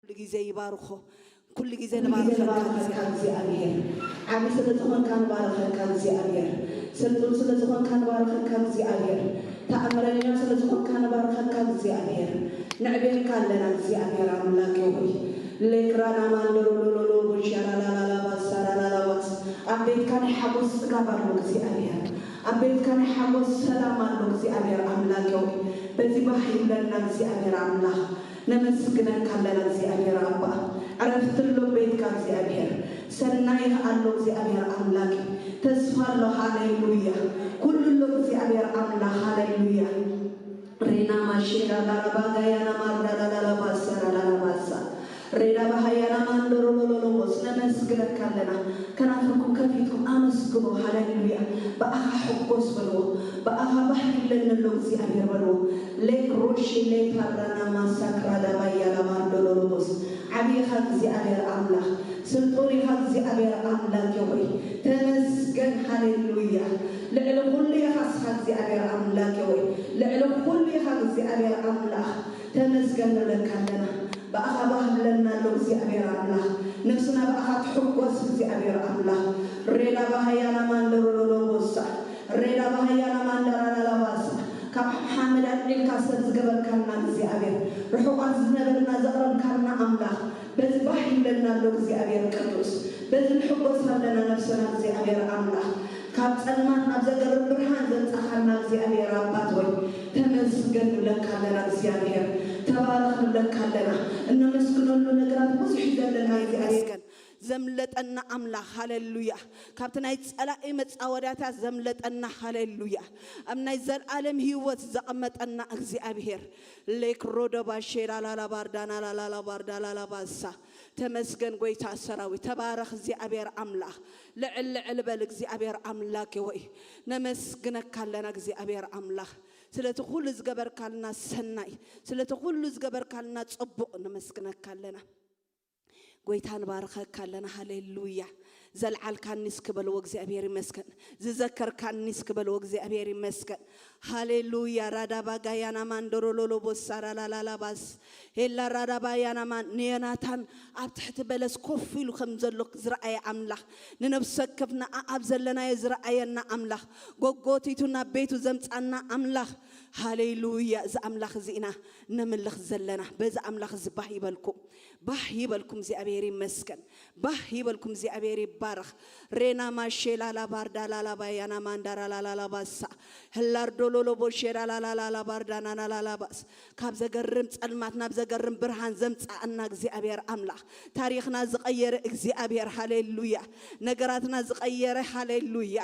ኩሉ ግዜ ይባርኾ። ኩሉ ግዜ ንባርኸካ እግዚኣብሔር። ዓቢ ስለ ዝኾንካ ንባርኸካ እግዚኣብሔር። ስልጡን ስለ ዝኾንካ ንባርኸካ እግዚኣብሔር። ተኣምረኛ ስለ ዝኾንካ ንባርኸካ እግዚኣብሔር። ንዕቤካ ኣለና እግዚኣብሔር ኣምላክ ሆይ። ሌክራና ማንደሮ ሎሎሎ ቦሻራላላላ ባሳራላላ ባስ። ኣብ ቤትካ ናይ ሓጎስ ጽጋብ ኣሎ እግዚኣብሔር። ኣብ ቤትካ ናይ ሓጎስ ሰላም ኣሎ እግዚኣብሔር ኣምላክ ሆይ። በዚ ባህ ይብለና እግዚኣብሔር ኣምላኽ። ነመስግነካ ኣለና እግዚኣብሔር ኣባ። ዕረፍቲ ኣሎ ቤትካ እግዚኣብሔር። ሰናይ ኣሎ እግዚኣብሔር ኣምላክ። ተስፋ ኣሎ። ሃሌሉያ። ኩሉ ኣሎ እግዚኣብሔር ኣምላኽ። ሃሌሉያ። ሬና ማሼራ ላላባጋያና ማርዳላላባሳ ላላባሳ ሬዳ ባሃያና ማንዶሮሎሎሎቦስ። ነመስግነካ ኣለና። ከናፍርኩም ከፊትኩም ኣመስግኖ። ሃሌሉያ። ብኣኻ ሕጎስ በልዎ። ብኣኻ ባህ ይብለኒ ኣሎ እግዚኣብሔር በልዎ። ሌክ ሮሺ ሌፓራና ማሳክራ ዳባያና ማንዶሮሎሎቦስ። ዓብዪኻ እግዚኣብሔር ኣምላኽ። ስልጡን ኢኻ እግዚኣብሔር ኣምላክ ሆይ። ተመስገን። ሃሌሉያ። ልዕሊ ኩሉ ኢኻ እስኻ እግዚኣብሔር ኣምላክ ሆይ። ልዕሊ ኩሉ ኢኻ እግዚኣብሔር ኣምላኽ። ተመስገን ንብለካ ኣለና። ብኣኻ ባህ ብለና ኣሎ እግዚኣብሔር ኣምላኽ። ነፍስና ብኣኻ ትሕጎስ እግዚኣብሔር ኣምላኽ። ሬዳ ባህያና ማንደሮሎሎቦሳ። ሬዳ ባህያና ማንዳራላላባሳ። ካብ ሓመድ ኣልዒልካ ሰብ ዝገበርካና እግዚኣብሔር። ርሑቓት ዝነበርና ዘቕረብካና ኣምላኽ። በዚ ባህ ይብለና ኣሎ እግዚኣብሔር ቅዱስ። በዚ ንሕጎስ ኣለና ነፍስና እግዚኣብሔር ኣምላኽ። ካብ ጸልማት ናብ ዘገርም ብርሃን ዘምጻኻና እግዚኣብሔር ኣባት ሆይ። ተመስገን ንብለካ ኣለና እግዚኣብሔር። ተባረኽ ንብለካ ኣለና። እነመስግነሉ ነገራት ብዙሕ እዩ ዘለና እግዚኣብሔር። ዘምለጠና ኣምላኽ። ሃሌሉያ። ካብቲ ናይ ጸላኢ መጻወዳታት ዘምለጠና። ሃሌሉያ። ኣብ ናይ ዘልኣለም ህይወት ዘቐመጠና እግዚኣብሔር። ሌክ ሮዶባ ሼላላላ ባርዳና ላላላ ባርዳላላ ባሳ። ተመስገን ጎይታ ሰራዊት። ተባረኽ እግዚኣብሔር ኣምላኽ። ልዕል ልዕል በል እግዚኣብሔር ኣምላክ ሆይ። ነመስግነካ ኣለና እግዚኣብሔር ኣምላኽ። ስለቲ ኩሉ ዝገበርካልና ሰናይ፣ ስለቲ ኩሉ ዝገበርካልና ጽቡቕ ነመስግነካ ኣለና። ጎይታ ንባርኸካ ኣለና። ሃሌሉያ። ዘልዓልካኒ እስኪ በልዎ እግዚኣብሔር ይመስገን። ዝዘከርካኒ እስኪ በልዎ እግዚኣብሔር ይመስገን። ሃሌሉያ። ራዳባ ጋያና ማንዶሮሎሎ ቦሳራ ላላላባስ። ሄላ ራዳባ ያና ማን ንዮናታን ኣብ ትሕቲ በለስ ኮፍ ኢሉ ከም ዘሎ ዝረኣየ ኣምላኽ፣ ንነፍሲ ወከፍና ኣብ ዘለናዮ ዝረኣየና ኣምላኽ፣ ጎጎቲቱ ናብ ቤቱ ዘምጻና ኣምላኽ። ሃሌሉያ። እዚ ኣምላኽ እዚ ኢና ነምልኽ ዘለና። በዚ ኣምላኽ እዚ ባህ ይበልኩም። ባህ ይበልኩም እግዚኣብሔር ይመስገን። ባህ ይበልኩም እግዚኣብሔር ይባረኽ። ሬና ማሼላ ላባርዳ ላላባያና ማንዳራ ላላላባሳ ህላርዶሎሎ ቦሼራ ላላላላ ባርዳና ናላላባስ ካብ ዘገርም ጸልማት ናብ ዘገርም ብርሃን ዘምጻኣና እግዚኣብሔር ኣምላኽ፣ ታሪኽና ዝቐየረ እግዚኣብሔር፣ ሃሌሉያ። ነገራትና ዝቐየረ፣ ሃሌሉያ።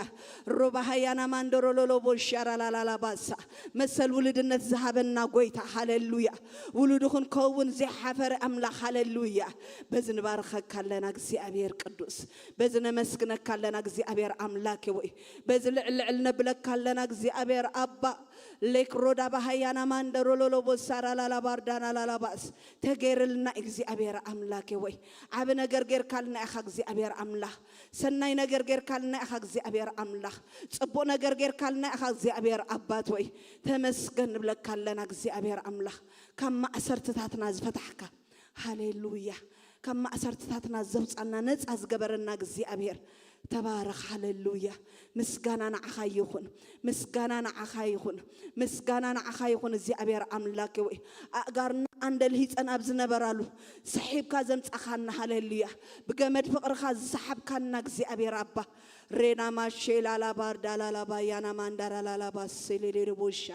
ሮባሃያና ማንዶሮሎሎ ቦሻራ ላላላባሳ መሰል ውልድነት ዝሃበና ጎይታ፣ ሃሌሉያ። ውሉዱ ክንከውን ዘይሓፈረ ኣምላኽ፣ ሃሌሉያ። በዚ ንባርኸካ ኣለና እግዚኣብሔር ቅዱስ፣ በዚ ነመስግነካ ኣለና እግዚኣብሔር ኣምላክ ወይ፣ በዚ ልዕል ልዕል ነብለካ ኣለና እግዚኣብሔር ኣባ። ሌክ ሮዳ ባሃያና ማንደሮሎሎ ቦሳራ ላላባርዳና ላላባስ ተገይርልና እግዚኣብሔር ኣምላክ ወይ፣ ዓቢ ነገር ጌርካልና ኢኻ እግዚኣብሔር ኣምላኽ። ሰናይ ነገር ጌርካልና ኢኻ እግዚኣብሔር ኣምላኽ። ጽቡቕ ነገር ጌርካልና ኢኻ እግዚኣብሔር ኣባት ወይ፣ ተመስገን ንብለካ ኣለና እግዚኣብሔር ኣምላኽ። ካብ ማእሰርትታትና ዝፈታሕካ፣ ሃሌሉያ። ካብ ማእሰርትታትና ዘውጻና፣ ነጻ ዝገበረና እግዚኣብሔር ተባረኽ። ሃሌሉያ። ምስጋና ንዓኻ ይኹን። ምስጋና ንዓኻ ይኹን። ምስጋና ንዓኻ ይኹን እግዚኣብሔር ኣምላክ ወይ፣ ኣእጋርና ኣንደልሂጸን ኣብ ዝነበራሉ ሰሒብካ ዘምጻኻና፣ ሃሌሉያ። ብገመድ ፍቕርኻ ዝሰሓብካና እግዚኣብሔር ኣባ። ሬና ማሼላ ላባርዳ ላላባ ያና ማንዳራ ላላባ ሴሌሌ ቦሻ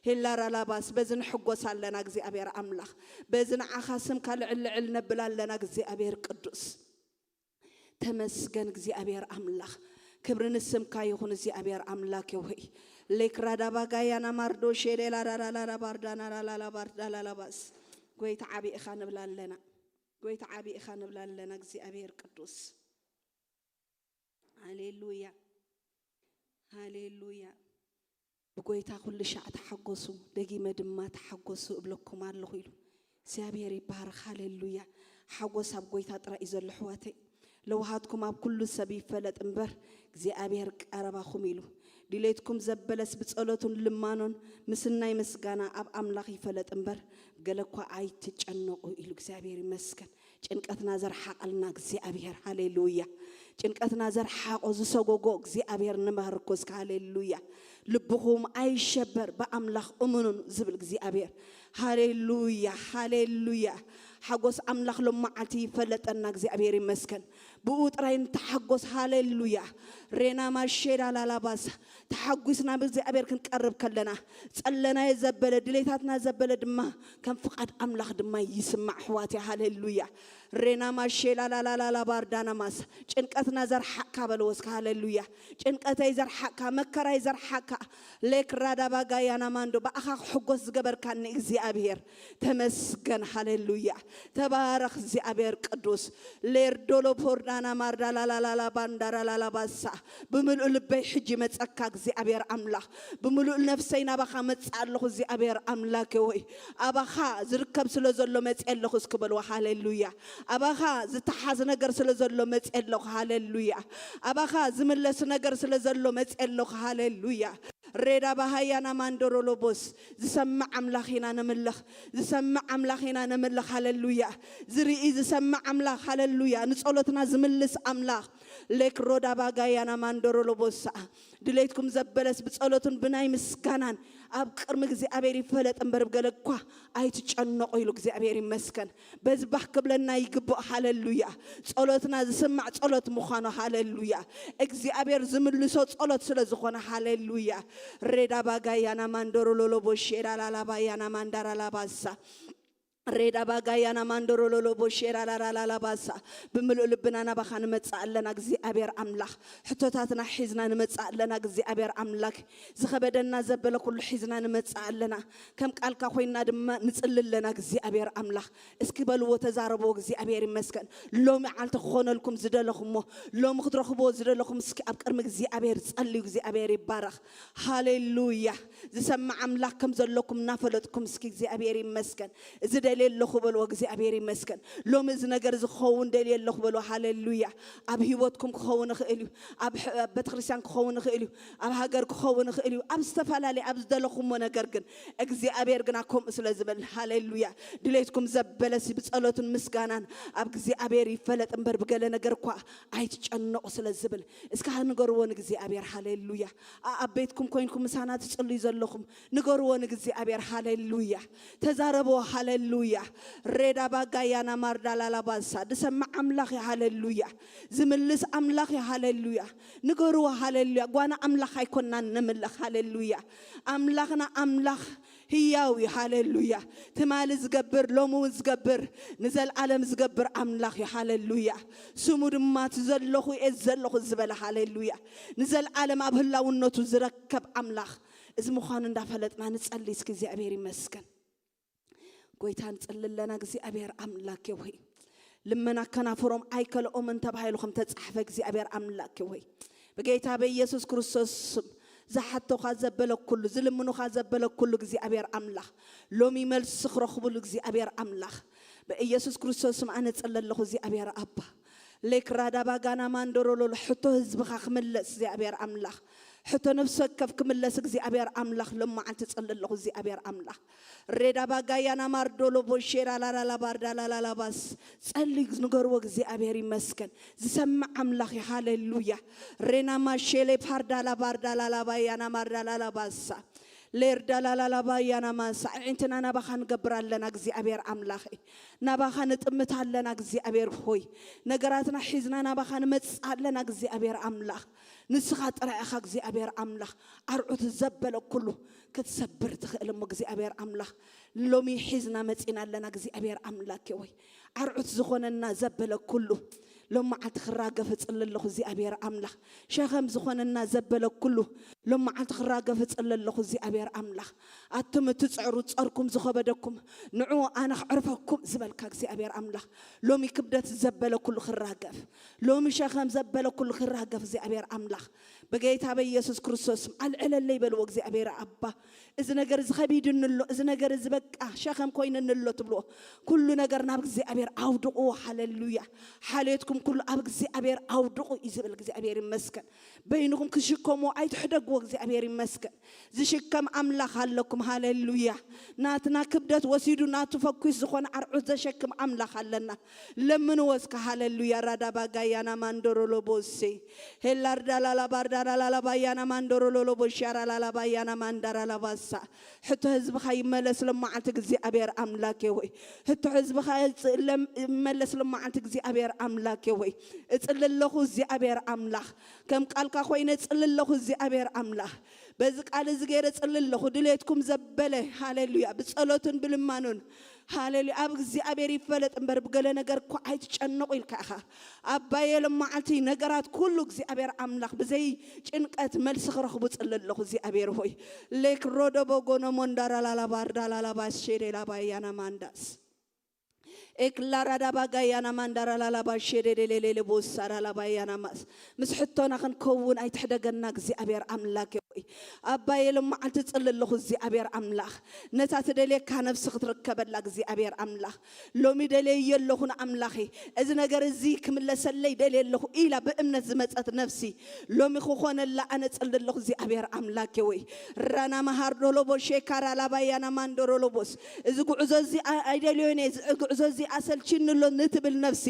ሄላራ ላባስ። በዚ ንሕጎስ ኣለና እግዚኣብሔር ኣምላኽ። በዚ ንዓኻ ስምካ ልዕል ልዕል ነብል ኣለና እግዚኣብሔር ቅዱስ። ተመስገን እግዚኣብሔር ኣምላኽ። ክብሪ ንስምካ ይኹን እግዚኣብሔር ኣምላክ ወይ። ሌክራዳ ባጋያና ማርዶ ሼሌላ ራራራራ ባርዳና ላላላ ባርዳ ላላባስ። ጎይታ ዓቢ ኢኻ ንብል ኣለና። ጎይታ ዓቢ ኢኻ ንብል ኣለና እግዚኣብሔር ቅዱስ። ሃሌሉያ። ሃሌሉያ። ብጎይታ ኩሉ ሻዕ ተሓጎሱ፣ ደጊመ ድማ ተሓጎሱ እብለኩም ኣለኹ ኢሉ። እግዚኣብሔር ይባረኽ። ሃሌሉያ። ሓጎስ ኣብ ጎይታ ጥራይ እዩ ዘሎ ኣሕዋተይ። ለውሃትኩም ኣብ ኩሉ ሰብ ይፈለጥ እምበር እግዚኣብሔር ቀረባኹም ኢሉ። ድሌትኩም ዘበለስ ብጸሎቱን ልማኖን ምስናይ ምስጋና ኣብ ኣምላኽ ይፈለጥ እምበር፣ ገለ እኳ ኣይትጨነቑ ኢሉ እግዚኣብሔር ይመስገን። ጭንቀትና ዘርሓቐልና እግዚኣብሔር፣ ሃሌሉያ። ጭንቀትና ዘርሓቖ ዝሰጎጎ እግዚኣብሔር ንባርኮ እስከ፣ ሃሌሉያ። ልብኹም ኣይሸበር፣ ብኣምላኽ እምኑን ዝብል እግዚኣብሔር፣ ሃሌሉያ፣ ሃሌሉያ። ሓጎስ ኣምላኽ ሎመዓልቲ ይፈለጠና እግዚኣብሔር ይመስገን። ብኡ ጥራይ ንተሓጎስ፣ ሃሌሉያ። ሬና ማሼዳ ላላባሳ፣ ተሓጒስና ብእግዚኣብሔር ክንቀርብ ከለና፣ ጸለናዮ ዘበለ፣ ድሌታትና ዘበለ ድማ ከም ፍቓድ ኣምላኽ ድማ ይስማዕ፣ ኣሕዋትያ፣ ሃሌሉያ። ሬና ማሼላ ላላላላ ባርዳና ማሳ፣ ጭንቀትና ዘርሓቕካ በልዎ እስከ፣ ሃሌሉያ። ጭንቀተይ ዘርሓቕካ፣ መከራይ ዘርሓቕካ፣ ሌክ ራዳባጋያና ማንዶ፣ ብኣኻ ክሕጎስ ዝገበርካኒ እግዚኣብሔር፣ ተመስገን፣ ሃሌሉያ። ተባረኽ እግዚኣብሔር ቅዱስ። ሌርዶሎ ፖርዳና ማርዳ ላላላላ ባንዳራ ላላባሳ፣ ብምሉእ ልበይ ሕጂ መጸካ እግዚኣብሔር ኣምላኽ፣ ብምሉእ ነፍሰይ ናባኻ መጽእ ኣለኹ እግዚኣብሔር ኣምላኬ ወይ፣ ኣባኻ ዝርከብ ስለ ዘሎ መጽእ ኣለኹ እስኪ በልዋ፣ ሃሌሉያ። ኣባኻ ዝተሓዝ ነገር ስለ ዘሎ መጽእ ኣለኹ፣ ሃሌሉያ። ኣባኻ ዝምለስ ነገር ስለ ዘሎ መጽእ ኣለኹ፣ ሃሌሉያ። ሬዳ ባሃያና ማንዶሮሎቦስ፣ ዝሰምዕ ኣምላኽ ኢና ነምልኽ፣ ዝሰምዕ ኣምላኽ ኢና ነምልኽ፣ ሃሌሉያ። ዝርኢ ዝሰምዕ ኣምላኽ፣ ሃሌሉያ። ንጸሎትና ዝምልስ ኣምላኽ፣ ሌክ ሮዳ ባጋያና ማንዶሮሎቦሳ፣ ድሌትኩም ዘበለስ ብጸሎትን ብናይ ምስጋናን ኣብ ቅድሚ እግዚኣብሔር ይፈለጥ እምበር፣ ብገለ እኳ ኣይትጨነቑ ኢሉ እግዚኣብሔር ይመስገን። በዚ ባህ ክብለና ይግብኦ። ሃሌሉያ። ጸሎትና ዝስማዕ ጸሎት ምዃኑ፣ ሃሌሉያ። እግዚኣብሔር ዝምልሶ ጸሎት ስለ ዝኾነ፣ ሃሌሉያ። ሬዳ ባጋያና ማንዶሮ ሎሎቦ ሼዳ ላላባያና ማንዳራ ላባሳ፣ ሬዳ ባጋያና ማንዶሮ ሎሎቦ ሼዳ ላላላባሳ፣ ብምሉእ ልብና ናባኻ ንመጽእ ኣለና እግዚኣብሔር ኣምላኽ። ሕቶታትና ሒዝና ንመጽእ ኣለና እግዚኣብሔር ኣምላኽ። ዝኸበደና ዘበለ ኩሉ ሒዝና ንመጽእ ኣለና። ከም ቃልካ ኮይና ድማ ንጽሊ ኣለና እግዚኣብሔር ኣምላኽ። እስኪ በልዎ፣ ተዛረብዎ። እግዚኣብሔር ይመስገን። ሎሚ ዓልቲ ክኾነልኩም ዝደለኹሞ፣ ሎሚ ክትረኽብዎ ዝደለኹም፣ እስኪ ኣብ ቅድሚ እግዚኣብሔር ጸልዩ። እግዚኣብሔር ይባረኽ። ሃሌሉያ። ዝሰምዕ ኣምላኽ ከም ዘለኩም እናፈለጥኩም፣ እስኪ እግዚኣብሔር ይመስገን። እዚ ደልየ ኣለኹ በልዎ፣ እግዚኣብሔር ይመስገን። ሎሚ እዚ ነገር እዚ ክኸውን ደልየ ኣለኹ በልዎ። ሃሌሉያ። ኣብ ህይወትኩም ክኸውን ይኽእል እዩ። ኣብ ሕ-፣ ኣብ ቤተክርስትያን ክኸውን ይኽእል እዩ። ኣብ ሃገር ክኸውን ይኽእል እዩ። ኣብ ዝተፈላለየ፣ ኣብ ዝደለኹሞ ነገር ግን እግዚኣብሔር ግና ከምኡ ስለ ዝበል፣ ሃሌሉያ። ድሌትኩም ዘበለሲ ብጸሎትን ምስጋናን ኣብ እግዚኣብሔር ይፈለጥ እምበር፣ ብገለ ነገር እኳ ኣይትጨነቑ ስለ ዝብል፣ እስከ ንገርዎ ንእግዚኣብሔር። ሃሌሉያ። ኣ-፣ ኣብ ቤትኩም ኮይንኩም ምሳና ትጽልዩ ዘለኹም፣ ንገርዎ ንእግዚኣብሔር። ሃሌሉያ። ተዛረብዎ። ሃሌሉያ። ሬዳ ባጋያና ማርዳ ላላባሳ፣ ዝሰምዕ ኣምላኽ እዩ። ሃሌሉያ። ዝምልስ ኣምላኽ እዩ። ሃሌሉያ። ንገርዎ። ሃሌሉያ። ጓና ኣምላኽ ኣይኮናን ነምልኽ። ሃሌሉያ። ኣምላኽና ኣምላኽ ህያው እዩ። ሃሌሉያ። ትማሊ ዝገብር፣ ሎሚ እውን ዝገብር፣ ንዘለኣለም ዝገብር ኣምላኽ እዩ። ሃሌሉያ። ስሙ ድማ እቲ ዘለኹ እየ ዘለኹ ዝበለ፣ ሃሌሉያ፣ ንዘለኣለም ኣብ ህላውነቱ ዝረከብ ኣምላኽ፣ እዚ ምዃኑ እንዳፈለጥና ንጸሊ እስኪ። እግዚኣብሔር ይመስገን። ጎይታ ንጽሊ ኣለና። እግዚኣብሔር ኣምላኬ ሆይ፣ ልመና ከናፍሮም ኣይከልኦምን ተባሂሉ ከም ተጻሕፈ፣ እግዚኣብሔር ኣምላኬ ሆይ፣ ብጌታ በኢየሱስ ክርስቶስ ስም ዝሓቶኻ ዘበለ ኩሉ፣ ዝልምኑኻ ዘበለ ኩሉ፣ እግዚኣብሔር ኣምላኽ፣ ሎሚ መልሲ ክረኽብሉ፣ እግዚኣብሔር ኣምላኽ፣ በኢየሱስ ክርስቶስ ስም ኣነ ጽለ ኣለኹ። እግዚኣብሔር ኣባ፣ ሌክ ራዳባ ጋና ማንዶሮሎሎ፣ ሕቶ ህዝብኻ ክምለስ እግዚኣብሔር ኣምላኽ፣ ሕቶ ነፍሲ ወከፍ ክምለስ እግዚኣብሔር ኣምላኽ፣ ሎም መዓልቲ ጽለ ኣለኹ። እግዚኣብሔር ኣምላኽ፣ ሬዳ ባጋያና ማርዶሎ ቦሼራ ላላላ ባርዳ ላላላ ባስ፣ ጸልዩ ንገርዎ። እግዚኣብሔር ይመስገን። ዝሰምዕ ኣምላኽ እዩ። ሃሌሉያ። ሬና ማሼሌ ፓርዳላ ባርዳ ላላ ባያና ማርዳ ላላ ባሳ፣ ሌርዳ ላላላ ባያና ማሳ፣ ኣዒንትና ናባኻ ንገብር ኣለና እግዚኣብሔር ኣምላኽ እዩ። ናባኻ ንጥምት ኣለና እግዚኣብሔር ሆይ። ነገራትና ሒዝና ናባኻ ንመጽእ ኣለና እግዚኣብሔር ኣምላኽ። ንስኻ ጥራይ ኢኻ እግዚኣብሔር ኣምላኽ። ኣርዑት ዘበለ ኩሉ ክትሰብር ትኽእል እሞ እግዚኣብሔር ኣምላኽ፣ ሎሚ ሒዝና መጺና ኣለና እግዚኣብሔር ኣምላኬ ወይ። ኣርዑት ዝኾነና ዘበለ ኩሉ ሎም መዓልቲ ክራገፍ እጽሊ ኣለኹ እግዚኣብሔር ኣምላኽ። ሸኸም ዝኾነና ዘበለ ኩሉ ሎም መዓልቲ ክራገፍ እጽሊ ኣለኹ እግዚኣብሔር ኣምላኽ። ኣቱም እትጽዕሩ ጸርኩም ዝኸበደኩም ንዑ ኣነ ክዕርፈኩም ዝበልካ እግዚኣብሔር ኣምላኽ፣ ሎሚ ክብደት ዘበለ ኩሉ ክራገፍ፣ ሎሚ ሸኸም ዘበለ ኩሉ ክራገፍ እግዚኣብሔር ኣምላኽ። በጌታ በኢየሱስ ክርስቶስ ስም ኣልዕለለይ በልዎ። እግዚኣብሔር ኣባ፣ እዚ ነገር እዚ ከቢድኒ ኣሎ፣ እዚ ነገር እዚ በቃ ሸኸም ኮይንኒ ኣሎ ትብልዎ፣ ኩሉ ነገር ናብ እግዚኣብሔር ኣውድቕዎ። ሃሌሉያ። ሓልዮትኩም ኩሉ ኣብ እግዚኣብሔር ኣውድቑ እዩ ዝብል። እግዚኣብሔር ይመስገን። በይንኹም ክሽከምዎ ኣይትሕደግዎ። እግዚኣብሔር ይመስገን። ዝሽከም ኣምላኽ ኣለኩም። ሃሌሉያ። ናትና ክብደት ወሲዱ ናቱ ፈኲስ ዝኾነ ኣርዑት ዘሸክም ኣምላኽ ኣለና። ለምንዎ እስከ። ሃሌሉያ። ራዳ ባጋያና ማንዶሮሎ ቦሴ፣ ሄላርዳ ላላ ባርዳራ ላላ ባያና ማንዶሮሎሎ ቦሻራ ላላ ባያና ማንዳራ ላባሳ። ሕቶ ህዝብኻ ይመለስ ሎመዓልቲ እግዚኣብሔር ኣምላኬ ሆይ። ሕቶ ህዝብኻ ይጽ-፣ ለም-፣ ይመለስ ሎመዓልቲ እግዚኣብሔር ኣምላኬ ሆይ። እጽሊ ኣለኹ እግዚኣብሔር ኣምላኽ። ከም ቃልካ ኮይነ እጽሊ ኣለኹ እግዚኣብሔር ኣምላኽ። በዚ ቃል እዚ ገይረ እጽሊ ኣለኹ። ድሌትኩም ዘበለ፣ ሃሌሉያ፣ ብጸሎትን ብልማኑን፣ ሃሌሉያ፣ ኣብ እግዚኣብሔር ይፈለጥ እምበር ብገለ ነገር እኮ ኣይትጨነቑ ኢልካ ኢኻ። ኣባየ፣ ሎም መዓልቲ ነገራት ኩሉ እግዚኣብሔር ኣምላኽ ብዘይ ጭንቀት መልሲ ክረኽቡ እጽሊ ኣለኹ እግዚኣብሔር ሆይ። ሌክ ሮዶ ቦጎኖ ሞንዳራ ላላ ባርዳ ላላ ባሼ ሌላ ባያና ማንዳስ። ኤክላራዳ ባጋያና ማንዳራ ላላ ባሼ ሌሌሌሌ ቦሳራ ላባያና ማስ። ምስ ሕቶና ክንከውን ኣይትሕደገና እግዚኣብሔር ኣምላክ ሆይ። ኣባየ፣ ሎም መዓልቲ እጽሊ ኣለኹ እግዚኣብሔር ኣምላኽ። ነታ ትደልየካ ነፍሲ ክትርከበላ እግዚኣብሔር ኣምላኽ። ሎሚ ደልየ ኣለኹ ንኣምላኸይ። እዚ ነገር እዚ ክምለሰለይ ደልየ ኣለኹ ኢላ ብእምነት ዝመጸት ነፍሲ ሎሚ ክኾነላ ኣነ እጽሊ ኣለኹ እግዚኣብሔር ኣምላኬ ወይ። ራና መሃር ዶሎቦ ሼካራ ላባያና ማንዶሮሎቦስ። እዚ ጉዕዞ እዚ ኣ-፣ ኣይደልዮን እየ፣ እዚ ጉዕዞ እዚ ኣሰልችኒ ኣሎ ንትብል ነፍሲ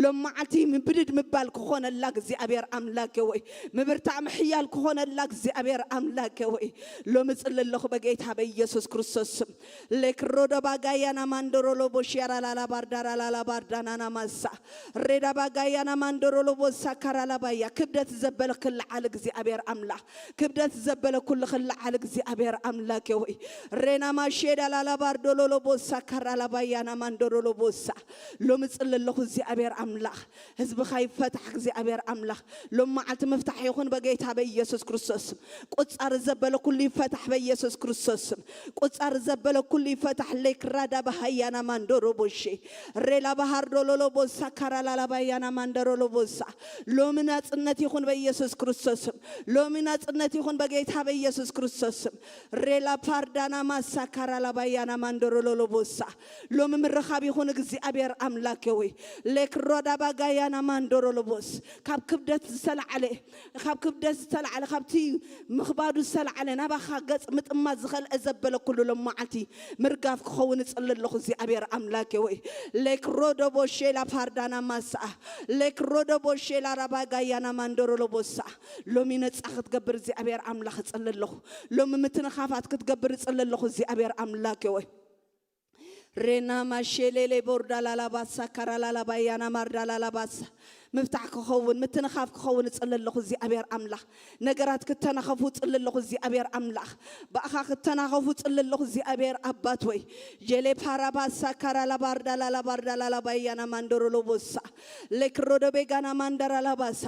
ሎም መዓልቲ ምብድድ ምባል ክኾነላ እግዚኣብሔር ኣምላኬ ወይ። ምብርታዕ ምሕያል ክኾነላ እግዚኣብሔር ኣምላኬ ወይ። ሎሚ እጽሊ ኣለኹ በጌታ በኢየሱስ ክርስቶስ ስም። ሌክሮዶ ባጋያና ማንዶሮሎ ቦሽያራ ላላ ባርዳራ ላላ ባርዳናና ማሳ። ሬዳ ባጋያና ማንዶሮሎ ቦሳ ካራላ ባያ። ክብደት ዘበለ ክልዓል እግዚኣብሔር ኣምላኽ። ክብደት ዘበለ ኩሉ ክልዓል እግዚኣብሔር ኣምላኬ ወይ። ሬና ማሼዳ ላላ ባርዶሎሎ ቦሳ ካራላ ባያና ማንዶሮሎ ቦሳ። ሎሚ እጽሊ ኣለኹ እግዚኣብሔር ኣምላኽ። ህዝብኻ ይፈታሕ እግዚኣብሔር ኣምላኽ። ሎም መዓልቲ ምፍታሕ ይኹን በጌታ በኢየሱስ ክርስቶስ ስም። ቁጻር ዘበለ ኩሉ ይፈታሕ በኢየሱስ ክርስቶስ ስም። ቁጻር ዘበለ ኩሉ ይፈታሕ። ሌክራዳ ባሃያና ማንዶሮ ቦሼ። ሬላ ባሃር ዶሎሎ ቦሳ ካራላላ ባያና ማንደሮሎ ቦሳ። ሎሚ ናጽነት ይኹን በኢየሱስ ክርስቶስ ስም። ሎሚ ናጽነት ይኹን በጌታ በኢየሱስ ክርስቶስ ስም። ሬላ ፓርዳና ማሳ ካራላ ባያና ማንደሮሎሎ ቦሳ። ሎሚ ምርኻብ ይኹን እግዚኣብሔር ኣምላኬ ወይ። ሌክሮዳ ባጋያና ማንዶሮሎ ቦስ። ካብ ክብደት ዝተላዕለ፣ ካብ ክብደት ዝተላዕለ፣ ካብቲ ምኽባዱ ዝተላዕለ ናባኻ ገጽ ምጥማት ዝኸልአ ዘበለ ኩሉ ሎም መዓልቲ ምርጋፍ ክኸውን እጽሊ ኣለኹ እግዚኣብሔር ኣምላኬ ወይ። ሌክሮዶ ቦሼላ ፓርዳና ማሳ። ሌክሮዶ ቦሼላ ራባጋያና ማንዶሮሎ ቦሳ። ሎሚ ነጻ ክትገብር እግዚኣብሔር ኣምላኽ እጽሊ ኣለኹ። ሎሚ ምትንኻፋት ክትገብር እጽሊ ኣለኹ እግዚኣብሔር ኣምላኬ ወይ። ሬና ማሼሌሌ ቦርዳ ላላባሳ ካራ ላላባያና ማርዳ ላላባሳ። ምፍታሕ ክኸውን፣ ምትንኻፍ ክኸውን እጽሊ ኣለኹ እግዚኣብሔር ኣምላኽ። ነገራት ክተናኸፉ እጽሊ ኣለኹ እግዚኣብሔር ኣምላኽ። ብኣኻ ክተናኸፉ እጽሊ ኣለኹ እግዚኣብሔር ኣባት ወይ። ጀሌ ፓራባሳ ካራ ላባርዳ ላላባርዳ ላላባያና ማንዶሮሎ ቦሳ። ሌክሮዶ ቤጋና ማንዳራ ላባሳ።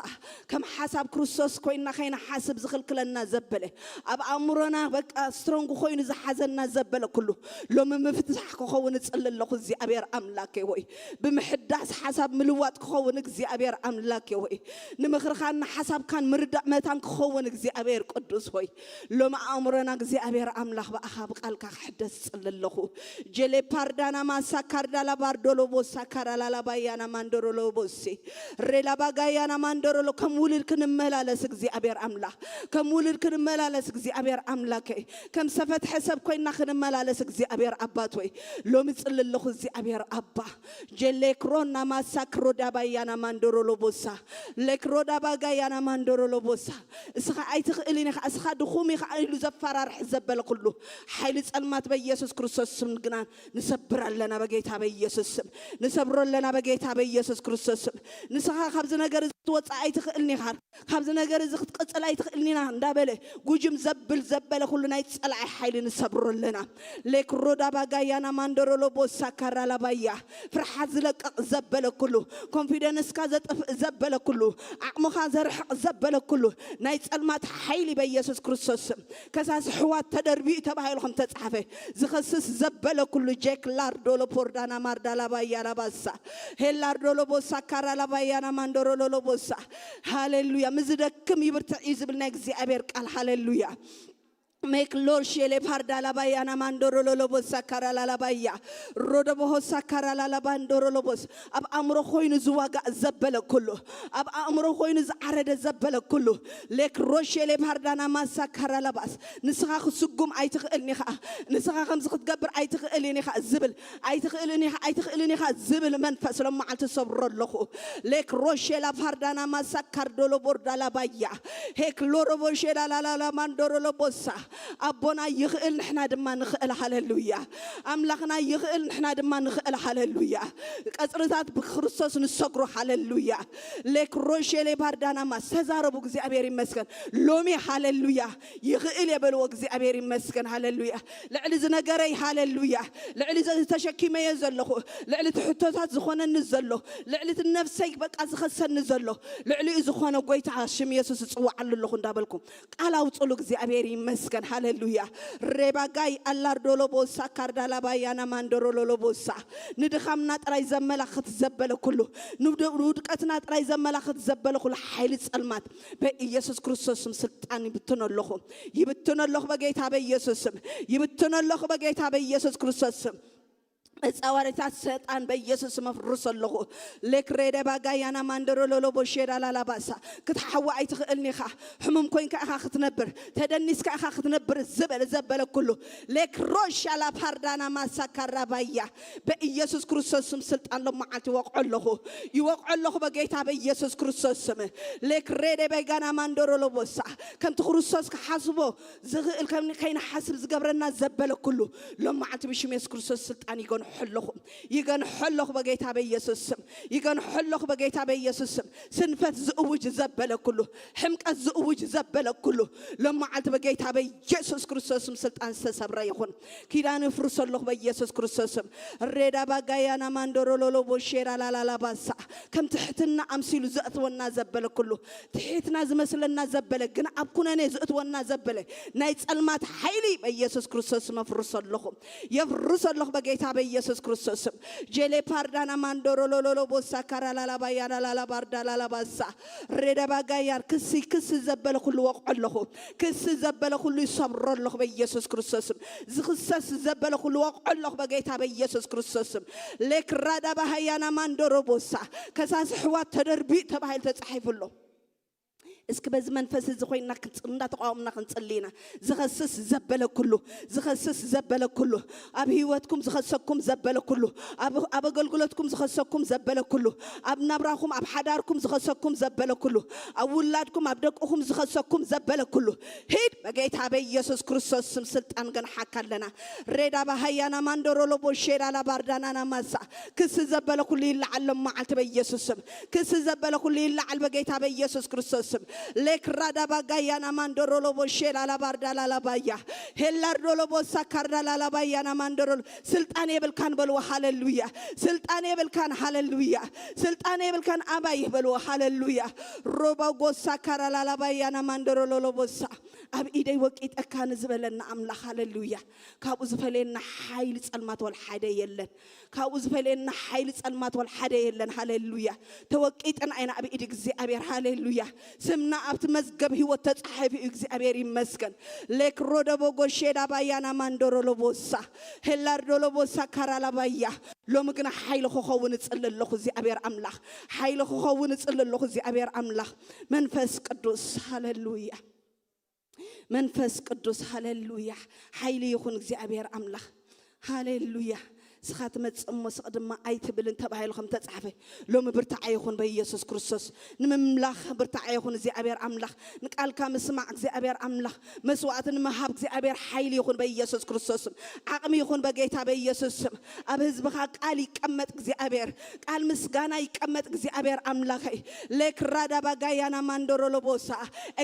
ከም ሓሳብ ክርስቶስ ኮይንና ከይንሓስብ ዝኽልክለና ዘበለ፣ ኣብ ኣእምሮና በቃ ስትሮንግ ኮይኑ ዝሓዘና ዘበለ ኩሉ ሎሚ ምፍትታሕ ክኸውን እጽሊ ኣለኹ እግዚኣብሔር ኣምላኬ ወይ። ብምሕዳስ ሓሳብ ምልዋጥ ክኸውን እግዚኣብሔር ኣምላኬ ወይ። ንምኽርኻን ንሓሳብካን ምርዳእ መታን ክኸውን እግዚኣብሔር ቅዱስ ሆይ። ሎሚ ኣእምሮና እግዚኣብሔር ኣምላኽ ብኣኻ ብቃልካ ክሕደስ እጽሊ ኣለኹ። ጀሌ ፓርዳና ማሳ ካርዳላ ባርዶሎ ቦሳ ካራላላ ባያና ማንዶሮሎ ቦሴ። ሬላ ባጋያና ማንዶሮሎ ከም ውሉድ ክንመላለስ እግዚኣብሔር ኣምላኽ። ከም ውሉድ ክንመላለስ እግዚኣብሔር ኣምላከይ። ከም ሰፈትሐ ሰብ ኮይና ክንመላለስ እግዚኣብሔር ኣባት ወይ። ሎሚ እጽሊ ኣለኹ እግዚኣብሔር ኣባ። ጀሌ ክሮና ማሳ ክሮዳ ባያና ማንዶሮሎ ቦሳ። ሌክሮዳ ባጋያና ማንዶሮሎ ቦሳ። እስኻ ኣይትኽእልን ኢኻ፣ እስኻ ድኹም ኢኻ ኢሉ ዘፈራርሕ ዘበለ ኩሉ ሓይሊ ጸልማት በኢየሱስ ክርስቶስ ስም ግና ንሰብር ኣለና በጌታ በኢየሱስ ስም። ንሰብሮ ኣለና በጌታ በኢየሱስ ክርስቶስ ስም። ንስኻ ካብዚ ነገር እዚ ክትወጽእ ኣይትኽእልን ኢኻ። ካብዚ ነገር እዚ ክትቅጽል ኣይትኽእልን ኢና እንዳበለ ጉጅም ዘብል ዘበለ ኩሉ ናይ ጸላኢ ሓይሊ ንሰብሮ ኣለና። ሌክሮዳ ባጋያና ማንደሮሎ ቦሳ ካራላ ባያ። ፍርሓት ዝለቀቕ ዘበለ ኩሉ፣ ኮንፊደንስካ ዘጠ ዘጥፍእ ዘበለ ኩሉ፣ ዓቕምኻ ዘርሕቕ ዘበለ ኩሉ፣ ናይ ጸልማት ሓይሊ በኢየሱስ ክርስቶስ ስም፣ ከሳሲ ኣሕዋት ተደርቢኡ ተባሂሉ ከም ተጻሕፈ፣ ዝኸስስ ዘበለ ኩሉ፣ ጄክ ላርዶሎ ፖርዳና ማርዳላ ባያ ላባሳ፣ ሄላርዶሎ ቦሳ ካራላ ባያና ማንዶሮሎሎ ቦሳ። ሃሌሉያ። ምዝደክም ይብርትዕ እዩ ዝብል ናይ እግዚኣብሔር ቃል። ሃሌሉያ። ሜክ ሎር ሼሌ ፓርዳ ላባያና ማንዶሮሎሎ ቦሳ ካራላ ላባያ፣ ሮደቦሆሳ ካራላ ላባንዶሮሎ ቦስ። ኣብ ኣእምሮ ኮይኑ ዝዋጋእ ዘበለ ኩሉ፣ ኣብ ኣእምሮ ኮይኑ ዝዓረደ ዘበለ ኩሉ፣ ሌክ ሮሼሌ ፓርዳና ማሳ ካራላ ባስ። ንስኻ ክስጉም ኣይትኽእልን ኢኻ። ንስኻ ከምዚ ክትገብር ኣይትኽእልን ኢኻ ዝብል፣ ኣይትኽእልን ኢኻ፣ ኣይትኽእልን ኢኻ ዝብል መንፈስ ሎም መዓልቲ ሰብሮ ኣለኹ። ሌክ ሮሼላ ፓርዳና ማሳ ካርዶሎ ቦርዳላ ባያ፣ ሄክ ሎሮቦ ሼላ ላላላ ማንዶሮሎ ቦሳ። ኣቦና ይኽእል፣ ንሕና ድማ ንኽእል። ሃሌሉያ። ኣምላኽና ይኽእል፣ ንሕና ድማ ንኽእል። ሃሌሉያ። ቀጽርታት ብክርስቶስ ንሰግሮ። ሃሌሉያ። ሌክ ሮሼሌ ባርዳናማ ተዛረቡ። እግዚኣብሔር ይመስገን። ሎሚ ሃሌሉያ ይኽእል እየ በልዎ። እግዚኣብሔር ይመስገን። ሃሌሉያ። ልዕሊ ዝነገረይ ሃሌሉያ። ልዕሊ ዘ-፣ ተሸኪመዮ ዘለኹ፣ ልዕሊ እቲ ሕቶታት ዝኾነኒ ዘሎ፣ ልዕሊ እቲ ነፍሰይ በቃ ዝኸሰኒ ዘሎ፣ ልዕሊኡ ዝኾነ ጎይታ ሽም የሱስ እጽውዓሉ ኣለኹ እንዳበልኩም ቃል ኣውጽሉ። እግዚኣብሔር ይመስገን። ሃሌሉያ። ሬባጋይ ኣላርዶሎ ቦሳ ካርዳላ ባያና ማንዶሮሎሎ ቦሳ። ንድኻምና ጥራይ ዘመላኽት ዘበለ ኩሉ፣ ንውድ-፣ ንውድቀትና ጥራይ ዘመላኽት ዘበለ ኩሉ ሓይሊ ጸልማት በኢየሱስ ክርስቶስ ስም ስልጣን ይብትኖ ኣለኹ። ይብትኖ ኣለኹ በጌታ በኢየሱስ ስም። ይብትኖ ኣለኹ በጌታ በኢየሱስ ክርስቶስ ስም። መጻወሪታት ሰይጣን በኢየሱስ ስም ኣፍርሶ ኣለኹ። ሌክሬደ ባጋያና ማንደሮ ሎሎ ቦሼዳ ላላባሳ። ክትሓዊ ኣይትኽእልን ኢኻ። ሕሙም ኮይንካ ኢኻ ክትነብር፣ ተደኒስካ ኢኻ ክትነብር ዝበለ ዘበለ ኩሉ፣ ሌክሮሻ ላፓርዳና ማሳካራ ባያ፣ በኢየሱስ ክርስቶስ ስም ስልጣን ሎም መዓልቲ ይወቕዖ ኣለኹ። ይወቕዖ ኣለኹ በጌታ በኢየሱስ ክርስቶስ ስም። ሌክሬደ በጋና ማንደሮ ሎቦሳ። ከምቲ ክርስቶስ ክሓስቦ ዝኽእል ከም ከይንሓስብ ዝገብረና ዘበለ ኩሉ ሎም መዓልቲ ብሽም የሱስ ክርስቶስ ስልጣን ይገንሖ ኣለኹ። ይገንሖ ኣለኹ በጌታ በኢየሱስ ስም። ይገንሖ ኣለኹ በጌታ በኢየሱስ ስም። ስንፈት ዝእውጅ ዘበለ ኩሉ፣ ሕምቀት ዝእውጅ ዘበለ ኩሉ ሎም መዓልቲ በጌታ በኢየሱስ ክርስቶስ ስም ስልጣን ዝተሰብረ ይኹን። ኪዳን እፍርሶ ኣለኹ በኢየሱስ ክርስቶስ ስም። ሬዳ ባጋያና ማንዶሮ ሎሎ ቦሼራ ላላላ ባሳ። ከም ትሕትና ኣምሲሉ ዘእትወና ዘበለ ኩሉ፣ ትሕትና ዝመስለና ዘበለ ግን ኣብ ኩነኔ ዘእትወና ዘበለ ናይ ጸልማት ሓይሊ በኢየሱስ ክርስቶስ ስም ኣፍርሶ ኣለኹ። የፍርሶ ኣለኹ በጌታ በኢየሱስ ክርስቶስ ስም። ጄሌ ፓርዳና ማንዶሮ ሎሎሎ ቦሳ ካራ ላላባያ ላላባርዳ ላላባሳ። ሬዳ ባጋያር ክሲ ክሲ ዘበለ ኩሉ ወቕዖ ኣለኹ። ክሲ ዘበለ ኩሉ ይሰብሮ ኣለኹ በኢየሱስ ክርስቶስ ስም። ዝኽሰስ ዘበለ ኩሉ ወቕዖ ኣለኹ በጌታ በኢየሱስ ክርስቶስ ስም። ሌክራዳ ባሃያና ማንዶሮ ቦሳ። ከሳሲ ኣሕዋት ተደርቢዩ ተባሂሉ ተጻሒፉ ኣሎ። እስኪ በዚ መንፈስ እዚ ኮይንና ክንጽ-፣ እንዳተቋወምና ክንጽሊ ኢና። ዝኸስስ ዘበለ ኩሉ፣ ዝኸስስ ዘበለ ኩሉ፣ ኣብ ህይወትኩም ዝኸሰኩም ዘበለ ኩሉ፣ ኣብ፣ ኣብ ኣገልግሎትኩም ዝኸሰኩም ዘበለ ኩሉ፣ ኣብ ናብራኹም፣ ኣብ ሓዳርኩም ዝኸሰኩም ዘበለ ኩሉ፣ ኣብ ውላድኩም፣ ኣብ ደቅኹም ዝኸሰኩም ዘበለ ኩሉ፣ ሂድ በጌታ በኢየሱስ ክርስቶስ ስም ስልጣን ገንሓካ ኣለና። ሬዳ ባሃያና ማንዶሮ ሎቦ ሼዳ ላባርዳናና ማሳ። ክሲ ዘበለ ኩሉ ይለዓሎም መዓልቲ በኢየሱስ ስም። ክሲ ዘበለ ኩሉ ይለዓል በጌታ በኢየሱስ ክርስቶስ ስም። ሌክራዳ ባጋያና ማንዶሮ ሎቦ ሼላ ላባርዳ ላላባያ። ሄላርዶ ሎቦ ሳካርዳ ላላባያና ማንዶሮ ሎ-፣ ስልጣን የብልካን በልዎ። ሃሌሉያ። ስልጣን የብልካን። ሃሌሉያ። ስልጣን የብልካን ኣባይ በልዎ። ሃሌሉያ። ሮባ ጎሳ ካራ ላላባያና ማንዶሮ ሎሎቦሳ። ኣብ ኢደይ ወቂጠካ ንዝበለና ኣምላኽ። ሃሌሉያ። ካብኡ ዝፈለየና ሓይሊ ጸልማት ወላ ሓደ የለን። ካብኡ ዝፈለየና ሓይሊ ጸልማት ወላ ሓደ የለን። ሃሌሉያ። ተወቂጥና ኢና ኣብ ኢድ እግዚኣብሔር። ሃሌሉያ። ስምና ኣብቲ መዝገብ ህይወት ተጻሒፉ እዩ። እግዚኣብሔር ይመስገን። ሌክሮደቦ ጎሼዳ ባያና ማንዶሮ ሎቦሳ። ሄላርዶ ሎቦሳ ካራላባያ። ሎሚ ግና ሓይሊ ክኸውን እጽሊ ኣለኹ እግዚኣብሔር ኣምላኽ። ሓይሊ ክኸውን እጽሊ ኣለኹ እግዚኣብሔር ኣምላኽ። መንፈስ ቅዱስ። ሃሌሉያ። መንፈስ ቅዱስ። ሃሌሉያ። ሓይሊ ይኹን እግዚኣብሔር ኣምላኽ። ሃሌሉያ። ስኻ ትመጽእ እሞ ስቕ ድማ ኣይትብልን ተባሂሉ ከም ተጻሕፈ፣ ሎሚ ብርታዐ ይኹን በኢየሱስ ክርስቶስ። ንምምላኽ ብርታዐ ይኹን እግዚኣብሔር ኣምላኽ። ንቃልካ ምስማዕ እግዚኣብሔር ኣምላኽ። መስዋዕቲ ንምሃብ እግዚኣብሔር ሓይሊ ይኹን በኢየሱስ ክርስቶስ ስም። ዓቕሚ ይኹን በጌታ በኢየሱስ ስም። ኣብ ህዝብኻ ቃል ይቀመጥ እግዚኣብሔር። ቃል ምስጋና ይቀመጥ እግዚኣብሔር ኣምላኸይ። ሌክራዳ ባጋያና ማንዶሮ ሎቦሳ።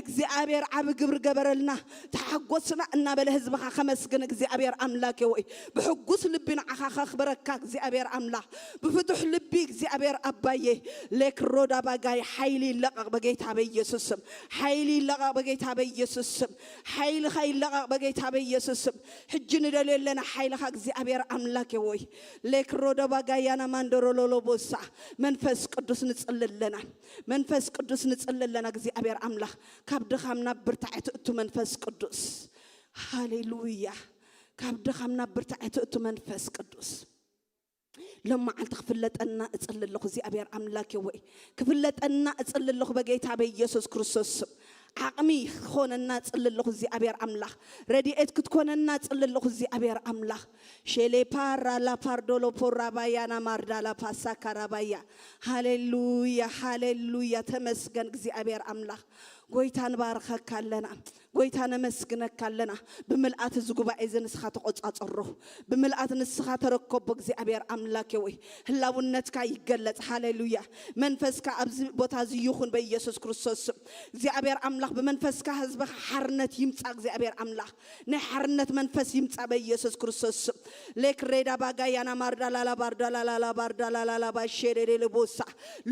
እግዚኣብሔር ዓቢ ግብሪ ገበረልና። ተሓጎስና እናበለ ህዝብኻ ከመስግን እግዚኣብሔር ኣምላኬ ወይ ብሕጉስ ልቢ ንዓኻ ኣኽብረካ እግዚኣብሔር ኣምላኽ። ብፍቱሕ ልቢ እግዚኣብሔር ኣባዬ፣ ሌክሮዳ ባጋይ ሓይሊ ይለቐቕ በጌታ በኢየሱስ ስም። ሓይሊ ይለቐቕ በጌታ በኢየሱስ ስም። ሓይልኻ ይለቐቕ በጌታ በኢየሱስ ስም። ሕጂ ንደልዮ ኣለና ሓይልኻ እግዚኣብሔር ኣምላክ ወይ። ሌክሮዳ ባጋያና ማንደሮ ሎሎቦሳ። መንፈስ ቅዱስ ንጽሊ ኣለና። መንፈስ ቅዱስ ንጽሊ ኣለና እግዚኣብሔር ኣምላኽ። ካብ ድኻም ናብ ብርታዕ ትእቱ መንፈስ ቅዱስ። ሃሌሉያ። ካብ ድኻም ናብ ብርታዕ ትእቱ መንፈስ ቅዱስ። ሎም መዓልቲ ክፍለጠና እጽሊ ኣለኹ እግዚኣብሔር ኣምላክ ወይ። ክፍለጠና እጽሊ ኣለኹ በጌታ በኢየሱስ ክርስቶስ ስም። ዓቕሚ ክኾነና እጽሊ ኣለኹ እግዚኣብሔር ኣምላኽ። ረድኤት ክትኮነና እጽሊ ኣለኹ እግዚኣብሔር ኣምላኽ። ሼሌ ፓራ ላ ፓርዶሎ ፖራባያ ና ማርዳ ላ ፓሳ ካራባያ። ሃሌሉያ፣ ሃሌሉያ። ተመስገን እግዚኣብሔር ኣምላኽ። ጎይታ ንባርኸካ ኣለና። ጎይታ ነመስግነካ ኣለና። ብምልኣት እዚ ጉባኤ እዚ ንስኻ ተቆጻጸሮ። ብምልኣት ንስኻ ተረከቦ እግዚኣብሔር ኣምላክ ወይ። ህላውነትካ ይገለጽ። ሃሌሉያ። መንፈስካ ኣብዚ ቦታ እዚ ይኹን በኢየሱስ ክርስቶስ ስም። እግዚኣብሔር ኣምላኽ ብመንፈስካ ህዝብኻ ሓርነት ይምጻ እግዚኣብሔር ኣምላኽ። ናይ ሓርነት መንፈስ ይምጻ በኢየሱስ ክርስቶስ ስም። ሌክ ሬዳ ባጋያና ማርዳ ላላ ባርዳ ላላ ባርዳ ላላ ባሼ ሌሌ ቦሳ።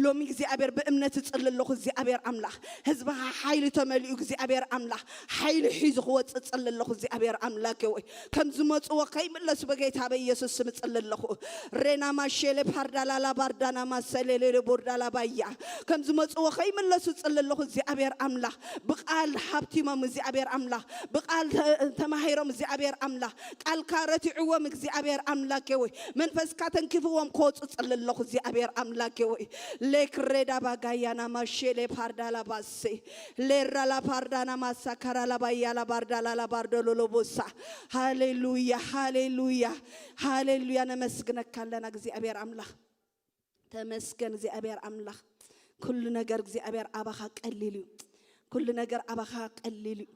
ሎሚ እግዚኣብሔር ብእምነት እጽሊ ኣለኹ እግዚኣብሔር ኣምላኽ። ህዝብኻ ሓይሊ ተመሊኡ እግዚኣብሔር ኣምላኽ። ሓይሊ ሒዙ ክወጽእ እጽሊ ኣለኹ እግዚኣብሔር ኣምላክ ወይ። ከም ዝመጽዎ ከይምለሱ በጌታ በኢየሱስ ስም እጽሊ ኣለኹ። ሬና ማሼሌ ፓርዳ ላላ ባርዳና ማሰሌ ሌሌ ቦርዳ ላባያ። ከም ዝመጽዎ ከይምለሱ እጽሊ ኣለኹ እግዚኣብሔር ኣምላኽ። ብቓል ሃብቲሞም እግዚኣብሔር ኣምላኽ። ብቓል ተ-፣ ተማሂሮም እግዚኣብሔር ኣምላኽ። ቃልካ ረቲዕዎም እግዚኣብሔር ኣምላክ ወይ። መንፈስካ ተንኪፍዎም ክወጹ እጽሊ ኣለኹ እግዚኣብሔር ኣምላክ ወይ። ሌክ ሬዳ ባጋያና ማሼሌ ፓርዳ ላባሴ። ሌራ ላ ፓርዳና ማሳካራ ላባያ ላባርዳ ላላባርዶ ሎሎቦሳ። ሃሌሉያ፣ ሃሌሉያ፣ ሃሌሉያ። ነመስግነካ ኣለና እግዚኣብሔር ኣምላኽ። ተመስገን እግዚኣብሔር ኣምላኽ። ኩሉ ነገር እግዚኣብሔር ኣባኻ ቀሊል እዩ። ኩሉ ነገር ኣባኻ ቀሊል እዩ።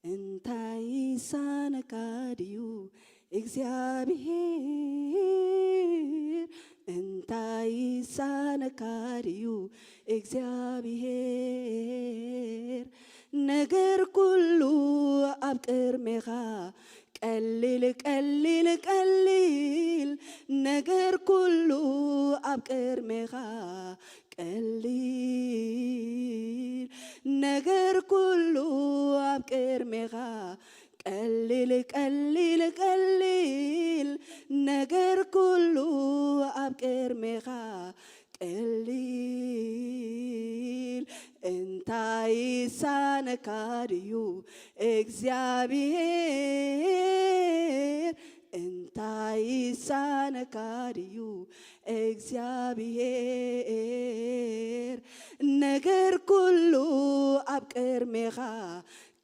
እንታይ ይሳነካ ድዩ እግዚኣብሔር? እንታይ ይሳነካ ድዩ እግዚኣብሔር? ነገር ኩሉ ኣብ ቅድሜኻ ቀሊል፣ ቀሊል፣ ቀሊል። ነገር ኩሉ ኣብ ቅድሜኻ ቀሊል። ነገር ኩሉ ኣብ ቅድሜኻ ቀሊል፣ ቀሊል፣ ቀሊል። ነገር ኩሉ ኣብ ቅድሜኻ ቀሊል። እንታይ ይሳነካ ድዩ እግዚኣብሔር? እንታይ ይሳነካ ድዩ እግዚኣብሔር? ነገር ኩሉ ኣብ ቅድሜኻ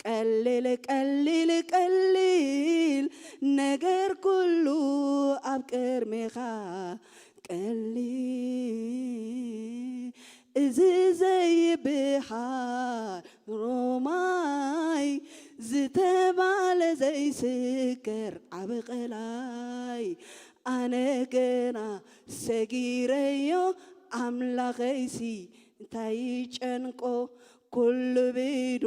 ቀሊል፣ ቀሊል፣ ቀሊል። ነገር ኩሉ ኣብ ቅድሜኻ ቀሊል። እዚ ዘይብሃል ሮማይ ዝተባለ ዘይስገር ዓቢ ቀላይ። ኣነ ገና ሰጊረዮ ኣምላኸይሲ እንታይ ይጨንቆ? ኩሉ ብኢዱ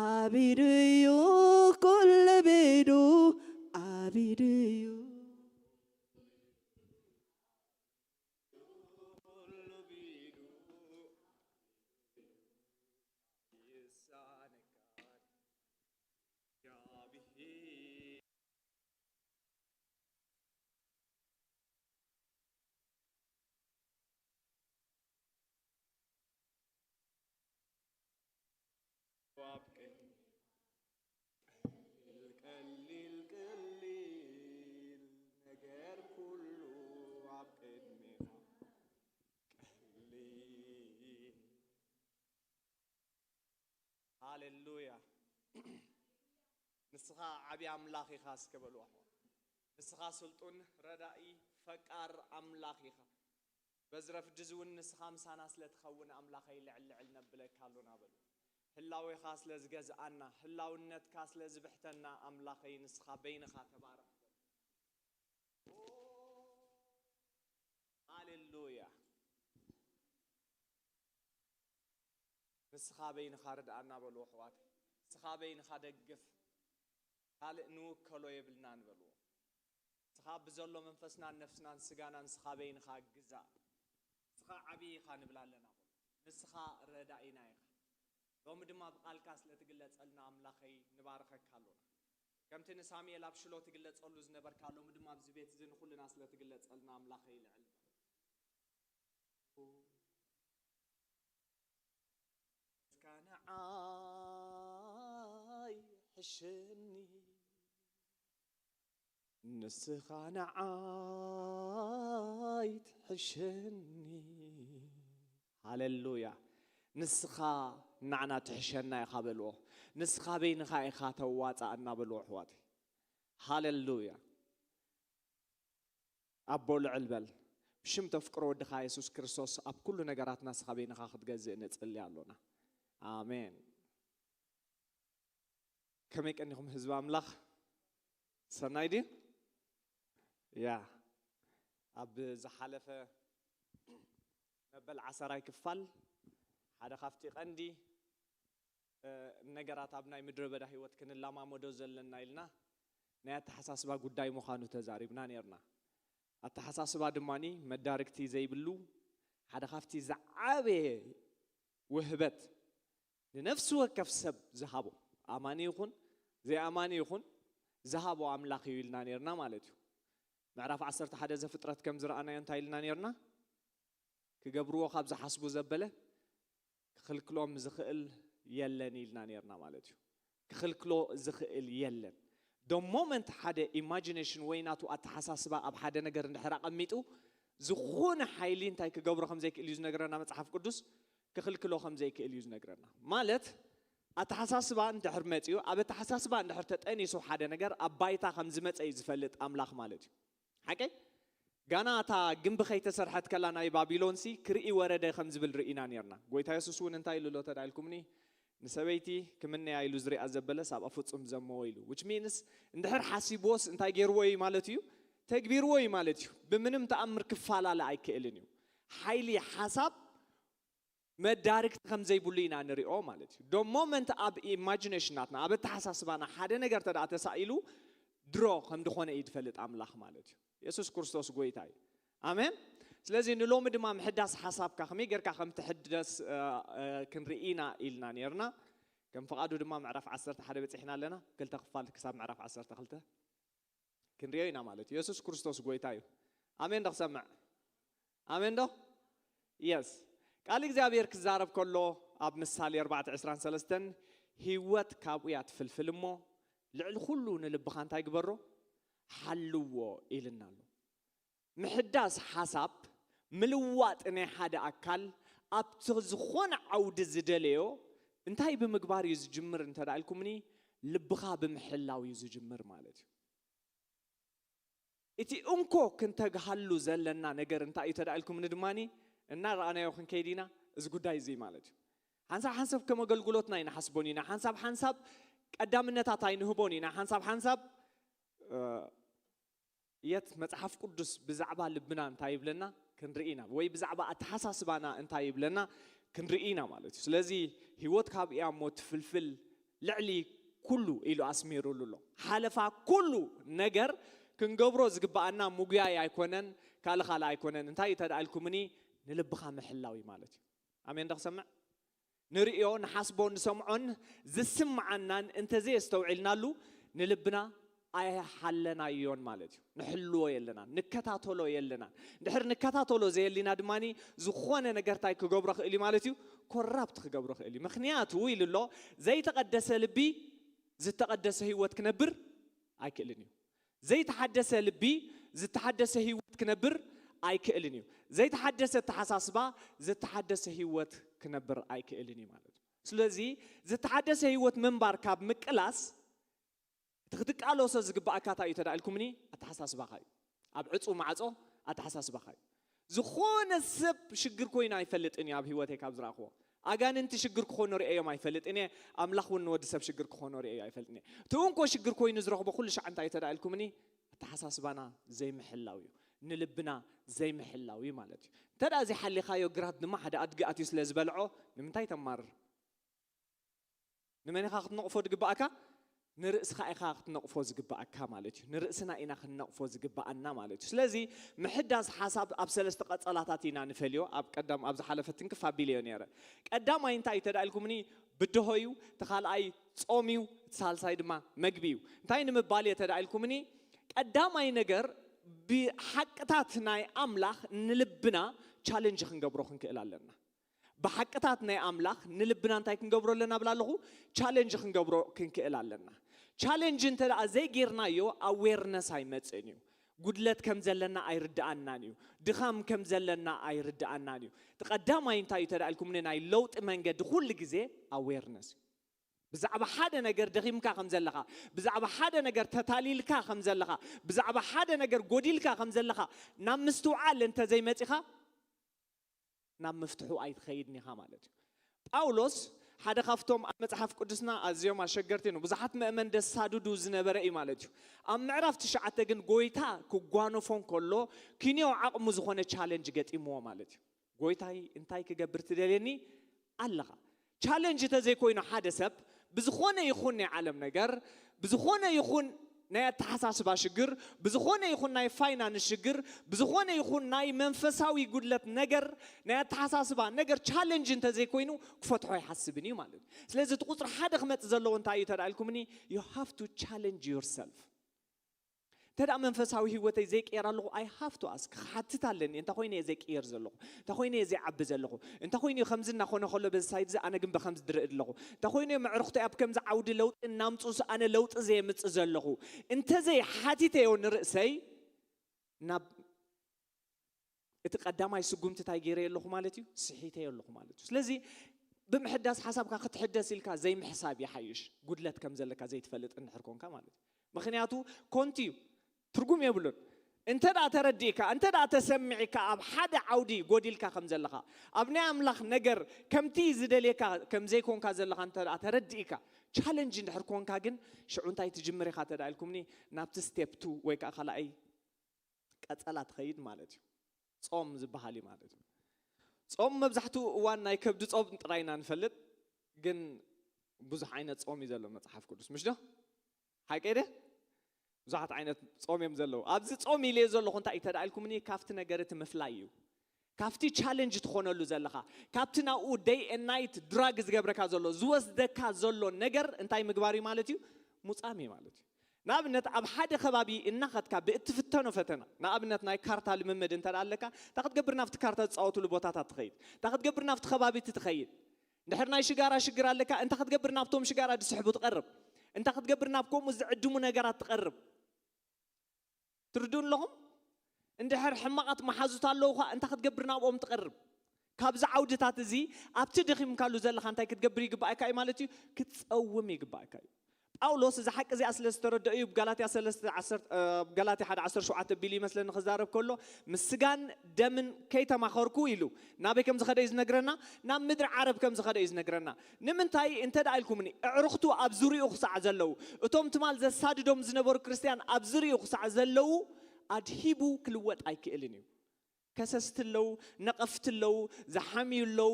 ኣብ ኢዱ እዩ፣ ኩሉ ብኢዱ ኣብ ኢዱ እዩ። ቀሊል፣ ቀሊል፣ ነገር ኩሉ ኣብ ቅድሜኻ ቀሊል። ሃሌሉያ። ንስኻ ዓቢ ኣምላኽ ኢኻ እስከ በሉ ኣሕዋት። ንስኻ ስልጡን፣ ረዳኢ፣ ፈቃር ኣምላኽ ኢኻ። በዚ ረፍዲ እዚ እውን ንስኻ ምሳና ስለ ትኸውን ኣምላኸይ ልዕል ልዕል ነብለካ ኣሎና በሉ። ህላዌኻ ስለ ዝገዝኣና፣ ህላውነትካ ስለ ዝብሕተና ኣምላኸይ ንስኻ በይንኻ ተባረኽ በሉ። ሃሌሉያ። ንስኻ በይንኻ ርድኣና በልዎ ኣሕዋተይ። ንስኻ በይንኻ ደግፍ። ካልእ ንውከሎ የብልናን በልዎ። ንስኻ ብዘሎ መንፈስናን ነፍስናን ስጋናን ንስኻ በይንኻ ግዛእ። ንስኻ ዓብዪ ኢኻ ንብል ኣለና። ንስኻ ረዳኢና ኢኻ። ሎሚ ድማ ብቓልካ ስለ ትግለጸልና ኣምላኸይ ንባርኸካ ኣሎና። ከምቲ ንሳሙኤል ኣብ ሽሎ ትግለጸሉ ዝነበርካ ሎሚ ድማ ኣብዚ ቤት እዚ ንኹልና ስለ ትግለጸልና ኣምላኸይ ልዕል በል። እስካ ንዓይ ሕሸኒ፣ ንስኻ ንዓይ ትሕሸኒ። ሃሌሉያ። ንስኻ ንዓና ትሕሸና ኢኻ በልዎ። ንስኻ በይንኻ ኢኻ ተዋጻኣና በልዎ ኣሕዋተይ። ሃሌሉያ። ኣቦ ልዕል በል። ብሽም ተፍቅሮ ወድኻ የሱስ ክርስቶስ ኣብ ኩሉ ነገራትና ንስኻ በይንኻ ክትገዝእ ንጽሊ ኣሎና። ኣሜን። ከመይ ቀኒኹም ህዝቢ ኣምላኽ? ሰናይ ድዩ? ያ። ኣብ ዝሓለፈ መበል ዓሰራይ ክፋል ሓደ ካብቲ ቀንዲ፣ እ፣ ነገራት ኣብ ናይ ምድረ በዳ ህይወት ክንላማመዶ ዘለና ኢልና ናይ ኣተሓሳስባ ጉዳይ ምዃኑ ተዛሪብና ነይርና። ኣተሓሳስባ ድማኒ መዳርግቲ ዘይብሉ ሓደ ካብቲ ዝዓበየ ውህበት ንነፍሲ ወከፍ ሰብ ዝሃቦ፣ ኣማኒ ይኹን ዘይኣማኒ ይኹን፣ ዝሃቦ ኣምላኽ እዩ ኢልና ነይርና ማለት እዩ። ምዕራፍ ዓሰርተ ሓደ ዘፍጥረት ከም ዝረኣናዮ እንታይ ኢልና ነይርና? ክገብርዎ ካብ ዝሓስቡ ዘበለ ክኽልክሎም ዝኽእል የለን ኢልና ነይርና ማለት እዩ። ክኽልክሎ ዝኽእል የለን። The moment ሓደ ኢማጂኔሽን ወይ ናቱ ኣተሓሳስባ ኣብ ሓደ ነገር እንድሕር ኣቐሚጡ፣ ዝኾነ ሓይሊ እንታይ ክገብሮ ከም ዘይክእል እዩ ዝነግረና መጽሓፍ ቅዱስ። ክኽልክሎ ከም ዘይክእል እዩ ዝነግረና። ማለት ኣተሓሳስባ እንድሕር መጺኡ፣ ኣብ ኣተሓሳስባ እንድሕር ተጠኒሱ ሓደ ነገር ኣብ ባይታ ከም ዝመጸ እዩ ዝፈልጥ ኣምላኽ ማለት እዩ። ሓቀይ? ጋና እታ ግንቢ ከይተሰርሐት ከላ ናይ ባቢሎንሲ ክርኢ ወረደ ከም ዝብል ርኢና ነርና። ጎይታ የሱስ እውን እንታይ ኢሉ ኣሎ ተዳኢልኩምኒ? ንሰበይቲ ክምነያ ኢሉ ዝሪኣ ዘበለስ ኣብኣ ፍጹም ዘመዎ ኢሉ። Which means እንድሕር ሓሲብዎስ እንታይ ገይርዎ እዩ ማለት እዩ? ተግቢርዎ እዩ ማለት እዩ። ብምንም ተኣምር ክፈላለ ኣይክእልን እዩ። ሓይሊ ሓሳብ መዳርግቲ ከም ዘይብሉ ኢና ንሪኦ ማለት እዩ። The moment ኣብ ኢማጂኔሽናትና፣ ኣብ ኣተሓሳስባና ሓደ ነገር ተደኣ ተሳኢሉ ድሮ ከም ዝኾነ እዩ ዝፈልጥ ኣምላኽ ማለት እዩ። የሱስ ክርስቶስ ጎይታ እዩ። ኣሜን። ስለዚ ንሎሚ ድማ ምሕዳስ ሓሳብካ ከመይ ጌርካ ከም ትሕደስ፣ እ፣ እ፣ ክንርኢ ኢና ኢልና ኔርና። ከም ፍቓዱ ድማ ምዕራፍ ዓሰርተ ሓደ በጺሕና ኣለና። ክልተ ክፋል ክሳብ ምዕራፍ ዓሰርተ ክልተ ክንሪኦ ኢና ማለት እዩ። የሱስ ክርስቶስ ጎይታ እዩ። ኣሜን ዶ ክሰምዕ? ኣሜን ዶ? የስ። ቃል እግዚኣብሔር ክዛረብ ከሎ ኣብ ምሳሌ ኣርባዕተ ዕስራን ሰለስተን፣ ህይወት ካብኡ እያ ትፍልፍል እሞ ልዕሊ ኩሉ ንልብኻ እንታይ ግበሮ? ሓልዎ ኢልና ኣሎ። ምሕዳስ ሓሳብ፣ ምልዋጥ ናይ ሓደ ኣካል ኣብቲ ዝኾነ ዓውዲ ዝደለዮ እንታይ ብምግባር እዩ ዝጅምር እንተ ደኣ ኢልኩምኒ፣ ልብኻ ብምሕላው እዩ ዝጅምር ማለት እዩ። እቲ እንኮ ክንተግሃሉ ዘለና ነገር እንታይ እዩ ተደኣ ኢልኩምኒ ድማኒ፣ እናረኣናዮ ክንከይድ ኢና፣ እዚ ጉዳይ እዚ ማለት እዩ። ሓንሳብ ሓንሳብ ከም ኣገልግሎትና ኣይንሓስቦን ኢና፣ ሓንሳብ ሓንሳብ ቀዳምነታት ኣይንህቦን ኢና፣ ሓንሳብ ሓንሳብ፣ እ፣ የት መጽሓፍ ቅዱስ ብዛዕባ ልብና እንታይ ይብለና ክንርኢ ኢና፣ ወይ ብዛዕባ ኣተሓሳስባና እንታይ ይብለና ክንርኢ ኢና ማለት እዩ። ስለዚ ህይወት ካብ እያ እሞ ትፍልፍል ልዕሊ ኩሉ ኢሉ ኣስሚሩሉ ኣሎ። ሓለፋ ኩሉ ነገር ክንገብሮ ዝግብኣና ምጉያይ ኣይኮነን፣ ካልእ ካልእ ኣይኮነን። እንታይ እዩ ተደኣ ኢልኩምኒ? ንልብኻ ምሕላው እዩ ማለት እዩ። ኣሜን ዶ ክሰምዕ? ንርእዮ፣ ንሓስቦ፣ ንሰምዖን ዝስምዓናን እንተዘየስተውዒልናሉ ንልብና ኣይሓለናዮን ማለት እዩ። ንሕልዎ የለናን፣ ንከታተሎ የለናን። እንድሕር ንከታተሎ ዘየሊና ድማኒ ዝኾነ ነገር እንታይ ክገብሮ ክእል እዩ ማለት እዩ? ኮራፕት ክገብሮ ክእል እዩ። ምኽንያቱ ኢሉ ኣሎ፣ ዘይተቐደሰ ልቢ ዝተቐደሰ ህይወት ክነብር ኣይክእልን እዩ። ዘይተሓደሰ ልቢ ዝተሓደሰ ህይወት ክነብር ኣይክእልን እዩ። ዘይተሓደሰ ኣተሓሳስባ ዝተሓደሰ ህይወት ክነብር ኣይክእልን እዩ ማለት እዩ። ስለዚ ዝተሓደሰ ህይወት ምንባር ካብ ምቅላስ እቲ ክትቃለሶ ዝግባኣካ እንታይ እዩ ተደኣ ኢልኩምኒ? ኣተሓሳስባኻ እዩ። ኣብ ዕጹው ማዕጾ ኣተሓሳስባኻ እዩ። ዝኾነ ሰብ ሽግር ኮይኑ ኣይፈልጥን እዩ ኣብ ህይወተይ ካብ ዝረኣኽዎ። ኣጋንንቲ ሽግር ክኾኑ ርእዮም ኣይፈልጥን እየ። ኣምላኽ እውን ንወዲ ሰብ ሽግር ክኾኑ ርእዮ ኣይፈልጥን እየ። እቲ እንኮ ሽግር ኮይኑ ዝረኽቦ ኩሉ ሻዕ እንታይ እዩ ተደኣ ኢልኩምኒ? ኣተሓሳስባና ዘይምሕላው እዩ። ንልብና ዘይምሕላው እዩ ማለት እዩ። እንተ ደኣ ዘይሓሊኻዮ ግራት ድማ ሓደ ኣድጊ ኣትዩ ስለ ዝበልዖ ንምንታይ ተማርር? ንመን ኢኻ ክትነቕፎ ዝግባእካ? ንርእስኻ ኢኻ ክትነቕፎ ዝግባኣካ ማለት እዩ። ንርእስና ኢና ክንነቕፎ ዝግባኣና ማለት እዩ። ስለዚ ምሕዳስ ሓሳብ ኣብ ሰለስተ ቀጸላታት ኢና ንፈልዮ። ኣብ ቀዳም ኣብ ዝሓለፈ ትንክፍ ኣቢለዮ ነይረ። ቀዳማይ እንታይ እዩ ተዳኢልኩምኒ? ብድሆ እዩ። እቲ ካልኣይ ጾም እዩ። እቲ ሳልሳይ ድማ መግቢ እዩ። እንታይ ንምባል እየ ተዳኢልኩምኒ? ቀዳማይ ነገር ብሓቅታት ናይ ኣምላኽ ንልብና ቻለንጅ ክንገብሮ ክንክእል ኣለና። ብሓቅታት ናይ ኣምላኽ ንልብና እንታይ ክንገብሮ ኣለና ብላ ኣለኹ? ቻለንጅ ክንገብሮ ክንክእል ኣለና። ቻለንጅ እንተ ደኣ ዘይጌርናዮ ኣዌርነስ ኣይመጽእን እዩ። ጉድለት ከም ዘለና ኣይርድኣናን እዩ። ድኻም ከም ዘለና ኣይርድኣናን እዩ። እቲ ቀዳማይ እንታይ እዩ ተዳኢልኩምኒ ናይ ለውጢ መንገዲ ኩሉ ግዜ ኣዌርነስ እዩ። ብዛዕባ ሓደ ነገር ደኺምካ ከም ዘለኻ፣ ብዛዕባ ሓደ ነገር ተታሊልካ ከም ዘለኻ፣ ብዛዕባ ሓደ ነገር ጎዲልካ ከም ዘለኻ ናብ ምስትውዓል እንተ ዘይመጺኻ ናብ ምፍትሑ ኣይትኸይድን ኢኻ ማለት እዩ። ጳውሎስ ሓደ ካብቶም ኣብ መጽሓፍ ቅዱስና ኣዝዮም ኣሸገርቲ ንብዙሓት ምእመን ደሳድዱ ዝነበረ እዩ ማለት እዩ። ኣብ ምዕራፍ ትሽዓተ ግን ጎይታ ክጓነፎ እንከሎ ክንዮ ዓቕሙ ዝኾነ ቻለንጅ ገጢምዎ ማለት እዩ። ጎይታይ እንታይ ክገብር ትደልየኒ ኣለኻ? ቻለንጅ ተዘይኮይኑ ሓደ ሰብ ብዝኾነ ይኹን ናይ ዓለም ነገር ብዝኾነ ይኹን ናይ ኣተሓሳስባ ሽግር ብዝኾነ ይኹን ናይ ፋይናንስ ሽግር ብዝኾነ ይኹን ናይ መንፈሳዊ ጉድለት ነገር ናይ ኣተሓሳስባ ነገር ቻለንጅ እንተዘይኮይኑ ክፈትሖ ኣይሓስብን እዩ ማለት እዩ። ስለዚ እቲ ቁፅሪ ሓደ ክመፅእ ዘለዎ እንታይ እዩ ተዳልኩምኒ? You have to challenge yourself። እንተ ደኣ መንፈሳዊ ህይወተይ ዘይቅየር ኣለኹ I have to ask፣ ክሓትት ኣለኒ። እንታይ ኮይነ እየ ዘይቅየር ዘለኹ? እንታይ ኮይነ እየ ዘይዓቢ ዘለኹ? እንታይ ኮይኑ እዩ ከምዚ እናኾነ ከሎ በዚ ሳይድ እዚ ኣነ ግን ብከምዚ ዝርኢ ኣለኹ? እንታይ ኮይኑ እዮም ኣዕሩኽተይ ኣብ ከምዚ ዓውዲ ለውጢ እናምፅኡስ ኣነ ለውጢ ዘየምፅእ ዘለኹ? እንተዘይ ሓቲተዮ ንርእሰይ ናብ እቲ ቀዳማይ ስጉምቲ እንታይ ገይረዮ ኣለኹ ማለት እዩ? ስሒተዮ ኣለኹ ማለት እዩ። ስለዚ ብምሕዳስ ሓሳብካ ክትሕደስ ኢልካ ዘይምሕሳብ ይሓይሽ፣ ጉድለት ከም ዘለካ ዘይትፈልጥ እንድሕር ኮንካ ማለት እዩ። ምክንያቱ ኮንቲ እዩ፣ ትርጉም የብሉን። እንተ ደኣ ተረዲእካ፣ እንተ ደኣ ተሰሚዕካ ኣብ ሓደ ዓውዲ ጎዲልካ ከም ዘለኻ፣ ኣብ ናይ ኣምላኽ ነገር ከምቲ ዝደልየካ ከም ዘይኮንካ ዘለኻ እንተ ደኣ ተረዲእካ፣ ቻለንጅ እንድሕር ኮንካ ግን ሽዑ እንታይ ትጅምር ኢኻ ተዳኢልኩምኒ ናብቲ ስቴፕ ቱ ወይ ከዓ ካልኣይ ቀጸላ ትኸይድ ማለት እዩ። ጾም ዝበሃል እዩ ማለት እዩ። ጾም መብዛሕትኡ እዋን ናይ ከብዲ ጾም ጥራይ ኢና ንፈልጥ፣ ግን ብዙሕ ዓይነት ጾም እዩ ዘሎ መጽሓፍ ቅዱስ፣ ምሽ ዶ? ሓቀይ ደ? ብዙሓት ዓይነት ጾም እዮም ዘለዉ። ኣብዚ ጾም ኢለ ዘለኹ እንታይ እዩ ተዳኢልኩምኒ ካብቲ ነገር እቲ ምፍላይ እዩ። ካብቲ ቻለንጅ ትኾነሉ ዘለኻ፣ ካብቲ ናብኡ ደይ ኤን ናይት ድራግ ዝገብረካ ዘሎ ዝወስደካ ዘሎ ነገር እንታይ ምግባር እዩ ማለት እዩ? ሙጻም እዩ ማለት እዩ። ንኣብነት ኣብ ሓደ ከባቢ እናኸድካ ብእትፍተኖ ፈተና፣ ንኣብነት ናይ ካርታ ልምምድ እንተ ኣለካ እንታይ ክትገብር ናብቲ ካርታ ዝፃወትሉ ቦታታት ትኸይድ? እንታይ ክትገብር ናብቲ ከባቢ እቲ ትኸይድ? እንድሕር ናይ ሽጋራ ሽግር ኣለካ እንታይ ክትገብር ናብቶም ሽጋራ ዝስሕቡ ትቐርብ? እንታይ ክትገብር ናብ ከምኡ ዝዕድሙ ነገራት ትቐርብ? ትርድኡ ኣለኹም? እንድሕር ሕማቓት መሓዙት ኣለዉ ኸዓ እንታይ ክትገብር ናብኦም ትቐርብ? ካብዚ ዓውድታት እዚ ኣብቲ ደኺምካሉ ዘለኻ እንታይ ክትገብር ይግባኣካ እዩ ማለት እዩ? ክትጸውም ይግባኣካ እዩ። ጳውሎስ እዚ ሓቂ እዚኣ ስለ ዝተረድኦ እዩ ብጋላትያ ሰለስተ ዓሰርተ፣ እ፣ ብጋላትያ ሓደ ዓሰርተ ሸውዓተ ቢሉ ይመስለኒ ክዛረብ ከሎ ምስ ስጋን ደምን ከይተማኸርኩ ኢሉ ናበይ ከም ዝኸደ እዩ ዝነግረና? ናብ ምድሪ ዓረብ ከም ዝኸደ እዩ ዝነግረና። ንምንታይ እንተ ደኣ ኢልኩምኒ ኣዕሩኽቱ ኣብ ዙሪኡ ክሳዕ ዘለዉ እቶም ትማል ዘሳድዶም ዝነበሩ ክርስትያን ኣብ ዙሪኡ ክሳዕ ዘለዉ ኣድሂቡ ክልወጥ ኣይክእልን እዩ። ከሰስቲ ኣለዉ፣ ነቐፍቲ ኣለዉ፣ ዝሓምዩ ኣለዉ።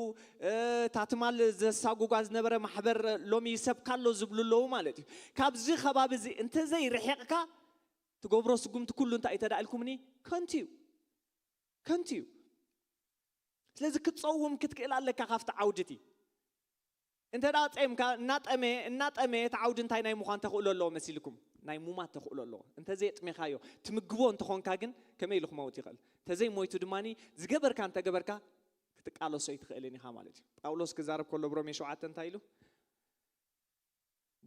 እታ ትማል ዘሳጉጓ ዝነበረ ማሕበር ሎሚ ይሰብካ ኣሎ ዝብሉ ኣለዉ ማለት እዩ። ካብዚ ከባቢ እዚ እንተዘይርሒቕካ ትገብሮ ስጉምቲ ኩሉ እንታይ እዩ ተዳኢልኩምኒ ከንቱ እዩ። ከንቱ እዩ። ስለዚ ክትፀውም ክትክእል ኣለካ ካብቲ ዓውዲ እቲ። እንተ ደኣ ጸምካ እናጠመየ እናጠመየ እቲ ዓውዲ እንታይ ናይ ምዃን ተኽእሎ ኣለዎ መሲልኩም? ናይ ሙማት ተኽእሎ ኣለዎ። እንተ ዘየጥሜኻዮ ትምግቦ እንተኾንካ ግን ከመይ ኢሉ ክመውት ይኽእል? እንተ ዘይሞይቱ ድማ ዝገበርካ እንተ ገበርካ ክትቃለሶ ኣይትኽእልን ኢኻ ማለት እዩ። ጳውሎስ ክዛረብ ከሎ ብሮሜ ሸውዓተ እንታይ ኢሉ?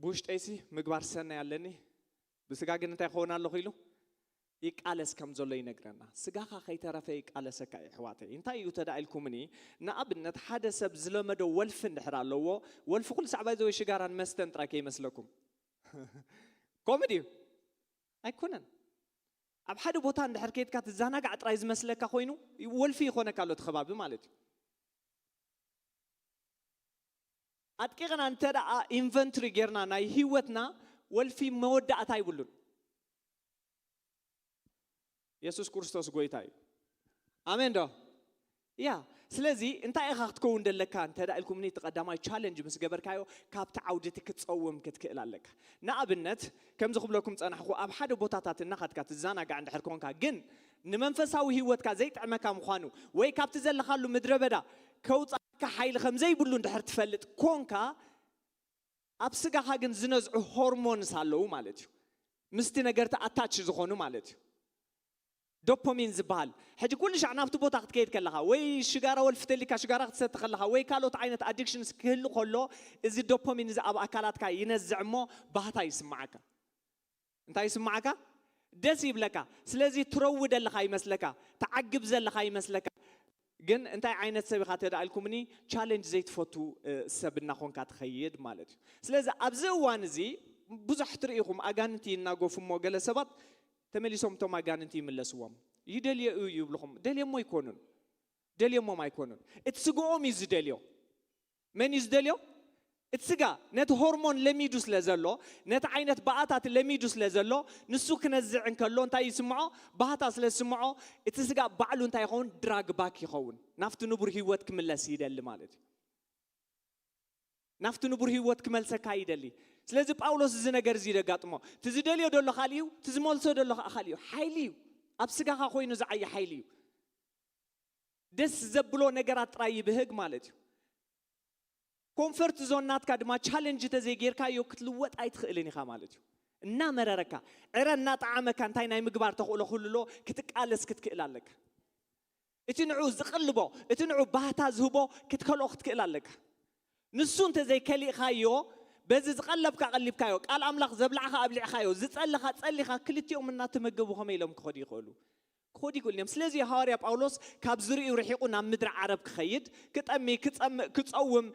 ብውሽጠይሲ ምግባር ሰናይ ኣለኒ፣ ብስጋ ግን እንታይ ክኸውን ኣለኹ ኢሉ ይቃለስ ከም ዘሎ ይነግረና። ስጋኻ ከይተረፈ ይቃለሰካ እዩ ኣሕዋተይ። እንታይ እዩ ተዳኢልኩምኒ? ንኣብነት ሓደ ሰብ ዝለመዶ ወልፊ እንድሕር ኣለዎ፣ ወልፊ ኩሉ ሳዕ ባይዘወይ ሽጋራን መስተን ጥራይ ከይመስለኩም። ከምኡ ድዩ? ኣይኮነን። ኣብ ሓደ ቦታ እንድሕር ከይድካ ትዘናጋዕ ጥራይ ዝመስለካ ኮይኑ ወልፊ ይኾነካ ኣሎ እቲ ከባቢ ማለት እዩ። ኣጥቂቕና እንተ ደኣ ኢንቨንትሪ ጌርና ናይ ህይወትና ወልፊ መወዳእታ ይብሉን። የሱስ ክርስቶስ ጎይታ እዩ። ኣሜን ዶ? ያ ስለዚ እንታይ ኢኻ ክትከውን ደለካ እንተ ደኣ ኢልኩምኒ፣ እቲ ቀዳማይ ቻለንጅ ምስ ገበርካዮ፣ ካብቲ ዓውዲ እቲ ክትጸውም ክትክእል ኣለካ። ንኣብነት፣ ከምዚ ክብለኩም ጸናሕኩ፣ ኣብ ሓደ ቦታታት እናኸድካ ትዘናጋዕ እንድሕር ኮንካ፣ ግን ንመንፈሳዊ ህይወትካ ዘይጥዕመካ ምዃኑ፣ ወይ ካብቲ ዘለኻሉ ምድረ በዳ ከውጻካ ሓይሊ ከም ዘይብሉ እንድሕር ትፈልጥ ኮንካ፣ ኣብ ስጋኻ ግን ዝነዝዑ ሆርሞንስ ኣለዉ ማለት እዩ። ምስቲ ነገርቲ ኣታች ዝኾኑ ማለት እዩ። ዶፓሚን ዝበሃል። ሕጂ ኩሉ ሻዕ ናብቲ ቦታ ክትከይድ ከለኻ፣ ወይ ሽጋራ ወልፊ ተሊካ ሽጋራ ክትሰቲ ከለኻ፣ ወይ ካልኦት ዓይነት ኣዲክሽንስ ክህሉ ከሎ፣ እዚ ዶፓሚን እዚ ኣብ ኣካላትካ ይነዝዕ እሞ፣ ባህታ ይስምዓካ። እንታይ ይስምዓካ? ደስ ይብለካ። ስለዚ ትረዊ ዘለኻ ይመስለካ፣ ትዓግብ ዘለኻ ይመስለካ። ግን እንታይ ዓይነት ሰብ ኢኻ ተዳ ኢልኩምኒ፣ ቻለንጅ ዘይትፈቱ፣ እ፣ ሰብ እናኾንካ ትኸይድ ማለት እዩ። ስለዚ ኣብዚ እዋን እዚ ብዙሕ ትርእይኹም፣ ኣጋንንቲ ይናገፉ እሞ፣ ገለ ሰባት ተመሊሶም እቶም ኣጋንንቲ ይምለስዎም። ይደልዮ እዩ ይብልኹም። ደልዮሞ ኣይኮኑን። ደልዮሞም ኣይኮኑን። እቲ ስግኦም እዩ ዝደልዮ። መን እዩ ዝደልዮ? እቲ ስጋ ነቲ ሆርሞን ለሚዱ ስለ ዘሎ፣ ነቲ ዓይነት ባእታት ለሚዱ ስለ ዘሎ፣ ንሱ ክነዝዕ እንከሎ እንታይ ይስምዖ? ባህታ ስለ ዝስምዖ፣ እቲ ስጋ ባዕሉ እንታይ ይኸውን? ድራግ ባክ ይኸውን። ናብቲ ንቡር ህይወት ክምለስ ይደሊ ማለት እዩ። ናብቲ ንቡር ህይወት ክመልሰካ ይደሊ። ስለዚ ጳውሎስ እዚ ነገር እዚ ደጋጥሞ። እቲ ዝደልዮ ደሎ ካልእ እዩ፣ እቲ ዝመልሶ ደሎ ከዓ ካልእ እዩ። ሓይሊ እዩ። ኣብ ስጋኻ ኮይኑ ዝዓየ ሓይሊ እዩ። ደስ ዘብሎ ነገራት ጥራይ ይብህግ ማለት እዩ። ኮንፈርት ዞን ናትካ ድማ ቻለንጅ ተዘይጌርካዮ ክትልወጥ ኣይትኽእልን ኢኻ ማለት እዩ። እናመረረካ፣ ዕረ እናጠዓመካ እንታይ ናይ ምግባር ተኽእሎ ክህሉ ኣለዎ? ክትቃለስ ክትክእል ኣለካ። እቲ ንዑ ዝቕልቦ፣ እቲ ንዑ ባህታ ዝህቦ ክትከልኦ ክትክእል ኣለካ። ንሱ እንተዘይከሊእኻዮ፣ በዚ ዝቐለብካ ቀሊብካዮ፣ ቃል ኣምላኽ ዘብላዕኻ ኣብሊዕኻዮ፣ ዝጸለኻ ጸሊኻ፣ ክልቲኦም እናተመገቡ ከመይ ኢሎም ክኸዱ ይኽእሉ? ክኸዱ ይኽእሉ እዮም። ስለዚ ሃዋርያ ጳውሎስ ካብ ዝርእዩ ርሒቑ ናብ ምድሪ ዓረብ ክኸይድ፣ ክጠሚ፣ ክጸምእ፣ ክጸውም፣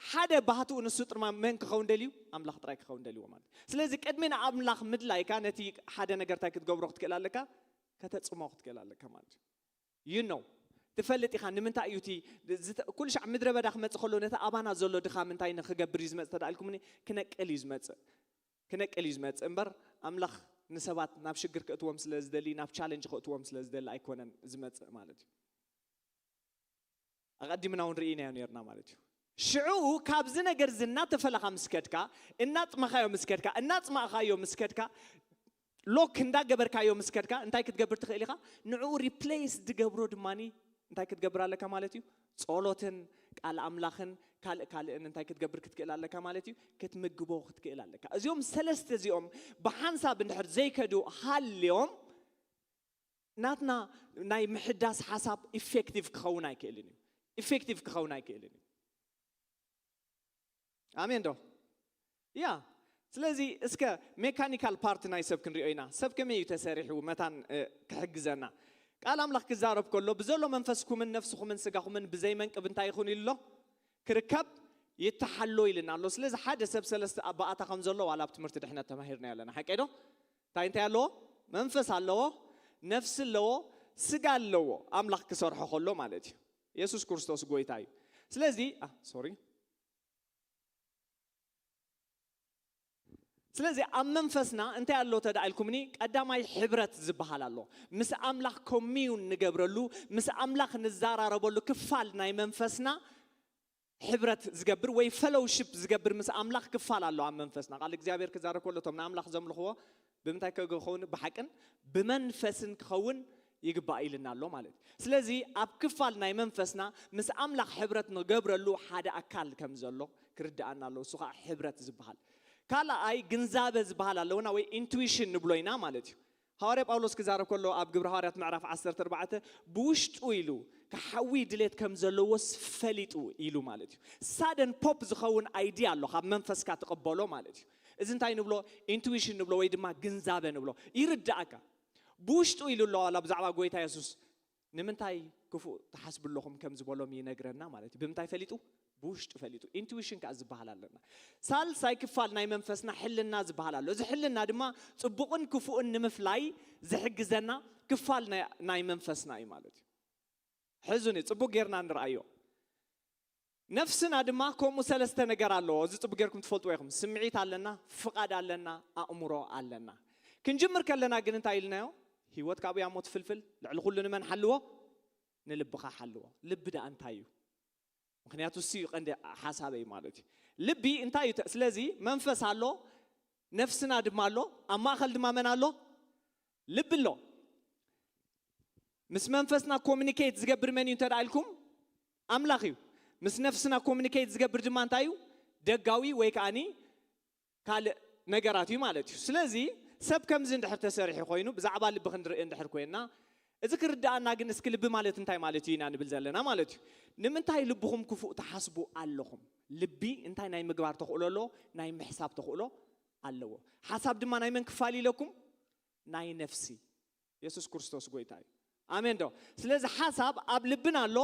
ሓደ ባህትኡ ንሱ ጥርማ መን ክኸውን ደልዩ? ኣምላኽ ጥራይ ክኸውን ደልዎ ማለት እዩ። ስለዚ ቅድሚ ንኣምላኽ ምድላይካ ነቲ ሓደ ነገር እንታይ ክትገብሮ ክትክእል ኣለካ? ከተጽሞ ክትክእል ኣለካ ማለት እዩ። You know፣ ትፈልጥ ኢኻ ንምንታይ እዩ እቲ ዝተ-፣ ኩሉ ሻዕ ምድረ በዳ ክመጽእ ከሎ ነቲ ኣባና ዘሎ ድኻም እንታይ ንክገብር እዩ ዝመጽእ ተዳ ኢልኩምኒ? ክነቅል እዩ ዝመጽእ። ክነቅል እዩ ዝመጽእ እምበር ኣምላኽ ንሰባት ናብ ሽግር ክእትዎም ስለ ዝደሊ፣ ናብ ቻለንጅ ክእትዎም ስለ ዝደሊ ኣይኮነን ዝመጽእ ማለት እዩ። ኣቐዲምና እውን ርኢናዮ ነርና ማለት እዩ። ሽዑ ካብዚ ነገር እዚ እናተፈለኻ ምስ ከድካ፣ እናጥመኻዮ ምስ ከድካ፣ እናጽማእኻዮ ምስ ከድካ፣ ሎክ እንዳገበርካዮ ምስ ከድካ እንታይ ክትገብር ትኽእል ኢኻ? ንዕኡ ሪፕሌስ ዝገብሮ ድማኒ እንታይ ክትገብር ኣለካ ማለት እዩ? ጸሎትን ቃል ኣምላኽን ካልእ ካልእን እንታይ ክትገብር ክትክእል ኣለካ ማለት እዩ? ክትምግቦ ክትክእል ኣለካ። እዚኦም ሰለስተ እዚኦም ብሓንሳብ እንድሕር ዘይከዱ ሃልዮም ናትና ናይ ምሕዳስ ሓሳብ ኢፌክቲቭ ክኸውን ኣይክእልን እዩ። ኢፌክቲቭ ክኸውን ኣይክእልን እዩ። ኣሜን ዶ? ያ። ስለዚ እስከ ሜካኒካል ፓርት ናይ ሰብ ክንሪኦ ኢና። ሰብ ከመይ እዩ ተሰሪሑ መታን፣ እ፣ ክሕግዘና? ቃል ኣምላኽ ክዛረብ ከሎ፣ "ብዘሎ መንፈስኩምን ነፍስኹምን ስጋኹምን ብዘይ መንቅብ እንታይ ይኹን?" ኢሉ ኣሎ? "ክርከብ ይተሓሎ" ኢልና ኣሎ። ስለዚ ሓደ ሰብ ሰለስተ ኣባኣታ ከም ዘሎ ዋላ ኣብ ትምህርቲ ድሕነት ተማሂርናዮ ኣለና። ሓቀይ ዶ? እንታይ እንታይ ኣለዎ? መንፈስ ኣለዎ፣ ነፍሲ ኣለዎ፣ ስጋ ኣለዎ። ኣምላኽ ክሰርሖ ከሎ ማለት እዩ። የሱስ ክርስቶስ ጎይታ እዩ። ስለዚ፣ አ፣ ሶሪ። ስለዚ ኣብ መንፈስና እንታይ ኣሎ ተዳ ኢልኩምኒ? ቀዳማይ ሕብረት ዝበሃል ኣሎ። ምስ ኣምላኽ ኮሚዩን ንገብረሉ፣ ምስ ኣምላኽ ንዛራረበሉ ክፋል ናይ መንፈስና ሕብረት ዝገብር ወይ ፈሎውሺፕ ዝገብር ምስ ኣምላኽ ክፋል ኣሎ ኣብ መንፈስና። ቃል እግዚኣብሔር ክዛረብ ከሎ እቶም ንኣምላኽ ዘምልኽዎ ብምንታይ ክኸውን? ብሓቅን ብመንፈስን ክኸውን ይግባእ ኢልና ኣሎ ማለት እዩ። ስለዚ ኣብ ክፋል ናይ መንፈስና ምስ ኣምላኽ ሕብረት ንገብረሉ ሓደ ኣካል ከም ዘሎ ክርድኣና ኣለዎ። እሱ ከዓ ሕብረት ዝበሃል። ካልኣይ ግንዛበ ዝበሃል ኣለውና ወይ ኢንቱዊሽን ንብሎ ኢና ማለት እዩ። ሃዋርያ ጳውሎስ ክዛረብ ከሎ ኣብ ግብሪ ሃዋርያት ምዕራፍ ዓሰርተ ኣርባዕተ ብውሽጡ ኢሉ ክሓዊ ድሌት ከም ዘለዎስ ፈሊጡ ኢሉ ማለት እዩ። ሳደን ፖፕ ዝኸውን ኣይድያ ኣሎ ካብ መንፈስካ ትቕበሎ ማለት እዩ። እዚ እንታይ ንብሎ? ኢንቱዊሽን ንብሎ ወይ ድማ ግንዛበ ንብሎ። ይርዳእካ። ብውሽጡ ኢሉ ኣሎ ዋላ ብዛዕባ ጎይታ የሱስ ንምንታይ ክፉእ ትሓስቡ ኣለኹም ከም ዝበሎም ይነግረና ማለት እዩ። ብምንታይ ፈሊጡ? ብውሽጡ ፈሊጡ። ኢንቱዊሽን ከዓ ዝበሃል ኣለና። ሳልሳይ ክፋል ናይ መንፈስና ሕልና ዝበሃል ኣሎ። እዚ ሕልና ድማ ጽቡቕን ክፉእን ንምፍላይ ዝሕግዘና ክፋል ናይ፣ ናይ መንፈስና እዩ ማለት እዩ። ሕዙኒ፣ ጽቡቕ ጌርና ንርኣዮ። ነፍስና ድማ ከምኡ ሰለስተ ነገር ኣለዎ። እዚ ጽቡቕ ጌርኩም ትፈልጥዎ ኢኹም። ስምዒት ኣለና፣ ፍቓድ ኣለና፣ ኣእምሮ ኣለና። ክንጅምር ከለና ግን እንታይ ኢልናዮ? ህይወት ካብኡ እያ እሞ ትፍልፍል፣ ልዕሊ ኩሉ ንመን ሓልዎ? ንልብኻ ሓልዎ። ልቢ ደኣ እንታይ እዩ? ምክንያቱ እሱ እዩ ቀንዲ ሓሳበይ ማለት እዩ። ልቢ እንታይ እዩ? ስለዚ መንፈስ ኣሎ፣ ነፍስና ድማ ኣሎ፣ ኣብ ማእኸል ድማ መን ኣሎ? ልቢ ኣሎ። ምስ መንፈስና ኮሚኒኬት ዝገብር መን እዩ እንተ ኢልኩም፣ ኣምላኽ እዩ። ምስ ነፍስና ኮሚኒኬት ዝገብር ድማ እንታይ እዩ? ደጋዊ ወይ ከዓኒ ካልእ ነገራት እዩ ማለት እዩ። ስለዚ ሰብ ከምዚ እንድሕር ተሰሪሑ ኮይኑ ብዛዕባ ልቢ ክንርኢ እንድሕር ኮይና፣ እዚ ክርድኣና ግን እስኪ ልቢ ማለት እንታይ ማለት እዩ ኢና ንብል ዘለና ማለት እዩ። ንምንታይ ልብኹም ክፉእ ትሓስቡ ኣለኹም? ልቢ እንታይ ናይ ምግባር ተኽእሎ ኣለዎ? ናይ ምሕሳብ ተኽእሎ ኣለዎ። ሓሳብ ድማ ናይ መን ክፋል ኢለኩም? ናይ ነፍሲ። የሱስ ክርስቶስ ጎይታ እዩ። ኣሜን ዶ? ስለዚ ሓሳብ ኣብ ልብና ኣሎ፣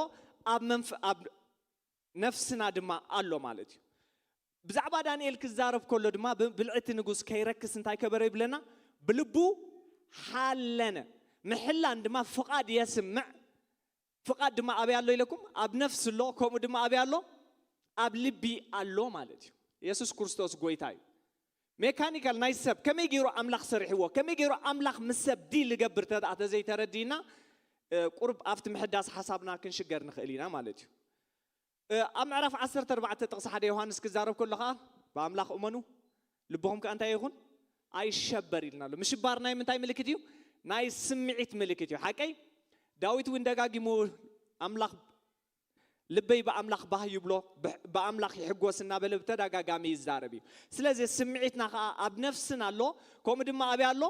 ኣብ መንፍ ኣብ ነፍስና ድማ ኣሎ ማለት እዩ። ብዛዕባ ዳንኤል ክዛረብ ከሎ ድማ ብብልዒ እቲ ንጉስ ከይረክስ እንታይ ከበረ ይብለና? ብልቡ ሓለነ። ምሕላን ድማ ፍቓድ የስምዕ። ፍቓድ ድማ ኣበይ ኣሎ ኢለኩም? ኣብ ነፍሲ ኣሎ። ከምኡ ድማ ኣበይ ኣሎ? ኣብ ልቢ ኣሎ ማለት እዩ። የሱስ ክርስቶስ ጎይታ እዩ። ሜካኒካል ናይ ሰብ ከመይ ገይሩ ኣምላኽ ሰሪሕዎ፣ ከመይ ገይሩ ኣምላኽ ምስ ሰብ ዲል ይገብር ተደኣ ተዘይተረዲእና፣ እ፣ ቁሩብ ኣብቲ ምሕዳስ ሓሳብና ክንሽገር ንኽእል ኢና ማለት እዩ። እ፣ ኣብ ምዕራፍ ዓሰርተ ኣርባዕተ ጥቕሲ ሓደ ዮሃንስ ክዛረብ ከሎ ኸኣ፣ ብኣምላኽ እመኑ፣ ልብኹም ከኣ እንታይ ይኹን? ኣይሸበር ኢልና ኣሎ። ምሽባር ናይ ምንታይ ምልክት እዩ? ናይ ስምዒት ምልክት እዩ። ሓቀይ? ዳዊት እውን ደጋጊሙ ኣምላኽ ልበይ ብኣምላኽ ባህ ይብሎ፣ ብሕ-፣ ብኣምላኽ ይሕጎስ እናበለ ብተደጋጋሚ ይዛረብ እዩ። ስለዚ ስምዒትና ኸዓ ኣብ ነፍስና ኣሎ፣ ከምኡ ድማ ኣበይ ኣሎ?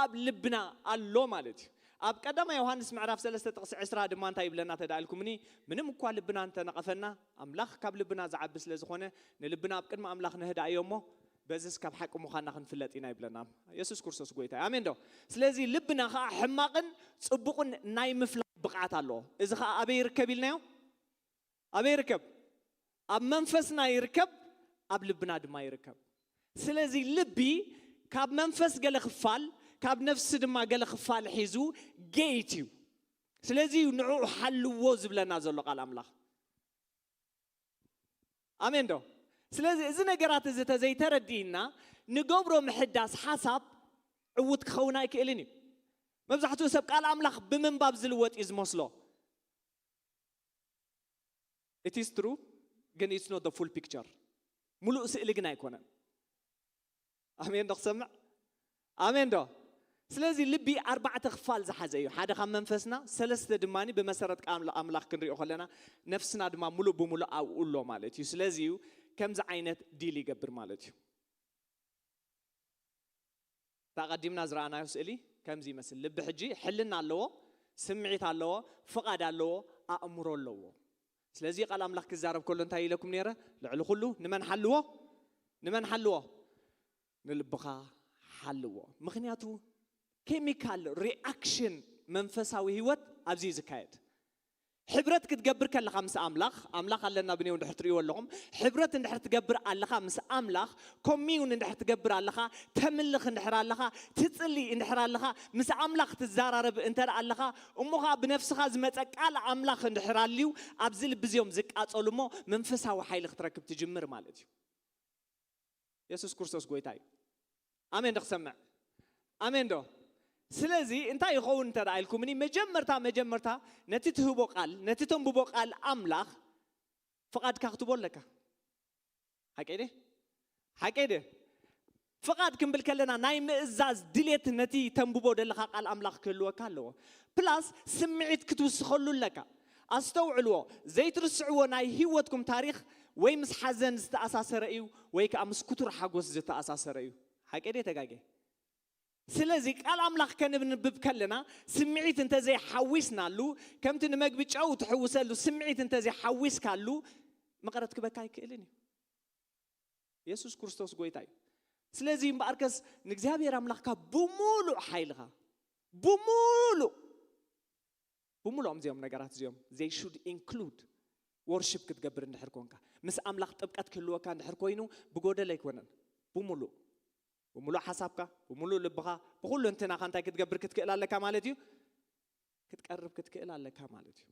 ኣብ ልብና ኣሎ ማለት እዩ። ኣብ ቀዳማይ ዮሃንስ ምዕራፍ ሰለስተ ጥቕሲ ዕስራ ድማ እንታይ ይብለና ተዳእልኩምኒ? ምንም እኳ ልብና እንተነቐፈና፣ ኣምላኽ ካብ ልብና ዝዓቢ ስለ ዝኾነ፣ ንልብና ኣብ ቅድሚ ኣምላኽ ነህድኣዮ እሞ፣ በዚስ ካብ ሓቂ ምዃንና ክንፍለጥ ኢና ይብለና። የሱስ ክርስቶስ ጎይታ እዩ። ኣሜን ዶ? ስለዚ ልብና ኸዓ ሕማቕን ጽቡቕን ናይ ምፍላይ ብቕዓት ኣለዎ። እዚ ኸዓ ኣበይ ይርከብ ኢልናዮ? ኣበይ ይርከብ? ኣብ መንፈስና ይርከብ፣ ኣብ ልብና ድማ ይርከብ። ስለዚ ልቢ ካብ መንፈስ ገለ ክፋል፣ ካብ ነፍሲ ድማ ገለ ክፋል ሒዙ ጌይት እዩ። ስለዚ እዩ ንዕኡ ሓልዎ ዝብለና ዘሎ ቃል ኣምላኽ። ኣሜን ዶ? ስለዚ እዚ ነገራት እዚ ተዘይተረዲእና ንገብሮ ምሕዳስ ሓሳብ ዕዉት ክኸውን ኣይክእልን እዩ። መብዛሕትኡ ሰብ ቃል ኣምላኽ ብምንባብ ዝልወጥ እዩ ዝመስሎ። It is true፣ ግን it's not the full picture። ሙሉእ ስእሊ ግን ኣይኮነን። ኣሜን ዶ ክሰምዕ? ኣሜን ዶ? ስለዚ ልቢ ኣርባዕተ ክፋል ዝሓዘ እዩ። ሓደ ካብ መንፈስና፣ ሰለስተ ድማ ብመሰረት ቃል ኣምላኽ ክንሪኦ ከለና ነፍስና ድማ ሙሉእ ብሙሉእ ኣብኡ ኣሎ ማለት እዩ። ስለዚ እዩ ከምዚ ዓይነት ዲል ይገብር ማለት እዩ። እታ ቀዲምና ዝረኣናዮ ስእሊ ከምዚ ይመስል። ልቢ ሕጂ ሕልና ኣለዎ፣ ስምዒት ኣለዎ፣ ፍቓድ ኣለዎ፣ ኣእምሮ ኣለዎ። ስለዚ ቃል ኣምላኽ ክዛረብ ከሎ እንታይ ኢለኩም ነይረ? ልዕሊ ኩሉ ንመን ሓልዎ? ንመን ሓልዎ? ንልብኻ ሓልዎ። ምኽንያቱ ኬሚካል ሪኣክሽን መንፈሳዊ ህይወት ኣብዚ እዩ ዝካየድ። ሕብረት ክትገብር ከለኻ ምስ ኣምላኽ፣ ኣምላኽ ኣለና ብኔው እንድሕር ትርእይዎ ኣለኹም፣ ሕብረት እንድሕር ትገብር ኣለኻ ምስ ኣምላኽ፣ ኮሚውን እንድሕር ትገብር ኣለኻ፣ ተምልኽ እንድሕር ኣለኻ፣ ትጽሊ እንድሕር ኣለኻ፣ ምስ ኣምላኽ ትዛራረብ እንተ ደኣ ኣለኻ፣ እሞ ኸዓ ብነፍስኻ ዝመጸ ቃል ኣምላኽ እንድሕር ኣልዩ፣ ኣብዚ ልቢ እዚኦም ዝቃጸሉ እሞ መንፈሳዊ ሓይሊ ክትረክብ ትጅምር ማለት እዩ። የሱስ ክርስቶስ ጎይታ እዩ። ኣሜን ዶ ክሰምዕ? ኣሜን ዶ? ስለዚ እንታይ ይኸውን እንተ ደኣ ኢልኩምኒ፣ መጀመርታ፣ መጀመርታ ነቲ ትህቦ ቃል፣ ነቲ ተንብቦ ቃል ኣምላኽ ፍቓድካ ክትቦ ኣለካ። ሓቀይ ድየ? ሓቀይ ድየ? ፍቓድ ክንብል ከለና ናይ ምእዛዝ ድሌት ነቲ ተንብቦ ደለኻ ቃል ኣምላኽ ክህልወካ ኣለዎ። ፕላስ ስምዒት ክትውስኸሉ ኣለካ። ኣስተውዕልዎ፣ ዘይትርስዕዎ ናይ ህይወትኩም ታሪኽ ወይ ምስ ሓዘን ዝተኣሳሰረ እዩ ወይ ከኣ ምስ ክቱር ሓጎስ ዝተኣሳሰረ እዩ። ሓቀይ ድየ ተጋግየ? ስለዚ ቃል ኣምላኽ ከነንብብ ከለና ስምዒት እንተዘይሓዊስናሉ፣ ከምቲ ንመግቢ ጨው ትሕውሰሉ ስምዒት እንተዘይሓዊስካሉ፣ መቐረት ክበካ ኣይክእልን እዩ። የሱስ ክርስቶስ ጎይታ እዩ። ስለዚ እምበኣርከስ ንእግዚኣብሔር ኣምላኽካ ብሙሉእ ሓይልኻ፣ ብሙሉእ፣ ብሙሉኦም እዚኦም ነገራት እዚኦም፣ they should include፣ ወርሺፕ ክትገብር እንድሕር ኮንካ፣ ምስ ኣምላኽ ጥብቀት ክህልወካ እንድሕር ኮይኑ፣ ብጎደል ኣይኮነን። ብሙሉእ፣ ብሙሉእ ሓሳብካ፣ ብሙሉእ ልብኻ፣ ብኹሉ እንትናኻ እንታይ ክትገብር ክትክእል ኣለካ ማለት እዩ? ክትቀርብ ክትክእል ኣለካ ማለት እዩ።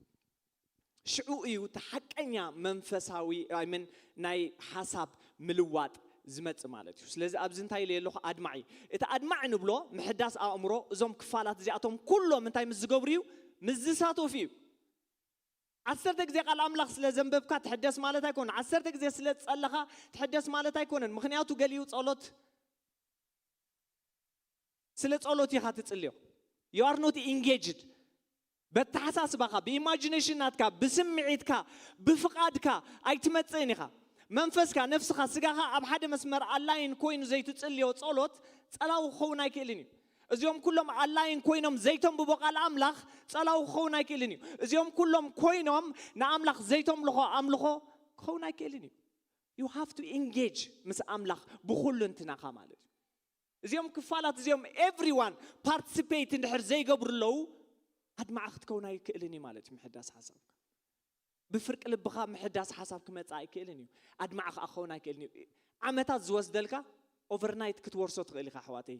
ሽዑ እዩ እቲ ሓቀኛ መንፈሳዊ፣ I mean፣ ናይ ሓሳብ ምልዋጥ ዝመጽእ ማለት እዩ። ስለዚ ኣብዚ እንታይ ኢለ ኣለኹ? ኣድማዒ። እቲ ኣድማዒ ንብሎ ምሕዳስ ኣእምሮ፣ እዞም ክፋላት እዚኣቶም ኩሎም እንታይ ምስ ዝገብሩ እዩ? ምስ ዝሳተፉ እዩ። ዓሰርተ ግዜ ቃል ኣምላኽ ስለ ዘንበብካ ትሕደስ ማለት ኣይኮነን። ዓሰርተ ግዜ ስለ ዝጸለኻ ትሕደስ ማለት ኣይኮነን። ምኽንያቱ ገሊኡ ጸሎት ስለ ጸሎት ኢኻ ትጽልዮ። You are not engaged። በተሓሳስባኻ፣ ብኢማጂኔሽን ናትካ፣ ብስምዒትካ፣ ብፍቓድካ ኣይትመጽእን ኢኻ። መንፈስካ፣ ነፍስኻ፣ ስጋኻ ኣብ ሓደ መስመር ኣላይን ኮይኑ ዘይትጽልዮ ጸሎት ጸላዊ ክኸውን ኣይክእልን እዩ። እዚኦም ኩሎም ኣላይን ኮይኖም ዘይተንብቦ ቃል ኣምላኽ ጸላዊ ክኸውን ኣይክእልን እዩ። እዚኦም ኩሎም ኮይኖም ንኣምላኽ ዘይተምልኾ ኣምልኾ ክኸውን ኣይክእልን እዩ። You have to engage ምስ ኣምላኽ ብኹሉ እንትናኻ ማለት እዩ። እዚኦም ክፋላት እዚኦም everyone participate እንድሕር ዘይገብሩ ኣለዉ ኣድማዕ ክትከውን ኣይክእልን እዩ ማለት እዩ። ምሕዳስ ሓሳብካ ብፍርቂ ልብኻ ምሕዳስ ሓሳብ ክመጽእ ኣይክእልን እዩ። ኣድማዕ ከዓ ክኸውን ኣይክእልን እዩ። ዓመታት ዝወስደልካ overnight ክትወርሶ ትኽእል ኢኻ ኣሕዋተይ።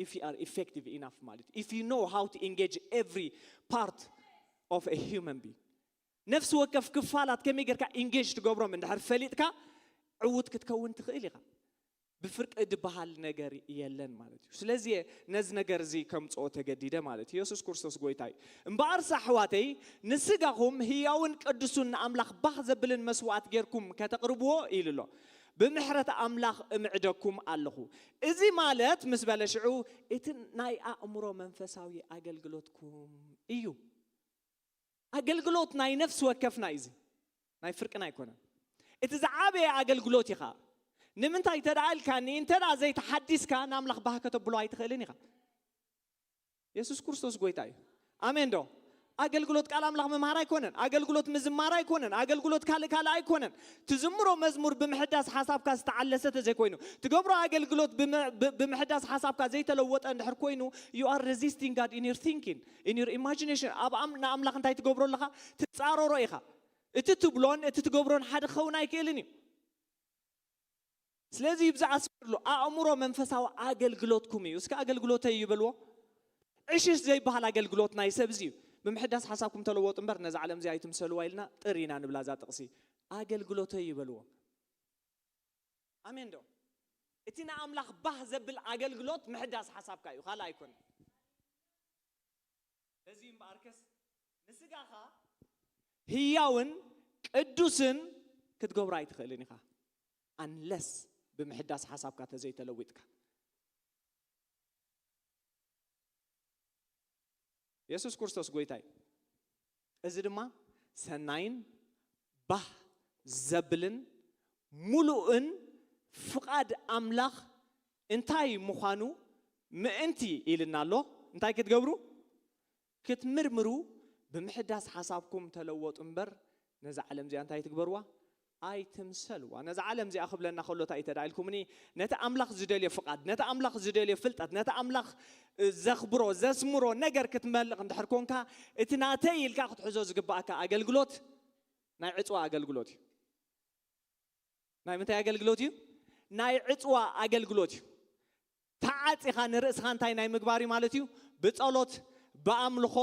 If you are effective enough ማለት እዩ። If you know how to engage every part of a human being ነፍሲ ወከፍ ክፋላት ከመይ ጌርካ ኢንጌጅ ትገብሮም እንድሕር ፈሊጥካ ዕዉት ክትከውን ትኽእል ኢኻ። ብፍርቂ ዝበሃል ነገር የለን ማለት እዩ። ስለዚ ነዚ ነገር እዚ ከምፅኦ ተገዲደ ማለት እዩ። የሱስ ክርስቶስ ጎይታ እዩ። እምበኣርስ ኣሕዋተይ ንስጋኹም ህያውን ቅዱሱን ንኣምላኽ ባህ ዘብልን መስዋዕት ጌርኩም ከተቕርብዎ ኢሉ ኣሎ። ብምሕረት ኣምላኽ እምዕደኩም ኣለኹ። እዚ ማለት ምስ በለ ሽዑ እቲ ናይ ኣእምሮ መንፈሳዊ ኣገልግሎትኩም እዩ። ኣገልግሎት ናይ ነፍሲ ወከፍና እዩ። እዚ ናይ ፍርቅና ኣይኮነን። እቲ ዝዓበየ ኣገልግሎት እዩ ኸዓ። ንምንታይ እንተ ደኣ ኢልካኒ፣ እንተ ደኣ ዘይተሓዲስካ ንኣምላኽ ባህ ከተብሎ ኣይትኽእልን ኢኻ። የሱስ ክርስቶስ ጎይታ እዩ። ኣሜን ዶ? ኣገልግሎት ቃል ኣምላኽ ምምሃር ኣይኮነን። ኣገልግሎት ምዝማር ኣይኮነን። ኣገልግሎት ካልእ ካልእ ኣይኮነን። ትዝምሮ መዝሙር ብምሕዳስ ሓሳብካ ዝተዓለሰ ተዘይኮይኑ፣ ትገብሮ ኣገልግሎት ብም- ብ- ብምሕዳስ ሓሳብካ ዘይተለወጠ እንድሕር ኮይኑ፣ you are resisting God in your thinking, in your imagination። ኣብ ኣም- ንኣምላኽ እንታይ ትገብሮ ኣለኻ? ትጻረሮ ኢኻ። እቲ ትብሎን እቲ ትገብሮን ሓደ ክኸውን ኣይክእልን እዩ። ስለዚ ይብዛ ኣስምርሉ፣ ኣእምሮ መንፈሳዊ ኣገልግሎትኩም እዩ። እስከ ኣገልግሎተይ እዩ በልዎ። ዕሽሽ ዘይበሃል ኣገልግሎት ናይ ሰብ እዚ እዩ። ብምሕዳስ ሓሳብኩም ተለወጡ እምበር ነዛ ዓለም እዚኣ ኣይትምሰልዋ ኢልና ጥር ኢና ንብላ እዛ ጥቕሲ። ኣገልግሎተይ እዩ በልዎ። ኣሜን ዶ? እቲ ንኣምላኽ ባህ ዘብል ኣገልግሎት ምሕዳስ ሓሳብካ እዩ፣ ካልእ ኣይኮነን። በዚ እምበኣርከስ ንስጋኻ ህያውን ቅዱስን ክትገብሮ ኣይትኽእልን ኢኻ፣ ኣንለስ ብምሕዳስ ሓሳብካ ተዘይተለዊጥካ። የሱስ ክርስቶስ ጎይታ እዩ። እዚ ድማ ሰናይን ባህ ዘብልን ምሉእን ፍቓድ ኣምላኽ እንታይ ምዃኑ ምእንቲ ኢልና ኣሎ። እንታይ ክትገብሩ? ክትምርምሩ፣ ብምሕዳስ ሓሳብኩም ተለወጡ እምበር ነዛ ዓለም እዚኣ እንታይ ትግበርዋ? ኣይትምሰልዋ። ነዛ ዓለም እዚኣ ክብለና ከሎ እንታይ እዩ ተዳኢልኩምኒ? ነቲ ኣምላኽ ዝደልዮ ፍቓድ፣ ነቲ ኣምላኽ ዝደልዮ ፍልጠት፣ ነቲ ኣምላኽ እ፣ ዘኽብሮ ዘስምሮ ነገር ክትመልቕ እንድሕር ኮንካ፣ እቲ ናተይ ኢልካ ክትሕዞ ዝግባኣካ ኣገልግሎት ናይ ዕፅዋ ኣገልግሎት እዩ። ናይ ምንታይ ኣገልግሎት እዩ? ናይ ዕፅዋ ኣገልግሎት እዩ። ተዓፂኻ ንርእስኻ እንታይ ናይ ምግባር እዩ ማለት እዩ? ብጸሎት፣ ብኣምልኾ፣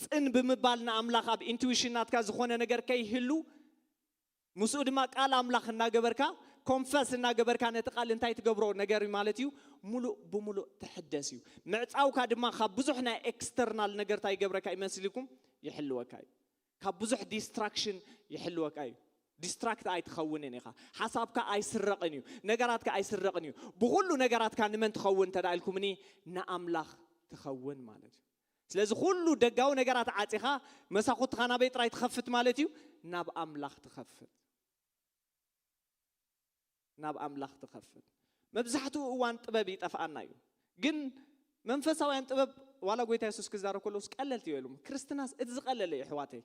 ጽን ብምባል ንኣምላኽ ኣብ ኢንቱዊሽን ናትካ ዝኾነ ነገር ከይህሉ ምስኡ ድማ ቃል ኣምላኽ እናገበርካ ኮንፈስ እናገበርካ ነቲ ቃል እንታይ ትገብሮ ነገር እዩ ማለት እዩ? ሙሉእ ብሙሉእ ትሕደስ እዩ። ምዕፃውካ ድማ ካብ ብዙሕ ናይ ኤክስተርናል ነገር እንታይ ይገብረካ ይመስልኩም? ይሕልወካ እዩ። ካብ ብዙሕ ዲስትራክሽን ይሕልወካ እዩ። ዲስትራክት ኣይትኸውንን ኢኻ። ሓሳብካ ኣይስረቕን እዩ። ነገራትካ ኣይስረቕን እዩ። ብኹሉ ነገራትካ ንመን ትኸውን እንተ ደኣ ኢልኩምኒ ንኣምላኽ ትኸውን ማለት እዩ። ስለዚ ኩሉ ደጋዊ ነገራት ዓፂኻ መሳኹትኻ ናበይ ጥራይ ትኸፍት ማለት እዩ? ናብ ኣምላኽ ትኸፍት። ናብ ኣምላኽ ትኸፍት። መብዛሕትኡ እዋን ጥበብ ይጠፍኣና እዩ። ግን መንፈሳውያን ጥበብ ዋላ ጎይታ የሱስ ክዛረብ ከሎ ውስ ቀለልቲ እዩ ኢሎም። ክርስትናስ እቲ ዝቐለለ እዩ ኣሕዋተይ።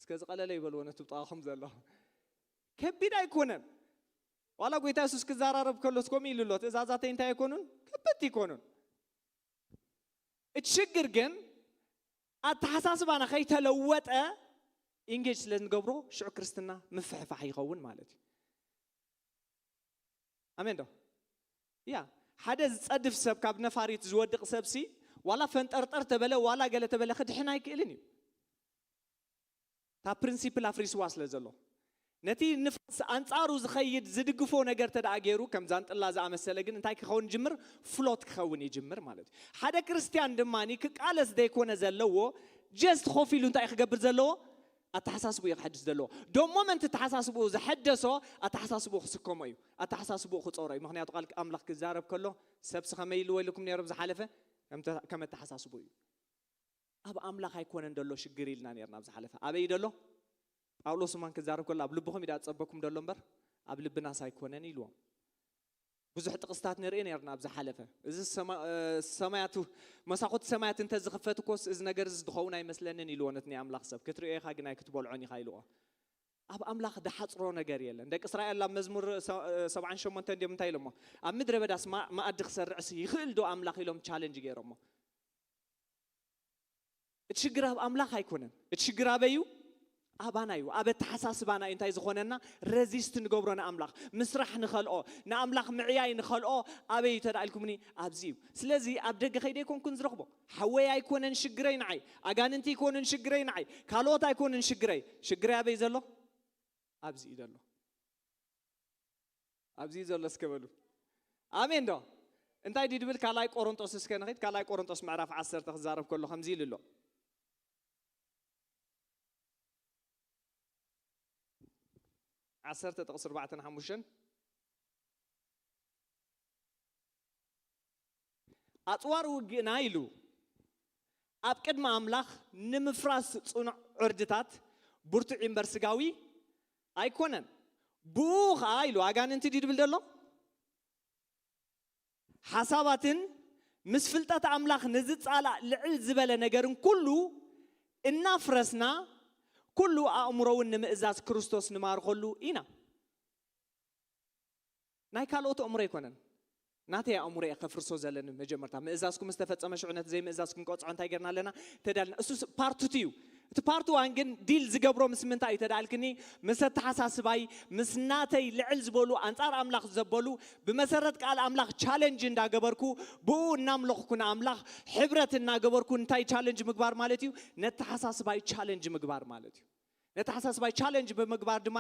እስከ ዝቐለለ ይበልዎ ነቲ ብጥቓኹም ዘሎ። ከቢድ ኣይኮነን። ዋላ ጎይታ የሱስ ክዘራረብ ከሎስ ከምኡ ኢሉ ኣሎ። ትእዛዛተይ እንታይ ኣይኮኑን? ከበድቲ ኣይኮኑን። እቲ ሽግር ግን ኣተሓሳስባና ከይተለወጠ ኢንጌጅ ስለ ንገብሮ ሽዑ ክርስትና ምፍሕፋሕ ይኸውን ማለት እዩ። ኣሜን ዶ? ያ ሓደ ዝጸድፍ ሰብ ካብ ነፋሪት ዝወድቕ ሰብሲ ዋላ ፈንጠርጠር ተበለ ዋላ ገለ ተበለ ክድሕን ኣይክእልን እዩ። እታ ፕሪንሲፕል ኣፍሪስዋ ስለ ዘሎ ነቲ ንፋስ ኣንጻሩ ዝኸይድ ዝድግፎ ነገር ተደኣ ገይሩ ከም ዛንጥላ ዝኣመሰለ ግን እንታይ ክኸውን ይጅምር? ፍሎት ክኸውን ይጅምር ማለት እዩ። ሓደ ክርስትያን ድማ ክቃለስ ዘይኮነ ዘለዎ ጀስት ኮፍ ኢሉ እንታይ ክገብር ዘለዎ? ኣተሓሳስቡ እዩ ክሕድስ ዘለዎ። ደሞ መንቲ ኣተሓሳስቡ ዝሐደሶ ኣተሓሳስቡ ክስከሞ እዩ፣ ኣተሓሳስቡ ክፀሮ እዩ። ምክንያቱ ቃል ኣምላኽ ክዛረብ ከሎ ሰብሲ ከመይ ኢልዎ ኢልኩም ነይሩ ብዝሓለፈ፣ ከም ኣተሓሳስቡ እዩ። ኣብ ኣምላኽ ኣይኮነን ደሎ ሽግር ኢልና ነርና ብዝሓለፈ። ኣበይ ደሎ? ጳውሎስ እማን ክዛረብ ከሎ ኣብ ልብኹም ኢዳ ዝጸበኩም ደሎ እምበር ኣብ ልብናስ ኣይኮነን ኢልዎም። ብዙሕ ጥቕስታት ንርኢ ነርና ኣብ ዝሓለፈ። እዚ ሰማያቱ መሳኹት ሰማያት እንተ ዝኽፈት እኮስ እዚ ነገር እዚ ዝኸውን ኣይመስለንን ኢልዎ ነቲ ናይ ኣምላኽ ሰብ። ክትርእዮ ኢኻ ግን ኣይክትበልዖን ኢኻ ኢልዎ። ኣብ ኣምላኽ ድሓጽሮ ነገር የለን። ደቂ እስራኤል ኣብ መዝሙር ሰብዓን ሸሞንተን ድዮም እንታይ ኢሎሞ? ኣብ ምድረ በዳስ መኣዲ ክሰርዕስ ይኽእል ዶ ኣምላኽ ኢሎም ቻለንጅ ገይሮሞ። እቲ ሽግር ኣብ ኣምላኽ ኣይኮነን። እቲ ሽግር ኣበይ እዩ? ኣባና እዩ። ኣብ ኣተሓሳስባና እዩ እንታይ ዝኾነና? ረዚስት ንገብሮ ንኣምላኽ። ምስራሕ ንኸልኦ፣ ንኣምላኽ ምዕያይ ንኸልኦ ኣበይ እዩ ተዳኢልኩምኒ? ኣብዚ እዩ። ስለዚ ኣብ ደገ ከይደ ኣይኮንኩን ዝረኽቦ። ሓወይ ኣይኮነን ሽግረይ ንዓይ። ኣጋንንቲ ኣይኮኑን ሽግረይ ንዓይ። ካልኦት ኣይኮኑን ሽግረይ። ሽግረይ ኣበይ ዘሎ? ኣብዚ እዩ ዘሎ። ኣብዚ ዘሎ እስከ በሉ። ኣሜን ዶ? እንታይ ድዩ ድብል ካልኣይ ቆሮንጦስ እስከ ንኸይድ። ካልኣይ ቆሮንጦስ ምዕራፍ ዓሰርተ ክዛረብ ከሎ ከምዚ ኢሉ ኣሎ። ዓሰርተ ጥቕስ ኣርባዕተን ሓሙሽተን። ኣጽዋር ውግእና ኢሉ ኣብ ቅድሚ ኣምላኽ ንምፍራስ ጽኑዕ ዕርድታት ብርቱዕ እምበር ስጋዊ ኣይኮነን። ብኡ ኸኣ ኢሉ ኣጋንንቲ ድዩ ድብል ዘሎ? ሓሳባትን ምስ ፍልጠት ኣምላኽ ንዝጻላእ ልዕል ዝበለ ነገርን ኩሉ እናፍረስና ኩሉ ኣእምሮውን ንምእዛዝ ክርስቶስ ንማርኸሉ ኢና። ናይ ካልኦት ኣእምሮ ኣይኮነን፣ ናተይ ኣእምሮ እየ ከፍርሶ ዘለኒ። መጀመርታ ምእዛዝኩም ዝተፈጸመ ሽዑ ነቲ ዘይምእዛዝኩም ቀጽዖ እንታይ ጌርና ኣለና? ተዳልና። እሱ ፓርት ቱ እዩ። እቲ ፓርት ዋን ግን ዲል ዝገብሮ ምስ ምንታይ እዩ ተዳልክኒ? ምስ ኣተሓሳስባይ፣ ምስ ናተይ ልዕል ዝበሉ ኣንጻር ኣምላኽ ዘበሉ ብመሰረት ቃል ኣምላኽ ቻለንጅ እንዳገበርኩ ብኡ እናምለኽኩ ንኣምላኽ ሕብረት እናገበርኩ እንታይ ቻለንጅ ምግባር ማለት እዩ? ነተሓሳስባይ ቻለንጅ ምግባር ማለት እዩ። ነተሓሳስባይ ቻለንጅ ብምግባር ድማ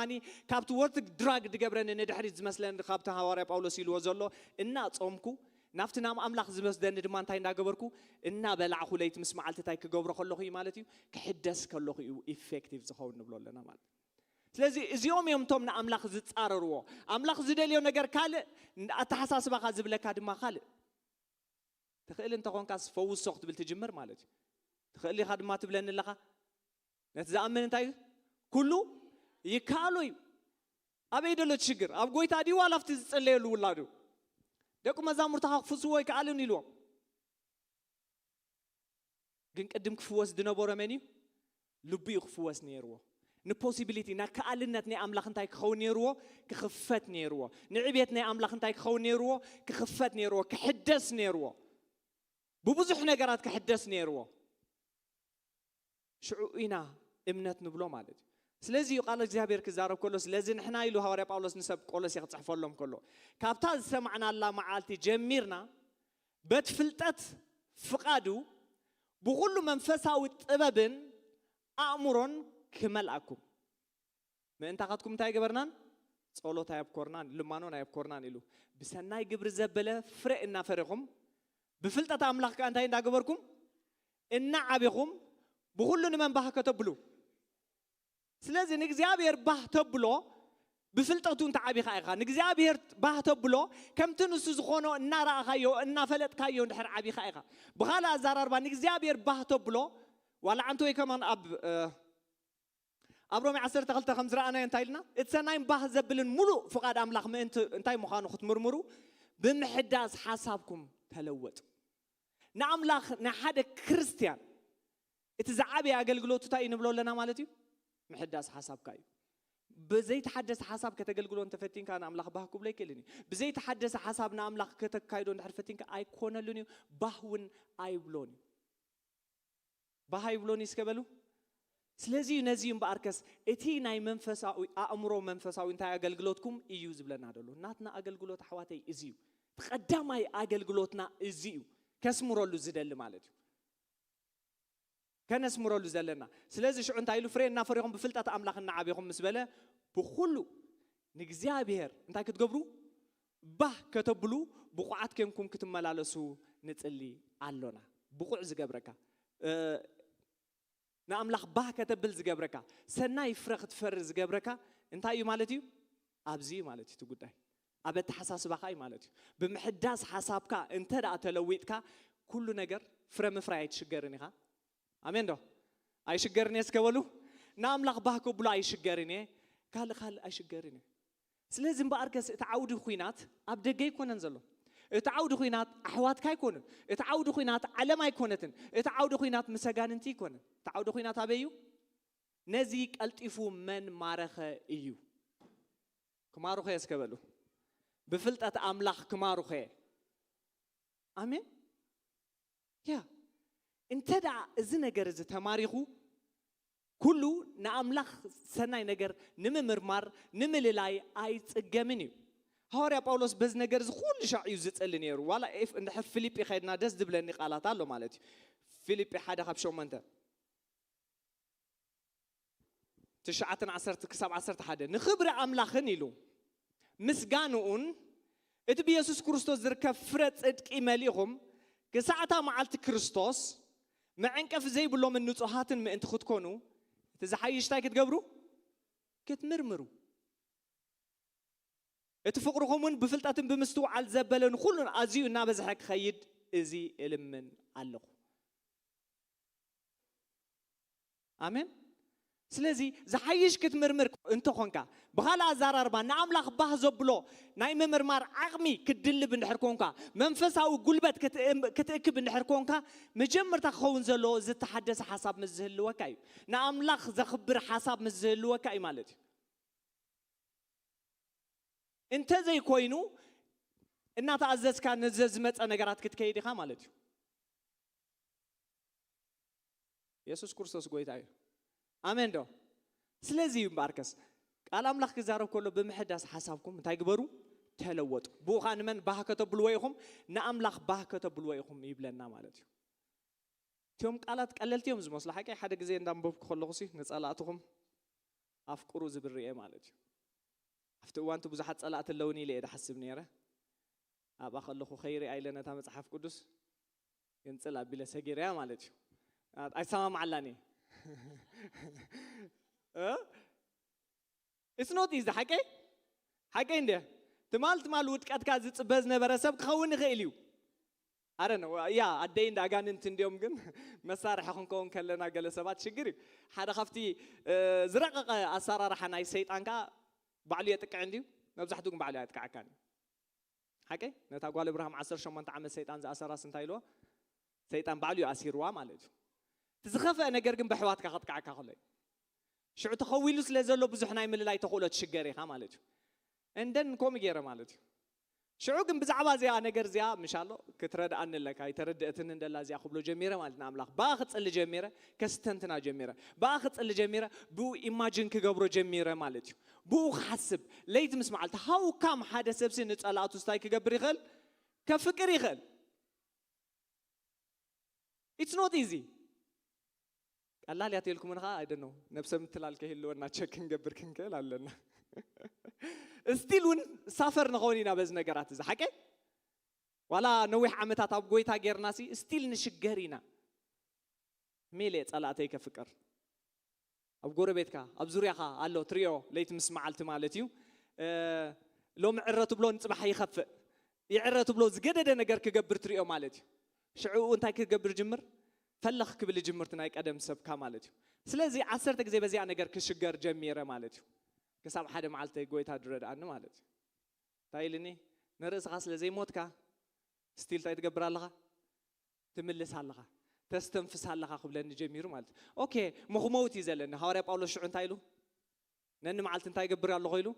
ካብቲ ወርት ድራግ ድገብረኒ ንድሕሪት ዝመስለኒ ካብቲ ሃዋርያ ጳውሎስ ኢልዎ ዘሎ እናጾምኩ ናብቲ ናብ ኣምላኽ ዝወስደኒ ድማ እንታይ እንዳገበርኩ እናበላዕኹ ለይቲ ምስ መዓልቲ እንታይ ክገብሮ ከለኹ እዩ ማለት እዩ? ክሕደስ ከለኹ እዩ ኢፌክቲቭ ዝኸውን ንብሎ ኣለና ማለት እዩ። ስለዚ እዚኦም እዮም እቶም ንኣምላኽ ዝጻረርዎ። ኣምላኽ ዝደልዮ ነገር ካልእ፣ ኣተሓሳስባኻ ዝብለካ ድማ ካልእ። ትኽእል እንተኾንካስ ፈውሶ ክትብል ትጅምር ማለት እዩ። ትኽእል ኢኻ ድማ ትብለኒ ኣለኻ። ነቲ ዝኣምን እንታይ እዩ? ኩሉ ይከኣሎ እዩ። ኣበይ ደሎ እቲ ሽግር? ኣብ ጎይታ ድዩ ዋላ ኣብቲ ዝጽለየሉ ውላዱ? ደቂ መዛሙርትኻ ክፍስዎ ኣይከኣልን ኢልዎም። ግን ቅድም ክፍወስ ዝነበሮ መን እዩ? ልቡ እዩ ክፍወስ ነይርዎ። ንፖሲቢሊቲ፣ ንከኣልነት ናይ ኣምላኽ እንታይ ክኸውን ነይርዎ? ክኽፈት ነይርዎ። ንዕቤት ናይ ኣምላኽ እንታይ ክኸውን ነይርዎ? ክኽፈት ነይርዎ፣ ክሕደስ ነይርዎ። ብብዙሕ ነገራት ክሕደስ ነይርዎ። ሽዑ ኢና እምነት ንብሎ ማለት እዩ። ስለዚ እዩ ቃል እግዚኣብሔር ክዛረብ ከሎ፣ ስለዚ ንሕና ኢሉ ሃዋርያ ጳውሎስ ንሰብ ቆሎሴ ክጽሕፈሎም ከሎ፣ ካብታ ዝሰማዕናላ መዓልቲ ጀሚርና በቲ ፍልጠት ፍቓዱ ብኹሉ መንፈሳዊ ጥበብን ኣእምሮን ክመልኣኩም ምእንታኻትኩም እንታይ ገበርናን? ጸሎት ኣየብኮርናን፣ ልማኖን ኣየብኮርናን ኢሉ። ብሰናይ ግብሪ ዘበለ ፍረ እናፈረኹም፣ ብፍልጠት ኣምላኽ ከኣ እንታይ እንዳገበርኩም? እናዓቢኹም፣ ብኹሉ ንመን ባህ ከተብሉ? ስለዚ ንእግዚኣብሔር ባህ ተብሎ ብፍልጠቱ እንተዓቢኻ ኢኻ። ንእግዚኣብሔር ባህ ተብሎ ከምቲ ንሱ ዝኾኖ እናረኣኻዮ፣ እናፈለጥካዮ እንድሕር ዓቢኻ ኢኻ። ብኻልእ ኣዘራርባ ንእግዚኣብሔር ባህ ተብሎ፣ ዋላ ዓንተ ወይ ከማን ኣብ፣ እ፣ ኣብ ሮሜ ዓሰርተ ክልተ ከም ዝረኣናዮ እንታይ ኢልና? እቲ ሰናይን ባህ ዘብልን ሙሉእ ፍቓድ ኣምላኽ ምእንቲ እንታይ ምዃኑ ክትምርምሩ ብምሕዳስ ሓሳብኩም ተለወጡ። ንኣምላኽ ንሓደ ክርስትያን እቲ ዝዓበየ ኣገልግሎቱ እንታይ እዩ ንብሎ ኣለና ማለት እዩ? ምሕዳስ ሓሳብካ እዩ። ብዘይተሓደሰ ሓሳብ ከተገልግሎ እንተፈቲንካ ንኣምላኽ ባህ ክብሎ ኣይክእልን እዩ። ብዘይተሓደሰ ሓሳብ ንኣምላኽ ከተካይዶ እንድሕር ፈቲንካ ኣይኮነሉን እዩ፣ ባህ እውን ኣይብሎን እዩ። ባህ ኣይብሎን እዩ እስከ በሉ። ስለዚ እዩ ነዚ እዩ እምበኣርከስ እቲ ናይ መንፈሳዊ ኣእምሮ መንፈሳዊ እንታይ ኣገልግሎትኩም እዩ ዝብለና ዘሎ። ናትና ኣገልግሎት ኣሕዋተይ እዚ እዩ። እቲ ቀዳማይ ኣገልግሎትና እዚ እዩ። ከስምረሉ ዝደሊ ማለት እዩ። ከነስምረሉ ዘለና። ስለዚ ሽዑ እንታይ ኢሉ? ፍሬ እናፈሪኹም ብፍልጠት ኣምላኽ እናዓቢኹም ምስ በለ ብኹሉ ንእግዚኣብሔር እንታይ ክትገብሩ? ባህ ከተብሉ ብቑዓት ኬንኩም ክትመላለሱ ንጽሊ ኣሎና። ብቑዕ ዝገብረካ፣ እ፣ ንኣምላኽ ባህ ከተብል ዝገብረካ፣ ሰናይ ፍረ ክትፈሪ ዝገብረካ እንታይ እዩ ማለት እዩ? ኣብዚ እዩ ማለት እዩ እቲ ጉዳይ። ኣብ ኣተሓሳስባኻ እዩ ማለት እዩ። ብምሕዳስ ሓሳብካ እንተ ደኣ ተለዊጥካ፣ ኩሉ ነገር ፍረ ምፍራይ ኣይትሽገርን ኢኻ። ኣሜን ዶ? ኣይሽገርን እየ እስከ በሉ። ንኣምላኽ ባህ ከብሎ ኣይሽገርን እየ። ካልእ ካልእ ኣይሽገርን እየ። ስለዚ እምበኣርከስ እቲ ዓውዲ ኲናት ኣብ ደገ ኣይኮነን ዘሎ። እቲ ዓውዲ ኲናት ኣሕዋትካ ኣይኮኑን። እቲ ዓውዲ ኲናት ዓለም ኣይኮነትን። እቲ ዓውዲ ኲናት ምስ ኣጋንንቲ ኣይኮነን። እቲ ዓውዲ ኲናት ኣበይ እዩ? ነዚ ቀልጢፉ መን ማረኸ እዩ። ክማሩኸ እስከ በሉ። ብፍልጠት ኣምላኽ ክማሩኸ። ኣሜን። ያ እንተ ደኣ እዚ ነገር እዚ ተማሪኹ፣ ኩሉ ንኣምላኽ ሰናይ ነገር ንምምርማር፣ ንምልላይ ኣይጽገምን እዩ። ሃዋርያ ጳውሎስ በዚ ነገር እዚ ኩሉ ሻዕ እዩ ዝጽሊ ነይሩ። ዋላ ኤፍ-፣ እንድሕር ፊልጲ ኸድና ደስ ዝብለኒ ቃላት ኣሎ ማለት እዩ። ፊልጲ ሓደ ካብ ሸሞንተ፣ ትሽዓተን ዓሰርተ ክሳብ ዓሰርተ ሓደ፣ ንኽብሪ ኣምላኽን ኢሉ ምስጋንኡን እቲ ብየሱስ ክርስቶስ ዝርከብ ፍረ ጽድቂ መሊእኹም፣ ክሳዕታ መዓልቲ ክርስቶስ መዐንቀፊ ዘይብሎምን ንጹሃትን ምእንቲ ክትኮኑ፣ እቲ ዝሓይሽ እንታይ ክትገብሩ? ክትምርምሩ። እቲ ፍቕርኹም እውን ብፍልጠትን ብምስትውዓል ዘበለን ኩሉን ኣዝዩ እናበዝሐ ክኸይድ እዚ እልምን ኣለኹ። ኣሜን። ስለዚ ዝሓይሽ ክትምርምር እንተኾንካ፣ ብኻልእ ኣዘራርባ ንኣምላኽ ባህ ዘብሎ ናይ ምምርማር ዓቕሚ ክትድልብ እንድሕር ኮንካ፣ መንፈሳዊ ጉልበት ክትእም-፣ ክትእክብ እንድሕር ኮንካ፣ መጀመርታ ክኸውን ዘለዎ ዝተሓደሰ ሓሳብ ምስ ዝህልወካ እዩ። ንኣምላኽ ዘኽብር ሓሳብ ምስ ዝህልወካ እዩ ማለት እዩ። እንተዘይኮይኑ፣ እናተኣዘዝካ ነዘ ዝመጸ ነገራት ክትከይድ ኢኻ ማለት እዩ። የሱስ ክርስቶስ ጎይታ እዩ። ኣሜን ዶ? ስለዚ እዩ እምበኣርከስ ቃል ኣምላኽ ክዛረብ ከሎ፣ ብምሕዳስ ሓሳብኩም እንታይ ግበሩ? ተለወጡ። ብኡ ኸኣ ንመን ባህ ከተብልዎ ኢኹም? ንኣምላኽ ባህ ከተብልዎ ኢኹም ይብለና ማለት እዩ። እቲኦም ቃላት ቀለልቲ እዮም ዝመስሉ። ሓቀይ ሓደ ግዜ እንዳንበብኩ ከለኹ ሲ ንጸላእትኹም ኣፍቅሩ ዝብል ርእየ ማለት እዩ። ኣብቲ እዋንቲ ብዙሓት ጸላእቲ ኣለውኒ ኢለ እየ ድሓስብ ነይረ። ኣብኣ ከለኹ ከይሪኣ ኢለ ነታ መጽሓፍ ቅዱስ ግንጽል ኣቢለ ሰጊረያ ማለት እዩ። ኣይሰማማዓላን እየ። እ? It's not easy፣ ሓቀይ? ሓቀይ እንደ ትማል ትማል ውድቀትካ ዝጽበ ዝነበረ ሰብ ክኸውን ይኽእል እዩ። ኣረ ነው ያ ኣደይ እንደ ኣጋንንት እንዲዮም ግን መሳርሒ ክንከውን ከለና ገለ ሰባት ሽግር እዩ። ሓደ ካብቲ እ፣ ዝረቐቐ ኣሰራርሓ ናይ ሰይጣን ከኣ ባዕሉ የጥቅዕ እንዲዩ፣ መብዛሕትኡ ግን ባዕሉ ኣየጥቅዓካን እዩ። ሓቀይ? ነታ ጓል እብርሃም ዓሰርተ ሸሞንተ ዓመት ሰይጣን ዝኣሰራስ እንታይ ኢልዎ? ሰይጣን ባዕሉ እዩ ኣሲርዋ ማለት እዩ። እቲ ዝኸፍአ ነገር ግን ብኣሕዋትካ ከጥቅዓካ ከሎ እዩ። ሽዑ ተኸዊሉ ስለ ዘሎ ብዙሕ ናይ ምልላይ ተኽእሎ ትሽገር ኢኻ ማለት እዩ። እንደን ከምኡ ገይረ ማለት እዩ። ሽዑ ግን ብዛዕባ እዚኣ ነገር እዚኣ ምሻሎ ክትረድኣኒ ኣለካ፣ ኣይተረድአትኒ እንደላ እዚኣ ክብሎ ጀሚረ ማለት ንኣምላኽ። ብኣ ክጽሊ ጀሚረ፣ ከስተንትና ጀሚረ። ብኣ ክጽሊ ጀሚረ፣ ብኡ ኢማጂን ክገብሮ ጀሚረ ማለት እዩ። ብኡ ክሓስብ፣ ለይቲ ምስ መዓልቲ። ሃው ካም ሓደ ሰብሲ ንጸላእቱ ስታይ ክገብር ይኽእል? ከፍቅር ይኽእል። It's not easy። ቀላል እያ ተልኩም ንኻ፣ I don't know፣ ነብሰ ምትላል ከይህልወና ቸክ ክንገብር ክንክእል ኣለና። ስቲል እውን ሳፈር ንኸውን ኢና በዚ ነገራት እዚ፣ ሓቀይ? ዋላ ነዊሕ ዓመታት ኣብ ጎይታ ጌርና ሲ፣ ስቲል ንሽገር ኢና። ሜለ ጸላእተይ ከፍቅር። ኣብ ጎረቤትካ፣ ኣብ ዙርያኻ ኣሎ ትሪኦ፣ ለይቲ ምስ መዓልቲ ማለት እዩ። እ፣ ሎሚ ዕረ ትብሎ ንጽባሕ ይኸፍእ። ይዕረ ትብሎ ዝገደደ ነገር ክገብር ትሪኦ ማለት እዩ። ሽዑ እንታይ ክገብር ጅምር? ፈለኽ ክብል ጅምር እቲ ናይ ቀደም ሰብካ ማለት እዩ። ስለዚ ዓሰርተ ግዜ በዚኣ ነገር ክሽገር ጀሚረ ማለት እዩ። ክሳብ ሓደ መዓልቲ ጎይታ ድረድኣኒ ማለት እዩ። እንታይ ኢልኒ? ንርእስኻ ስለ ዘይሞትካ፣ ስቲል እንታይ ትገብር ኣለኻ? ትምልስ ኣለኻ። ተስተንፍስ ኣለኻ ክብለኒ ጀሚሩ ማለት እዩ። ኦኬ፣ ምኽመውት እዩ ዘለኒ። ሃዋርያ ጳውሎስ ሽዑ እንታይ ኢሉ? ነኒ መዓልቲ እንታይ ይገብር ኣለኹ ኢሉ?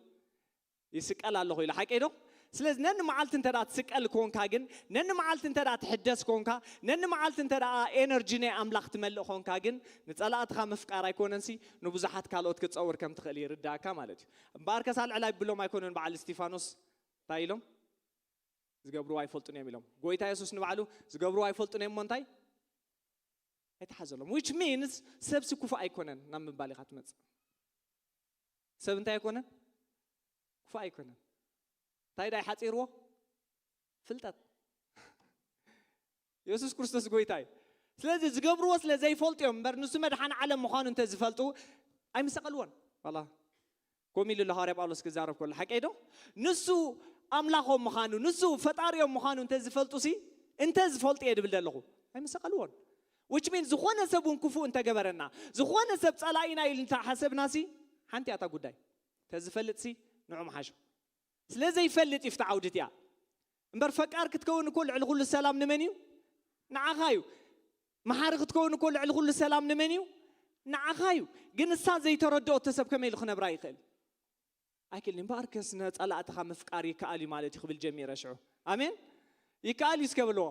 ይስቀል ኣለኹ ኢሉ። ሓቀይ ዶ? ስለዚ ነኒ መዓልቲ እንተ ደኣ ትስቀል ኮንካ ግን፣ ነኒ መዓልቲ እንተ ደኣ ትሕደስ ኮንካ፣ ነኒ መዓልቲ እንተ ደኣ ኤነርጂ ናይ ኣምላኽ ትመልእ ኮንካ ግን፣ ንጸላእትኻ ምፍቃር ኣይኮነንሲ፣ ንብዙሓት ካልኦት ክትጸውር ከም ትኽእል ይርዳእካ ማለት እዩ። እምበኣርከስ ኣልዕል ኣይብሎም ኣይኮኑን በዓል እስቲፋኖስ እንታይ ኢሎም? ዝገብርዎ ኣይፈልጡን እዮም ኢሎም። ጎይታ የሱስ ንባዕሉ ዝገብርዎ ኣይፈልጡን እዮም እሞ እንታይ? ኣይተሓዘሎም። Which means ሰብሲ ክፉእ ኣይኮነን ናብ ምባል ኢኻ ትመጽእ። ሰብ እንታይ ኣይኮነን? ክፉእ ኣይኮነን። እንታይ ዳይ ሓጺርዎ? ፍልጠት። የሱስ ክርስቶስ ጎይታ እዩ። ስለዚ ዝገብርዎ ስለ ዘይፈልጡ እዮም እምበር፣ ንሱ መድሓን ዓለም ምዃኑ እንተ ዝፈልጡ ኣይምሰቐልዎን። ዋላ ከምኡ ኢሉ ኣሎ ሃዋርያ ጳውሎስ ክዛረብ ከሎ፣ ሓቀይ ዶ? ንሱ ኣምላኾም ምዃኑ፣ ንሱ ፈጣሪኦም ምዃኑ እንተ ዝፈልጡ ሲ፣ እንተ ዝፈልጡ እየ ድብል ዘለኹ፣ ኣይምሰቐልዎን። Which means ዝኾነ ሰብ እውን ክፉእ እንተገበረና፣ ዝኾነ ሰብ ጸላኢና ኢሉ እንተ ሓሰብና ሲ፣ ሓንቲ እያ እታ ጉዳይ። ተዝፈልጥ ሲ ንዑ ምሓሾ። ስለ ዘይፈልጥ እዩ ፍቲ ዓውዲ እቲኣ። እምበር ፈቃር ክትከውን እኮ ልዕሊ ኩሉ ሰላም ንመን እዩ? ንዓኻ እዩ። መሓሪ ክትከውን እኮ ልዕሊ ኩሉ ሰላም ንመን እዩ? ንዓኻ እዩ። ግን እሳ ዘይተረድኦ እተ ሰብ ከመይ ኢሉ ክነብራ ይኽእል? ኣይክእልን። እምበኣርከስ ነጸላእትኻ ምፍቃር ይከኣል እዩ ማለት እዩ ክብል ጀሚረ ሽዑ። ኣሜን? ይከኣል እዩ እስከ ብልዎ።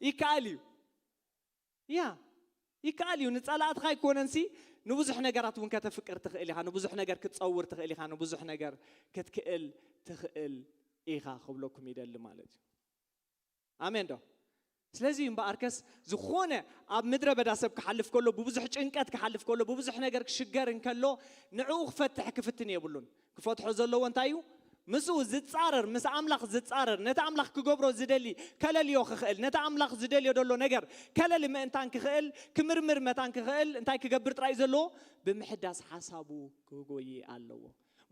ይከኣል እዩ። ያ፣ ይከኣል እዩ። ንጸላእትኻ ኣይኮነንሲ፣ ንብዙሕ ነገራት እውን ከተፍቅር ትኽእል ኢኻ፣ ንብዙሕ ነገር ክትጸውር ትኽእል ኢኻ፣ ንብዙሕ ነገር ክትክእል ትኽእል ኢኻ ክብለኩም ይደሊ ማለት እዩ። ኣሜን ዶ? ስለዚ እምበኣርከስ ዝኾነ ኣብ ምድረ በዳ ሰብ ክሓልፍ ከሎ፣ ብብዙሕ ጭንቀት ክሓልፍ ከሎ፣ ብብዙሕ ነገር ክሽገር እንከሎ፣ ንዕኡ ክፈትሕ ክፍትን የብሉን። ክፈትሖ ዘለዎ እንታይ እዩ? ምስኡ ዝጻረር፣ ምስ ኣምላኽ ዝጻረር፣ ነቲ ኣምላኽ ክገብሮ ዝደሊ ከለልዮ ክኽእል፣ ነቲ ኣምላኽ ዝደልዮ ዘሎ ነገር ከለሊ ምእንታን ክኽእል፣ ክምርምር መታን ክኽእል፣ እንታይ ክገብር ጥራይ እዩ ዘለዎ? ብምሕዳስ ሓሳቡ ክጎይ ኣለዎ።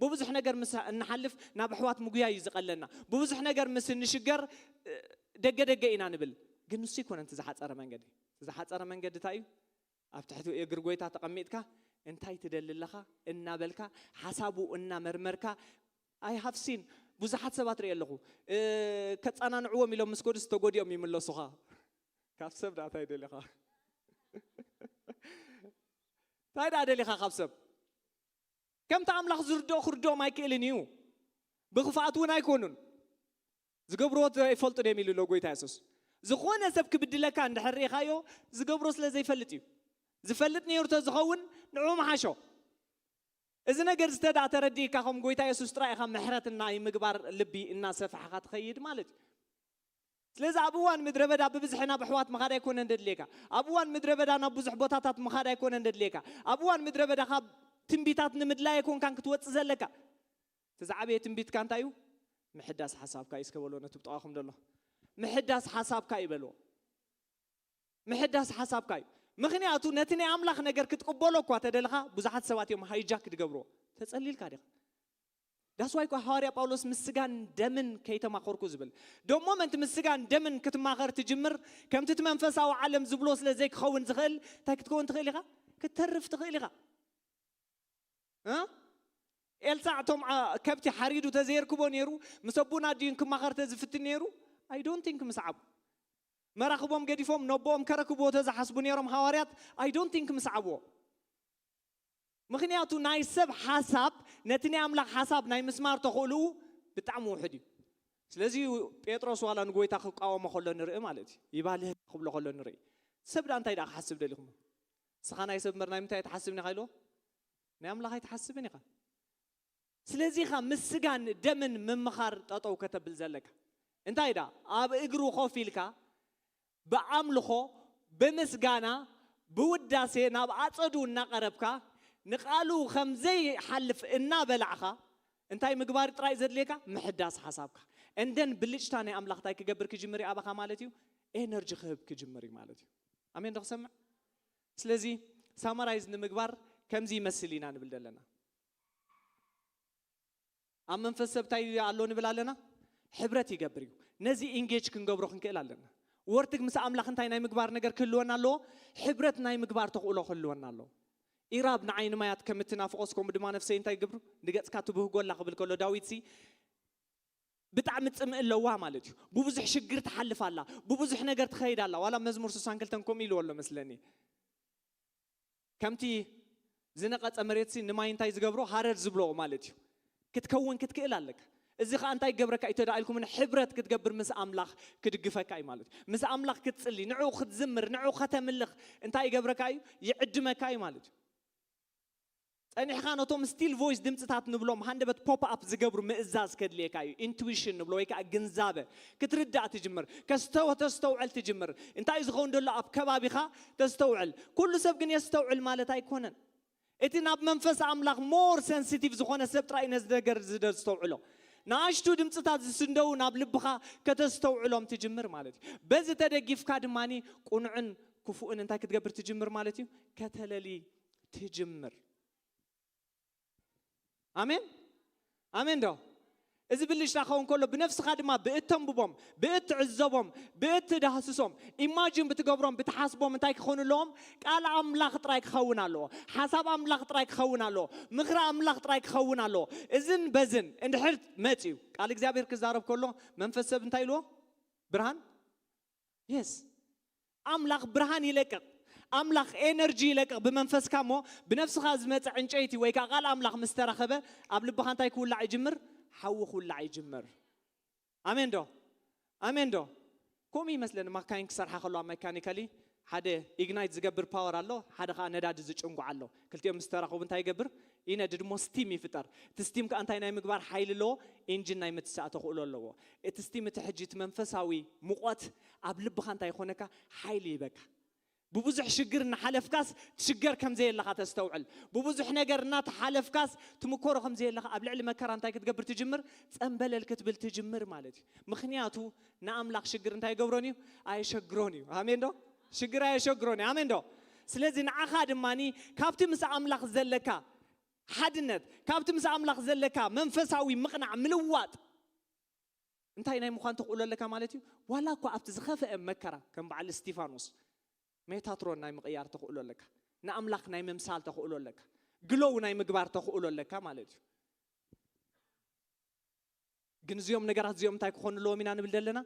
ብብዙሕ ነገር ምስ እንሓልፍ ናብ ኣሕዋት ምጉያይ እዩ ዝቐለና። ብብዙሕ ነገር ምስ እንሽገር፣ እ፣ ደገ ደገ ኢና ንብል። ግን ንሱ ኣይኮነን እቲ ዝሓጸረ መንገዲ። እቲ ዝሓጸረ መንገዲ እንታይ እዩ? ኣብ ትሕቲ እግሪ ጎይታ ተቐሚጥካ እንታይ ትደሊ ኣለኻ እናበልካ ሓሳቡ እናመርመርካ፣ I have seen ብዙሓት ሰባት ርእየ ኣለኹ። እ፣ ከጸናንዕዎም ኢሎም ምስ ከዱ ዝተጎዲኦም ይምለሱኻ። ካብ ሰብ ደኣ እንታይ ደሊኻ? እንታይ ደኣ ደሊኻ ካብ ሰብ? ከምቲ ኣምላኽ ዝርድኦ ክርድኦም ኣይክእልን እዩ። ብኽፍኣት እውን ኣይኮኑን። ዝገብርዎ ኣይፈልጡን እዮም ኢሉ ኣሎ ጎይታ የሱስ። ዝኾነ ሰብ ክብድለካ እንድሕር ርኢኻዮ፣ ዝገብሮ ስለ ዘይፈልጥ እዩ። ዝፈልጥ ነይሩ ተዝኸውን ንዑ ምሓሾ። እዚ ነገር እዚ ተደኣ ተረዲእካ፣ ከም ጎይታ የሱስ ጥራይ ኢኻ ምሕረት ናይ ምግባር ልቢ እናሰፋሕኻ ትኸይድ ማለት እዩ። ስለዚ ኣብ እዋን ምድረ በዳ ብብዝሒ ናብ ኣሕዋት ምኻድ ኣይኮነን ደድልየካ። ኣብ እዋን ምድረ በዳ ናብ ብዙሕ ቦታታት ምኻድ ኣይኮነን ደድልየካ። ኣብ እዋን ምድረ በዳ ካብ ትንቢታት ንምድላይ ኣይኮንካን ክትወጽእ ዘለካ። እቲ ዝዓበየ ትንቢትካ እንታይ እዩ? ምሕዳስ ሓሳብካ እዩ። እስከ በሎ ነቲ ብጥቓኹም ዘሎ፣ ምሕዳስ ሓሳብካ እዩ በልዎ። ምሕዳስ ሓሳብካ እዩ። ምኽንያቱ ነቲ ናይ ኣምላኽ ነገር ክትቅበሎ እኳ ተደለኻ፣ ብዙሓት ሰባት እዮም ሃይጃክ ድገብርዎ። ተጸሊልካ ዲኻ? ዳስዋይ እኳ ሃዋርያ ጳውሎስ ምስ ስጋን ደምን ከይተማኸርኩ ዝብል። ደሞ ምእንቲ ምስ ስጋን ደምን ክትማኸር ትጅምር፣ ከምቲ እቲ መንፈሳዊ ዓለም ዝብሎ ስለ ዘይክኸውን ዝኽእል፣ እንታይ ክትከውን ትኽእል ኢኻ? ክትተርፍ ትኽእል ኢኻ። እ? ኤልሳዕ እቶም፣ ዓ-፣ ከብቲ ሓሪዱ ተዘየርክቦ ነይሩ፣ ምስ ኣቦን ኣዲኡን ክማኸር ተዝፍትን ነይሩ፣ I don't think ምስ ዓቡ። መራኽቦም ገዲፎም ነቦኦም ከረክብዎ ተዝሓስቡ ነይሮም ሃዋርያት፣ I don't think ምስ ዓብዎ። ምኽንያቱ ናይ ሰብ ሓሳብ ነቲ ናይ ኣምላኽ ሓሳብ ናይ ምስማር ተኽእልኡ ብጣዕሚ ውሑድ እዩ። ስለዚ ጴጥሮስ ዋላ ንጎይታ ክቃወሞ ከሎ ንርኢ ማለት እዩ። ይባልህ ክብሎ ከሎ ንርኢ። ሰብ ደኣ እንታይ ደኣ ክሓስብ ደሊኹም? ንስኻ ናይ ሰብ እምበር ናይ ምንታይ ኣይትሓስብን ኢኻ ኢልዎ? ናይ ኣምላኽ ኣይትሓስብን ኢኻ። ስለዚ ኢኻ ምስ ስጋን ደምን ምምኻር ጠጠው ከተብል ዘለካ። እንታይ ደኣ? ኣብ እግሩ ኮፍ ኢልካ ብኣምልኾ፣ ብምስጋና፣ ብውዳሴ ናብ ኣጸዱ እናቐረብካ፣ ንቓሉ ከም ዘይሓልፍ እናበላዕኻ፣ እንታይ ምግባር ጥራይ ዘድልየካ? ምሕዳስ ሓሳብካ። And then ብልጭታ ናይ ኣምላኽ እንታይ ክገብር ክጅምር እዩ ኣባኻ ማለት እዩ? ኤነርጂ ክህብ ክጅምር እዩ ማለት እዩ። ኣሜን ዶ ክሰምዕ? ስለዚ ሳማራይዝ ንምግባር ከምዚ ይመስል ኢና ንብል ዘለና። ኣብ መንፈስ ሰብ እንታይ ኣሎ ንብል ኣለና? ሕብረት ይገብር እዩ። ነዚ ኢንጌጅ ክንገብሮ ክንክእል ኣለና። ወርትግ ምስ ኣምላኽ እንታይ ናይ ምግባር ነገር ክህልወና ኣለዎ? ሕብረት ናይ ምግባር ተኽእሎ ክህልወና ኣለዎ። ኢራብ ንዓይኒ ማያት ከም እትናፍቆስ፣ ከምኡ ድማ ነፍሰይ እንታይ ይገብሩ? ንገጽካ ትብህጎላ ክብል ከሎ ዳዊትሲ ብጣዕሚ ጽምእ ኣለዋ ማለት እዩ። ብብዙሕ ሽግር ትሓልፍ ኣላ፣ ብብዙሕ ነገር ትኸይድ ኣላ። ዋላ መዝሙር ስሳን ክልተን ከምኡ ኢልዎ ኣሎ መስለኒ። ከምቲ ዝነቐጸ መሬትሲ ንማይ እንታይ ዝገብሮ? ሃረር ዝብሎ ማለት እዩ። ክትከውን ክትክእል ኣለካ። እዚ ኸኣ እንታይ ክገብረካ እዩ ተዳ ኢልኩም፣ ሕብረት ክትገብር ምስ ኣምላኽ ክድግፈካ እዩ ማለት እዩ። ምስ ኣምላኽ ክትጽሊ፣ ንዕኡ ክትዝምር፣ ንዕኡ ከተምልኽ እንታይ ይገብረካ እዩ? ይዕድመካ እዩ ማለት እዩ። ጸኒሕካ ነቶም ስቲል ቮይስ ድምጽታት ንብሎም ሃንደበት ፖፕ ኣፕ ዝገብሩ ምእዛዝ ከድልየካ እዩ። ኢንቱዊሽን ንብሎ ወይ ከኣ ግንዛበ ክትርዳእ ትጅምር። ከስተው-፣ ተስተውዕል ትጅምር። እንታይ እዩ ዝኸውን ዘሎ ኣብ ከባቢኻ ተስተውዕል። ኩሉ ሰብ ግን የስተውዕል ማለት ኣይኮነን። እቲ ናብ መንፈስ ኣምላኽ ሞር ሰንሲቲቭ ዝኾነ ሰብ ጥራይ ነዚ ነገር እዚ ዘስተውዕሎ። ንኣሽቱ ድምጽታት ዝስንደው ናብ ልብኻ ከተስተውዕሎም ትጅምር ማለት እዩ። በዚ ተደጊፍካ ድማኒ ቁኑዕን ክፉእን እንታይ ክትገብር ትጅምር ማለት እዩ? ከተለሊ ትጅምር። ኣሜን፣ ኣሜን ዶ? እዚ ብልሽታ ክኸውን ከሎ፣ ብነፍስኻ ድማ ብእተንብቦም፣ ብእትዕዘቦም፣ ብእትዳህስሶም፣ ኢማጂን ብትገብሮም፣ ብትሓስቦም እንታይ ክኾኑ ኣለዎም? ቃል ኣምላኽ ጥራይ ክኸውን ኣለዎ። ሓሳብ ኣምላኽ ጥራይ ክኸውን ኣለዎ። ምኽሪ ኣምላኽ ጥራይ ክኸውን ኣለዎ። እዝን በዝን እንድሕር መጽዩ፣ ቃል እግዚኣብሔር ክዛረብ ከሎ፣ መንፈስ ሰብ እንታይ ኢልዎ? ብርሃን። የስ፣ ኣምላኽ ብርሃን ይለቅቕ። ኣምላኽ ኤነርጂ ይለቅቕ ብመንፈስካ። እሞ ብነፍስኻ ዝመፀ ዕንጨይቲ ወይ ከዓ ቃል ኣምላኽ ምስ ተረኸበ፣ ኣብ ልብኻ እንታይ ክውላዕ ይጅምር? ሓዊ ክውላዕ ይጅምር። ኣሜን ዶ? ኣሜን ዶ? ከምኡ ይመስለኒ፣ ማካይን ክሰርሓ ከለዋ፣ መካኒካሊ ሓደ ኢግናይት ዝገብር ፓወር ኣሎ፣ ሓደ ከዓ ነዳዲ ዝጭንጉ ኣሎ። ክልቲኦም ምስ ተራኸቡ እንታይ ይገብር? ይነድድ፣ እሞ ስቲም ይፍጠር። እቲ ስቲም ከዓ እንታይ ናይ ምግባር ሓይሊ ኣለዎ? ኢንጂን ናይ ምትሳእ ተኽእሎ ኣለዎ። እቲ ስቲም፣ እቲ ሕጂ እቲ መንፈሳዊ ሙቐት ኣብ ልብኻ እንታይ ይኾነካ? ሓይሊ ይበካ። ብብዙሕ ሽግር እናሓለፍካስ ትሽገር ከም ዘየለኻ ተስተውዕል። ብብዙሕ ነገር እናተሓለፍካስ ትምኮሮ ከም ዘየለኻ፣ ኣብ ልዕሊ መከራ እንታይ ክትገብር ትጅምር? ጸምበለል ክትብል ትጅምር ማለት እዩ። ምኽንያቱ ንኣምላኽ ሽግር እንታይ ይገብሮን እዩ? ኣየሸግሮን እዩ። ኣሜን ዶ? ሽግር ኣየሸግሮን እዩ። ኣሜን ዶ? ስለዚ ንዓኻ ድማኒ ካብቲ ምስ ኣምላኽ ዘለካ ሓድነት፣ ካብቲ ምስ ኣምላኽ ዘለካ መንፈሳዊ ምቕናዕ፣ ምልዋጥ፣ እንታይ ናይ ምዃን ተኽእሎ ኣለካ ማለት እዩ? ዋላ እኳ ኣብቲ ዝኸፍአ መከራ፣ ከም በዓል እስቲፋኖስ፣ ሜታትሮን ናይ ምቕያር ተኽእሎ ኣለካ። ንኣምላኽ ናይ ምምሳል ተኽእሎ ኣለካ። ግሎው ናይ ምግባር ተኽእሎ ኣለካ ማለት እዩ። ግን እዚኦም ነገራት እዚኦም እንታይ ክኾኑ ኣለዎም ኢና ንብል ዘለና?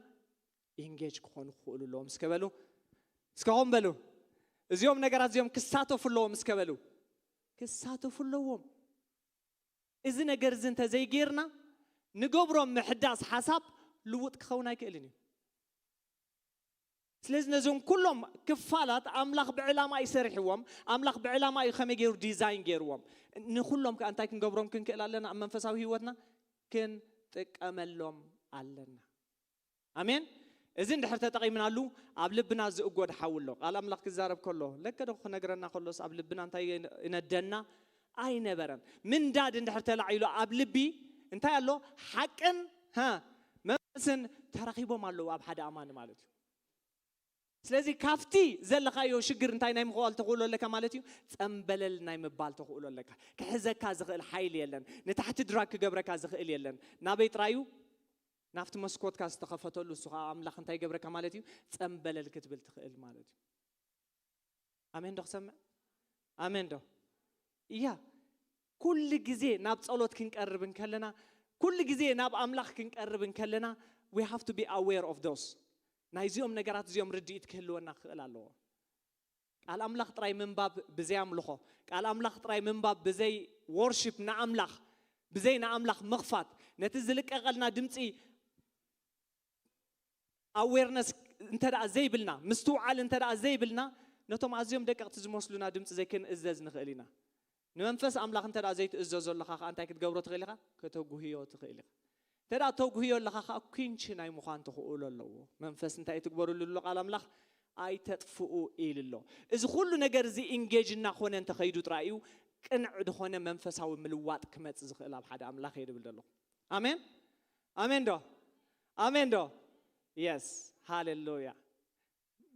ኢንጌጅ ክኾኑ ክኽእሉ ኣለዎም። እስከ በሉ፣ እስከ ኾን በሉ። እዚኦም ነገራት እዚኦም ክሳተፉ ኣለዎም። እስከ በሉ፣ ክሳተፉ ኣለዎም። እዚ ነገር እዚ እንተዘይጌርና፣ ንገብሮ ምሕዳስ ሓሳብ ልውጥ ክኸውን ኣይክእልን እዩ። ስለዚ ነዞም ኩሎም ክፋላት ኣምላኽ ብዕላማ እዩ ሰሪሕዎም። ኣምላኽ ብዕላማ እዩ ከመይ ገይሩ ዲዛይን ገይርዎም። ንኩሎም ከ እንታይ ክንገብሮም ክንክእል ኣለና? ኣብ መንፈሳዊ ህይወትና ክንጥቀመሎም ኣለና። ኣሜን። እዚ እንድሕር ተጠቒምናሉ፣ ኣብ ልብና ዝእጎድ ሓዊ ኣሎ። ቃል ኣምላኽ ክዛረብ ከሎ፣ ለከ ዶ ክነግረና ከሎስ ኣብ ልብና እንታይ ይነደና ኣይነበረን። ምንዳድ እንድሕር ተላዒሉ ኣብ ልቢ እንታይ ኣሎ? ሓቅን፣ ሃ፣ መንፈስን ተራኺቦም ኣለዉ ኣብ ሓደ ኣማኒ ማለት እዩ። ስለዚ ካብቲ ዘለኻዮ ሽግር እንታይ ናይ ምኽዋል ተኽእሎ ኣለካ ማለት እዩ? ጸምበለል ናይ ምባል ተኽእሎ ኣለካ። ክሕዘካ ዝኽእል ሓይሊ የለን። ንታሕቲ ድራግ ክገብረካ ዝኽእል የለን። ናበይ ጥራዩ? ናብቲ መስኮትካ ዝተኸፈተሉ፣ እሱ ኸዓ ኣምላኽ እንታይ ይገብረካ ማለት እዩ? ጸምበለል ክትብል ትኽእል ማለት እዩ። ኣሜን ዶ ክሰምዕ? ኣሜን ዶ? እያ። ኩሉ ግዜ ናብ ጸሎት ክንቀርብ እንከለና፣ ኩሉ ግዜ ናብ ኣምላኽ ክንቀርብ እንከለና፣ we have to be aware of those። ናይዚኦም ነገራት እዚኦም ርድኢት ክህልወና ክኽእል ኣለዎ። ቃል ኣምላኽ ጥራይ ምንባብ ብዘይ ኣምልኾ፣ ቃል ኣምላኽ ጥራይ ምንባብ ብዘይ ዎርሺፕ ንኣምላኽ፣ ብዘይ ንኣምላኽ ምኽፋት፣ ነቲ ዝልቀቐልና ድምፂ ኣዌርነስ እንተ ደኣ ዘይብልና፣ ምስትውዓል እንተ ደኣ ዘይብልና፣ ነቶም ኣዝዮም ደቀቕቲ ዝመስሉና ድምፂ ዘይክንእዘዝ ንኽእል ኢና። ንመንፈስ ኣምላኽ እንተ ደኣ ዘይትእዘዞ ኣለኻ ኸዓ እንታይ ክትገብሮ ትኽእል ኢኻ? ከተጉህዮ ትኽእል ኢኻ። እንተ ደኣ ተጉህዮ ኣለኻ ኸዓ ኲንቺ ናይ ምዃን ተኽእሎ ኣለዎ። መንፈስ እንታይ ትግበሩሉ ኣሎ ቃል ኣምላኽ? ኣይተጥፍኡ ኢሉ ኣሎ። እዚ ኩሉ ነገር እዚ ኢንጌጅ እናኾነ እንተኸይዱ ጥራይ እዩ ቅንዕ ዝኾነ መንፈሳዊ ምልዋጥ ክመጽእ ዝኽእል ኣብ ሓደ ኣምላኽ እየ ድብል ዘለኹ። ኣሜን? ኣሜን ዶ? ኣሜን ዶ? የስ። ሃሌሉያ።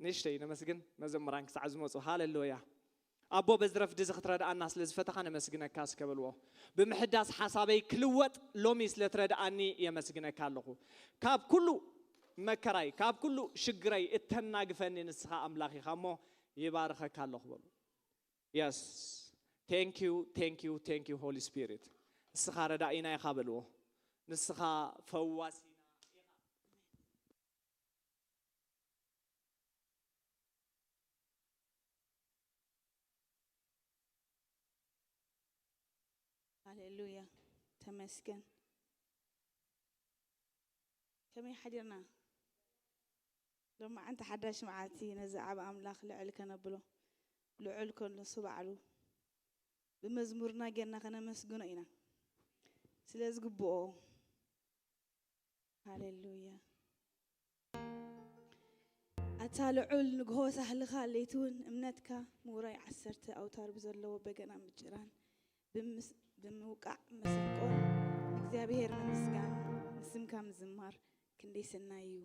ንእሽተይ ነመስግን፣ መዘምራን ክሳዕ ዝመጹ። ሃሌሉያ። ኣቦ፣ በዚ ረፍዲ እዚ ክትረድኣና ስለ ዝፈተኻ ነመስግነካ እስከ በልዎ። ብምሕዳስ ሓሳበይ ክልወጥ ሎሚ ስለ ትረድኣኒ የመስግነካ ኣለኹ። ካብ ኩሉ መከራይ፣ ካብ ኩሉ ሽግረይ እተናግፈኒ ንስኻ ኣምላኽ ኢኻ እሞ ይባርኸካ ኣለኹ በሉ። የስ። Thank you, thank you, thank you Holy Spirit። ንስኻ ረዳኢና ኢኻ በልዎ። ንስኻ ፈዋሲና ኢኻ። ሃሌሉያ፣ ተመስገን። ከመይ ሓዲርና? ሎማዓንቲ ሓዳሽ መዓልቲ ነዚ ኣብ ኣምላኽ ልዕል ከነብሎ፣ ልዑል ከሎ ንሱ ባዕሉ ብመዝሙርና ጌርና ከነመስግኖ ኢና። ስለ ዝግብኦ። ሃሌሉያ። ኣታ ልዑል ንግሆ ሳህልኻ፣ ለይቲ እውን እምነትካ፣ ምውራይ ዓሰርተ ኣውታር ብዘለዎ በገና ምጭራን ብምውቃዕ መሰንቆን እግዚኣብሔር ምምስጋን፣ ንስምካ ምዝማር ክንደይ ሰናይ እዩ።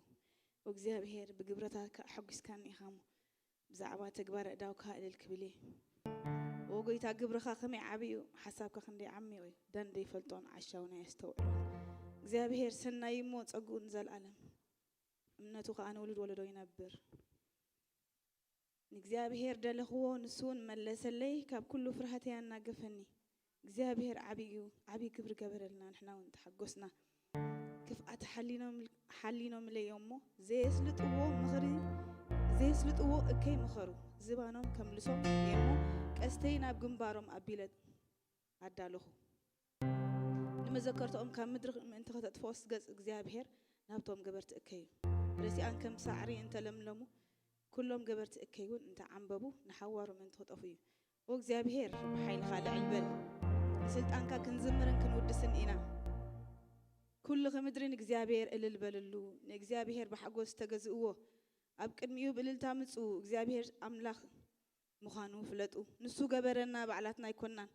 ኦ እግዚኣብሔር፣ ብግብረታትካ ኣሐጒስካኒ ኢኻ እሞ፣ ብዛዕባ ተግባር ኣእዳውካ እልል ክብል እየ። ኦ ጎይታ፣ ግብርኻ ከመይ ዓብዩ፣ ሓሳብካ ክንደይ ዓሚቕ እዩ። ደን ዘይፈልጦን ዓሻውን ኣየስተውዕሎን። እግዚኣብሔር ሰናይ እሞ ጸግኡ ንዘልኣለም፣ እምነቱ ከኣ ንውሉድ ወለዶ ይነብር። ንእግዚኣብሔር ደለኽዎ፣ ንሱ እውን መለሰለይ፣ ካብ ኩሉ ፍርሃተይ ኣናገፈኒ። እግዚኣብሔር ዓብዩ፣ ዓብዪ ግብሪ ገበረልና፣ ንሕና እውን ተሓጎስና። ክፍኣት ሓሊኖም-፣ ሓሊኖምለይ እሞ፣ ዘየስልጥዎ ምኽሪ፣ ዘየስልጥዎ እከይ ምኸሩ። ዝባኖም ከምልሶም እየ እሞ፣ ቀስተይ ናብ ግንባሮም ኣቢለ ኣዳለኹ። ንመዘከርታኦም ካብ ምድሪ ምእንቲ ከተጥፍኦስ፣ ገጽ እግዚኣብሔር ናብቶም ገበርቲ እከይ እዩ። ረሲኣን ከም ሳዕሪ እንተለምለሙ፣ ኩሎም ገበርቲ እከይ እውን እንተዓምበቡ፣ ንሓዋሩ ምእንቲ ክጠፉ እዩ። ኦ እግዚኣብሔር፣ ብሓይልኻ ልዕል በል። ንስልጣንካ ክንዝምርን ክንውድስን ኢና። ኩልኺ ምድሪ ንእግዚኣብሔር እልል በልሉ፣ ንእግዚኣብሔር ብሓጎስ ተገዝእዎ። ኣብ ቅድሚኡ ብእልልታ ምጽኡ፣ እግዚኣብሔር ኣምላኽ ምዃኑ ፍለጡ። ንሱ ገበረና፣ ባዕላትና ኣይኮንናን።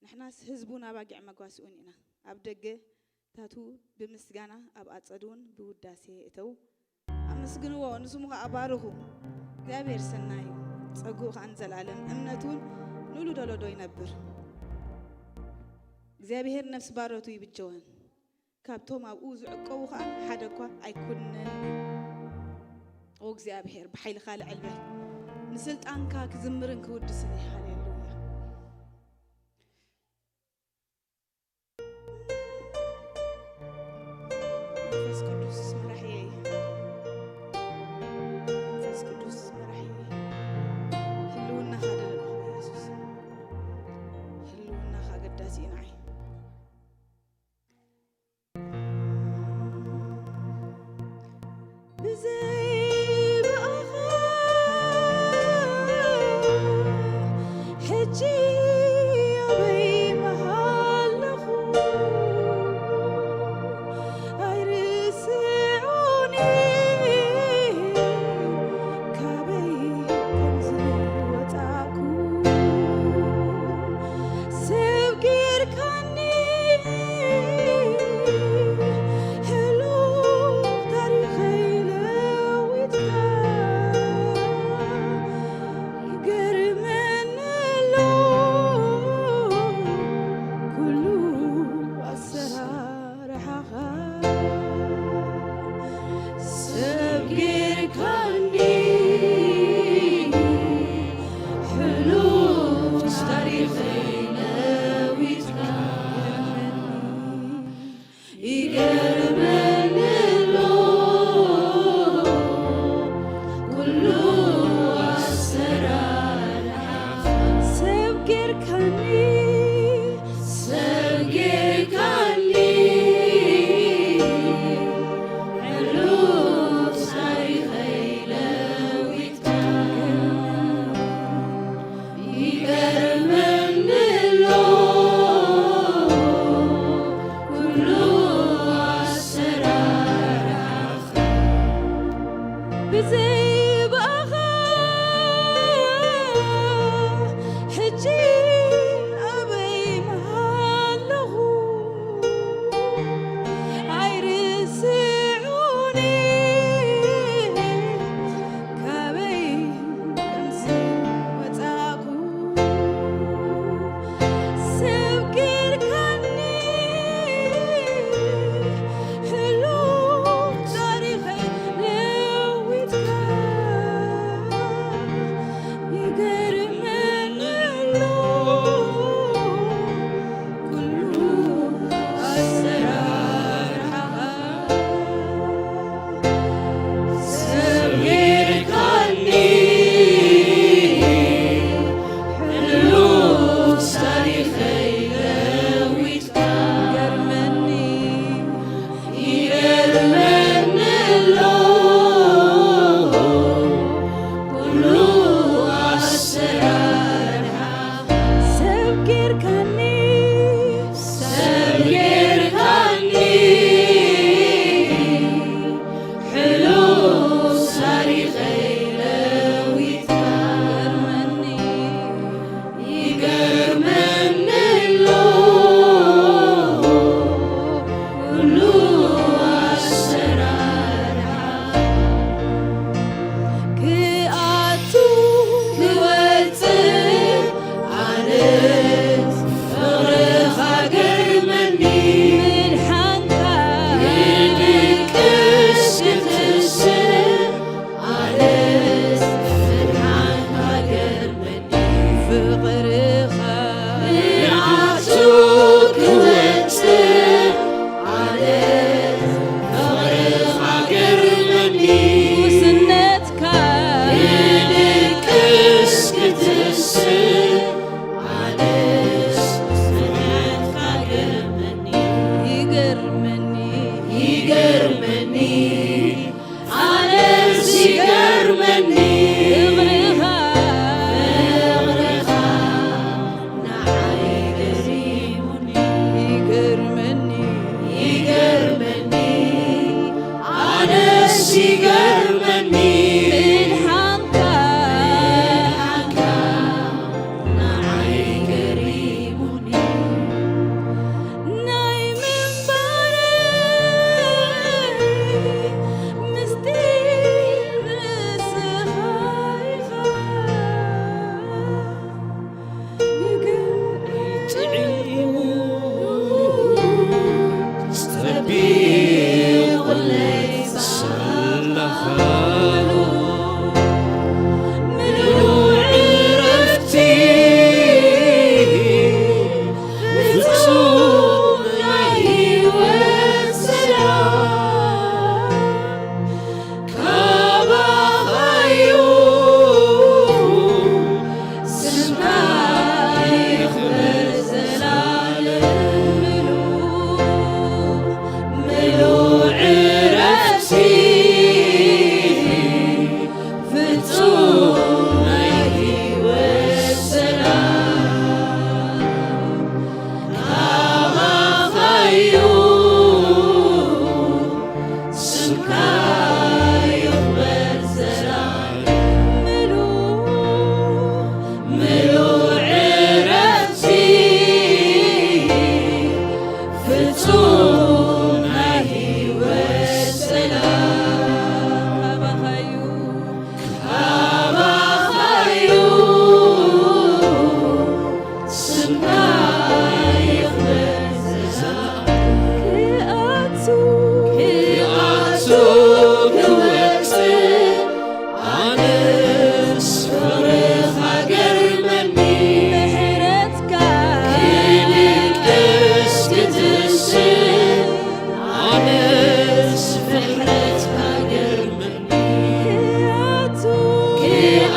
ንሕናስ ህዝቡን ኣባጊዕ መጓስኡን ኢና። ኣብ ደገታቱ ብምስጋና፣ ኣብ ኣጸዱ እውን ብውዳሴ እተዉ። ኣመስግንዎ፣ ንስሙ ኸኣ ባርኹ። እግዚኣብሔር ሰናይ እዩ፣ ጸግኡ ኸኣ ንዘለኣለም፣ እምነቱ እውን ንውሉድ ወለዶ ይነብር። እግዚኣብሔር ነፍሲ ባሮቱ ይብጀወን፣ ካብቶም ኣብኡ ዝዕቀቡ ኸኣ ሓደ እኳ ኣይኩነን። ኦ እግዚኣብሔር፣ ብሓይልኻ ልዕል በል። ንስልጣንካ ክዝምርን ክውድስን እየ። ሃሌሉያ። መንፈስ ቅዱስ መራሒየይ። መንፈስ ቅዱስ መራሒየይ። ህልውናኻ ደለኹ ኢየሱስ። ህልውናኻ ኣገዳሲ እዩ ንዓይ። ብዘይ ብኣኻ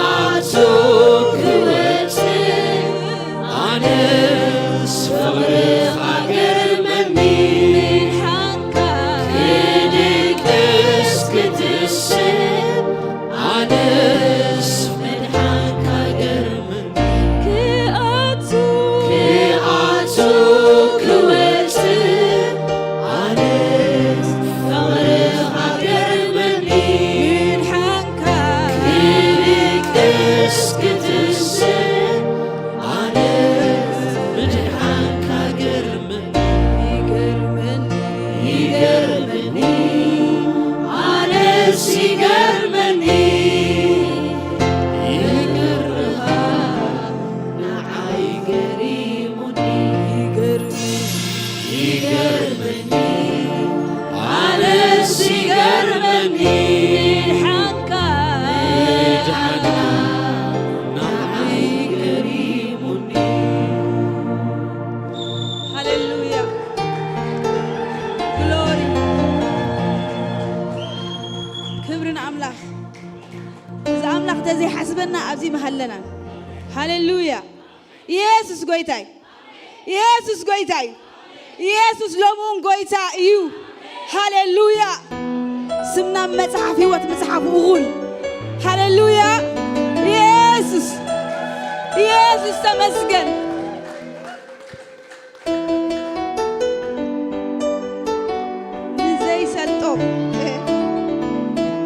ኣቱ ክወጽእ ኣነስ ፍቕርኻ ገርመኒ። ክድቅስ ክትስእ ኣነስ ምድሓንካ ገርመኒ። ክኣቱ ክኣቱ ክወጽእ ኣነስ ፍቕርኻ ገርመኒ። ምድሓንካ ክድቅስ ክትስእ ኣነስ ምድሓንካ ገርመኒ። ይገርመኒ ይገርመኒ ኣነስ ይገርመኒ። ይገርመኻ ንዓይ ገሪሙኒ። ይገርመኒ ይገርመኒ ኣነስ ይገርመኒ። ምድሓንካ ምድሓንካ ንዓይ ገሪሙኒ። ሃሌሉያ ግሎሪ ክብሪ ንኣምላኽ። እዚ ኣምላኽ ተዘይሓስበና ኣብዚ ምሃለናን። ሃሌሉያ ኢየሱስ ጎይታይ ኢየሱስ ጎይታ እዩ። ኢየሱስ ሎምውን ጎይታ እዩ። ሃሌሉያ ስምና መጽሓፍ ህይወት ምጽሓፍ እኹል። ሃሌሉያ ኢየሱስ ኢየሱስ ተመስገን። ንዘይሰልጦ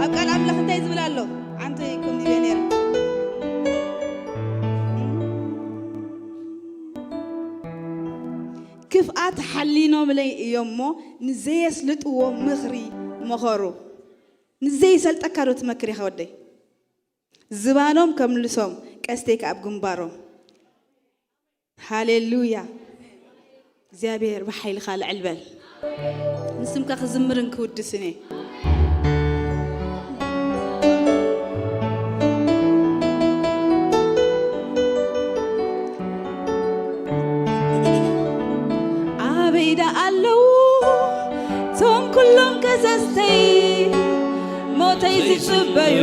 ኣብ ቃል ኣምላኽ እንታይ ዝብል ኣሎ? ዓንተ ይኩም ይበ ነይረ ክፍኣት ሓሊኖምለይ እዮም እሞ ንዘየስልጥዎ ምኽሪ መኸሩ። ንዘይሰልጠካ ዶ ትመክር ኢኻ ወደይ? ዝባኖም ከምልሶም ቀስተይ ከኣ ኣብ ግንባሮም። ሃሌሉያ እግዚኣብሔር ብሓይልኻ ልዕል በል። ንስምካ ክዝምርን ክውድስን እየ። ኣበይ ደኣ ኣለዉ እቶም ኩሎም ከሰስተይ ሞተይ ዝጽበዩ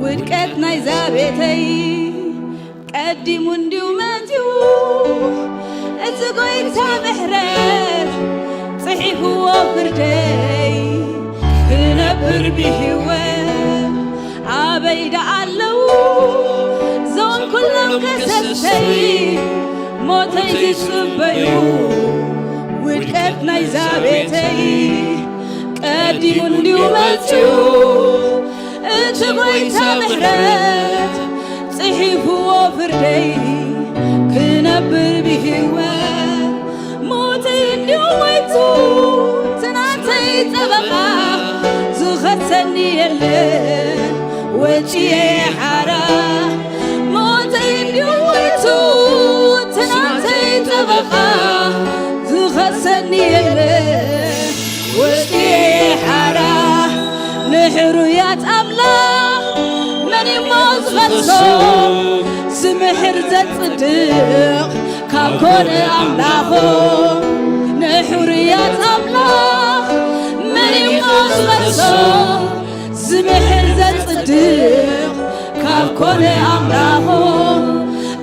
ውድቀት ናይዛ ቤተይ ቀዲሙ እንድዩ መትዩ እቲ ጎይታ ምሕረት ጽሒፍዎ ፍርደይ ክነብር ብህይወት ኣበይ ደኣ ኣለዉ እዞም ኩሎም ከሰሰይ ሞተይ ዝጽበዩ ውድቀት ናይዛ ቤተይ ቀዲሙ እንድዩ መጽዩ እቲ ጎይታ ምሕረት ጽሒፍዎ ፍርደይ ክነብር ብህይወት ሞተይ እንድዩ ሞይቱ ትናተይ ጠበቓ ዝኸሰኒ የለን ወጭየ ሓራ ሞተይ እንድዩ ሞይቱ ትናተይ ጠበቓ ዝኸሰኒ የለን ወጭየ ሓራ ንሕሩያት ኣምላኽ መን እሞ ዝኸሶ ዝምሕር ዘጽድቕ ካብ ኮነ ኣምላኾም ንሕሩያት ኣምላኽ መን እሞ ዝኸሶ ዝምሕር ዘጽድቕ ካብ ኮነ ኣምላኾም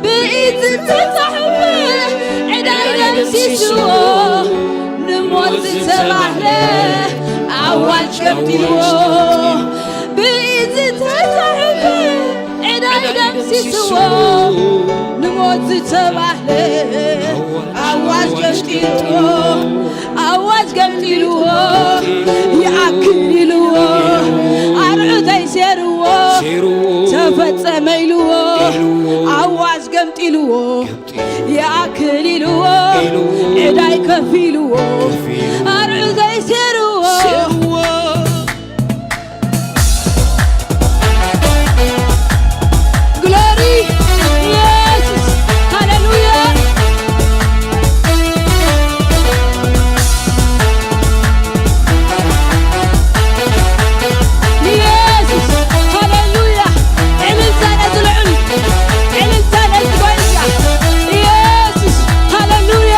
ብኢድ ዝተጻሕፈ ዕዳይ ደምሲስዎ ንሞት ዝተባህለ ኣዋጅ ገምጢልዎ ብኢድ ዝተጻሕፈ ዕዳይ ደምሲስዎ ንሞት ዝተባህለ ኣዋጅ ገምጢልዎ ኣዋጅ ገምጢልዎ ይኣክል ኢልዎ ኣርዑተይ ሴርዎ ተፈጸመ ኢልዎ ኣዋጅ ገምጢልዎ ይኣክል ኢልዎ ዕዳይ ከፊልዎ ኣርዑተይ ሴርዎ ግሎሪ ኢየሱስ ሃሌሉያ ኢየሱስ ሃሌሉያ ዕልልታ ነቲ ልዑል ዕልልታ ነቲ ጎይታ ኢየሱስ ሃሌሉያ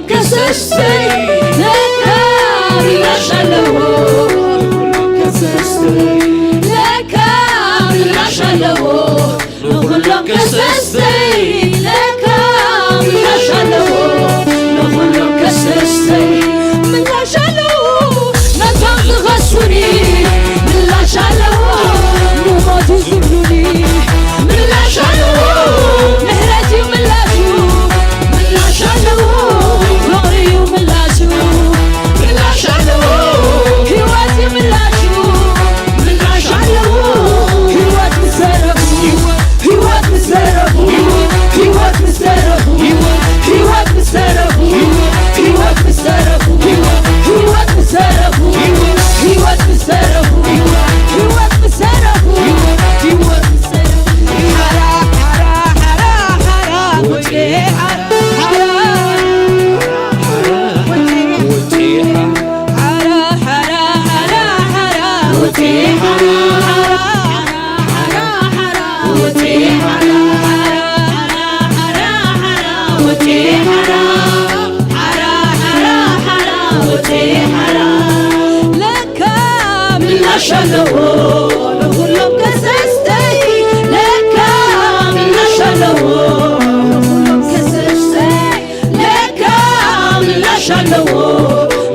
ከሰስተይ ለካ ምላሽ ኣለዎ። ከሰስተይ ለካ ምላሽ ኣለዎ። ንኹሎም ከሰስተይ ለካ ምላሽ ኣለዎ። ንኹሎም ከሰስተይ ምላሽ ኣለዎ። ነቶም ዝኸሱኒ ምላሽ ኣለዎ። ንሞት ዝብሉኒ ምላሽ ኣለዎ። ምሕረት እዩ ምላሹ። ምላሽ ኣለዎ። ፍቕሪ እዩ ምላሹ። ምላሽ ኣለዎ። ህይወት እዩ ምላሹ። ምላሽ ኣለዎ። ህይወት ምስ ዘረቡ፣ ህይወት ምስ ዘረቡ፣ ህይወት ምስ ዘረቡ፣ ህይወት ምስ ዘረቡ፣ ህይወት ምስ ዘረቡ፣ ህይወት ምስ ዘረቡ፣ ህይወት ምስ ዘረቡ፣ ህይወት ምስ ዘረቡ፣ ህይወት ምስ ዘረቡ፣ ሓራ፣ ሓራ፣ ሓራ፣ ሓራ፣ ወዴ፣ ሓራ፣ ሓራ፣ ወዴ፣ ሓራ፣ ሓራ፣ ሓራ፣ ሓራ፣ ወዴ፣ ሓራ፣ ሓራ፣ ሓራ፣ ሓራ፣ ወዴ፣ ሓራ፣ ሓራ፣ ሓራ፣ ሓራ፣ ወዴ፣ ሓራ፣ ሓራ፣ ሓራ፣ ሓራ፣ ወዴ፣ ሓራ። ለካ ምላሽ ኣለዎ ንኹሎም ከሰስተይ፣ ለካ ምላሽ ኣለዎ ንኹሎም ከሰስተይ፣ ለካ ምላሽ ኣለዎ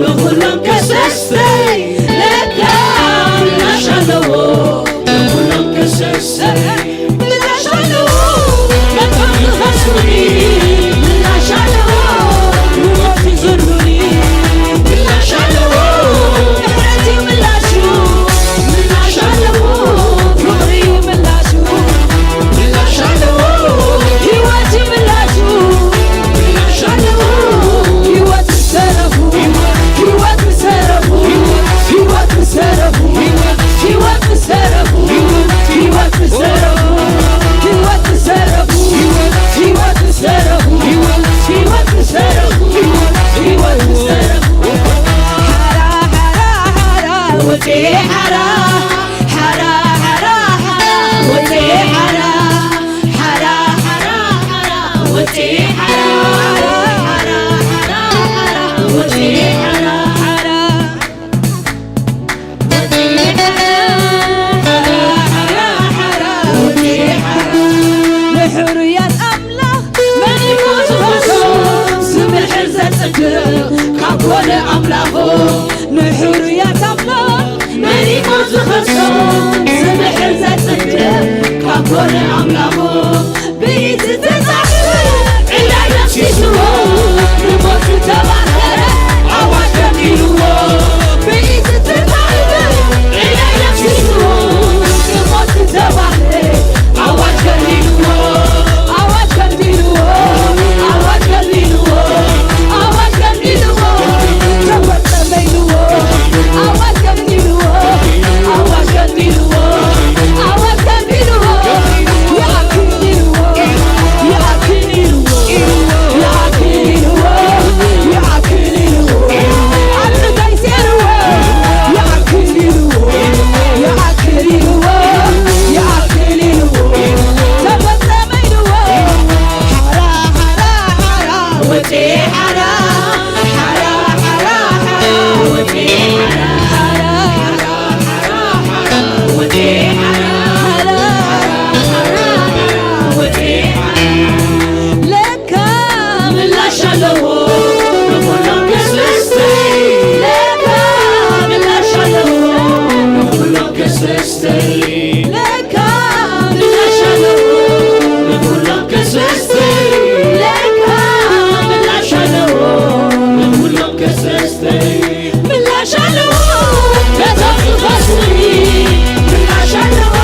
ንኹሎም ከሰስተይ፣ ለካ ምላሽ ኣለዎ ንኹሎም ከሰስተይ። ምላሽ ኣለዎ። ነቶም ዝኸሱኒ ምላሽ ኣለዎ። ንሞት ዝዝርጉኒ ምላሽ ኣለዎ። ምሕረት እዩ ምላሹ። ምላሽ ኣለዎ። ፍቕሪ እዩ ምላሹ። ምላሽ ኣለዎ። ህይወት እዩ ምላሹ። ምላሽ ኣለዎ። ህይወት ምስ ዘረቡ፣ ህይወት ምስ ዘረቡ፣ ህይወት ምስ ዘረቡ፣ ህይወት ምስ ዘረቡ፣ ህይወት ምስ ዘረቡ፣ ህይወት ምስ ዘረቡ፣ ህይወት ምስ ዘረቡ፣ ህይወት ምስ ዘረቡ፣ ህይወት ምስ ዘረቡ። ሓራ፣ ሓራ፣ ሓራ፣ ወዴ ሓራ፣ ሓራ፣ ሓራ፣ ሓራ፣ ወዴ ሓራ፣ ሓራ፣ ሓራ፣ ሓራ፣ ወዴ ሓራ፣ ሓራ፣ ሓራ፣ ሓራ፣ ወዴ ሓራ፣ ሓራ። ንሕሩያት ኣምላኽ መን እዩ ዝኸሶ? ዝምሕር ዘጽድቕ ካብ ኮነ ኣምላኹ። ንሕሩያት ኣምላኽ መን እዩ ዝኸሶ? ዝምሕር ዘጽድቕ ካብ ኮነ ኣምላኹ። ብኢድ ዝተጻሕፈ ዕዳ ደምሲስዎ፣ ንሞት ዝተባህረ ኣዋጅ ከልኪልዎ። ብኢድ ዝተጻሕፈ ዕዳ ደምሲስዎ፣ ንሞት ዝተባህረ ኣዋጅ ከልኪልዎ። ኣዋጅ ከልኪልዎ። ኣዋጅ ከልኪልዎ። ኣዋጅ ከልኪልዎ። ተፈጸመ ኢልዎ። ኣዋጅ ከልኪልዎ። ኣዋጅ ከልኪልዎ። ኣዋጅ ከልኪልዎ። ለካ ምላሽ ኣለዎ ንኹሎም ከሰስተይ፣ ለካ ምላሽ ኣለዎ ንኹሎም ከሰስተይ፣ ለካ ምላሽ ኣለዎ ንኹሎም ከሰስተይ፣ ለካ ምላሽ ኣለዎ ንኹሎም ከሰስተይ። ምላሽ ኣለዎ ነቶም ዝኸሱኒ፣ ምላሽ ኣለዎ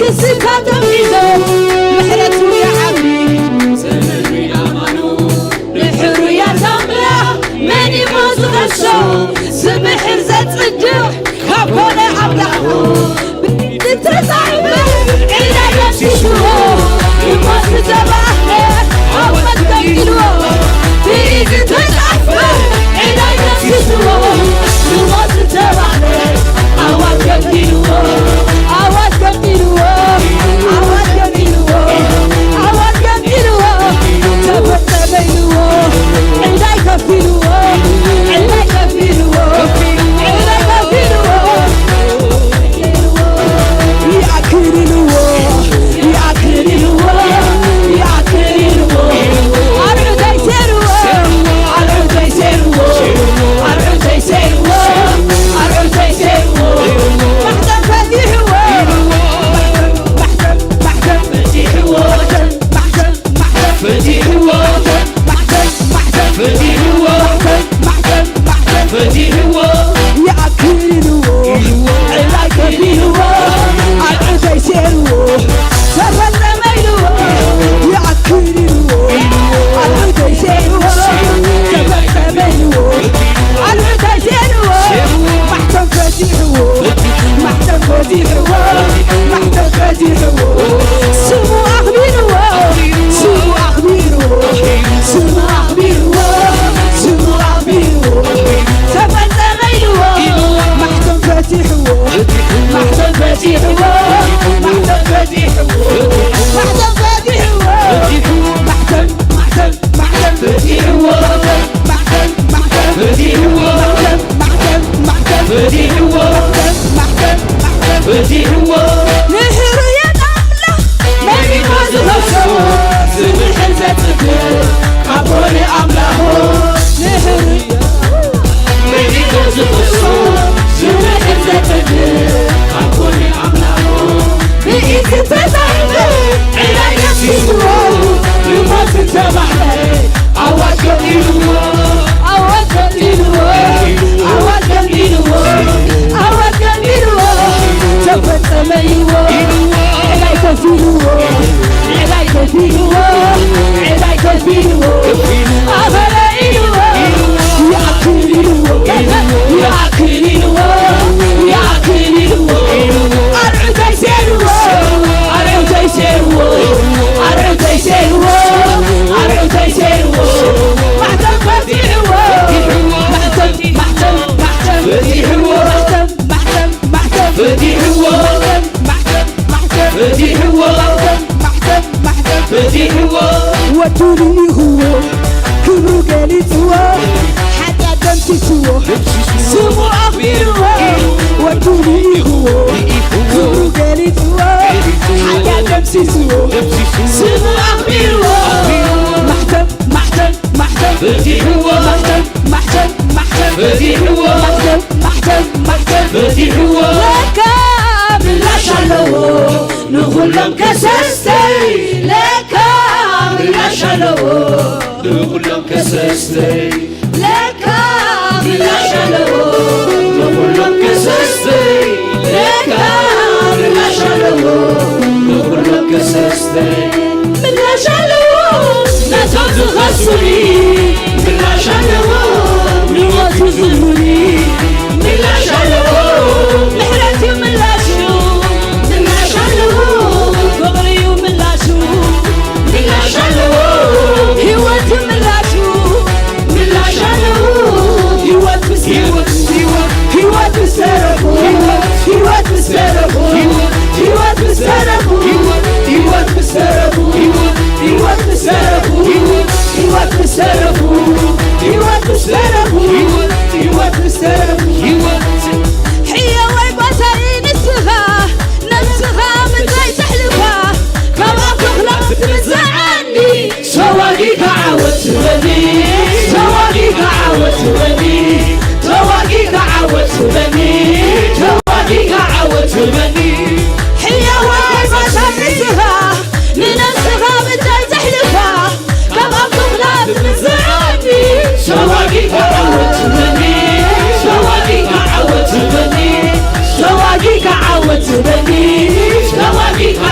ንስኻ ተምሒዞ ምሕረቱ ይዓቢ፣ ጽንዕቲ ኣማኑ ንሕሩያት ኣምላኽ መን እሞ ዝኸሶ? ዝምሕር ዘጽድቕ ካብ ኮነ ኣምላኹ። ብኢድ ተጻሒፈ ዕዳ ደምሲስዎ፣ ብሞት ዝተባህለ ዓወት ከፊልዎ። ብኢድ ተጻሒፈ ዕዳ ደምሲስዎ፣ ብሞት ዝተባህለ ኣዋጅ ከፊልዎ፣ ኣዋጅ ከፊልዎ፣ ኣዋጅ ከፊልዎ፣ ኣዋጅ ከፊልዎ። ተፈጸመ ኢልዎ፣ ዕዳይ ከፊልዎ፣ ዕዳይ ከፊልዎ፣ ዕዳይ ከፊልዎ። ይኣክል ኢልዎ፣ ይኣክል ኢልዎ፣ ይኣክል ኢልዎ። ኣርዑተይ ሴርዎ፣ ኣርዑተይ ሴርዎ፣ ኣርዑተይ ሴርዎ፣ ኣርዑተይ ሴርዎ። ማሕተም ፈቲሕዎ፣ ማሕተም፣ ማሕተም፣ ማሕተም ፈቲሕዎ፣ ማሕተም፣ ማሕተም፣ ማሕተም ፈቲሕዎ፣ ማሕተም፣ ማሕተም፣ ማሕተም ፈቲሕዎ፣ ማሕተም፣ ማሕተም፣ ማሕተም ፈቲሕዎ። ይኣክል ኢልዎ፣ ዕላይ ከፊልዎ፣ ኣርዑተይ ሴርዎ፣ ተፈጸመ ኢልዎ። ይኣክል ኢልዎ፣ ኣርዑተይ ሴርዎ፣ ተፈጸመ ኢልዎ። ኣርዑተይ ሴርዎ፣ ማሕተም ፈቲሕዎ፣ ማሕተም ፈቲሕዎ፣ ማሕተም ፈቲሕዎ። ስሙ ኣኽቢርዎ፣ ስሙ ኣኽቢርዎ፣ ስሙ ኣኽቢርዎ፣ ስሙ ኣኽቢርዎ። ተፈጸመ ኢልዎ፣ ማሕተም ፈቲሕዎ፣ ማሕተም ፈቲሕዎ፣ ማሕተም ፈቲሕዎ፣ ማሕተም ፈቲሕዎ። ማሕተም፣ ማሕተም፣ ማሕተም ፈቲሕዎ፣ ማሕተም፣ ማሕተም ፈቲሕዎ፣ ማሕተም፣ ማሕተም፣ ማሕተም ፈቲሕዎ፣ ማሕተም፣ ማሕተም፣ ማሕተም ፈቲሕዎ። ንሕሩያት ኣምላኽ መን እሞ ዝኸሶ? ዝምሕር ዘጽድቕ ካብ ኮነ ኣምላኹ። ንሕሩያት መን እሞ ዝኸሶ? ዝምሕር ዘጽድቕ ካብ ኮነ ኣምላኹ። ብኢድ ተጻሒፈ ዕዳይ ከፊልዎ፣ ብሞት ዝተባህለ ኣዋጅ ገዲልዎ፣ ኣዋጅ ገዲልዎ፣ ኣዋጅ ገዲልዎ፣ ኣዋጅ ገዲልዎ። ተፈጸመ ኢልዎ፣ ዕዳይ ከፊልዎ፣ ዕዳይ ከፊልዎ፣ ዕዳይ ከፊልዎ። ኣኸለ ኢልዎ፣ ይኣክል ኢልዎ፣ ይኣክል ኢልዎ፣ ይኣክል ኢልዎ። ኣርዑተይ ሴርዎ፣ ኣርዑተይ ሴርዎ፣ ኣርዑተይ ሴርዎ፣ ኣርዑተይ ሴርዎ። ማሕተም ፈቲሕዎ፣ ማሕተም፣ ማሕተም፣ ማሕተም ፈቲሕዎ፣ ማሕተም፣ ማሕተም፣ ማሕተም ፈቲሕዎ፣ ማሕተም፣ ማሕተም፣ ማሕተም ፈቲሕዎ፣ ማሕተም፣ ማሕተም፣ ማሕተም ፈቲሕዎ። ወዱ ልኢኽዎ፣ ክብሩ ገሊጽዎ፣ ሓጢኣት ደምሲስዎ፣ ስሙ ኣኽቢርዎ። ወዱ ልኢኽዎ፣ ክብሩ ገሊጽዎ፣ ሓጢኣት ደምሲስዎ፣ ስሙ ኣኽቢርዎ። ማሕተም፣ ማሕተም፣ ማሕተም ፈቲሕዎ፣ ማሕተም፣ ማሕተም፣ ማሕተም ፈቲሕዎ፣ ማሕተም፣ ማሕተም፣ ማሕተም ፈቲሕዎ። ለካ ምላሽ ኣለዎ ንኹሎም ከሰስተይ፣ ለካ ምላሽ ኣለዎ ንኹሎም ከሰስተይ። ለካ ምላሽ ኣለዎ ንኹሎም ከሰስተይ፣ ለካ ምላሽ ኣለዎ ንኹሎም ከሰስተይ። ምላሽ ኣለዎ ነቶም ዝኸሱኒ፣ ምላሽ ኣለዎ ንሞት ዝብሉኒ። ምላሽ ኣለዎ ምሕረት እዩ ምላሹ፣ ምላሽ ኣለዎ ፍቕሪ እዩ ምላሹ፣ ምላሽ ኣለዎ ህይወት እዩ ምላሹ። ምላሽ ኣለዎ ህይወት ምስ፣ ህይወት፣ ህይወት፣ ህይወት ምስ ተረፉ፣ ህይወት፣ ህይወት ምስ ተረፉ፣ ህይወት፣ ህይወት ምስ ተረፉ፣ ህይወት፣ ህይወት ምስ ተረፉ፣ ህይወት፣ ህይወት ምስ ተረፉ፣ ህይወት፣ ህይወት ምስ ተረፉ፣ ህይወት ምስ ተረፉ፣ ህይወት፣ ህይወት ምስ ተረፉ፣ ህይወት። ሕያዋይ ጓሳይ ንስኻ፣ ነብስኻ ምድራይ ዘሕልፋ፣ ካብ ኣፍ ተኽላ ክትምዝዓኒ። ተዋጊእካ ዓወት በኒ፣ ተዋጊእካ ዓወት በኒ፣ ተዋጊእካ ዓወት በኒ፣ ተዋጊእካ ዓወት በኒ። ሕያዋይ ጓሳይ ንስኻ፣ ንነብስኻ ምድራይ ዘሕልፋ፣ ካብ ኣፍ ተኽላ ክትምዝዓኒ። ተዋጊእካ ዓወት በኒ፣ ተዋጊእካ ዓወት በኒ፣ ተዋጊእካ ዓወት በኒ፣ ተዋጊእካ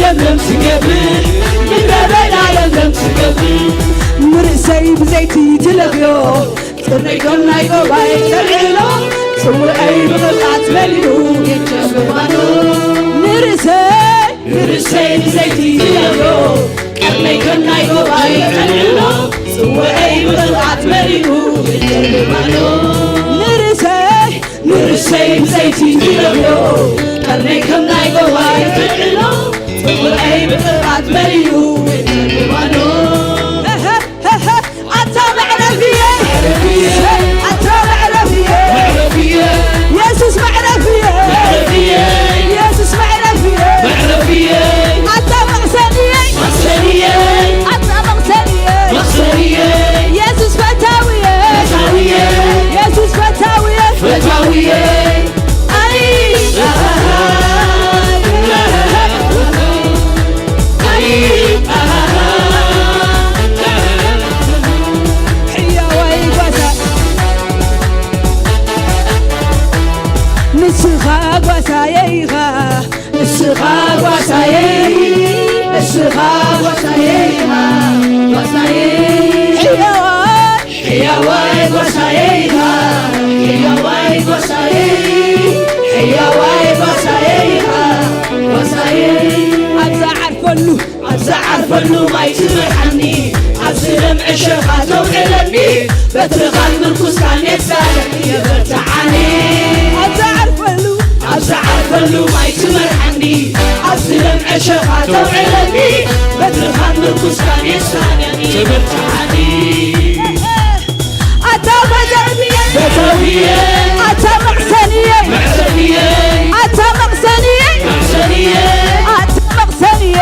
ለምለም ትገብር፣ ምድረ በዳ ለምለም ትገብር። ንርእሰይ ብዘይቲ ትለኽዮ፣ ጽርነይ ከም ናይ ጎባይ ተልዕሎ፣ ጽውዐይ ብቕብኣት መሊኡ ይጨምር ባዶ። ንርእሰይ ንርእሰይ ብዘይቲ ትለኽዮ፣ ቀርነይ ከም ናይ ጎባይ ተልዕሎ፣ ጽውዐይ ብቕብኣት መሊኡ ይጨምር ባዶ። ንርእሰይ ንርእሰይ ብዘይቲ ትለኽዮ፣ ቀርነይ ከም ናይ ጎባይ ተልዕሎ፣ ጽውዐይ ብቕብኣት መሊኡ ይጨምር ባዶ። ኣታ መዕረፊየ፣ ኣታ መዕረፊየ፣ የሱስ መዕረፊየ፣ የሱስ መዕረፊየ፣ ኣታ መቕሰንየ፣ ኣታ መቕሰንየ፣ የሱስ ፈታውየ፣ የሱስ ፈታውየ፣ ኣይ፣ ኣይ፣ ሕያዋይ ጓሳ፣ ንስኻ ጓሳየ ኢኻ፣ ንስኻ ጓሳየ፣ ንስኻ ጓሳየ ኢኻ፣ ጓሳየ። ሕያዋይ ሕያዋይ ጓሳየ ኢኻ፣ ሕያዋይ ጓሳየ፣ ሕያዋይ ጓሳየ ኢኻ፣ ጓሳየ። ኣብ ዝዓርፈሉ፣ ኣብ ዝዓርፈሉ ማይ ትመርሓኒ፣ ኣብ ዝለምዐ ሸኻ ተውዕለኒ፣ በትርኻን ምርኩስካን የሳለኒ፣ የበርትዓኒ። ኣብ ዝዓርፈሉ፣ ኣብ ዝዓርፈሉ ማይ ትመርሓኒ፣ ኣብ ዝለምዐ ሸኻ ተውዕለኒ፣ በትርኻን ምርኩስካን የሳለኒ፣ የበርትዓኒ። ኣታ መዕረፍየ፣ ኣታ መቕሰንየ፣ ኣታ መቕሰንየ፣ ኣታ መቕሰንየ፣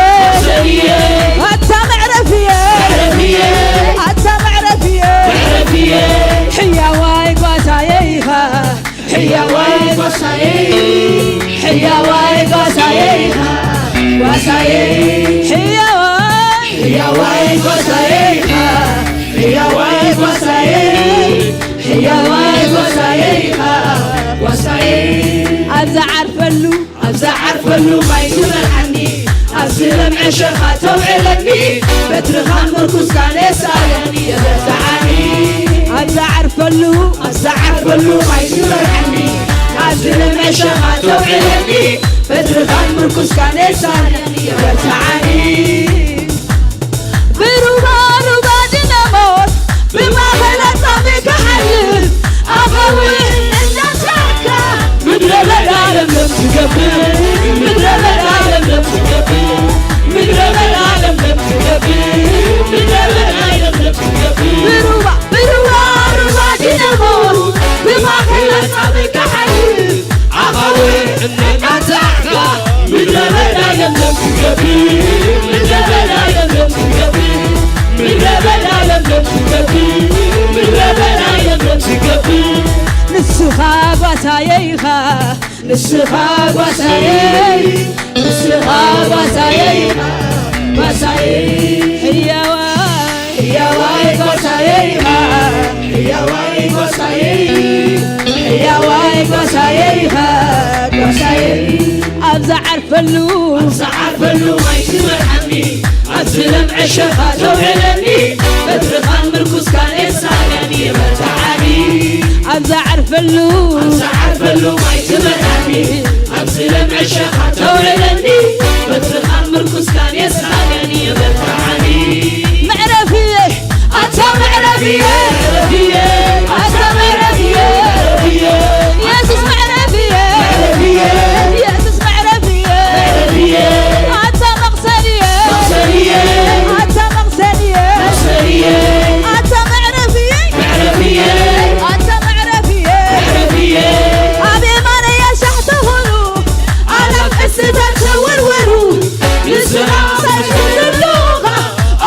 ኣታ መዕረፍየ፣ ኣታ መዕረፍየ፣ ሕያዋይ ጓሳየ ኢኻ፣ ሕያዋይ ጓሳየ፣ ሕያዋይ ጓሳየ ኢኻ፣ ጓሳየ፣ ሕያዋይ፣ ሕያዋይ ጓሳየ ኢኻ። ሕያዋይ ጓሳየ፣ ሕያዋይ ጓሳየ ኢኻ፣ ጓሳየ። ኣብ ዝዓርፈሉ፣ ኣብ ዝዓርፈሉ ማይ ትመርሓኒ፣ ኣብ ዝለምዐ ሸኻ ተውዕለኒ፣ በትርኻን ምርኩስካን የሳልያኒ፣ የበርትዓኒ። ኣብ ዝዓርፈሉ፣ ኣብ ዝዓርፈሉ ማይ ትመርሓኒ፣ ኣብ ዝለምዐ ሸኻ ተውዕለኒ፣ በትርኻን ምርኩስካን የሳልያኒ፣ የበርትዓኒ። ብሩባ ሩባ ድነሞት ብማእኸል ኣጻምእ ክሓልፍ ኣኻውሕ እናሳሕካ ምድረ በዳ ለምለም ትገብር፣ ምድረ በዳ ለምለም ትገብር፣ ምድረ በዳ ለምለም ትገብር፣ ምድረ በዳ ለምለም ትገብር። ብሩባ ብሩባ ሩባ ድነሞት ብማእኸል ኣጻምእ ክሓልፍ ኣኻውሕ እናጣጣዕካ ምድረ በዳ ለምለም ትገብር፣ ምድረ በዳ ለምለም ትገብር፣ ምድረ በዳ ለምለም ትገብር፣ ምድረ በዳ ለምለም ትገብር። ንስኻ ጓሳየ ኢኻ፣ ንስኻ ጓሳየ፣ ንስኻ ጓሳየ ኢኻ፣ ጓሳየ። ሕያዋ ሕያዋይ ጓሳየ ኢኻ፣ ሕያዋይ ጓሳየ፣ ሕያዋይ ጓሳየ ኢኻ፣ ጓሳየ። ኣብ ዝዓርፈሉ፣ ኣብ ዝዓርፈሉ ማይ ትመርሓኒ፣ ኣብ ዝለምዐ ሸኻ ተውዕለኒ፣ በትርኻን ምርኩስካን የሳልያኒ፣ የበርትዓኒ። ኣብ ዝዓርፈሉ፣ ኣብ ዝዓርፈሉ ማይ ትመርሓኒ፣ ኣብ ዝለምዐ ሸኻ ተውዕለኒ፣ በትርኻን ምርኩስካን የሳልያኒ፣ የበርትዓኒ። መዕረፍየ፣ ኣታ መዕረፍየ፣ ኣታ መዕረፍየ፣ የሱስ መዕረፍየ፣ የሱስ መዕረፍየ፣ ኣታ መቕሰንየ፣ ኣታ መቕሰንየ፣ ኣታ መዕረፍየ፣ ኣታ መዕረፍየ፣ ኣብ የማነይ ኣሻሕ ተኾኑ፣ ኣላፍ እስታት ተወርወሩ። ንስኻ ሳይክል ዘለኻ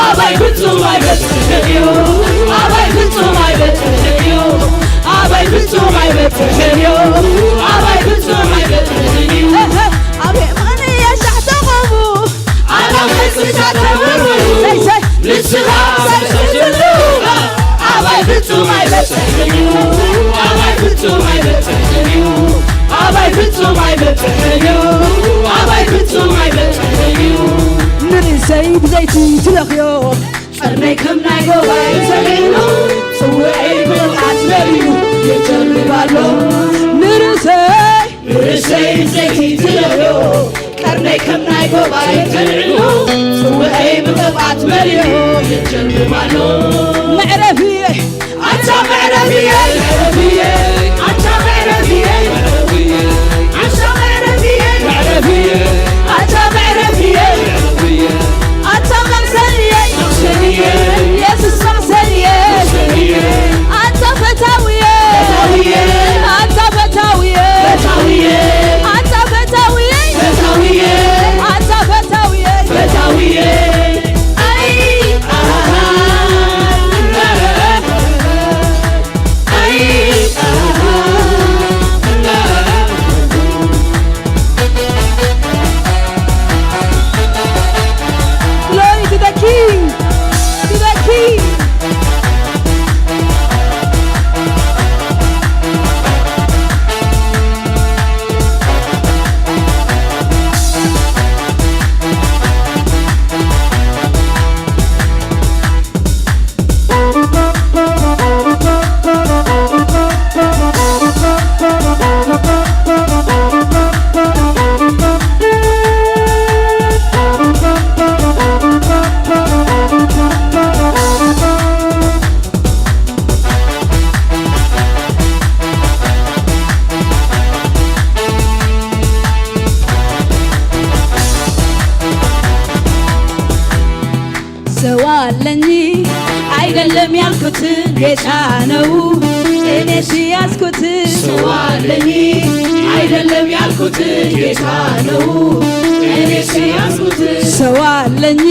ኣባይ ፍጹም ኣይበጽሕን እዩ፣ ኣባይ ፍጹም ኣይበጽሕን እዩ፣ ኣባይ ፍጹም ኣይበጽሕን እዩ፣ ኣባይ ፍጹም ኣይበጽሕን እዩ። እህ፣ ኣብ የማነይ ኣሻሕ ተቖሙ፣ ኣላፍ እስታት ተወርወሩ። ሰይ፣ ሰይ። ንስኻ ሳይክል ዘለኻ ኣባይ ፍጹም ኣይበጽሕን እዩ፣ ኣባይ ፍጹም ኣይበጽሕን እዩ፣ ኣባይ ፍጹም ኣይበጽሕን እዩ፣ ኣባይ ፍጹም ኣይበጽሕን እዩ። ብዘይቲ ትለኽዮ። ቀርነይ ከም ናይ ጎባይ ተልዕሎ፣ ጽውዐይ ብቕብኣት መሊኡ የጀርብ ኣሎ። ንርእሰይ ንርእሰይ ብዘይቲ ትለኽዮ። ቀርነይ ከም ናይ ጎባይ ተልዕሎ፣ ጽውዐይ ብቕብኣት መሊኡ የጀርብ ኣሎ። መዕረፊ ኣታ መዕረፊየ፣ መዕረፊየ፣ ኣታ መዕረፊየ፣ መዕረፊየ፣ ኣታ መዕረፊየ፣ መዕረፊየ፣ ኣታ መዕረፊየ፣ መዕረፊየ፣ ኣታ መምሰልየ፣ መምሰልየ፣ የሱስ መምሰልየ፣ መምሰልየ፣ ኣታ ፈታውየ፣ ፈታውየ፣ ኣታ ፈታውየ፣ ፈታውየ፣ ኣታ ፈታውየ፣ ፈታውየ፣ ኣታ ፈታውየ፣ ፈታውየ። Glory to the King! To the King! ሰው አለኝ አይደለም ያልኩት ጌታ ነው እኔ ሲያዝኩት። ሰው አለኝ አይደለም ያልኩት ጌታ ነው እኔ ሲያዝኩት። ሰው አለኝ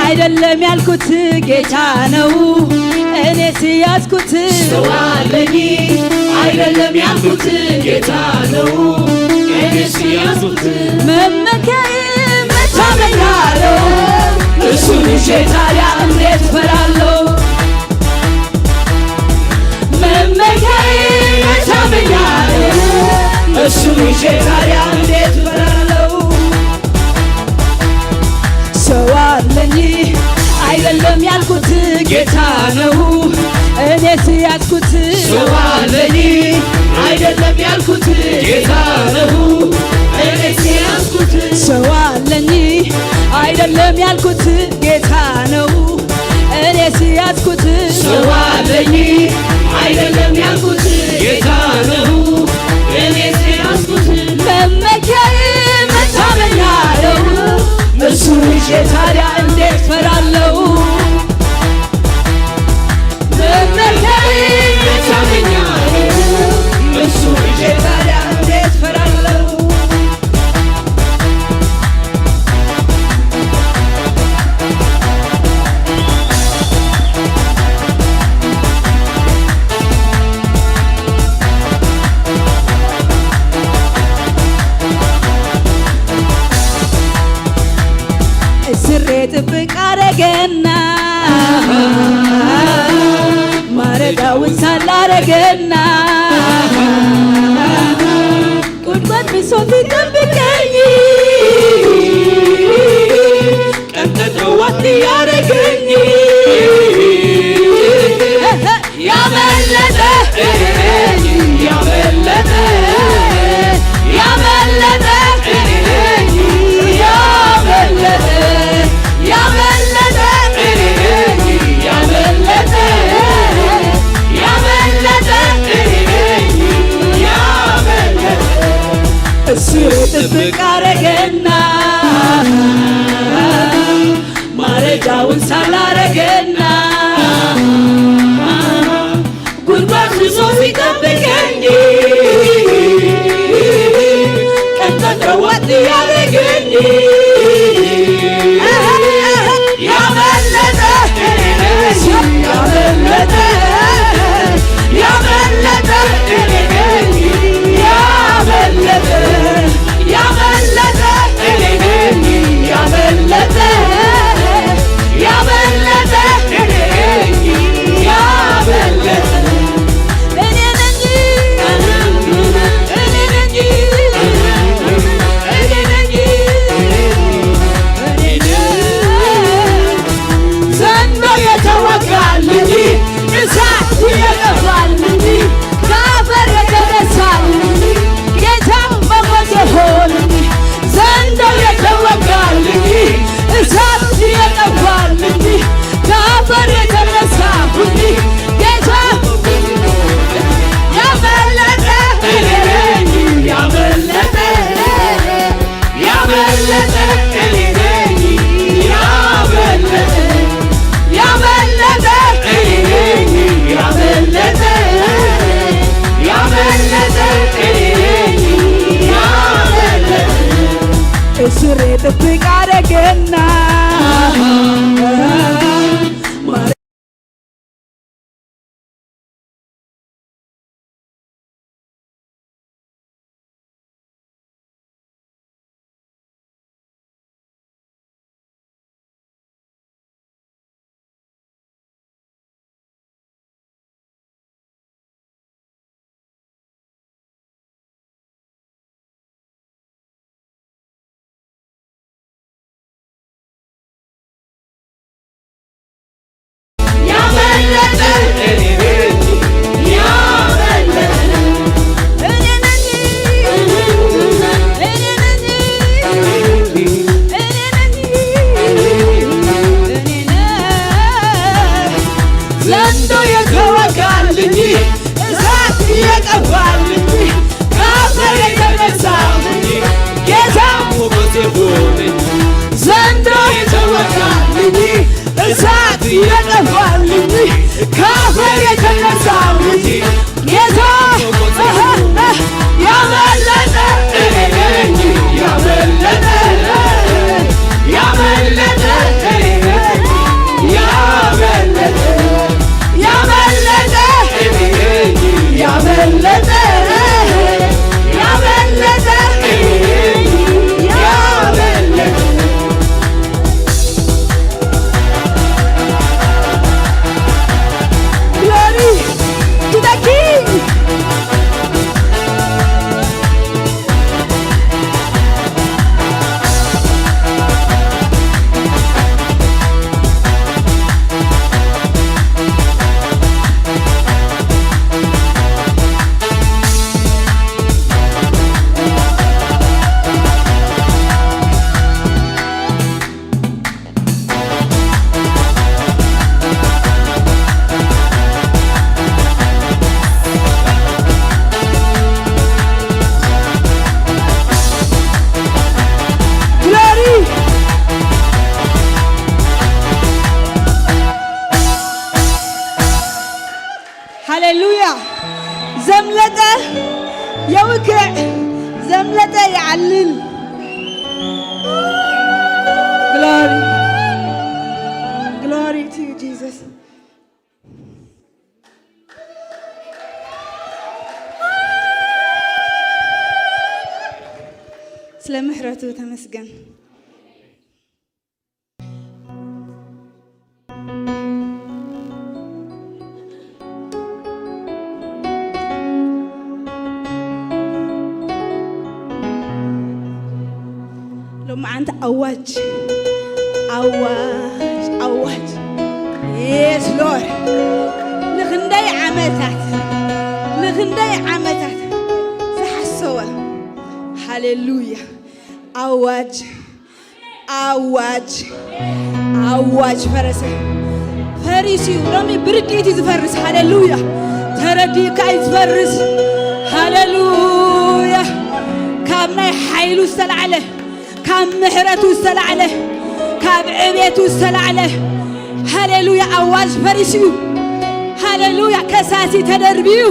አይደለም ያልኩት ጌታ ነው እኔ ሲያዝኩት። ሰው አለኝ አይደለም ያልኩት ጌታ ነው እኔ ሲያዝኩት። መመኪያዬ መታመኛለሁ እሱን ይዤ ታዲያ እንዴት እፈራለሁ? መመኪያዬ መታመኛለሁ እሱን ይዤ ታዲያ እንዴት እፈራለሁ? ሰው አለኝ አይደለም ያልኩት ጌታ ነው እኔ ሲያዝኩት። ሰው አለኝ አይደለም ያልኩት ጌታ ነው እኔ ሲያዝኩት። ሰው አለኝ አይደለም ያልኩት ጌታ ነው እኔ ሲያዝኩት። ሰው አለኝ አይደለም ያልኩት ጌታ ነው እኔ ሲያዝኩት። መመኪያዬ መታመኛለሁ እሱን ይዤ ታዲያ እንዴት ፈራለሁ? መመኪያዬ መታመኛለሁ እሱን ይዤ ታዲያ እንዴት ፈራለሁ? እስሬ ጥብቅ አረገና ማረጋውን ሳላረገና ጉድጓድ ብሶት ይጠብቀኝ ቀን ጠዋት ያረገኝ ያመለጠ ያመለጠ ያመለጠ ያመለጠ ያመለጠ ያመለጠ ያመለጠ እስሬ ጥብቅ አረገ የና ዘንዶ የተወጋልኝ፣ እሳት የጠፋልኝ፣ ከአፈር የተነሳሁኝ፣ ጌታ ሞገስ ይሁንኝ። ዘንዶ የተወጋልኝ፣ እሳት የጠፋልኝ፣ ከአፈር የተነሳሁኝ፣ ጌታ ያመለጠ እኔ ነኝ፣ ያመለጠ፣ ያመለጠ እኔ ነኝ፣ ያመለጠ፣ ያመለጠ እኔ ነኝ፣ ያመለጠ፣ ያመለጠ እኔ ነኝ፣ ያመለጠ። Glory to the King. Glory. ሃሌሉያ። ዘምለጠ የውግዕ፣ ዘምለጠ ይዓልል። Glory. Glory to you, Jesus. ስለ ምሕረቱ ተመስገን። ሎማዓንቲ ኣዋጅ፣ ኣዋጅ፣ ኣዋጅ። Yes, Lord. ንኽንደይ ዓመታት፣ ንኽንደይ ዓመታት ዝሓሰወ። ሃሌሉያ። ኣዋጅ፣ ኣዋጅ፣ ኣዋጅ ፈረሰ። ፈሪሱ እዩ። ሎሚ ብርድኢት እዩ ዝፈርስ። ሃሌሉያ። ተረዲእካ እዩ ዝፈርስ። ሃሌሉያ። ካብ ናይ ሓይሉ ዝተላዕለ፣ ካብ ምሕረቱ ዝተላዕለ፣ ካብ ዕቤቱ ዝተላዕለ፣ ሃሌሉያ፣ ኣዋጅ ፈሪሱ እዩ። ሃሌሉያ፣ ከሳሲ ተደርብዩ፣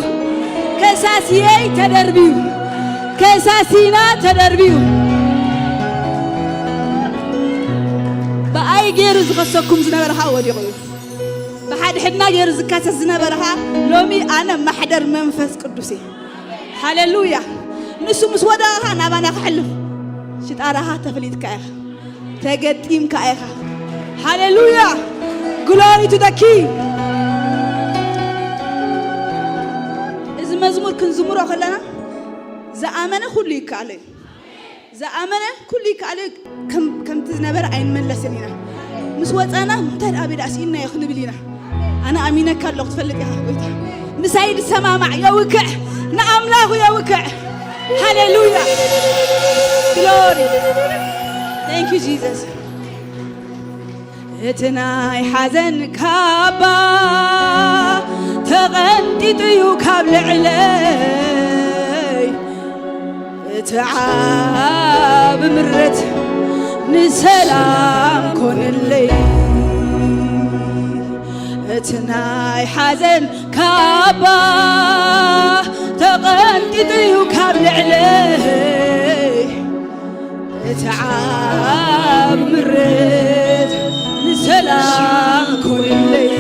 ከሳሲየይ ተደርብዩ፣ ከሳሲና ተደርብዩ። ብኣይ ገይሩ ዝኸሰኩም ዝነበረ ኸኣ ወዲቑ እዩ። ብሓድሕድና ገይሩ ዝካሰስ ዝነበረ ኸኣ ሎሚ ኣነ ማሕደር መንፈስ ቅዱስ እየ። ሃሌሉያ። ንሱ ምስ ወደቐኻ ናባና ክሕልፍ ሽጣራኻ ተፈሊጥካ ኢኻ፣ ተገጢምካ ኢኻ። ሃሌሉያ። Glory to the King። እዚ መዝሙር ክንዝምሮ ከለና ዝኣመነ ኩሉ ይከኣሎ እዩ። ዝኣመነ ኩሉ ይከኣል እዩ። ከም-፣ ከምቲ ዝነበረ ኣይንመለስን ኢና። ምስ ወፃና እንታይ ደኣ ቤዳ ስኢንናዮ ክንብል ኢና። ኣነ ኣሚነካ ኣለኹ፣ ትፈልጥ ኢኻ ጎይታ። ምሳይ ዝሰማማዕ የውግዕ፣ ንኣምላኹ የውግዕ። ሃሌሉያ። ግሎሪ። Thank you Jesus። እቲ ናይ ሓዘን ካባ ተቐንጢጡ እዩ ካብ ልዕለይ፣ እቲ ዓቢ ምረት ንሰላም ኮነለይ። እቲ ናይ ሓዘን ካባ ተቐንጢጡ እዩ ካብ ልዕለይ፣ ተዓብ ምረት ንሰላም ኮይለይ።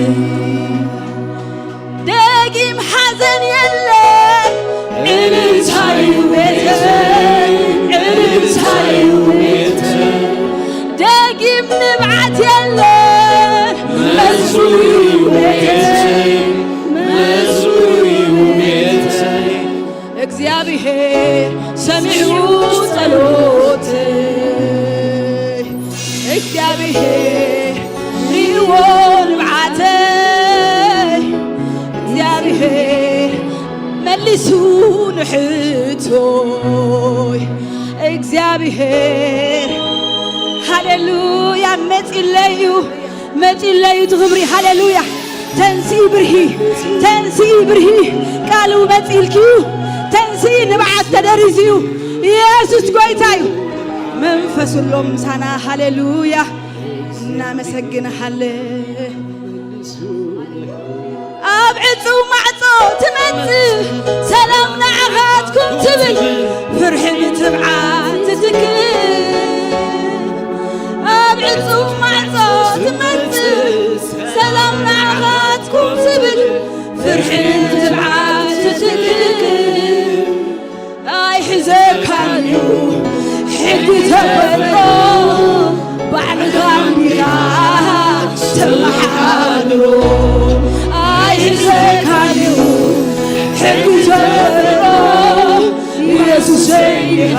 ደጊም ሓዘን የለን፣ ዕልልታዩ ቤተይ፣ ዕልልታዩ ቤተይ። ደጊም ንብዓት የለን፣ መዝሙር እዩ ቤተይ፣ መዝሙር እዩ ቤተይ። እግዚኣብሔር ሰሚዑ ጸሎተይ፣ እግዚኣብሔር ሪእዎ ንብዓተይ፣ እግዚኣብሔር መሊሱ ንሕቶይ። እግዚኣብሔር ሃሌሉያ መጺለዩ፣ መጺለዩ እቲ ክብሪ። ሃሌሉያ። ተንስኢ ብርሂ፣ ተንስኢ ብርሂ። ቃሉ መጺልኪ እዩ። ተንስኢ ንብዓት ተደሪዙ እዩ። ኢየሱስ ጎይታ እዩ። መንፈሱ ኣሎ ምሳና። ሃሌሉያ እናመሰግንሃለን። ኣብ ዕጹው ማዕጾ ትመጽእ ሰላም ንዓኻትኩም ትብል ፍርሒ ብትብዓት ትትክእ። ኣብ ዕጹው ማዕጾ ትመጽእ ሰላም ንዓኻትኩም ትብል ፍርሒ ብትብዓት ትትክእ። ኣይሕዘካን እዩ ሕጊ ተፈጥሮ፣ ባዕልኻ እንዲኻ ተመሓድሮ። ኣይሕዘካን እዩ ሕጊ ተፈጥሮ፣ ኢየሱሰይ እንዲኻ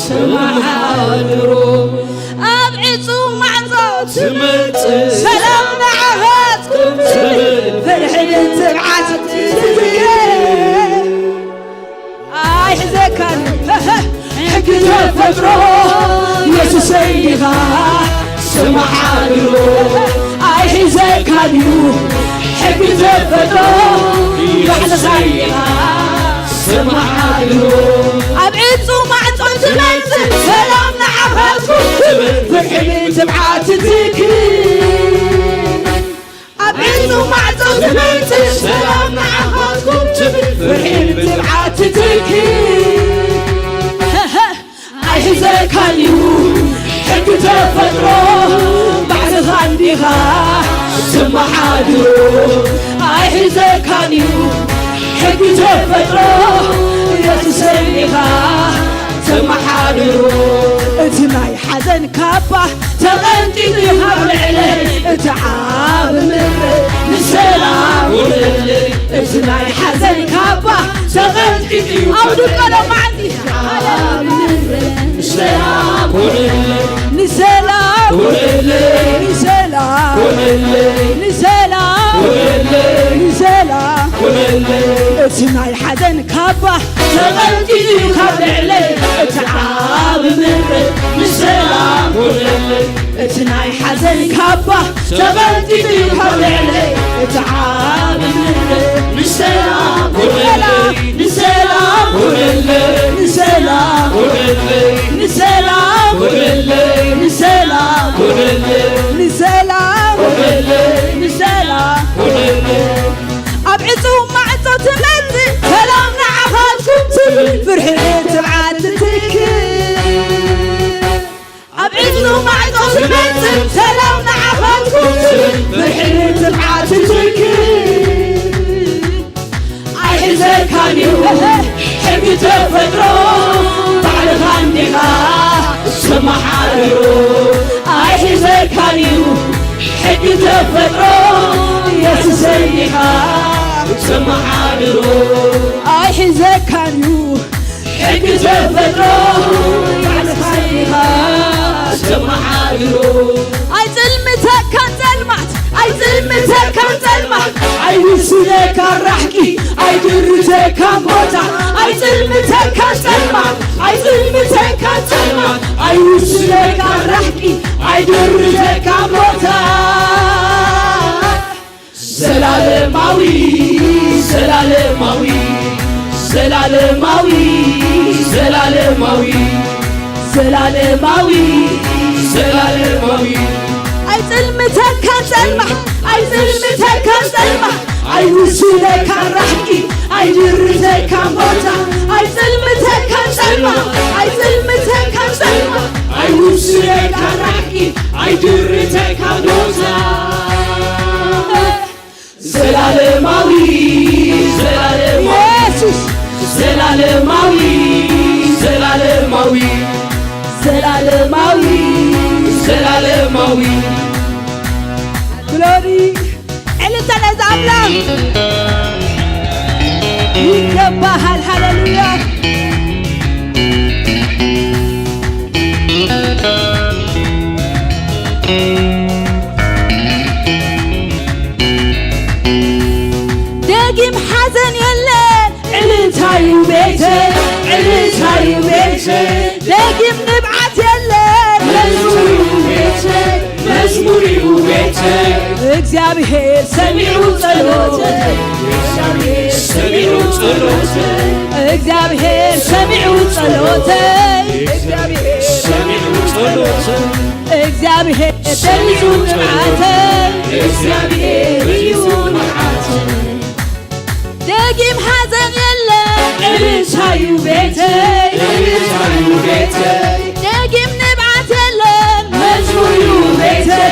ተመሓድሮ። ኣብ ዕጹው ማዕጾ ትመጽእ ሰላም ንዓኻትኩም ትብል ፍርሒ ብትብዓት ትትክእ። ኣይሕዘካን ሕጊ ተፈጥሮ፣ ኢየሱሰይ እንዲኻ ተመሓድሮ። ኣይሕዘካን እዩ ሕጊ ተፈጥሮ፣ ባዕልኻ እንዲኻ ተመሓድሮ። ኣብ ዕጹው ማዕጾ ትመጽእ ሰላም ንዓኻትኩም ትብል ፍርሒ ብትብዓት ትትክእ። ኣብ ዕጹው ማዕጾ ትመጽእ ሰላም ንዓኻትኩም ትብል ፍርሒ ብትብዓት ትትክእ። ኣይሕዘካን እዩ ሕጊ ተፈጥሮ፣ ባዕልኻ እንዲኻ ትመሓድሮ። ኣይሕዘካን እዩ ሕጊ ተፈጥሮ፣ ኢየሱሰይ እንዲኻ ተመሓድሮ። እቲ ናይ ሓዘን ካባ ተቐንጢጡ ካብ ልዕለይ፣ እቲ ዓቢ ምረት ንሰላም ውዕለይ። እቲ ናይ ሓዘን ካባ ተቐንጢጡ እዩ ካብ ኣውድቀሎ መዓልቲ። ዓቢ ምረት ንሰላም ውዕለይ። ንሰላም ውዕለይ። ንሰላም ውዕለይ። ንሰላም ውዕለይ። ንሰላም ውዕለይ። እቲ ናይ ሓዘን ካባ ተቐንጢጡ እዩ ካብ ልዕለይ፣ እቲ ዓቢ ምረት ንሰላም ውዕለይ። እቲ ናይ ሓዘን ካባ ተቐንጢጡ እዩ ካብ ልዕለይ፣ እቲ ዓቢ ምረት ንሰላም ውዕለይ። ንሰላም ውዕለይ። ንሰላም ውዕለይ። ንሰላም ውዕለይ። ንሰላም ውዕለይ። ንሰላም ውዕለይ። ንሰላም ውዕለይ። ኣብ ዕጹው ማዕጾ ትመጽእ ሰላም ንዓኻትኩም ትብል ፍርሒ ብትብዓት ትትክእ። ኣብ ዕጹው ማዕጾ ትመጽእ ሰላም ንዓኻትኩም ትብል ፍርሒ ብትብዓት ትትክእ። ኣይሕዘካን እዩ ሕጊ ተፈጥሮ፣ ባዕልኻ እንዲኻ ተመሓድሮ። ኣይሕዘካን እዩ ሕጊ ተፈጥሮ፣ ኢየሱሰይ እንዲኻ ተመሓድሮ። ኣይሕዘካን እዩ ሕጊ ተፈጥሮ፣ ባዕልኻ እንዲኻ ተመሓድሮ። ኣይጽልምተካን ጸልማት፣ ኣይጽልምተካን ጸልማት፣ ኣይውስነካን ራሕቂ፣ ኣይድርተካን ቦታ። ኣይጽልምተካን ጸልማት፣ ኣይጽልምተካን ጸልማት፣ ኣይውስነካን ራሕቂ፣ ኣይድርተካን ቦታ። ዘላለማዊ፣ ዘላለማዊ፣ ዘላለማዊ፣ ዘላለማዊ፣ ዘላለማዊ፣ ዘላለማዊ። ኣይጽልምተካን ጸልማት፣ ኣይጽልምተካን ጸልማት ኣይውስነካን ራሕቂ ኣይድርተካን ቦታ ኣይጽልምተካን ጸልማት ኣይጽልምተካን ጸልማት ኣይውስነካን ራሕቂ ኣይድርተካን ቦታ ዘላለማዊ ዘላለማዊ ኢየሱስ ዘላለማዊ ዘላለማዊ ዘላለማዊ ዘላለማዊ ግሎሪ ዕልልታ ነዚ ኣምላኽ ይገባሃል። ሃሌሉያ። ደጊም ሓዘን የለን። ዕልልታዩ ቤተይ፣ ዕልልታዩ ቤተይ፣ ደጊም ንብዓት የለን። መዝሙርዩ ቤተይ፣ መዝሙርዩ ቤተይ፣ እግዚኣብሔር ሰሚዑ ጸሎተይ፣ እግዚኣብሔር ሰሚዑ ጸሎተይ፣ እግዚኣብሔር ሰሚዑ ጸሎተይ፣ እግዚኣብሔር ሰሚዑ ጸሎተይ፣ እግዚኣብሔር ሰሚዑ ንብዓተይ፣ እግዚኣብሔር እዩ ንብዓተይ። ደጊም ሓዘን የለን። ዕልልታዩ ቤተይ፣ ዕልልታዩ ቤተይ፣ ደጊም ንብዓት የለን። መዝሙርዩ ቤተይ፣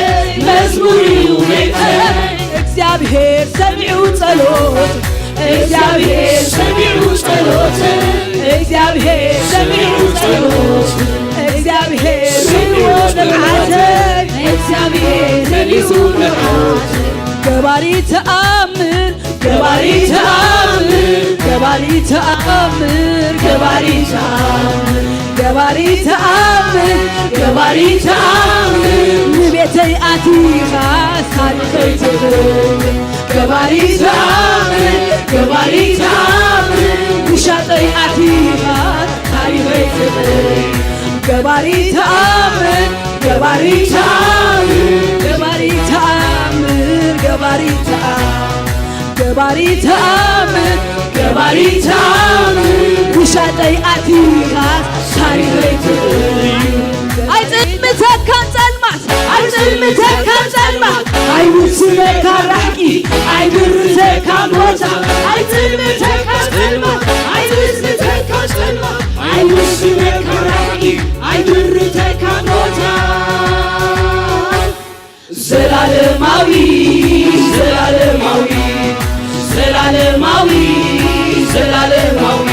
መዝሙርዩ ቤተይ፣ እግዚኣብሔር ሰሚዑ ጸሎት፣ እግዚኣብሔር ሰሚዑ ጸሎት፣ እግዚኣብሔር ሰሚዑ ጸሎት፣ እግዚኣብሔር ሰሚዑ ንብዓተይ፣ እግዚኣብሔር ሰሚዑ ንብዓተይ። ገባሪ ተኣምር ገባሪ ተኣምር፣ ገባሪ ተኣምር፣ ገባሪ ተኣምር፣ ገባሪ ተኣምር፣ ገባሪ ተኣምር፣ ንቤተይ ኣቲኻ ታሪኸይ ትቕይር። ገባሪ ተኣምር፣ ገባሪ ተኣምር፣ ውሻጠይ ኣቲኻ ታሪኸይ ትቕይር። ገባሪ ተኣምር፣ ገባሪ ተኣምር፣ ገባሪ ተኣምር፣ ገባሪ ተኣምር፣ ገባሪ ተኣምር፣ ገባሪ ተኣምር፣ ውሻጠይ ኣቲኻ ታሪኸይ ትቕይር። ኣይጽልምተካን ጸልማት፣ ኣይጽልምተካን ጸልማት፣ ኣይውስነካን ራሕቂ፣ ኣይድርተካን ቦታ፣ ኣይጽልምተካን ጸልማት፣ ኣይጽልምተካን ጸልማት፣ ኣይውስነካን ራሕቂ፣ ኣይድርተካን ቦታ። ዘላለማዊ፣ ዘላለማዊ፣ ዘላለማዊ፣ ዘላለማዊ፣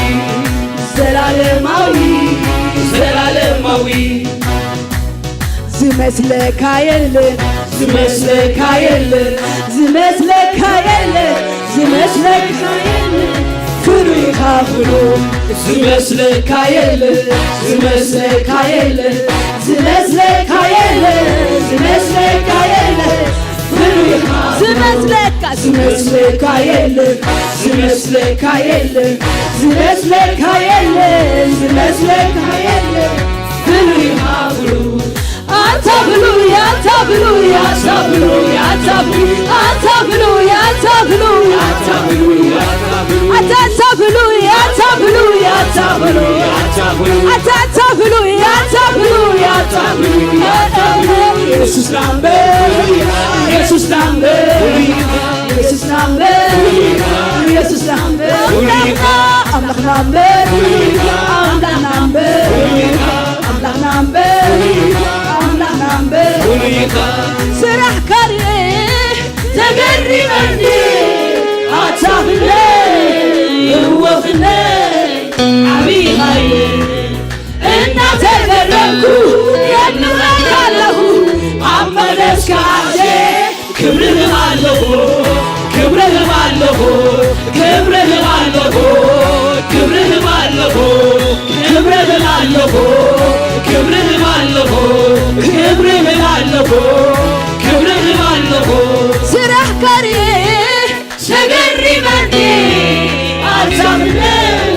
ዘላለማዊ፣ ዘላለማዊ። ዝመስለካ የለን፣ ዝመስለካ የለን፣ ዝመስለካ የለን፣ ዝመስለካ የለን። ፍሉይ ኢኻ ፍሉይ። ዝመስለካ የለን፣ ዝመስለካ የለን፣ ዝመስለካ የለን፣ ዝመስለካ የለን። ፍሉይ ኢኻ ዝመስለካ፣ ዝመስለካ የለን፣ ዝመስለካ የለን፣ ዝመስለካ የለን፣ ዝመስለካ የለን። ፍሉይ ኢኻ ፍሉይ። ኣታ ፍሉይ፣ ኣታ ፍሉይ፣ ኣታ ፍሉይ፣ ኣታ ፍሉይ፣ ኣታ ፍሉይ፣ ኣታ ፍሉይ፣ ኣታ ፍሉይ፣ ኣታ ፍሉይ፣ ኣታ ፍሉይ፣ ኣታ ፍሉይ፣ ኣታ ፍሉይ፣ ኣታ ፍሉይ፣ ኣታ ፍሉይ፣ ኣታ ፍሉይ፣ ኣታ ፍሉይ፣ ኣታ ፍሉይ። ኢየሱስ ናምበር፣ ኢየሱስ ናምበር፣ ኢየሱስ ናምበር፣ ኢየሱስ ናምበር። ኣምላኽ ናምበር፣ ኣምላኽ ናምበር። ኣምላኽና እምበር፣ ኣምላኽና እምበር፣ ስራሕካ ርኤ ተገሪመኒ፣ ኣታ ፍለይ እወ ፍለይ ዓብዪ ኃይል እናተገረምኩ የምረካ ኣለኹ ኣብ መቅደስካ ኣዜ ክብርህም ኣለኹ፣ ክብርህም ኣለኹ፣ ክብርህም ኣለኹ፣ ክብርህም ኣለኹ፣ ክብርህም ኣለኹ፣ ክብርህም ኣለኹ፣ ክብርህም ኣለኹ፣ ክብርህም ኣለኹ። ስራሕካ ርኤ ተገሪመኒ ኣዛምነን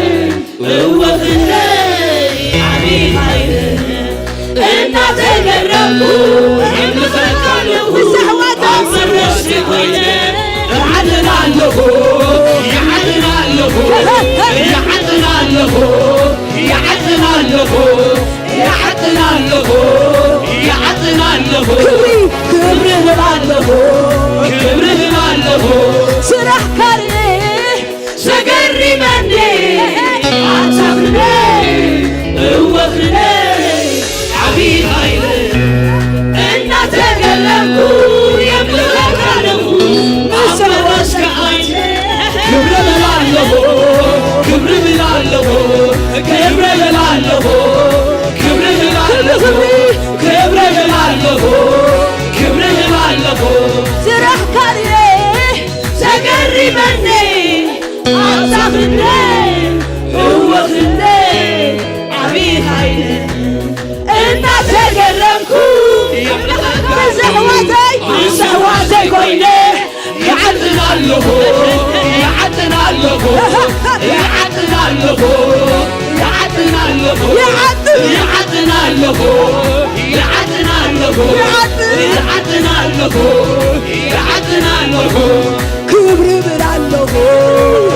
እወ ፍለይ ዓብዪ ኃይል እናተገረምኩ እምልኸካ ኣለኹ። ንስሕዋት ኣብ መድረኽቲ ኮይነ እዓልል ኣለኹ፣ ይዓልል ኣለኹ፣ ይዓልል ኣለኹ፣ ይዓልል ኣለኹ፣ ይዓልል ኣለኹ፣ ይዓልል ኣለኹ። ክብሪ፣ ክብሪ እህብ ኣለኹ፣ ክብሪ ኣሕዋተይ ኣሕዋተይ ኮይነ ይዓጥን ኣለኹ ይዓጥን ኣለኹ ይዓጥን ኣለኹ ይዓጥን ኣለኹ ይዓጥን ይዓጥን ኣለኹ ይዓጥን ኣለኹ ይዓጥን ይዓጥን ኣለኹ ይዓጥን ኣለኹ ክብሪ ብል ኣለኹ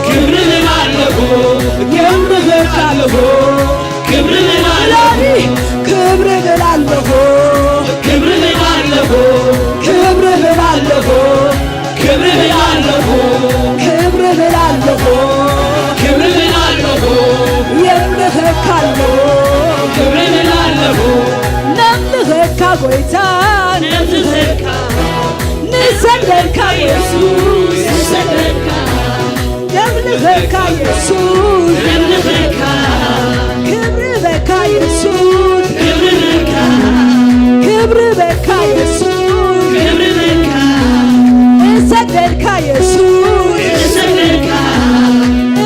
ክብሪ ብል ኣለኹ የምልኸካ ኣለኹ ክብሪ ብል ኣለኹ ክብሪ ብል ኣለኹ ክብሪ ብል ኣለኹ ክብሪ ብል ኣለኹ ክብሪ ብል ኣለኹ ክብሪ ብል ኣለኹ ክብሪ ብል ኣለኹ የምልኸካ ኣለኹ ክብሪ ብል ኣለኹ ነምልኸካ ጎይታ ነምልኸካ ንሰግደልካ የሱስ ንሰግደልካ ነምልኸካ የሱስ ነምልኸካ ክብሪ በካ የሱስ ክብሪ በካ ክብሪ በካ የሱስ ክብሪ በካ እሰግደልካ የሱስ እሰግደልካ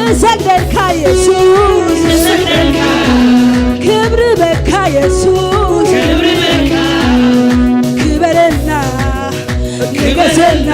እሰግደልካ የሱስ እሰግደልካ ክብሪ በካ የሱስ ክብሪ በካ ክበረና ንገሰልና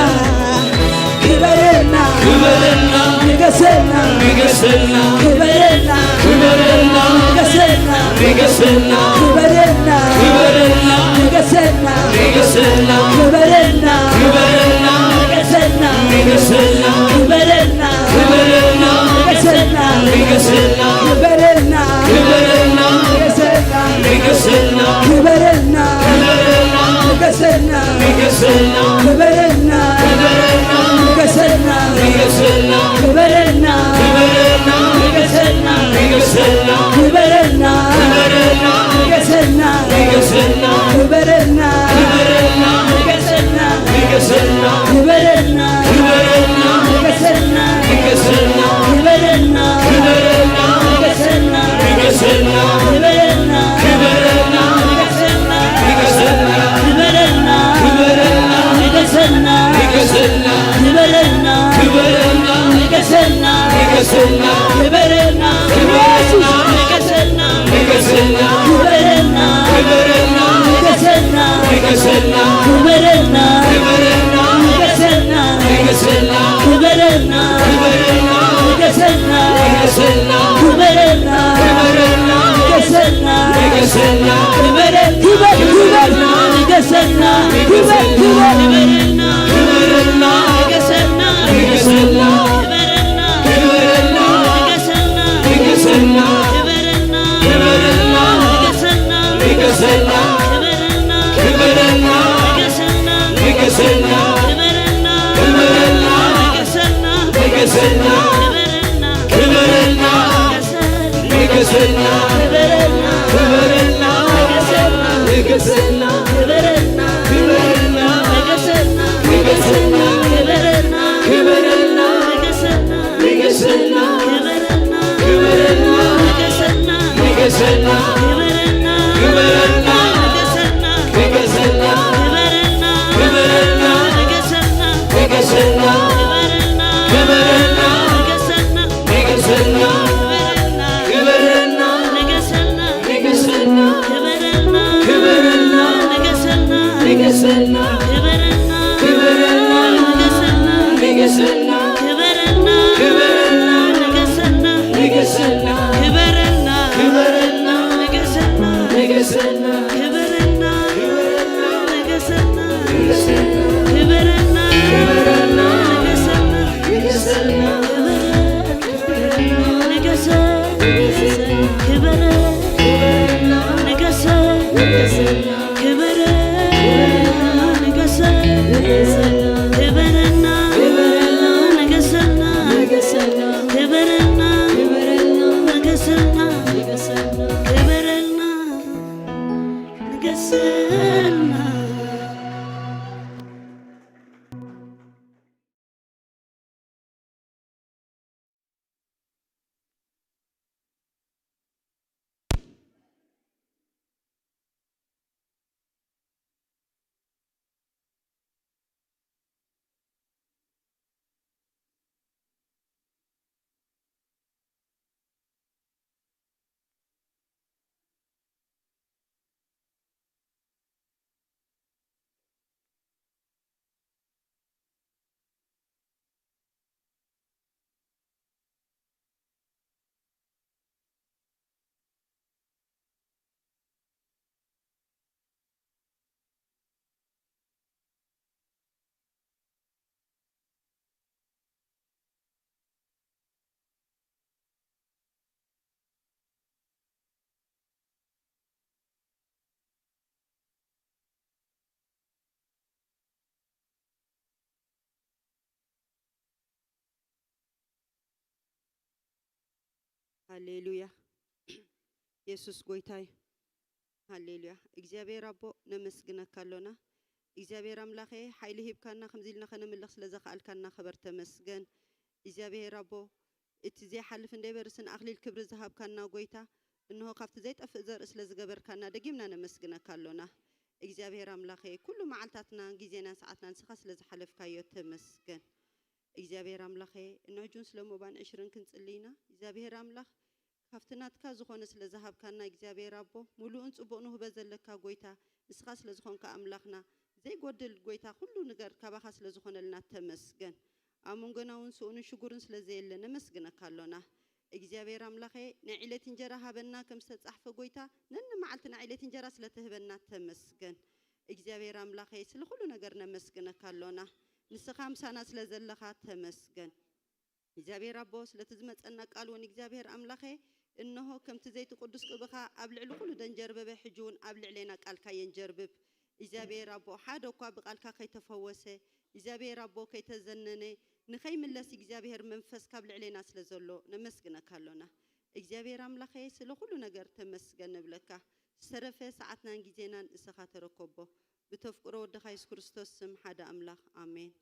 ክበረልና ክበረልና ንገሰልና ንገሰልና ክበረልና ክበረልና ንገሰልና ንገሰልና ክበረልና ክበረልና ንገሰልና ንገሰልና ክበረልና ክበረልና ንገሰልና ንገሰልና ክበረልና ክበረልና ንገሰልና ንገሰልና ክበረልና ክበረልና ንገሰልና ንገሰልና ክበረልና ክበረልና ንገሰልና ንገሰልና ክበረልና ክበረልና ንገሰልና ንገሰልና ክበረልና ክበረልና ንገሰልና ንገሰልና ክበረልና ክበረልና ንገሰልና ንገሰልና ክበረልና ክበረልና ንገሰልና ንገሰልና ክበረልና ክበረልና ንገሰልና ንገሰልና ክበረልና ክበረልና ንገሰልና ንገሰልና ክበረልና ክበረልና ንገሰልና ክበረልና ክበረልና ንገሰልና ንገሰልና ክበረልና ክበረልና ንገሰልና ንገሰልና ክበረልና ክበረልና ንገሰልና ንገሰልና ክበረልና ክበረልና ንገሰልና ንገሰልና ክበረልና ክበረልና ንገሰልና ንገሰልና ክበረልና ክበረልና ንገሰልና ንገሰልና ክበረልና ክበረልና ንገሰልና ንገሰልና ክበረልና ክበረልና ንገሰልና ክበረልና ክበረልና ንገሰልና ንገሰልና ክበረልና ንገሰልና ንገሰልና ክበረልና ክበረልና ንገሰልና ንገሰልና ክበረልና ንገሰልና ንገሰልና ክበረልና ክበረልና ንገሰልና ንገሰልና ክበረልና ክበረልና ንገሰልና ክበረልና ክበረልና ንገሰልና ንገሰልና ክበረልና ክበረልና ንገሰልና ንገሰልና ክበረልና ክበረልና ንገሰልና ንገሰልና ክበረልና ክበረልና ንገሰልና ንገሰልና ክበረልና ክበረልና ንገሰልና ንገሰልና ክበረልና ክበረልና ንገሰልና ንገሰልና ክበረልና ክበረልና ንገሰልና ንገሰልና ክበረልና ንገሰልና ንገሰልና ክበረልና ክበረልና ንገሰልና ንገሰልና ክበረልና ክበረልና ንገሰልና ንገሰልና ክበረልና ክበረልና ንገሰልና ንገሰልና ክበረልና ክበረልና ንገሰልና ንገሰልና ክበረልና ክበረልና ንገሰልና ንገሰልና ክበረልና ክበረልና ንገሰልና ንገሰልና ንገሰልና ክበረልና ንገሰልና ንገሰልና ክበረልና ንገሰልና ሃሌሉያ። የሱስ ጎይታ እዩ። ሃሌሉያ። እግዚኣብሔር ኣቦ፣ ነመስግነካ ኣሎና። እግዚኣብሔር ኣምላኸ፣ ሓይሊ ሂብካና፣ ከምዚ ኢልና ከነምልኽ ስለ ዘኽኣልካና፣ ክበር ተመስገን። እግዚኣብሔር ኣቦ፣ እቲ ዘይሓልፍ እንደይበርስን ኣኽሊል ክብሪ ዝሃብካና ጎይታ፣ እንሆ ካብቲ ዘይጠፍእ ዘርኢ ስለ ዝገበርካና፣ ደጊምና ነመስግነካ ኣሎና። እግዚኣብሔር ኣምላኸ፣ ኩሉ መዓልታትናን ግዜናን ሰዓትናን ንስኻ ስለ ዝሓለፍካዮ ተመስገን። እግዚኣብሔር ኣምላኸ፣ እንሆ ሕጂ እውን ስለ ሞባን ዕሽርን ክንጽሊ ኢና። እግዚኣብሔር ኣምላኽ፣ ካብቲ ናትካ ዝኾነ ስለ ዝሃብካና እግዚኣብሔር ኣቦ፣ ምሉእን ጽቡቕን ውህበት ዘለካ ጎይታ ንስኻ ስለ ዝኾንካ ኣምላኽና፣ ዘይጎድል ጎይታ፣ ኩሉ ነገር ካባኻ ስለ ዝኾነልና ተመስገን። ኣብ መንጎና እውን ስኡንን ሽጉርን ስለ ዘየለ ነመስግነካ ኣሎና። እግዚኣብሔር ኣምላኸ፣ ናይ ዕለት እንጀራ ሃበና ከም ዝተጻሕፈ ጎይታ፣ ነንመዓልቲ ናይ ዕለት እንጀራ ስለ ትህበና ተመስገን። እግዚኣብሔር ኣምላኸ፣ ስለ ኩሉ ነገር ነመስግነካ ኣሎና። ንስኻ ምሳና ስለ ዘለኻ ተመስገን። እግዚኣብሔር ኣቦ፣ ስለቲ ዝመጸና ቃል እውን እግዚኣብሔር ኣምላኸ፣ እንሆ ከምቲ ዘይቲ ቅዱስ ቅብኻ ኣብ ልዕሊ ኩሉ ደንጀርበበ፣ ሕጂ እውን ኣብ ልዕሌና ቃልካ የንጀርብብ። እግዚኣብሔር ኣቦ፣ ሓደ እኳ ብቃልካ ከይተፈወሰ፣ እግዚኣብሔር ኣቦ፣ ከይተዘነነ፣ ንኸይምለስ እግዚኣብሔር መንፈስ ካብ ልዕሌና ስለ ዘሎ ነመስግነካ ኣሎና። እግዚኣብሔር ኣምላኸ፣ ስለ ኩሉ ነገር ተመስገን ንብለካ። ዝተረፈ ሰዓትናን ግዜናን ንስኻ ተረከቦ። ብተፍቅሮ ወድኻ የሱስ ክርስቶስ ስም ሓደ ኣምላኽ፣ ኣሜን።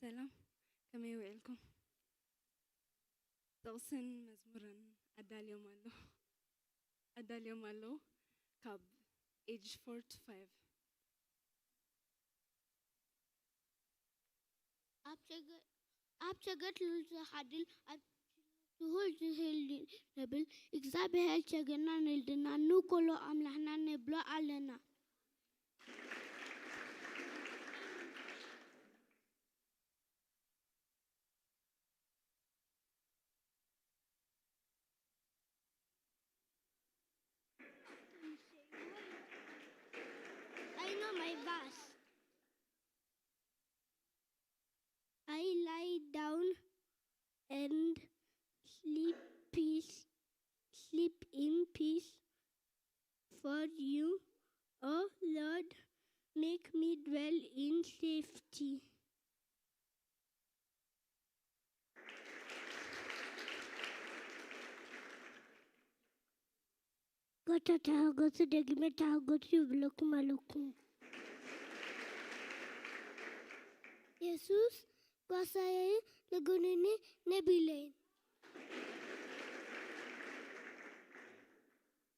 ሰላም፣ ከመይ ውዒልኩም? ጥቕስን መዝሙርን ኣዳልዮም ኣለዉ፣ ኣዳልዮም ኣለዉ፣ ካብ age four to five። ኣብ ቸገ-፣ ኣብ ቸገር ትሉል ዝሓድል፣ ኣብ ትሁል ዝህል ነብል፣ እግዚኣብሔር ቸገርና ንልድና፣ ንኮሎ ኣምላኽና ነብሎ ኣለና። I know my verse. I like Lord, you, oh Lord, make me dwell in safety. ጎይታ ተሓገሱ፣ ደጊመ ተሓገሱ ይብለኩም ኣለኩ። የሱስ ጓሳየይ ልጉንኒ ነቢለይን።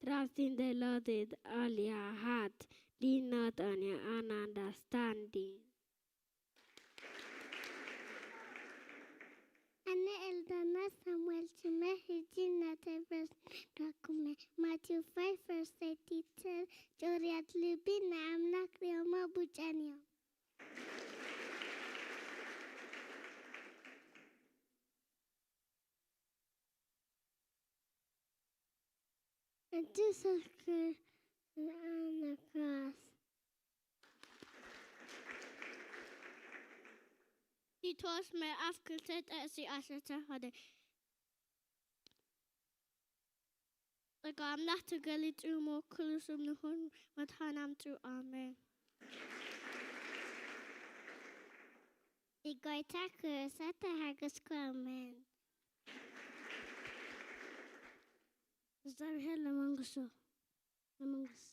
Trust in the Lord with all your heart, lean not on your own understanding. ኣነ ኤልዳና ሳሙኤል ሽመ፣ ሕጂ እናተበስዳኩመ። ማቴዎ ፋይቭ ቨርስ ኤይቲን፣ ጭሩያት ልቢ ንኣምላኽ ርእዮሞ ብፁዓን እዮም። እቲ ስልኪ ንኣነካስ። ቲቶስ ምዕራፍ ክልተ ጥቕሲ ዓሰርተ ሓደ። ጸጋ ኣምላኽ ተገሊጹ እሞ ኩሉ ስም ንኹን መድሓን ኣምጽኡ። ኣሜን። ብጎይታ ክርስቶስ ተሓገዝኩ። ኣሜን። እግዚኣብሔር ለመንግስቱ ለመንግስት።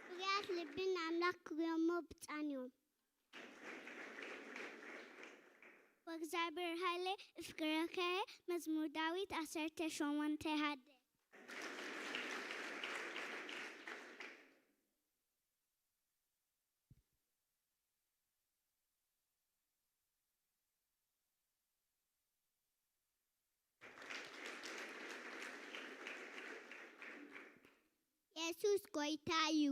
ጭሩያት ልቢ ንኣምላኽ ክርእዮሞ ብፁዓን እዮም። ወእግዚኣብሔር ኃይሌ እፍቅረከ። መዝሙር ዳዊት ዓሰርተ ሸሞንተ ሓደ። የሱስ ጎይታ እዩ።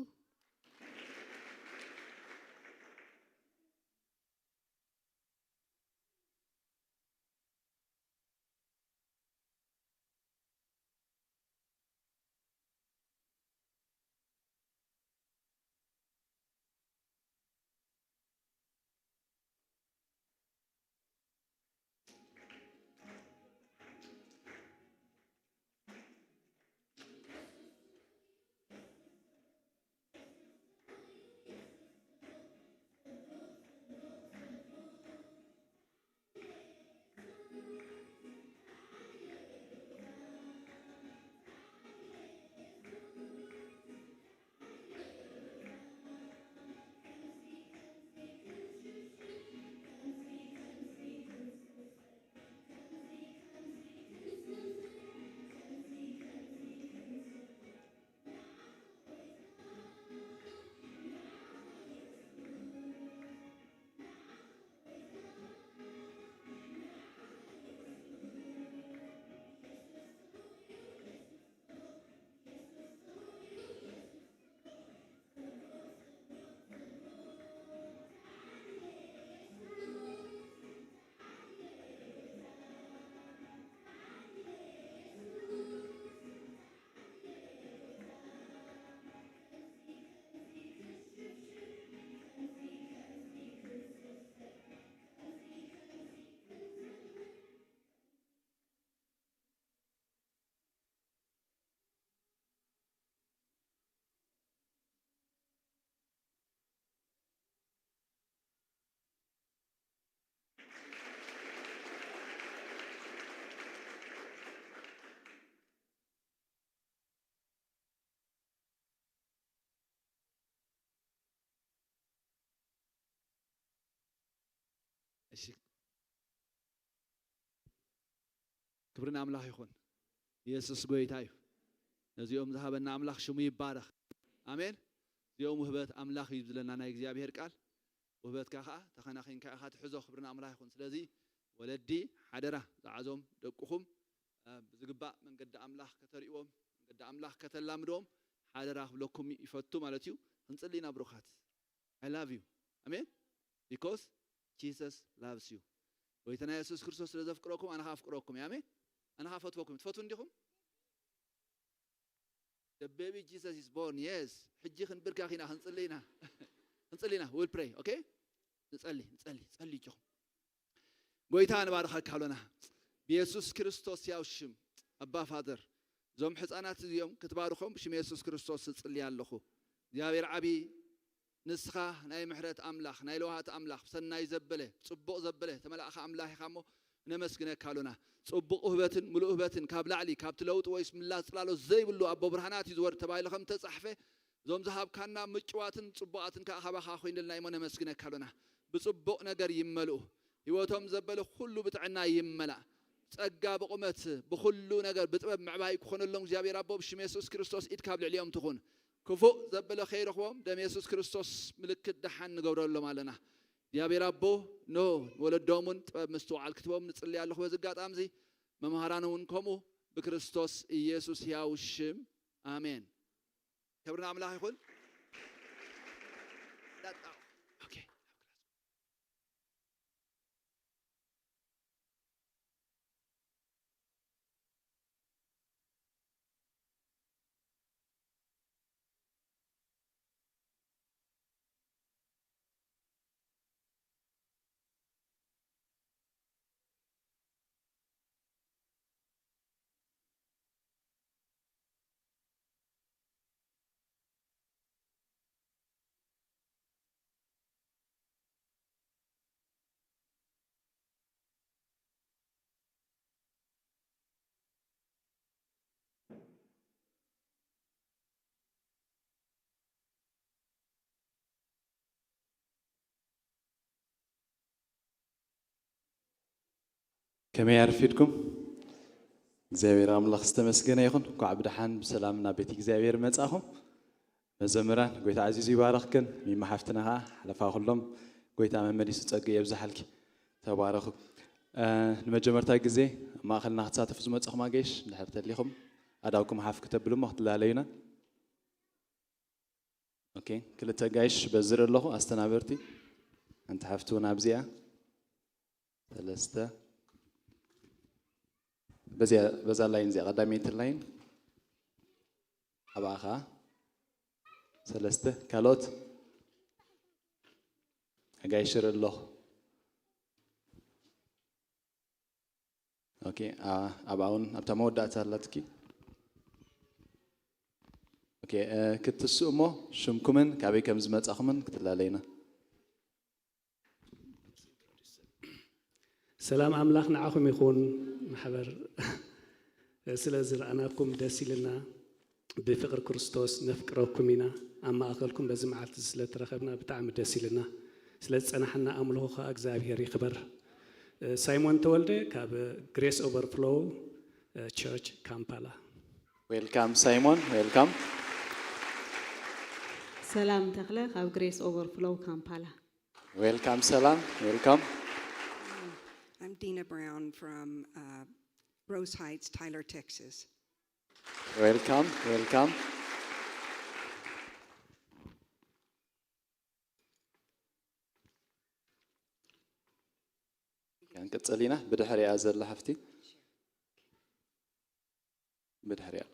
እሺ፣ ክብሪ ንኣምላኽ ይኹን። ኢየሱስ ጎይታ እዩ። ነዚኦም ዝሃበና ኣምላኽ ሽሙ ይባረኽ። ኣሜን። እዚኦም ውህበት ኣምላኽ እዩ ዝብለና ናይ እግዚኣብሔር ቃል። ውህበትካ ኸዓ ተኸናኺንካ ኢኻ ትሕዞ። ክብሪ ንኣምላኽ ይኹን። ስለዚ ወለዲ ሓደራ ዝዓዞም ደቅኹም፣ እ፣ ብዝግባእ መንገዲ ኣምላኽ ከተርእዎም፣ መንገዲ ኣምላኽ ከተላምዶም ሓደራ ክብለኩም ይፈቱ ማለት እዩ። ክንጽሊ ኢና ብሩኻት። I love you። ኣሜን። Because Jesus loves you። ጎይታና የሱስ ክርስቶስ ስለ ዘፍቅረኩም ኣነ ኸዓ ኣፍቅረኩም እየ። ኣሜን። ኣነ ኸዓ ፈትወኩም። ትፈትዉ እንዲኹም? The baby Jesus is born። Yes። ሕጂ ክንብርከኽ ኢና፣ ክንጽሊ ኢና። ክንጽሊ ኢና። We'll pray። Okay? ንጸሊ፣ ንጸሊ፣ ጸሊ እጆኹም። ጎይታ ንባርኸካ ኣሎና። ብየሱስ ክርስቶስ ያው ሽም ኣባ ፋዘር እዞም ሕፃናት እዚኦም ክትባርኾም ብሽም የሱስ ክርስቶስ እጽሊ ኣለኹ። እግዚኣብሔር ዓቢ፣ ንስኻ ናይ ምሕረት ኣምላኽ፣ ናይ ለውሃት ኣምላኽ፣ ሰናይ ዘበለ፣ ጽቡቕ ዘበለ ተመላእኻ ኣምላኽ ኢኻ እሞ ነመስግነካ ኣሎና። ጽቡቕ ውህበትን ምሉእ ውህበትን ካብ ላዕሊ፣ ካብቲ ለውጢ ወይስ ምላስ ጽላሎት ዘይብሉ ኣቦ ብርሃናት እዩ ዝወርድ ተባሂሉ ከም ተጻሕፈ፣ እዞም ዝሃብካና ምጭዋትን ጽቡቓትን ከኣ ካባኻ ኮይንልና እሞ ነመስግነካ ኣሎና። ብጽቡቕ ነገር ይመልኡ። ህይወቶም ዘበለ ኩሉ ብጥዕና ይመላእ። ጸጋ ብቑመት ብኹሉ ነገር ብጥበብ ምዕባይ ክኾነሎም እግዚኣብሔር ኣቦ ብሽም የሱስ ክርስቶስ ኢድካ ኣብ ልዕሊኦም ትኹን። ክፉእ ዘበለ ከይረኽቦም ደም የሱስ ክርስቶስ ምልክት ደሓን ንገብረሎም ኣለና። እግዚኣብሔር ኣቦ ኖ ወለዶምን ጥበብ ምስትውዓል ክትቦም ንጽሊ ኣለኹ። በዚ ኣጋጣሚ እዚ መምሃራን እውን ከምኡ ብክርስቶስ ኢየሱስ ሕያው ሽም ኣሜን። ክብሪ ንኣምላኽ ይኹን። ኦኬ። ከመይ ኣርፊድኩም? እግዚኣብሔር ኣምላኽ ዝተመስገነ ይኹን። እንኳዕ ብደሓን ብሰላም ናብ ቤት እግዚኣብሔር መጻኹም። መዘምራን፣ ጎይታ ኣዚዙ ይባረኽክን። ሚማ ሓፍትና ኸዓ ሓለፋ ኩሎም፣ ጎይታ መመሊሱ ጸግኡ የብዝሓልኪ። ተባረኹ። እ፣ ንመጀመርታ ግዜ ኣብ ማእኸልና ክትሳተፉ ዝመጻኹም ኣገይሽ እንድሕር ተሊኹም ኣእዳውኩም ሓፍ ክተብሉ እሞ ክትላለዩና። ኦኬ፣ ክልተ ጋይሽ በዝር ኣለኹ ኣስተናበርቲ። ሓንቲ ሓፍቲ እውን ኣብዚኣ። ሰለስተ። በዚኣ፣ በዛ ላይን እዚኣ ቀዳመይቲ ላይን። ኣብኣ ኸዓ ሰለስተ። ካልኦት ኣጋይሽ ርኢ ኣለኹ። ኦኬ፣ ኣ-፣ ኣብኣ እውን ኣብታ መወዳእታ ኣላትኪ። ኦኬ፣ እ፣ ክትስኡ እሞ ሽምኩምን ካበይ ከም ዝመጻኹምን ክትላለዩና። ሰላም ኣምላኽ ንዓኹም ይኹን። ማሕበር ስለ ዝረኣናኩም ደስ ኢልና። ብፍቕሪ ክርስቶስ ነፍቅረኩም ኢና። ኣብ ማእከልኩም በዚ መዓልቲ እዚ ስለ ተረኸብና ብጣዕሚ ደስ ኢልና። ስለ ዝጸናሕና ኣምልኾ ከኣ እግዚኣብሔር ይኽበር። ሳይሞን ተወልደ ካብ ግሬስ ኦቨርፍሎው ቸርች ካምፓላ። ዌልካም ሳይሞን፣ ዌልካም። ሰላም ተኽለ ካብ ግሬስ ኦቨርፍሎው ካምፓላ። ዌልካም ሰላም፣ ዌልካም። I'm Dina Brown from uh, Rose Heights, Tyler, Texas. ዌልካም፣ ዌልካም። ክንቅጽል ኢና። ብድሕሪኣ ዘላ ሓፍቲ። ብድሕሪኣ ኣላ።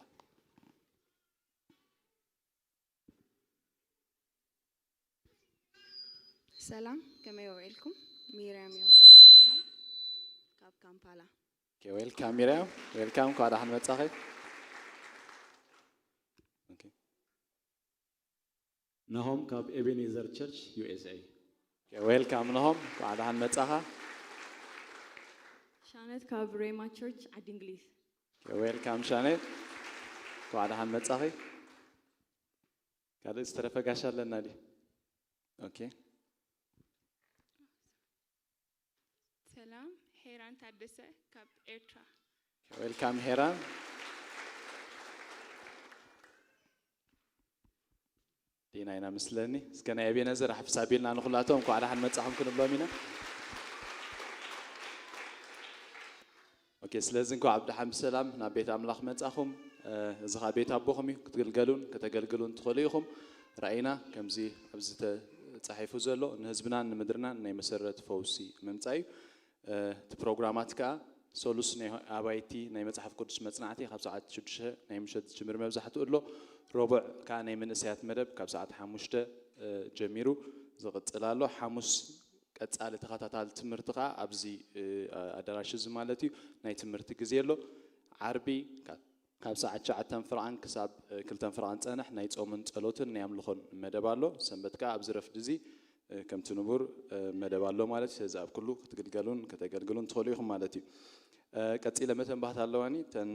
ሰላም፣ ከመይ ውዒልኩም? ሚርያም ዮሃንስ ይበሃል፣ ካብ ካምፓላ። ኦኬ፣ ዌልካም ሚርያም፣ ዌልካም፣ እንኳዕ ደሓን መጻኺ። ኦኬ። ናሆም ካብ ኤቤኔዘር ቸርች ዩ ኤስ ኤ። ኦኬ፣ ዌልካም ናሆም፣ እንኳዕ ደሓን መጻኻ። ሻነት ካብ ሬማ ቸርች ዓዲ እንግሊዝ። ኦኬ፣ ዌልካም ሻኔት፣ እንኳዕ ደሓን መጻኺ። ካልእ ዝተረፈ ጋሻ ኣለና ድዩ? ኦኬ። ሰላም፣ ሄራን ታደሰ ካብ ኤርትራ። ዌልካም ሄራን። ዲና ኢና ምስለኒ። እስከ ናይ ኤቤነዘር ኣሕፍስ ኣቢልና ንኹላቶም እንኳዕ ደሓን መጻኹም ክንብሎም ኢና። ኦኬ፣ ስለዚ እንኳዕ ብደሓን ብሰላም ናብ ቤት ኣምላኽ መጻኹም። እ፣ እዚ ኸኣ ቤት ኣቦኹም እዩ። ክትግልገሉን ከተገልግሉን ትኽእሉ ኢኹም። ራእይና ከምዚ ኣብዚ ተጻሒፉ ዘሎ ንህዝብናን ንምድርናን ናይ መሰረት ፈውሲ ምምጻእ እዩ። እ፣ እቲ ፕሮግራማት ከኣ ሰሉስ ናይ ኣባይቲ ናይ መጽሓፍ ቅዱስ መጽናዕቲ ካብ ሰዓት ሽዱሽተ ናይ ምሸት ዝጅምር መብዛሕትኡ ኣሎ። ረቡዕ ከኣ ናይ መንእሰያት መደብ ካብ ሰዓት ሓሙሽተ፣ እ፣ ጀሚሩ ዝቕጽል ኣሎ። ሓሙስ ቀጻሊ ተኸታታሊ ትምህርቲ ከኣ ኣብዚ፣ እ፣ ኣዳራሽ እዚ ማለት እዩ ናይ ትምህርቲ ግዜ ኣሎ። ዓርቢ ከኣ ካብ ሰዓት ትሽዓተ ፍርቓን ክሳብ ክልተ ፍርቓን ጸንሕ ናይ ጾምን ጸሎትን ናይ ኣምልኾን መደብ ኣሎ። ሰንበት ከኣ ኣብዚ ረፍዲ እዚ ከምቲ ንቡር መደብ ኣሎ ማለት እዩ። ስለዚ ኣብ ኩሉ ክትግልገሉን ከተገልግሉን ትኽእሉ ኢኹም ማለት እዩ። ቀጺለ መተንባህታ ኣለዋኒ፣ ተን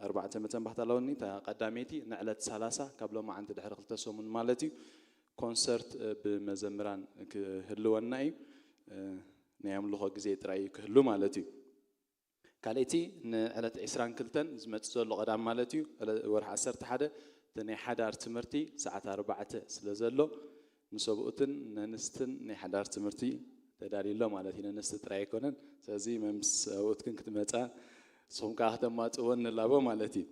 ኣርባዕተ መተንባህታ ኣለዋኒ። እታ ቀዳመይቲ ንዕለት ሰላሳ ካብ ሎማዓንቲ ድሕሪ ክልተ ሰሙን ማለት እዩ ኮንሰርት ብመዘምራን ክህልወና እዩ። ናይ ኣምልኾ ግዜ ጥራይ እዩ ክህሉ ማለት እዩ። ካልእቲ ንዕለት ዕስራን ክልተን ዝመጽእ ዘሎ ቀዳም ማለት እዩ፣ ወርሒ ዓሰርተ ሓደ እቲ ናይ ሓዳር ትምህርቲ ሰዓት ኣርባዕተ ስለ ዘሎ ንሰብኡትን ነንስትን ናይ ሓዳር ትምህርቲ ተዳልዩ ኣሎ ማለት እዩ። ነንስቲ ጥራይ ኣይኮነን። ስለዚ መምስ ሰብኡትክን ክትመጻ ንስኹም ከዓ ክተማጽእወን ንላቦ ማለት እዩ።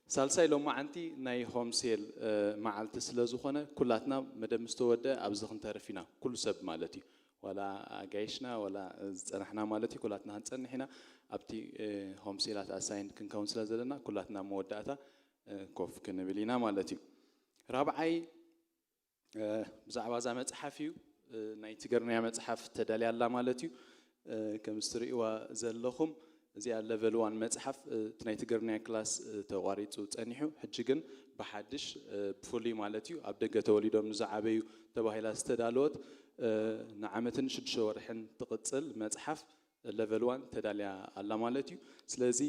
ሳልሳይ ሎማዓንቲ ናይ ሆምሴል መዓልቲ ስለ ዝኾነ ኩላትና መደብ ምስ ተወደአ ኣብዚ ክንተርፍ ኢና፣ ኩሉ ሰብ ማለት እዩ። ዋላ ኣጋይሽና ዋላ ዝጸናሕና ማለት እዩ፣ ኩላትና ክንጸንሕ ኢና። ኣብቲ ሆምሴላት ኣሳይን ክንከውን ስለ ዘለና ኩላትና መወዳእታ ኮፍ ክንብል ኢና ማለት እዩ። ራብዓይ ብዛዕባ እዛ መጽሓፍ እዩ። ናይ ትግርኛ መጽሓፍ ተዳልያ ኣላ ማለት እዩ። ከም እትርእይዋ ዘለኹም እዚኣ ለቨል ዋን መጽሓፍ እቲ ናይ ትግርኛ ክላስ ተቋሪጹ ጸኒሑ፣ ሕጂ ግን ብሓድሽ ብፍሉይ ማለት እዩ ኣብ ደገ ተወሊዶም ንዝዓበዩ ተባሂላ ዝተዳለወት ንዓመትን ሽዱሽተ ወርሕን ትቕጽል መጽሓፍ ለቨል ዋን ተዳልያ ኣላ ማለት እዩ። ስለዚ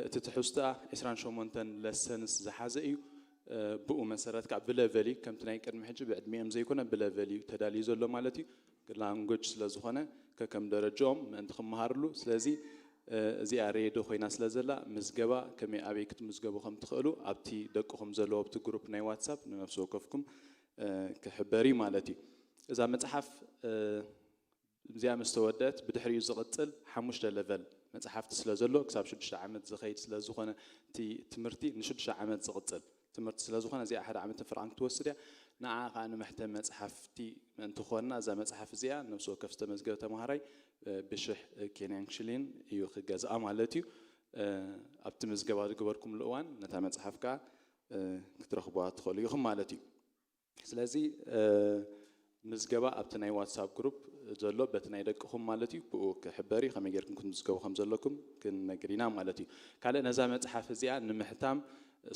እቲ ትሕዝቶኣ ዕስራን ሸሞንተን ለሰንስ ዝሓዘ እዩ። ብኡ መሰረት ከዓ ብለቨል እዩ፣ ከምቲ ናይ ቅድሚ ሕጂ ብዕድሚኦም ዘይኮነ ብለቨል እዩ ተዳልዩ ዘሎ ማለት እዩ። ላንጉጅ ስለ ዝኾነ ከከም ደረጃኦም ምእንቲ ክመሃርሉ። ስለዚ እዚኣ ሬድዮ ኮይና ስለ ዘላ ምዝገባ ከመይ ኣበይ ክትምዝገቡ ከም ትኽእሉ ኣብቲ ደቅኹም ዘለዎ ኣብቲ ግሩፕ ናይ ዋትሳፕ ንነፍሲ ወከፍኩም ክሕበር እዩ ማለት እዩ። እዛ መጽሓፍ እዚኣ ምስ ተወደት ብድሕሪኡ ዝቕጽል ሓሙሽተ ለቨል መጽሓፍቲ ስለ ዘሎ ክሳብ ሽዱሽተ ዓመት ዝኸይድ ስለ ዝኾነ እቲ ትምህርቲ ንሽዱሽተ ዓመት ዝቕጽል ትምህርቲ ስለ ዝኾነ እዚኣ ሓደ ዓመትን ፍርቓን ክትወስድ እያ። ንዓ ከዓ ንመሕተም መጽሓፍቲ ምእንቲ ክኾንና እዛ መጽሓፍ እዚኣ ነብሲ ወከፍ ዝተመዝገበ ተምሃራይ ብሽሕ ኬንያን ሽሊን እዩ ክገዝኣ ማለት እዩ። ኣብቲ ምዝገባ ዝገበርኩምሉ እዋን ነታ መጽሓፍ ከዓ ክትረኽቡዋ ትኽእሉ ኢኹም ማለት እዩ። ስለዚ ምዝገባ ኣብቲ ናይ ዋትሳፕ ግሩፕ ዘሎ በቲ ናይ ደቅኹም ማለት እዩ ብኡ ክሕበር እዩ። ከመይ ጌርኩም ክትምዝገቡ ከም ዘለኩም ክንነግር ኢና ማለት እዩ። ካልእ ነዛ መጽሓፍ እዚኣ ንምሕታም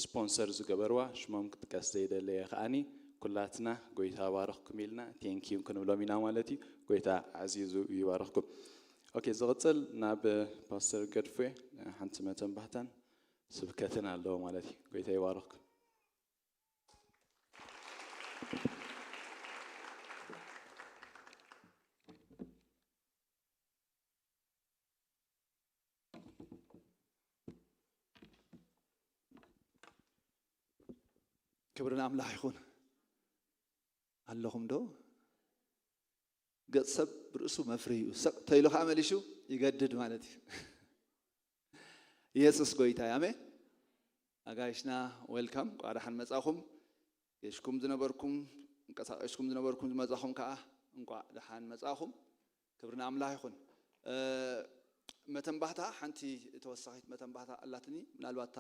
ስፖንሰር ዝገበርዋ ሽሞም ክጥቀስ ዘይደለየ ከዓኒ ኩላትና ጎይታ ባረኽኩም ኢልና ቴንኪዩ ክንብሎም ኢና ማለት እዩ። ጎይታ ዓዚዙ ይባረኽኩም። ኦኬ፣ ዝቕጽል ናብ ፓስተር ገድፉ ሓንቲ መተንባህታን ስብከትን ኣለዎ ማለት እዩ። ጎይታ ይባረኽኩም። ክብሪ ንኣምላኽ ይኹን። ኣለኹም ዶ? ገጽ ሰብ ርእሱ መፍርሂ እዩ። ሰቕ ተይሉ ከዓ መሊሹ ይገድድ ማለት እዩ። ኢየሱስ ጎይታ እዩ። ኣሜን። ኣጋይሽና ዌልካም፣ እንኳዕ ደሓን መጻኹም። ገሽኩም ዝነበርኩም፣ እንቀሳቀሽኩም ዝነበርኩም ዝመጻኹም ከዓ እንኳዕ ደሓን መጻኹም። ክብሪ ንኣምላኽ ይኹን። መተንባህታ፣ ሓንቲ ተወሳኺት መተንባህታ ኣላትኒ። ምናልባት እታ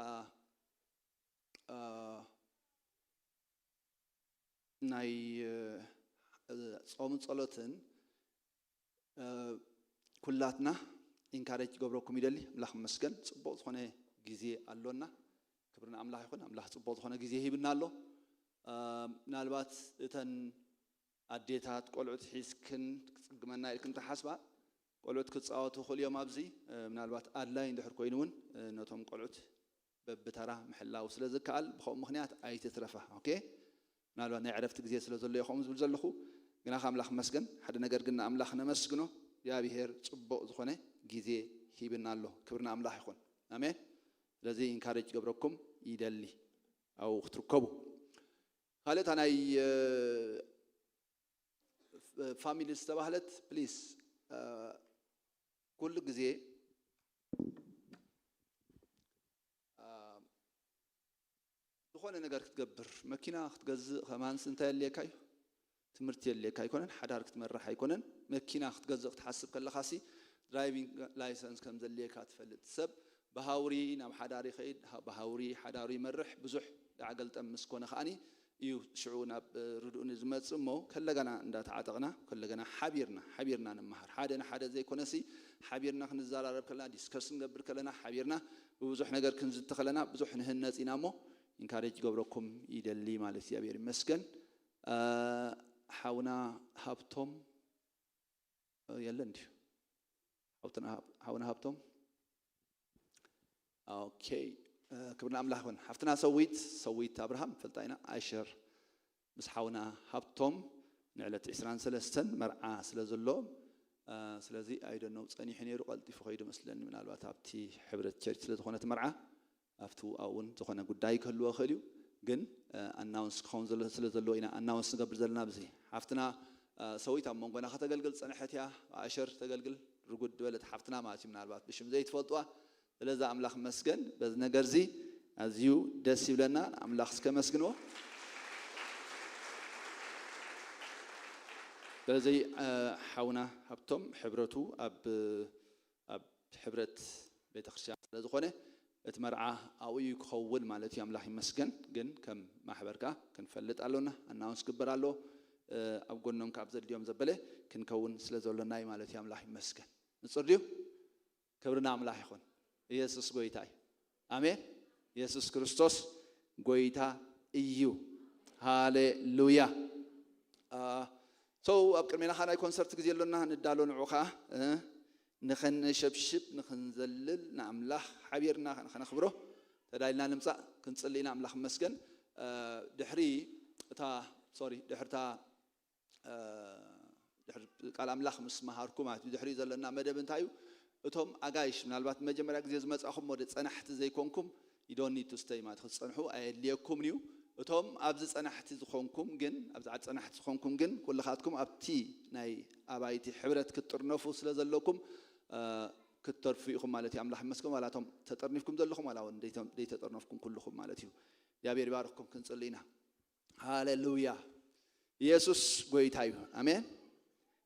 ናይ ጾምን ጸሎትን ኩላትና ኢንካሬጅ ክገብረኩም ይደሊ። ኣምላኽ ይመስገን፣ ጽቡቕ ዝኾነ ግዜ ኣሎና። ክብሪ ንኣምላኽ ይኹን። ኣምላኽ ጽቡቕ ዝኾነ ግዜ ሂብና ኣሎ። ምናልባት እተን ኣዴታት ቆልዑት ሒዝክን ክጽግመና ኢልክን ተሓስባ፣ ቆልዑት ክጻወቱ ይኽእሉ እዮም ኣብዚ። ምናልባት ኣድላይ እንድሕር ኮይኑ እውን ነቶም ቆልዑት በብተራ ምሕላው ስለ ዝከኣል ብኸምኡ ምኽንያት ኣይትትረፋ። ኦኬ፣ ምናልባት ናይ ዕረፍቲ ግዜ ስለ ዘሎ እየ ከምኡ ዝብል ዘለኹ። ግና ኣምላኽ መስገን ሓደ ነገር ግን ንኣምላኽ ነመስግኖ። እግዚኣብሔር ጽቡቕ ዝኾነ ግዜ ሂብና ኣሎ። ክብሪ ንኣምላኽ ይኹን። ኣሜን። ስለዚ ኢንካሬጅ ገብረኩም ይደሊ ኣብኡ ክትርከቡ። ካልእታ ናይ ፋሚሊ ዝተባህለት ፕሊስ ኩሉ ግዜ ዝኾነ ነገር ክትገብር፣ መኪና ክትገዝእ ከማንስ እንታይ የድልየካ እዩ? ትምህርቲ የድልየካ ኣይኮነን፣ ሓዳር ክትመርሕ ኣይኮነን። መኪና ክትገዝእ ክትሓስብ ከለኻሲ ድራይቪንግ ላይሰንስ ከም ዘድልየካ ትፈልጥ። ሰብ ብሃውሪ ናብ ሓዳር ይኸይድ፣ ብሃውሪ ሓዳሩ ይመርሕ። ብዙሕ ዳዕገልጠም ምስ ኮነ ከዓኒ እዩ ሽዑ ናብ ርድኡ ንዝመጽእ እሞ፣ ከለጋና እንዳተዓጠቕና፣ ከለጋና ሓቢርና፣ ሓቢርና ንመሃር። ሓደ ንሓደ ዘይኮነሲ፣ ሓቢርና ክንዘራረብ ከለና፣ ዲስከስ ክንገብር ከለና፣ ሓቢርና ብብዙሕ ነገር ክንዝቲ ከለና፣ ብዙሕ ንህነጽ ኢና እሞ፣ ኢንካሬጅ ገብረኩም ይደሊ ማለት እዩ። እግዚኣብሔር ይመስገን። እ፣ ሓውና ሃብቶም፣ እ፣ የለን ድዩ? ሓውትና ሃብ-፣ ሓውና ሃብቶም? ኦኬ፣ እ፣ ክብሪ ንኣምላኽ ይኹን። ሓፍትና ሰዊት፣ ሰዊት ኣብርሃም ፈልጣ ኢና፣ ኣሸር ምስ ሓውና ሃብቶም ንዕለት ዕስራን ሰለስተን መርዓ ስለ ዘሎ፣ እ፣ ስለዚ ኣይደኖ ጸኒሑ ነይሩ፣ ቀልጢፉ ከይዱ መስለኒ፣ ምናልባት ኣብቲ ሕብረት ቸርች ስለ ዝኾነ እቲ መርዓ፣ ኣብቲ ኣብኡ እውን ዝኾነ ጉዳይ ክህልዎ ይኽእል እዩ። ግን፣ እ፣ ኣናውንስ ክኸውን ዘሎ፣ ስለ ዘለዎ ኢና ኣናውንስ ንገብር ዘለና። ብዚ ሓፍትና፣ እ፣ ሰዊት ኣብ መንጎና ከተገልግል ጸንሐት እያ። ኣሸር ተገልግል፣ ርጉድ ዝበለት ሓፍትና ማለት እዩ። ምናልባት ብሽም ዘይትፈልጥዋ፣ ስለዚ ኣምላኽ መስገን። በዚ ነገር እዚ ኣዝዩ ደስ ይብለና። ኣምላኽ እስከ መስግንዎ። ስለዚ፣ እ፣ ሓውና ሃብቶም ሕብረቱ ኣብ፣ ኣብ ሕብረት ቤተክርስትያን ስለ ዝኾነ፣ እቲ መርዓ ኣብኡ እዩ ክኸውን ማለት እዩ። ኣምላኽ ይመስገን። ግን ከም ማሕበር ከኣ ክንፈልጥ ኣሎና፣ ኣናውንስ ክግበር ኣሎ። እ፣ ኣብ ጎኖም ካብ ዘድልዮም ዘበለ ክንከውን ስለ ዘሎና እዩ ማለት እዩ። ኣምላኽ ይመስገን። ንጹር ድዩ? ክብሪ ንኣምላኽ ይኹን። ኢየሱስ ጎይታ እዩ። ኣሜን። ኢየሱስ ክርስቶስ ጎይታ እዩ። ሃሌሉያ። አ፣ ሶ ኣብ ቅድሜና ኸዓ ናይ ኮንሰርት ግዜ ኣሎና፣ ንዳሎ ንዑ ኸዓ፣ እ፣ ንኸነሸብሽብ፣ ንኽንዘልል፣ ንኣምላኽ ሓቢርና ንኸነኽብሮ ተዳሊና ንምጻእ ክንጽሊ ኢና። ኣምላኽ ይመስገን። እ፣ ድሕሪ እታ፣ ሶሪ፣ ድሕሪ እታ እ፣ ድሕሪ ቃል ኣምላኽ ምስ መሃርኩ ማለት እዩ። ድሕሪኡ ዘለና መደብ እንታይ እዩ? እቶም ኣጋይሽ፣ ምናልባት መጀመርያ ግዜ ዝመጻኹም ወደ ጸናሕቲ ዘይኮንኩም፣ you don't need to stay ማለት ክትጸንሑ ኣየድልየኩምን እዩ። እቶም ኣብዚ ጸናሕቲ ዝኾንኩም ግን፣ ኣብዚ ዓዲ ጸናሕቲ ዝኾንኩም ግን፣ ኩልኻትኩም ኣብቲ ናይ ኣባይቲ ሕብረት ክትጥርነፉ ስለ ዘለኩም፣ እ፣ ክትተርፉ ኢኹም ማለት እዩ። ኣምላኽ ይመስገን። ዋላ እቶም ተጠርኒፍኩም ዘለኹም፣ ዋላ እውን ደይተ-፣ ደይተጠርነፍኩም ኩልኹም ማለት እዩ። እግዚኣብሔር ይባርኽኩም። ክንጽሊ ኢና። ሃሌሉያ። ኢየሱስ ጎይታ እዩ። ኣሜን።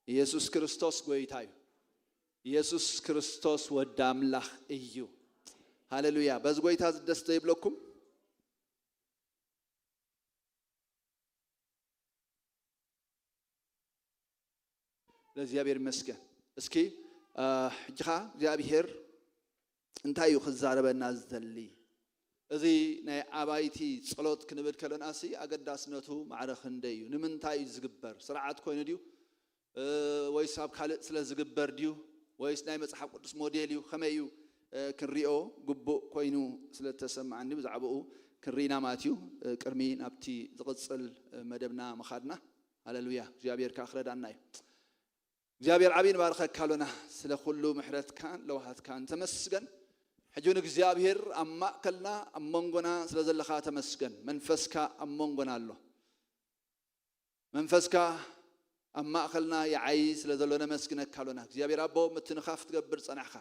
ኢየሱስ ክርስቶስ ጎይታ እዩ። ኢየሱስ ክርስቶስ ወዲ ኣምላኽ እዩ። ሃሌሉያ። በዚ ጎይታ እዚ ደስ ዘይብለኩም? ለእግዚኣብሔር ይመስገን። እስኪ፣ እ፣ ሕጂ ኸዓ እግዚኣብሔር እንታይ እዩ ክዛረበና ዝደሊ? እዚ ናይ ኣባይቲ ጸሎት ክንብል ከለናሲ ኣገዳስነቱ ማዕረ ክንደይ እዩ? ንምንታይ እዩ ዝግበር? ስርዓት ኮይኑ ድዩ? እ፣ ወይስ ኣብ ካልእ ስለ ዝግበር ድዩ? ወይስ ናይ መጽሓፍ ቅዱስ ሞዴል እዩ? ከመይ እዩ፣ እ፣ ክንሪኦ ግቡእ ኮይኑ ስለ እተሰምዓኒ ብዛዕባኡ ክንርኢ ኢና ማለት እዩ። እ፣ ቅድሚ ናብቲ ዝቕጽል፣ እ፣ መደብና ምኻድና። ሃሌሉያ። እግዚኣብሔር ከኣ ክረዳና እዩ። እግዚኣብሔር ዓብዪ ንባርኸካ ኣሎና ስለ ኩሉ ምሕረትካን ለውሃትካን ተመስገን። ሕጂ እውን እግዚኣብሔር ኣብ ማእከልና ኣብ መንጎና ስለ ዘለኻ ተመስገን። መንፈስካ ኣብ መንጎና ኣሎ። መንፈስካ ኣብ ማእከልና ይዓዪ ስለ ዘሎ ነመስግነካ ኣሎና። እግዚኣብሔር ኣቦ ምትንኻፍ ትገብር ጸናሕካ።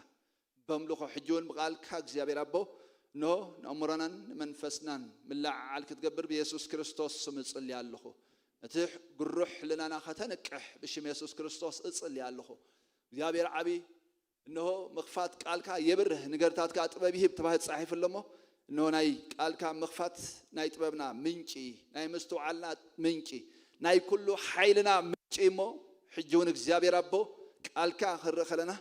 በምልኾ ሕጂ እውን ብቓልካ እግዚኣብሔር ኣቦ፣ እንሆ ንኣእምሮናን ንመንፈስናን ምልዕዓል ክትገብር ብየሱስ ክርስቶስ ስም እጽሊ ኣለኹ። እቲ ግሩሕ ሕልናና ከተንቅሕ ብሽም የሱስ ክርስቶስ እጽሊ ኣለኹ። እግዚኣብሔር ዓቢ፣ እንሆ ምኽፋት ቃልካ የብርህ፣ ንገርታትካ ጥበብ ይህብ ተባሂሉ ተጻሒፉ ኣሎ እሞ፣ እንሆ ናይ ቃልካ ምኽፋት ናይ ጥበብና ምንጪ፣ ናይ ምስትውዓልና ምንጪ፣ ናይ ኩሉ ሓይልና ምንጪ እሞ፣ ሕጂ እውን እግዚኣብሔር ኣቦ ቃልካ ክንርኢ ከለና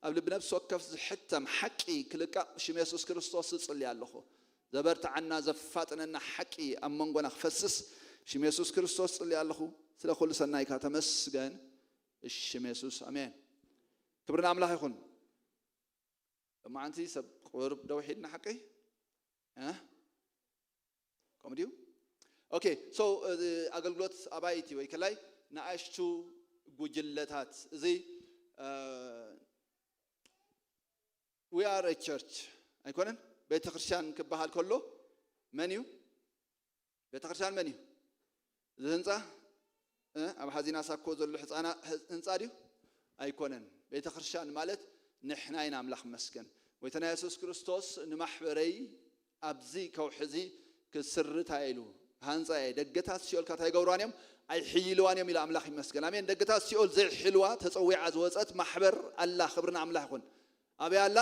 ኣብ ልቢ ነፍሲ ወከፍ ዝሕተም ሓቂ ክልቃቕ ብሽም የሱስ ክርስቶስ እጽሊ ኣለኹ። ዘበርትዓና ዘፋጥነና ሓቂ ኣብ መንጎና ክፈስስ ብሽም የሱስ ክርስቶስ እጽሊ ኣለኹ። ስለ ኩሉ ሰናይካ ተመስገን። ብሽም የሱስ ኣሜን። ክብሪ ንኣምላኽ ይኹን። ሎማዓንቲ ሰብ ቁሩብ ደው ሒድና ሓቀይ? እ? ከምኡ ድዩ? ኦኬ፣ ሶ፣ እ፣ ኣገልግሎት ኣባይቲ ወይ ከላይ ንኣሽቱ ጉጅለታት፣ እዚ፣ እ፣ we are a church ኣይኮነን? ቤተ ክርስቲያን ክበሃል ከሎ መን እዩ? ቤተ ክርስቲያን መን እዩ? እዚ ህንጻ፣ እ፣ ኣብ ሓዚና ሳኮ ዘሎ ህጻና-፣ ህ-፣ ህንጻ ድዩ? ኣይኮነን። ቤተ ክርስቲያን ማለት ንሕና ኢና፣ ኣምላኽ ይመስገን። ጎይታና የሱስ ክርስቶስ ንማሕበረይ ኣብዚ ከውሒ እዚ ክስርታ ኢሉ፣ ሃንጻ እየ፣ ደገታት ሲኦል ከኣ እንታይ ይገብርዋን እዮም? ኣይሕይልዋን እዮም ኢሉ፣ ኣምላኽ ይመስገን። ኣሜን። ደገታት ሲኦል ዘይሕልዋ ተጸዊዓ ዝወጸት ማሕበር ኣላ። ክብሪ ንኣምላኽ ይኹን። ኣበይ ኣላ?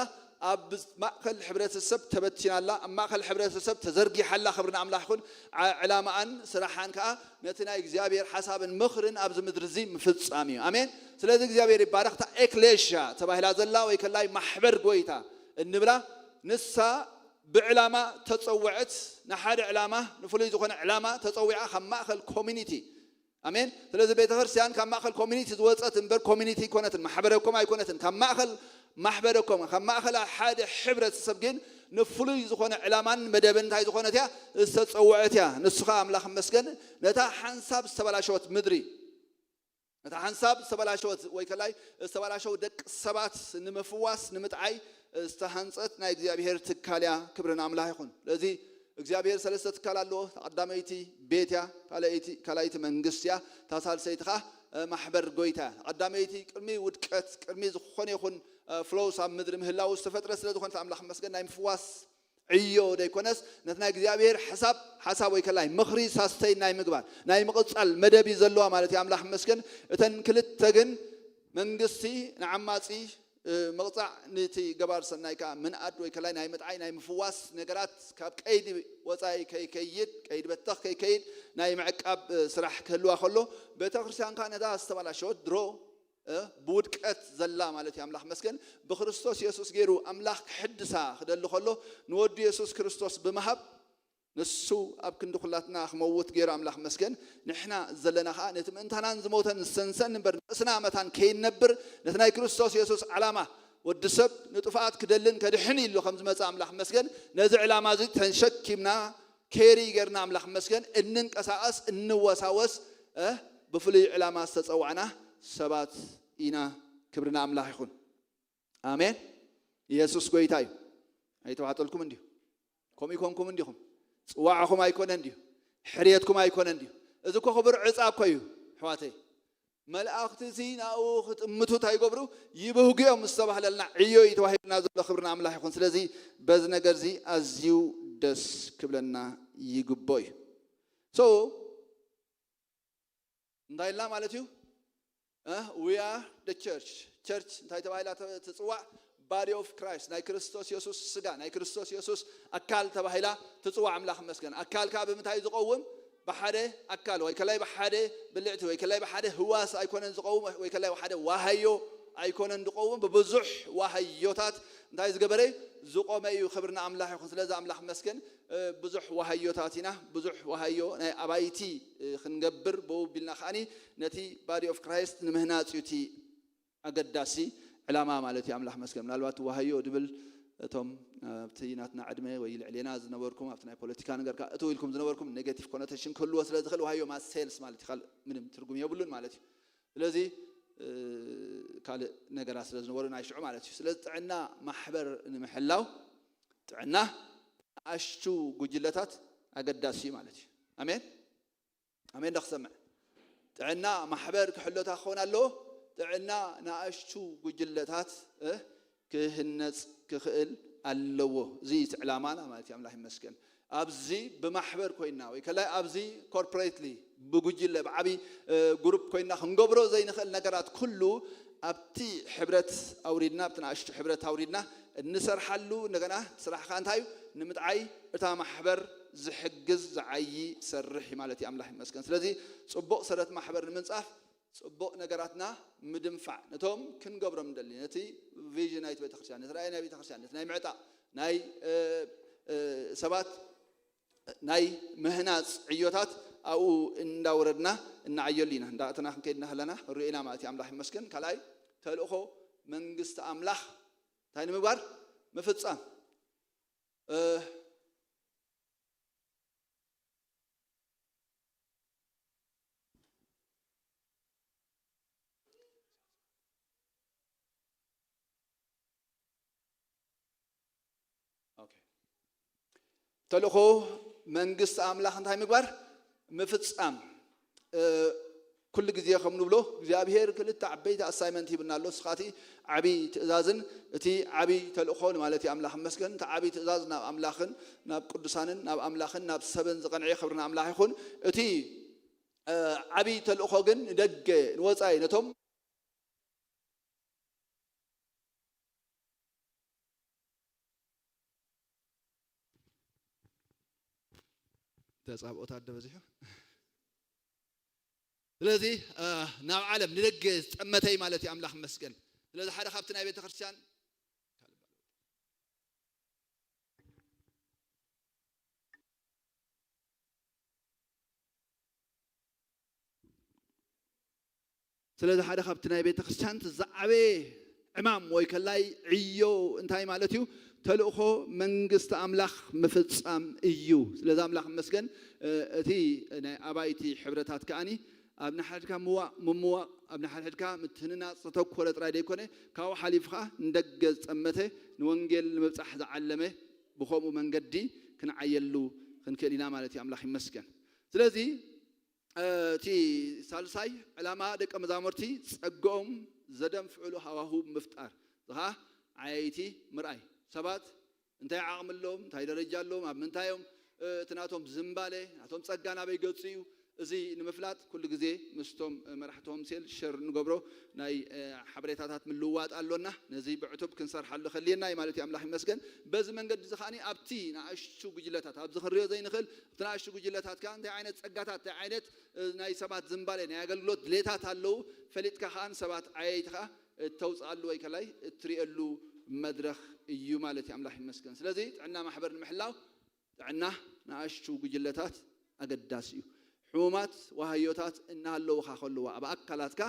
ኣብ ማእከል ሕብረተሰብ ተበቲና ኣላ፣ ኣብ ማእከል ሕብረተሰብ ተዘርጊሓ ኣላ። ክብሪ ንኣምላኽ ይኹን። ዓ-፣ ዕላማኣን ስራሓን ከኣ ነቲ ናይ እግዚኣብሔር ሓሳብን ምኽርን ኣብዚ ምድሪ እዚ ምፍጻም እዩ። ኣሜን። ስለዚ እግዚኣብሔር ይባረኽ። እታ ኤክሌሽያ ተባሂላ ዘላ ወይ ከላይ ማሕበር ጎይታ እንብላ ንሳ ብዕላማ ተጸውዐት፣ ንሓደ ዕላማ፣ ንፍሉይ ዝኾነ ዕላማ ተጸዊዓ ካብ ማእከል ኮሚኒቲ። ኣሜን። ስለዚ ቤተ ክርስቲያን ካብ ማእከል ኮሚኒቲ ዝወጸት እምበር ኮሚኒቲ ኣይኮነትን፣ ማሕበረኮም ኣይኮነትን። ካብ ማእከል ማሕበረኮም፣ ካብ ማእከል ሓደ ሕብረተሰብ ግን ንፍሉይ ዝኾነ ዕላማን መደብን እንታይ ዝኾነት እያ? ዝተጸውዐት እያ። ንሱ ኸኣ ኣምላኽ ይመስገን ነታ ሓንሳብ ዝተበላሸወት ምድሪ፣ ነታ ሓንሳብ ዝተበላሸወት ወይ ከላይ ዝተበላሸው ደቂ ሰባት ንምፍዋስ ንምጥዓይ ዝተሃንጸት ናይ እግዚኣብሔር ትካል እያ። ክብሪ ንኣምላኽ ይኹን። ስለዚ እግዚኣብሔር ሰለስተ ትካል ኣለዎ። እታ ቀዳመይቲ ቤት እያ፣ ካልኣይቲ፣ ካልኣይቲ መንግስቲ እያ፣ እታ ሳልሰይቲ ኸዓ እ፣ ማሕበር ጎይታ እያ። ቀዳመይቲ ቅድሚ ውድቀት፣ ቅድሚ ዝኾነ ይኹን እ፣ ፍሎውስ ኣብ ምድሪ ምህላው ዝተፈጥረ ስለ ዝኾነት ኣምላኽ ይመስገን ናይ ምፍዋስ ዕዮ ዘይኮነስ ነቲ ናይ እግዚኣብሔር ሓሳብ፣ ሓሳብ ወይ ከላይ ምኽሪ ሳስተይ ናይ ምግባር ናይ ምቕጻል መደብ እዩ ዘለዋ ማለት እዩ። ኣምላኽ ይመስገን። እተን ክልተ ግን መንግስቲ ንዓማጺ እ፣ ምቕጻዕ፣ ነቲ ገባር ሰናይ ከኣ ምንኣድ ወይ ከላይ ናይ ምጥዓይ ናይ ምፍዋስ ነገራት ካብ ቀይዲ ወጻኢ ከይከይድ፣ ቀይዲ በተኽ ከይከይድ ናይ ምዕቃብ እ፣ ስራሕ ክህልዋ ከሎ፣ ቤተ ክርስቲያን ከኣ ነታ ዝተበላሸወት ድሮ እ፣ ብውድቀት ዘላ ማለት እዩ። ኣምላኽ መስገን ብክርስቶስ የሱስ ገይሩ ኣምላኽ ክሕድሳ ክደሊ ከሎ ንወዱ የሱስ ክርስቶስ ብምሃብ ንሱ ኣብ ክንዲ ኩላትና ክመውት ገይሩ ኣምላኽ መስገን። ንሕና ዘለና ኸኣ ነቲ ምእንታናን ዝሞተን ዝሰንሰን እምበር ንርእስና መታን ከይንነብር ነቲ ናይ ክርስቶስ የሱስ ዓላማ ወዲ ሰብ ንጥፍኣት ክደልን ከድሕን ኢሉ ከም ዝመጽእ ኣምላኽ መስገን። ነዚ ዕላማ እዚ ተንሸኪምና ኬሪ ጌርና ኣምላኽ መስገን እንንቀሳቐስ እንወሳወስ እ፣ ብፍሉይ ዕላማ ዝተጸዋዕና ሰባት ኢና። ክብሪ ንኣምላኽ ይኹን። ኣሜን። ኢየሱስ ጎይታ እዩ። ኣይተዋጠልኩም እንዲሁ። ከምኡ ይኮንኩም እንዲኹም። ጽዋዕኹም ኣይኮነን እንዲሁ። ሕርየትኩም ኣይኮነን እንዲሁ። እዚ እኮ ክቡር ዕጻ እኮ እዩ፣ ኣሕዋተይ። መላእኽቲ እዚ ናብኡ ክጥምቱ እንታይ ይገብሩ? ይብህጉ እዮም ምስ ተባህለልና ዕዮ እዩ ተዋሂብና ዘሎ። ክብሪ ንኣምላኽ ይኹን። ስለዚ በዚ ነገር እዚ ኣዝዩ ደስ ክብለና ይግቦ እዩ። So እንታይ ኢልና ማለት እዩ? እ፣ we are the church። ቸርች እንታይ ተባሂላ ተ-፣ ትጽዋዕ? Body of Christ፣ ናይ ክርስቶስ የሱስ ስጋ፣ ናይ ክርስቶስ የሱስ ኣካል ተባሂላ ትጽዋዕ። ኣምላኽ ይመስገን። ኣካል ከኣ ብምንታይ ዝቐውም? ብሓደ ኣካል ወይ ከላይ ብሓደ ብልዕቲ ወይ ከላይ ብሓደ ህዋስ ኣይኮነን ዝቐውም ወይ ከላይ ብሓደ ዋሃዮ ኣይኮነን ዝቐውም፣ ብብዙሕ ዋሃዮታት እንታይ ዝገበረ? ዝቖመ እዩ። ክብሪ ንኣምላኽ ይኹን። ስለዚ ኣምላኽ ይመስገን። እ፣ ብዙሕ ዋሃዮታት ኢና፣ ብዙሕ ዋሃዮ ናይ ኣባይቲ እ፣ ክንገብር ብኡ ቢልና ከኣኒ ነቲ body of Christ ንምህናጽ እዩ እቲ ኣገዳሲ ዕላማ ማለት እዩ። ኣምላኽ መስገን። ምናልባት ዋሃዮ ድብል እቶም ኣብቲ ናትና ዕድመ ወይ ልዕሌና ዝነበርኩም ኣብቲ ናይ ፖለቲካ ነገር ከኣ እትው ኢልኩም ዝነበርኩም ኔጌቲቭ ኮኖቴሽን ክህልዎ ስለ ዝኽእል ዋሃዮ ማለት ሴልስ ማለት እዩ። ካልእ ምንም ትርጉም የብሉን ማለት እዩ። ስለዚ እ፣ ካልእ ነገራት ስለ ዝነበሩ ናይ ሽዑ ማለት እዩ። ስለዚ ጥዕና ማሕበር ንምሕላው ጥዕና ንኣሽቱ ጉጅለታት ኣገዳሲ እዩ ማለት እዩ። ኣሜን። ኣሜን ዶ ክሰምዕ? ጥዕና ማሕበር ክሕሎታ ክኸውን ኣለዎ። ጥዕና ንኣሽቱ ጉጅለታት እ፣ ክህነጽ ክኽእል ኣለዎ። እዚ እቲ ዕላማና ማለት እዩ። ኣምላኽ ይመስገን። ኣብዚ ብማሕበር ኮይና ወይ ከላይ ኣብዚ ኮርፖሬትሊ ብጉጅለ ብዓቢ እ፣ ግሩፕ ኮይና ክንገብሮ ዘይንኽእል ነገራት ኩሉ ኣብቲ ሕብረት ኣውሪድና ኣብቲ ንኣሽቱ ሕብረት ኣውሪድና እንሰርሓሉ እንደገና እቲ ስራሕ ከዓ እንታይ እዩ? ንምጥዓይ እታ ማሕበር ዝሕግዝ ዝዓዪ ሰርሕ እዩ ማለት እዩ። ኣምላኽ ይመስገን። ስለዚ ጽቡቕ ሰረት ማሕበር ንምንጻፍ ጽቡቕ ነገራትና ምድንፋዕ ነቶም ክንገብሮም ንደሊ ነቲ ቪዥን ናይቲ ቤተክርስትያን ነቲ ራእይ ናይ ቤተክርስትያን ነቲ ናይ ምዕጣቕ ናይ እ፣ እ፣ ሰባት ናይ ምህናፅ ዕዮታት ኣብኡ እንዳወረድና እናዓየሉ ኢና። እንዳእተና ክንከይድ እናሃለና ንሪኦ ኢና ማለት እዩ። ኣምላኽ ይመስገን። ካልኣይ ተልእኾ መንግስቲ ኣምላኽ እንታይ ንምግባር? ምፍፃም። እ፣ ኦኬ። ተልእኮ መንግስቲ ኣምላኽ እንታይ ምግባር? ምፍጻም። እ፣ ኩሉ ግዜ ከም ንብሎ እግዚኣብሔር ክልተ ዓበይቲ ኣሳይመንት ሂብና ኣሎ። ንስኻ እቲ ዓቢ ትእዛዝን እቲ ዓቢ ተልእኾን ማለት እዩ። ኣምላኽ ይመስገን። እቲ ዓቢ ትእዛዝ ናብ ኣምላኽን ናብ ቅዱሳንን ናብ ኣምላኽን ናብ ሰብን ዝቐንዐ ክብሪ ንኣምላኽ ይኹን። እቲ እ፣ ዓቢ ተልእኾ ግን ንደገ ንወጻኢ ነቶም ተጻብኦታት ዶ በዚሑ? ስለዚ ናብ ዓለም ንደገ ዝጠመተይ ማለት እዩ ኣምላኽ መስገን። ስለዚ ሓደ ካብቲ ናይ ቤተ ክርስቲያን ስለዚ ሓደ ካብቲ ናይ ቤተ ክርስቲያን ዝዓበየ ዕማም ወይ ከላይ ዕዮ እንታይ ማለት እዩ? ተልእኾ መንግስቲ ኣምላኽ ምፍጻም እዩ። ስለዚ ኣምላኽ መስገን እቲ ናይ ኣባይቲ ሕብረታት ከኣኒ ኣብ ንሓድካ ምዋቕ ምምዋቕ ኣብ ንሓድሕድካ ምትህንናፅ ዝተኮረ ጥራይ ዘይኮነ ካብኡ ሓሊፉ ከዓ ንደገ ዝጠመተ ንወንጌል ንምብፃሕ ዝዓለመ ብከምኡ መንገዲ ክንዓየሉ ክንክእል ኢና ማለት እዩ። ኣምላኽ ይመስገን። ስለዚ እቲ ሳልሳይ ዕላማ ደቀ መዛሙርቲ ጸግኦም ዘደንፍዕሉ ሃዋሁ ምፍጣር እዚ ከዓ ዓያይቲ ምርኣይ ሰባት እንታይ ዓቕሚ ኣለዎም እንታይ ደረጃ ኣለዎም ኣብ ምንታይ እዮም እቲ ናቶም ዝንባለ ናቶም ጸጋ ናበይ ገጹ እዩ እዚ ንምፍላጥ ኩሉ ግዜ ምስቶም መራሕቶም ሴል ሸር ንገብሮ ናይ ሓበሬታታት ምልውዋጥ ኣሎና። ነዚ ብዕቱብ ክንሰርሓሉ ከልየና እዩ ማለት እዩ። ኣምላኽ ይመስገን። በዚ መንገዲ እዚ ከዓኒ ኣብቲ ንኣሽቱ ጉጅለታት ኣብዚ ክንሪኦ ዘይንኽእል ኣብቲ ንኣሽቱ ጉጅለታት ከዓ እንታይ ዓይነት ጸጋታት እንታይ ዓይነት ናይ ሰባት ዝንባለ ናይ ኣገልግሎት ድሌታት ኣለዉ ፈሊጥካ ከዓ ንሰባት ዓየይቲ ከዓ እተውፅኣሉ ወይ ከላይ እትሪእሉ መድረኽ እዩ ማለት እዩ። ኣምላኽ ይመስገን። ስለዚ ጥዕና ማሕበር ንምሕላው ጥዕና ንኣሽቱ ጉጅለታት ኣገዳሲ እዩ። ሕሙማት ዋሃዮታት እናሃለውኻ ከለዋ ኣብ ኣካላትካ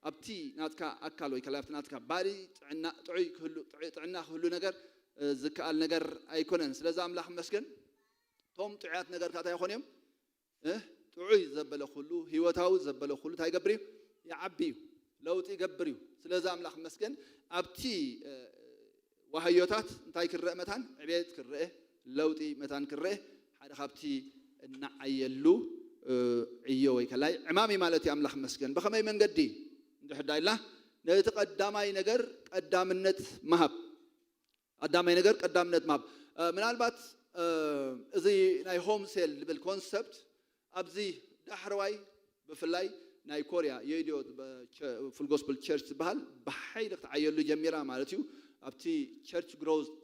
ኣብቲ ናትካ ኣካል ወይ ከላይ ኣብቲ ናትካ ባዲ ጥዕና ጥዑይ ክህሉ ጥዑይ ጥዕና ክህሉ ነገር ዝከኣል ነገር ኣይኮነን። ስለዚ ኣምላኽ ይመስገን። እቶም ጥዑያት ነገርካ እንታይ ይኾኑ እዮም? ጥዑይ ዘበለ ኩሉ ህይወታዊ ዘበለ ኩሉ እንታይ ይገብር እዩ? ይዓቢ እዩ፣ ለውጢ ይገብር እዩ። ስለዚ ኣምላኽ መስገን ኣብቲ ዋህዮታት እንታይ ክረአ መታን ዕቤት ክረአ ለውጢ መታን ክረአ ሓደ ካብቲ እናዓየሉ ዕዮ ወይ ከላይ ዕማሚ ማለት እዩ። ኣምላኽ መስገን ብኸመይ መንገዲ እንድሕዳ ኢልና ነቲ ቀዳማይ ነገር ቀዳምነት ምሃብ ቀዳማይ ነገር ቀዳምነት ምሃብ ምናልባት እዚ ናይ ሆም ሴል ዝብል ኮንሰፕት ኣብዚ ዳሕረዋይ ብፍላይ ናይ ኮርያ የኢድዮ ፉል ጎስፕል ቸርች ዝበሃል ብሓይሊ ክትዓየሉ ጀሚራ ማለት እዩ። ኣብቲ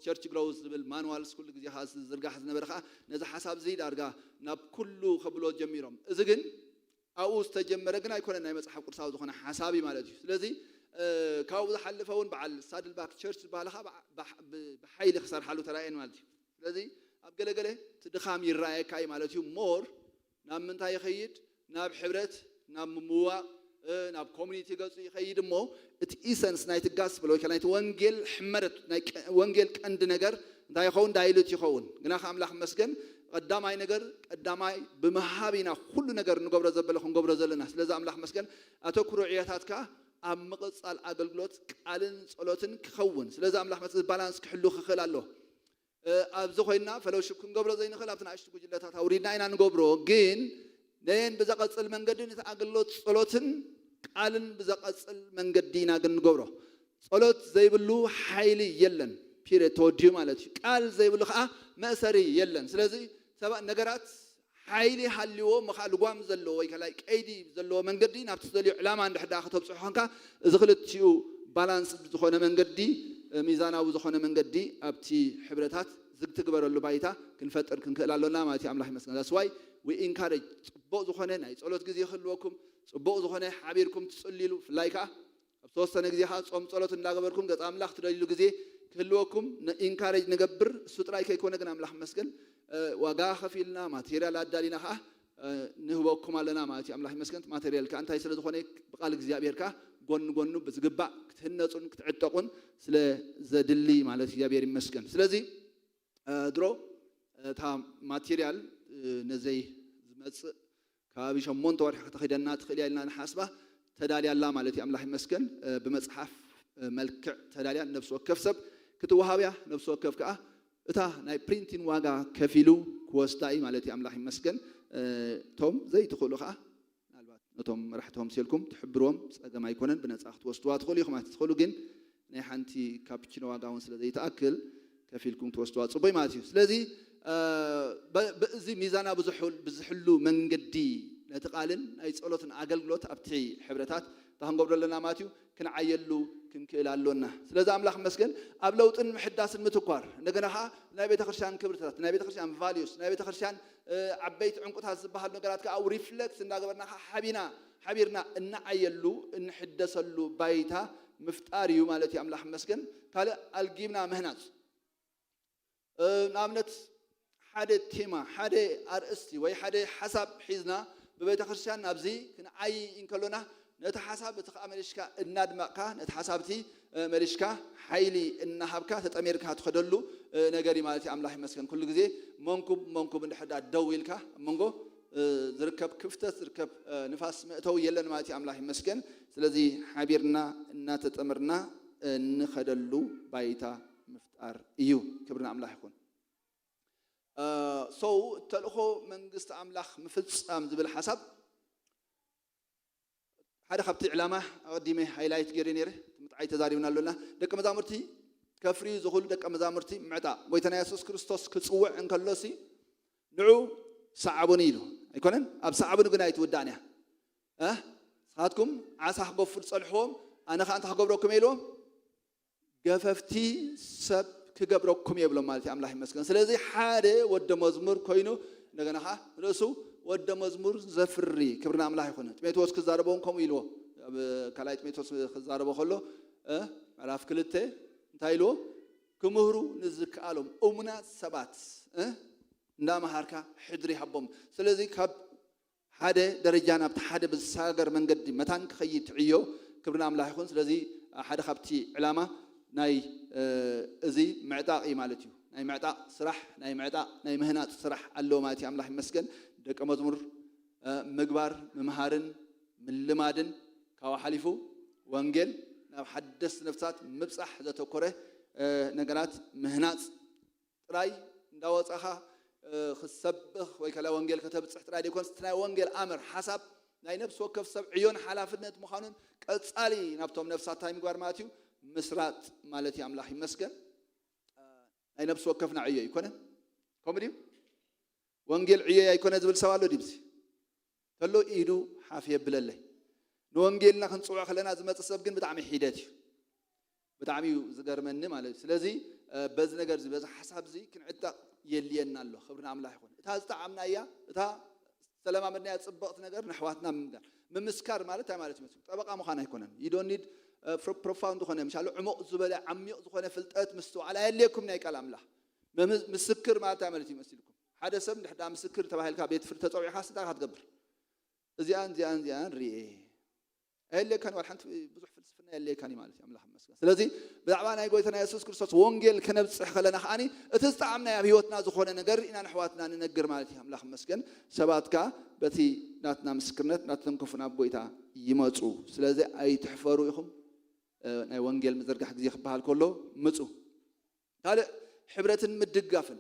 ቸርች ግሮዝ ዝብል ማንዋልስ ኩሉ ግዜ ከዓ ዝዝርጋሕ ዝነበረ ከዓ ነዚ ሓሳብ እዚ ዳርጋ ናብ ኩሉ ከብሎ ጀሚሮም። እዚ ግን ኣብኡ ዝተጀመረ ግን ኣይኮነን ናይ መፅሓፍ ቅዱሳዊ ዝኾነ ሓሳብ እዩ ማለት እዩ። ስለዚ ካብኡ ዝሓለፈ እውን በዓል ሳድል ባክ ቸርች ዝበሃል ከዓ ብሓይሊ ክሰርሓሉ ተራእየን ማለት እዩ። ስለዚ ኣብ ገለገለ እቲ ድኻም ይረኣየካ እዩ ማለት እዩ። ሞር ናብ ምንታይ ይኸይድ? ናብ ሕብረት፣ ናብ ምምዋቕ፣ ናብ ኮሚኒቲ ገፁ ይኸይድ እሞ እቲ ኢሰንስ ናይቲ ጋስፕል ወይ ናይቲ ወንጌል ሕመረት ወንጌል ቀንዲ ነገር እንታይ ይኸውን? ዳይሉት ይኸውን። ግና ከኣምላኽ መስገን ቀዳማይ ነገር ቀዳማይ ብምሃብ ኢና ኩሉ ነገር ንገብሮ ዘበለ ክንገብሮ ዘለና። ስለዚ ኣምላኽ መስገን ኣተኩሮ ዕዮታትካ ኣብ ምቕጻል ኣገልግሎት ቃልን ጸሎትን ክኸውን። ስለዚ ኣምላኽ መስ ባላንስ ክሕሉ ክኽእል ኣሎ። ኣብዚ ኮይንና ፈሎሽፕ ክንገብሮ ዘይንኽእል ኣብቲ ንኣሽቱ ጉጅለታት ኣውሪድና ኢና ንገብሮ። ግን ነየን ብዘቐጽል መንገዲ ነቲ ኣገልግሎት ጸሎትን ቃልን ብዘቐጽል መንገዲ ኢና ግን ንገብሮ። ጸሎት ዘይብሉ ሓይሊ የለን። ፒሪየድ ተወዲኡ ማለት እዩ። ቃል ዘይብሉ ከዓ መእሰሪ የለን። ስለዚ ሰባት ነገራት ሓይሊ ሃልዎ ምኻ ልጓም ዘለዎ ወይ ከላይ ቀይዲ ዘለዎ መንገዲ ናብቲ ዝደልዮ ዕላማ እንድሕር ደኣ ከተብፅሖ ኮንካ እዚ ክልቲኡ ባላንስ ዝኾነ መንገዲ ሚዛናዊ ዝኾነ መንገዲ ኣብቲ ሕብረታት ዝትግበረሉ ባይታ ክንፈጥር ክንክእል ኣሎና ማለት እዩ። ኣምላኽ ይመስገን። ዛስዋይ ዊ ኢንካሬጅ ፅቡቕ ዝኾነ ናይ ፀሎት ግዜ ክህልወኩም ፅቡቕ ዝኾነ ሓቢርኩም ትፅልይሉ ብፍላይ ከዓ ኣብ ተወሰነ ግዜ ከዓ ፆም ፀሎት እንዳገበርኩም ገፅ ኣምላኽ ትደልይሉ ግዜ ክህልወኩም ኢንካሬጅ ንገብር። እሱ ጥራይ ከይኮነ ግን ኣምላኽ መስገን ዋጋ ከፊልና ማቴሪያል ኣዳሊና ከዓ ንህበኩም ኣለና ማለት እዩ። ኣምላኽ ይመስገን። ማቴሪያል ከዓ እንታይ ስለ ዝኾነ ብቃል እግዚኣብሔር ከዓ ጎን ጎኑ ብዝግባእ ክትህነፁን ክትዕጠቁን ስለ ዘድሊ ማለት እግዚኣብሔር ይመስገን። ስለዚ ድሮ እታ ማቴሪያል ነዘይ ዝመፅእ ከባቢ ሸሞንተ ወርሒ ከተኺደና ትኽእል እያ ኢልና ንሓስባ ተዳልያ ኣላ ማለት እዩ። ኣምላኽ ይመስገን። ብመፅሓፍ መልክዕ ተዳልያ ነፍሲ ወከፍ ሰብ ክትወሃብ እያ። ነፍሲ ወከፍ ከዓ እታ ናይ ፕሪንቲን ዋጋ ከፊሉ ክወስዳ እዩ ማለት እዩ። ኣምላኽ ይመስገን። እቶም ዘይትኽእሉ ከዓ ምናልባት ነቶም መራሕትኹም ስኢልኩም ትሕብርዎም ፀገም ኣይኮነን። ብነፃ ክትወስድዋ ትኽእሉ ኢኹም። ኣይትኽእሉ ግን ናይ ሓንቲ ካፕቺኖ ዋጋ እውን ስለ ዘይትኣክል ከፊልኩም ትወስድዋ ፅቡይ ማለት እዩ። ስለዚ በዚ ሚዛና ብዝሕሉ መንገዲ ነቲ ቃልን ናይ ጸሎትን ኣገልግሎት ኣብቲ ሕብረታት እንታይ ክንገብሮ ኣለና ማለት እዩ? ክንዓየሉ ክንክእል ኣሎና። ስለዚ ኣምላኽ መስገን ኣብ ለውጥን ምሕዳስን ምትኳር፣ እንደገና ኸዓ ናይ ቤተክርስትያን ክብርታት፣ ናይ ቤተክርስትያን ቫልዩስ፣ ናይ ቤተክርስትያን ዓበይቲ ዕንቁታት ዝበሃል ነገራት ከዓ ሪፍሌክት እንዳገበርና ከዓ ሓቢና ሓቢርና እንዓየሉ እንሕደሰሉ ባይታ ምፍጣር እዩ ማለት እዩ። ኣምላኽ መስገን ካልእ ኣልጊብና ምህናፅ ንኣብነት ሓደ ቴማ፣ ሓደ ኣርእስቲ ወይ ሓደ ሓሳብ ሒዝና ብቤተ ክርስቲያን ናብዚ ክንዓይ እንከሎና ነቲ ሓሳብ እቲ ከዓ መሊሽካ እናድመቕካ ነቲ ሓሳብ እቲ መሊሽካ ሓይሊ እናሃብካ ተጠሚርካ ትኸደሉ ነገር እዩ ማለት እዩ። ኣምላኽ ይመስገን። ኩሉ ግዜ መንኩብ መንኩብ እንድሕር ደው ኢልካ ኣብ መንጎ ዝርከብ ክፍተት ዝርከብ ንፋስ መእተዊ የለን ማለት እዩ። ኣምላኽ ይመስገን። ስለዚ ሓቢርና እናተጠምርና እንኸደሉ ባይታ ምፍጣር እዩ። ክብሪ ንኣምላኽ ይኹን። ሰው ተልእኾ መንግስቲ ኣምላኽ ምፍጻም ዝብል ሓሳብ ሓደ ካብቲ ዕላማ ኣቐዲመ ሃይላይት ገይረ ነይረ። ምጥዓይ ተዛሪብና ኣሎና። ደቂ መዛሙርቲ ከፍርዩ ዝኽእሉ ደቂ መዛሙርቲ ምዕጣቕ። ጎይታና የሱስ ክርስቶስ ክጽውዕ እንከሎሲ ንዑ ሰዓቡኒ ኢሉ ኣይኮነን? ኣብ ሰዓቡኒ ግን ኣይትውዳእን እያ። ንስኻትኩም ዓሳ ክገፉ ዝጸንሕዎም ኣነ ኸኣ እንታይ ክገብረኩም እየ ኢልዎም? ገፈፍቲ ሰብ ክገብረኩም እየ ይብሎም ማለት እዩ። ኣምላኽ ይመስገን። ስለዚ ሓደ ወደ መዝሙር ኮይኑ እንደገና ኸዓ ርእሱ ወደ መዝሙር ዘፍሪ ክብሪ ንኣምላኽ ይኹን። ጢሞቴዎስ ክዛረቦ እውን ከምኡ ኢልዎ። ኣብ ካልኣይ ጢሞቴዎስ ክዛረቦ ከሎ ምዕራፍ ክልተ እንታይ ኢልዎ? ክምህሩ ንዝከኣሎም እሙናት ሰባት እንዳመሃርካ ሕድሪ ሃቦም። ስለዚ ካብ ሓደ ደረጃ ናብቲ ሓደ ብዝሰጋገር መንገዲ መታን ክኸይድ ትዕዮ። ክብሪ ንኣምላኽ ይኹን። ስለዚ ሓደ ካብቲ ዕላማ ናይ እዚ ምዕጣቕ እዩ ማለት እዩ። ናይ ምዕጣቕ ስራሕ ናይ ምዕጣቕ ናይ ምህናፅ ስራሕ ኣለዎ ማለት እዩ። ኣምላኽ ይመስገን። ደቀ መዝሙር ምግባር ምምሃርን ምልማድን ካብኡ ሓሊፉ ወንጌል ናብ ሓደስቲ ነፍሳት ምብፃሕ ዘተኮረ ነገራት ምህናፅ ጥራይ እንዳወፃኻ ክትሰብኽ ወይ ከላ ወንጌል ከተብፅሕ ጥራይ ዘይኮነስ እቲ ናይ ወንጌል ኣምር ሓሳብ ናይ ነፍሲ ወከፍ ሰብ ዕዮን ሓላፍነት ምዃኑን ቀፃሊ ናብቶም ነፍሳት እንታይ ምግባር ማለት እዩ? ምስራፅ ማለት እዩ። ኣምላኽ ይመስገን። ናይ ነፍሲ ወከፍና ዕዮ ኣይኮነን? ከምኡ ድዩ? ወንጌል ዕዮ ኣይኮነ ዝብል ሰብ ኣሎ ድዩ? ከሎ ኢዱ ሓፍ የብለለይ። ንወንጌልና ክንፅውዕ ከለና ዝመፅእ ሰብ ግን ብጣዕሚ ሒደት እዩ። ብጣዕሚ እዩ ዝገርመኒ ማለት እዩ። ስለዚ በዚ ነገር እዚ በዚ ሓሳብ እዚ ክንዕጠቕ የድልየና ኣሎ። ክብሪ ንኣምላኽ ይኹን። እታ ዝጠዓምናያ እታ ዝተለማመድናያ ፅብቕቲ ነገር ንኣሕዋትና ምምጋር ምምስካር ማለት እንታይ ማለት እዩ? ጠበቃ ምዃን ኣይኮነን። You don't need profound ዝኾነ ምሻሉ ዕሙቕ ዝበለ ዓሚቕ ዝኾነ ፍልጠት ምስትውዓል ኣየድልየኩም ናይ ቃል ኣምላኽ። ምስክር ማለት እንታይ ማለት እዩ መሲልኩም? ሓደ ሰብ እንድሕር ምስክር ተባሂልካ ቤት ፍርዲ ተፀዊዕካ ስልጣን ክትገብር እዚኣን እዚኣን እዚኣን ርኤ ኣየድልየካን ዋላ ሓንቲ ብዙሕ ፍልስፍና የድልየካን እዩ ማለት እዩ። ኣምላኽ ይመስገን። ስለዚ ብዛዕባ ናይ ጎይታና የሱስ ክርስቶስ ወንጌል ከነብፅሕ ከለና ከዓኒ እቲ ዝጠዓምናይ ኣብ ህይወትና ዝኾነ ነገር ኢና ንኣሕዋትና ንነግር ማለት እዩ። ኣምላኽ ይመስገን። ሰባት ከኣ በቲ ናትና ምስክርነት ናትንክፉ ናብ ጎይታ ይመፁ። ስለዚ ኣይትሕፈሩ ኢኹም። ናይ ወንጌል ምዝርጋሕ ግዜ ክበሃል ከሎ ምፁ። ካልእ ሕብረትን ምድጋፍን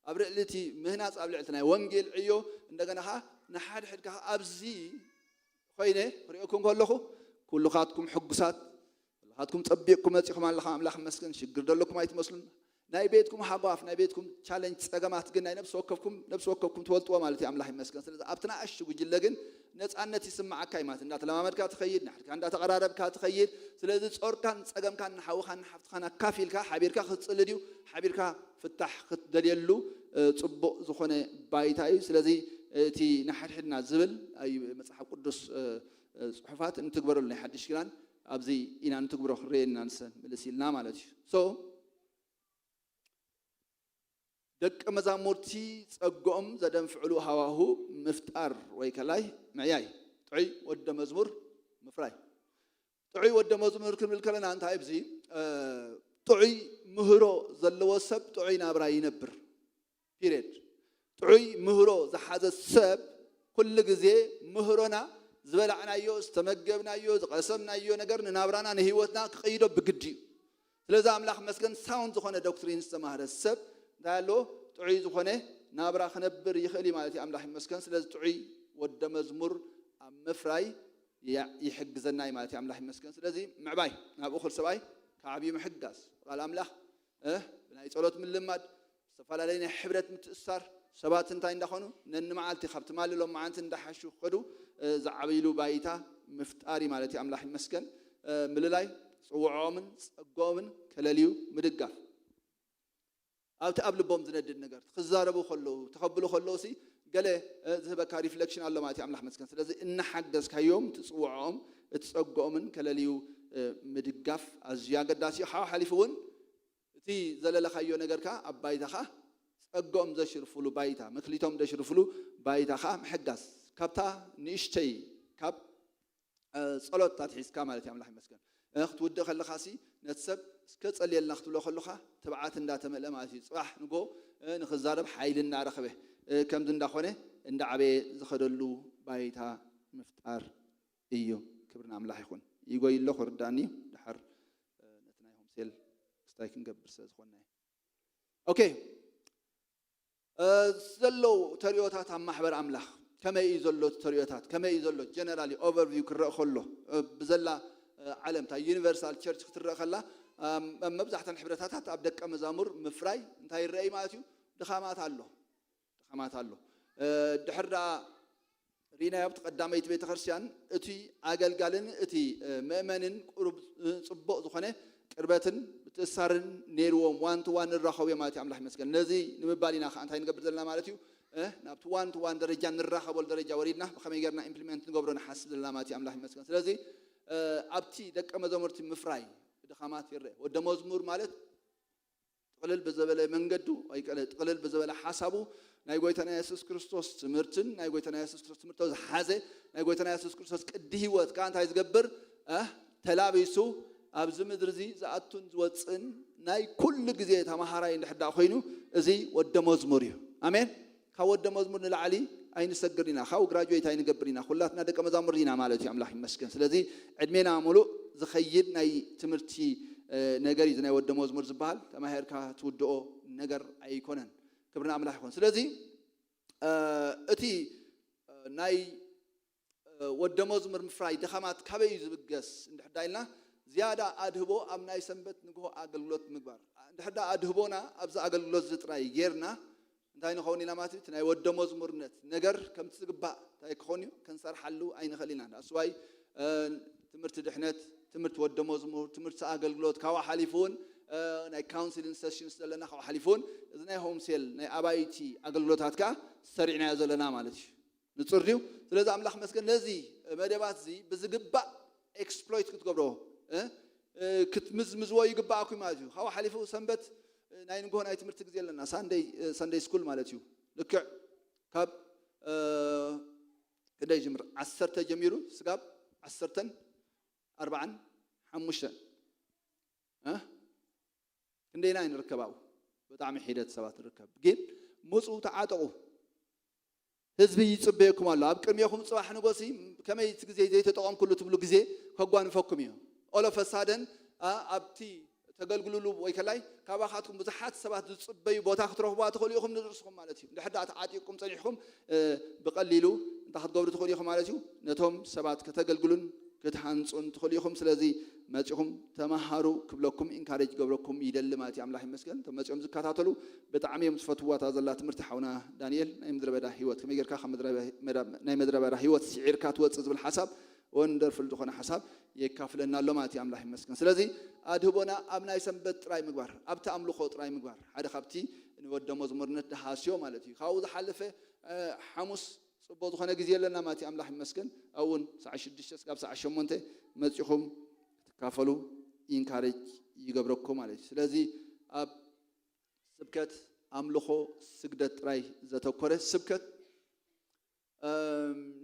ኣብ ልዕሊ እቲ ምህናፅ ኣብ ልዕሊ እቲ ናይ ወንጌል ዕዮ እንደገና ከዓ ንሓድሕድካ ከዓ ኣብዚ ኮይነ ክሪኦኩም ከለኹ ኩልኻትኩም ሕጉሳት ኩልኻትኩም ፀቢቕኩም መፂኹም ኣለኻ። ኣምላኽ ይመስገን። ሽግር ዘለኩም ኣይትመስሉን። ናይ ቤትኩም ሓጓፍ ናይ ቤትኩም ቻለንጅ ፀገማት ግን ናይ ነብሲ ወከፍኩም ነብሲ ወከፍኩም ትፈልጥዎ ማለት እዩ። ኣምላኽ ይመስገን። ስለዚ ኣብቲ ንኣሽቱ ጉጅለ ግን ነፃነት ይስምዓካ እዩ ማለት እንዳተለማመድካ ትኸይድ ንሓድካ እንዳተቐራረብካ ትኸይድ። ስለዚ ጾርካን ጸገምካን ንሓውኻን ንሓፍትኻን ኣካፊልካ ሓቢርካ ክትጽሊ ድዩ ሓቢርካ ፍታሕ ክትደልየሉ ጽቡቕ ዝኾነ ባይታ እዩ። ስለዚ እቲ ንሓድሕድና ዝብል ኣብ መጽሓፍ ቅዱስ ጽሑፋት እንትግበረሉ ናይ ሓድሽ ኪዳን ኣብዚ ኢና እንትግብሮ ክረየና ንሰ ምልስ ኢልና ማለት እዩ። So ደቂ መዛሙርቲ ጸግኦም ዘደንፍዕሉ ሃዋሁ ምፍጣር ወይ ከላይ ምዕያይ ጥዑይ ወደ መዝሙር ምፍራይ። ጥዑይ ወደ መዝሙር ክንብል ከለና እንታይ ብዚ ጥዑይ ምህሮ ዘለዎ ሰብ ጥዑይ ናብራ ይነብር። ፒሪድ። ጥዑይ ምህሮ ዝሓዘ ሰብ ኩሉ ግዜ ምህሮና ዝበላዕናዮ ዝተመገብናዮ ዝቐሰምናዮ ነገር ንናብራና ንህይወትና ክቕይዶ ብግዲ እዩ። ስለዚ ኣምላኽ መስገን ሳውንድ ዝኾነ ዶክትሪን ዝተማህረ ሰብ እንታይ ኣሎ ጥዑይ ዝኾነ ናብራ ክነብር ይኽእል እዩ ማለት እዩ። ኣምላኽ ይመስገን። ስለዚ ጥዑይ ወደ መዝሙር ኣብ ምፍራይ ይሕግዘና እዩ ማለት እዩ። ኣምላኽ ይመስገን። ስለዚ ምዕባይ ናብ እኹል ሰብኣይ ክዓብዩ ምሕጋዝ ቃል ኣምላኽ ብናይ ጸሎት ምልማድ ዝተፈላለዩ ናይ ሕብረት ምትእሳር ሰባት እንታይ እንዳኾኑ ነንመዓልቲ ካብ ትማሊ ሎም መዓልቲ እንዳሓሹ ክኸዱ ዝዓብይሉ ባይታ ምፍጣር እዩ ማለት እዩ። ኣምላኽ ይመስገን። ምልላይ፣ ፅውዖምን ፀጎኦምን ከለልዩ ምድጋፍ። ኣብቲ ኣብ ልቦም ዝነድድ ነገር ክዛረቡ ከለዉ፣ ተኸብሉ ከለዉ ሲ ገለ ዝህበካ ሪፍሌክሽን ኣሎ ማለት እዩ። ኣምላኽ ይመስገን። ስለዚ እናሓገዝካዮም እቲ ፅውዖኦም እቲ ፀጎኦምን ከለልዩ ምድጋፍ ኣዝዩ ኣገዳሲ እዩ። ሓው ሓሊፉ እውን እቲ ዘለለኻዮ ነገርካ ኣብ ባይታኻ ፀጎኦም ዘሽርፍሉ ባይታ፣ መክሊቶም ዘሽርፍሉ ባይታኻ ምሕጋዝ፣ ካብታ ንእሽተይ ካብ ጸሎት ኣትሒዝካ ማለት እዩ። ኣምላኽ ይመስገን። ክትውድእ ከለኻሲ ነቲ ሰብ እስከ ጸልየልና ክትብሎ ከለኻ ትብዓት እንዳተመልአ ማለት እዩ። ጽባሕ ንጎ ንክዛረብ ሓይሊ እንዳረኸበ ከምዚ እንዳኾነ እንዳዓበየ ዝኸደሉ ባይታ ምፍጣር እዩ። ክብሪ ንኣምላኽ ይኹን። ይጎይ ኣሎ ክርዳእኒ እዩ። ድሓር ነቲ ናይ ሆምሴል ክስታይ ክንገብር ስለ ዝኾንና እዩ። ኦኬ። ዘለዉ ተሪኦታት ኣብ ማሕበር ኣምላኽ ከመይ እዩ ዘሎ? እቲ ተሪኦታት ከመይ እዩ ዘሎ? ጀነራሊ ኦቨርቪው ክረአ ከሎ ብዘላ ዓለም እታ ዩኒቨርሳል ቸርች ክትረአ ከላ መብዛሕተን ሕብረታታት ኣብ ደቀ መዛሙር ምፍራይ እንታይ ይረአ እዩ ማለት እዩ? ድኻማት ኣሎ። ድኻማት ኣሎ። ድሕር ደኣ ርኢናዮ ኣብቲ ቀዳመይቲ ቤተ ክርስቲያን እቲ ኣገልጋልን እቲ ምእመንን ቁሩብ ጽቡቕ ዝኾነ ቅርበትን ምትእሳርን ነይርዎም፣ ዋን ቱ ዋን ንራኸቡ እዮም ማለት እዩ። ኣምላኽ ይመስገን። ነዚ ንምባል ኢና ከዓ እንታይ ንገብር ዘለና ማለት እዩ? ናብቲ ዋን ቱ ዋን ደረጃ ንራኸበሉ ደረጃ ወሪድና ብኸመይ ጌርና ኢምፕሊመንት ንገብሮ ንሓስብ ዘለና ማለት እዩ። ኣምላኽ ይመስገን። ስለዚ ኣብቲ ደቀ መዛሙርቲ ምፍራይ ድኻማት ይረአ። ወደ መዝሙር ማለት ጥቕልል ብዘበለ መንገዱ ጥቕልል ብዘበለ ሓሳቡ ናይ ጎይታና የሱስ ክርስቶስ ትምህርትን ናይ ጎይታና የሱስ ክርስቶስ ትምህርቶ ዝሓዘ ናይ ጎይታና የሱስ ክርስቶስ ቅዲ ህይወት ከዓ እንታይ ዝገብር ተላቢሱ ኣብዚ ምድሪ እዚ ዝኣቱን ዝወፅእን ናይ ኩሉ ግዜ ተማሃራይ እንድሕር ደኣ ኮይኑ እዚ ወደ መዝሙር እዩ። ኣሜን። ካብ ወደ መዝሙር ንላዕሊ ኣይንሰግር ኢና፣ ካብኡ ግራጁዌት ኣይንገብር ኢና። ኩላትና ደቀ መዛሙር ኢና ማለት እዩ። ኣምላኽ ይመስገን። ስለዚ ዕድሜና ሙሉእ ዝኸይድ ናይ ትምህርቲ ነገር እዩ። እዚ ናይ ወደ መዝሙር ዝበሃል ተማሂርካ ትውድኦ ነገር ኣይኮነን። ክብሪ ንኣምላኽ ይኹን። ስለዚ እቲ ናይ ወደ መዝሙር ምፍራይ ድኻማት ካበይ እዩ ዝብገስ እንድሕር ዳ ኢልና ዝያዳ ኣድህቦ ኣብ ናይ ሰንበት ንግሆ ኣገልግሎት ምግባር እንድሕር ዳ ኣድህቦና ኣብዚ ኣገልግሎት እዚ ጥራይ ጌርና እንታይ ንኸውን ኢና ማለት እዩ? እቲ ናይ ወደ መዝሙርነት ነገር ከምቲ ዝግባእ እንታይ ክኾን እዩ? ክንሰርሓሉ ኣይንኽእል ኢና። ንኣስዋይ ትምህርቲ ድሕነት፣ ትምህርቲ ወደ መዝሙር፣ ትምህርቲ ኣገልግሎት ካብኡ ሓሊፉ እውን ናይ ካውንስሊን ሰሽንስ ዘለና ካብኡ ሓሊፉ እውን እዚ ናይ ሆምሴል ናይ ኣባይቲ ኣገልግሎታት ከዓ ሰሪዕናዮ ዘለና ማለት እዩ። ንጹር ድዩ? ስለዚ ኣምላኽ መስገን ነዚ መደባት እዚ ብዝግባእ ኤክስፕሎይት ክትገብሮ ክትምዝምዝዎ ይግባኣኩም ማለት እዩ። ካብኡ ሓሊፉ ሰንበት ናይ ንግሆ ናይ ትምህርቲ ግዜ ኣለና። ሳንደይ ስኩል ማለት እዩ። ልክዕ ካብ ክንደይ ጅምር ዓሰርተ ጀሚሩ ስጋብ ዓሰርተን ኣርባዓን ሓሙሽተን ክንደይና ንርከብ ኣብኡ? ብጣዕሚ ሒደት ሰባት ንርከብ። ግን ምፁ ተዓጠቑ። ህዝቢ ይፅበየኩም ኣሎ። ኣብ ቅድሜኹም ፅባሕ ንጎሲ ከመይ እቲ ግዜ ዘይተጠቐምኩሉ ትብሉ ግዜ ከጓንፈኩም እዩ። ኦሎፈሳደን ኣብቲ ተገልግሉሉ ወይ ከላይ ካባኻትኩም ብዙሓት ሰባት ዝፅበዩ ቦታ ክትረኽቡዋ ትኽእሉ ኢኹም ንርእስኹም ማለት እዩ። እንድሕር ደኣ ተዓጢቕኩም ፀኒሕኩም ብቐሊሉ እንታይ ክትገብሩ ትኽእሉ ኢኹም ማለት እዩ? ነቶም ሰባት ከተገልግሉን ክትሃንፁን ትኽእሉ ኢኹም። ስለዚ መፂኹም ተመሃሩ ክብለኩም ኢንካሬጅ ገብረኩም ይደሊ ማለት እዩ። ኣምላኽ ይመስገን። እቶም መፂኦም ዝከታተሉ ብጣዕሚ እዮም ዝፈትዋ እታ ዘላ ትምህርቲ ሓውና ዳንኤል ናይ ምድረ በዳ ህይወት ከመይ ጌርካ ካብ ናይ ምድረ በዳ ህይወት ስዒርካ ትወፅእ ዝብል ሓሳብ ወንደርፍል ዝኾነ ሓሳብ የካፍለና ኣሎ ማለት እዩ። ኣምላኽ ይመስገን። ስለዚ ኣድህቦና ኣብ ናይ ሰንበት ጥራይ ምግባር ኣብቲ ኣምልኾ ጥራይ ምግባር ሓደ ካብቲ ንወደ መዝሙርነት ድሃስዮ ማለት እዩ። ካብኡ ዝሓለፈ ሓሙስ ፅቡቕ ዝኾነ ግዜ ኣለና ማለት እዩ። ኣምላኽ ይመስገን። ኣብኡን ሰዓ ሽዱሽተ ስጋብ ሰዓ ሸሞንተ መፂኹም ክትካፈሉ ኢንካሬጅ ይገብረኩም ማለት እዩ። ስለዚ ኣብ ስብከት ኣምልኾ ስግደት ጥራይ ዘተኮረ ስብከት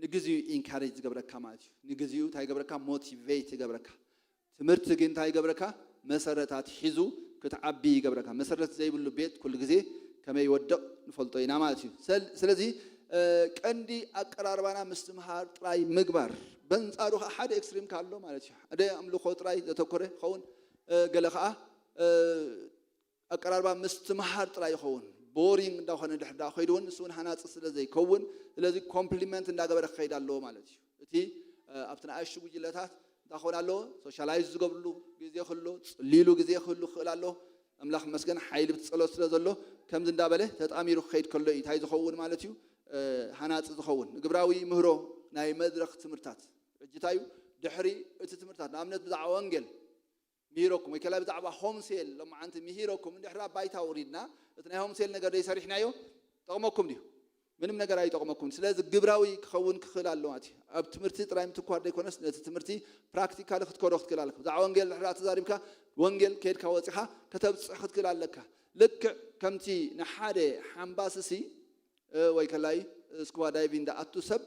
ንግዚኡ ኢንካሬጅ ዝገብረካ ማለት እዩ። ንግዚኡ እንታይ ይገብረካ? ሞቲቬት ይገብረካ። ትምህርቲ ግን እንታይ ይገብረካ? መሰረታት ሒዙ ክትዓቢ ይገብረካ። መሰረት ዘይብሉ ቤት ኩሉ ግዜ ከመይ ይወድቕ ንፈልጦ ኢና ማለት እዩ። ስለዚ ቀንዲ ኣቀራርባና ምስትምሃር ጥራይ ምግባር በንጻሩ ከዓ ሓደ ኤክስትሪም ካሎ ማለት እዩ። ሓደ ኣምልኾ ጥራይ ዘተኮረ ኸውን ገለ ከዓ ኣቀራርባ ምስትምሃር ጥራይ ይኸውን። ቦሪንግ እንዳኾነ ድሕር ዳ ከይዱ እውን ንሱ እውን ሃናፂ ስለ ዘይከውን ስለዚ ኮምፕሊመንት እንዳገበረ ክኸይድ ኣለዎ ማለት እዩ። እቲ ኣብቲ ንኣሽቱ ጉጅለታት እንታይ ክኸውን ኣለዎ? ሶሻላይዝ ዝገብርሉ ግዜ ክህሉ፣ ፅልይሉ ግዜ ክህሉ ክኽእል ኣለዎ። ኣምላኽ መስገን ሓይሊ ብቲ ጸሎት ስለ ዘሎ ከምዚ እንዳበለ ተጣሚሩ ክኸይድ ከሎ እዩ እንታይ ዝኸውን ማለት እዩ። ሃናጺ ዝኸውን ግብራዊ ምህሮ ናይ መድረኽ ትምህርታት ሕጂ እንታይ እዩ ድሕሪ እቲ ትምህርታት ንኣብነት ብዛዕባ ወንጌል ምሂረኩም ወይ ከላ ብዛዕባ ሆምሴል ሎማዓንቲ ምሂረኩም እንድሕር ኣብ ባይታ ውሪድና እቲ ናይ ሆምሴል ነገር ዘይሰሪሕናዮ ጠቕመኩም ድዩ? ምንም ነገር ኣይጠቕመኩም። ስለዚ ግብራዊ ክኸውን ክኽእል ኣለዋ እቲ ኣብ ትምህርቲ ጥራይ ምትኳር ዘይኮነስ ነቲ ትምህርቲ ፕራክቲካሊ ክትከዶ ክትክእል ኣለካ። ብዛዕባ ወንጌል ድሕር ተዛሪብካ ወንጌል ከድካ ወፂኻ ከተብፅሕ ክትክእል ኣለካ። ልክዕ ከምቲ ንሓደ ሓምባስሲ ወይ ከላይ ስኩባ ዳይቪንግ ዝኣቱ ሰብ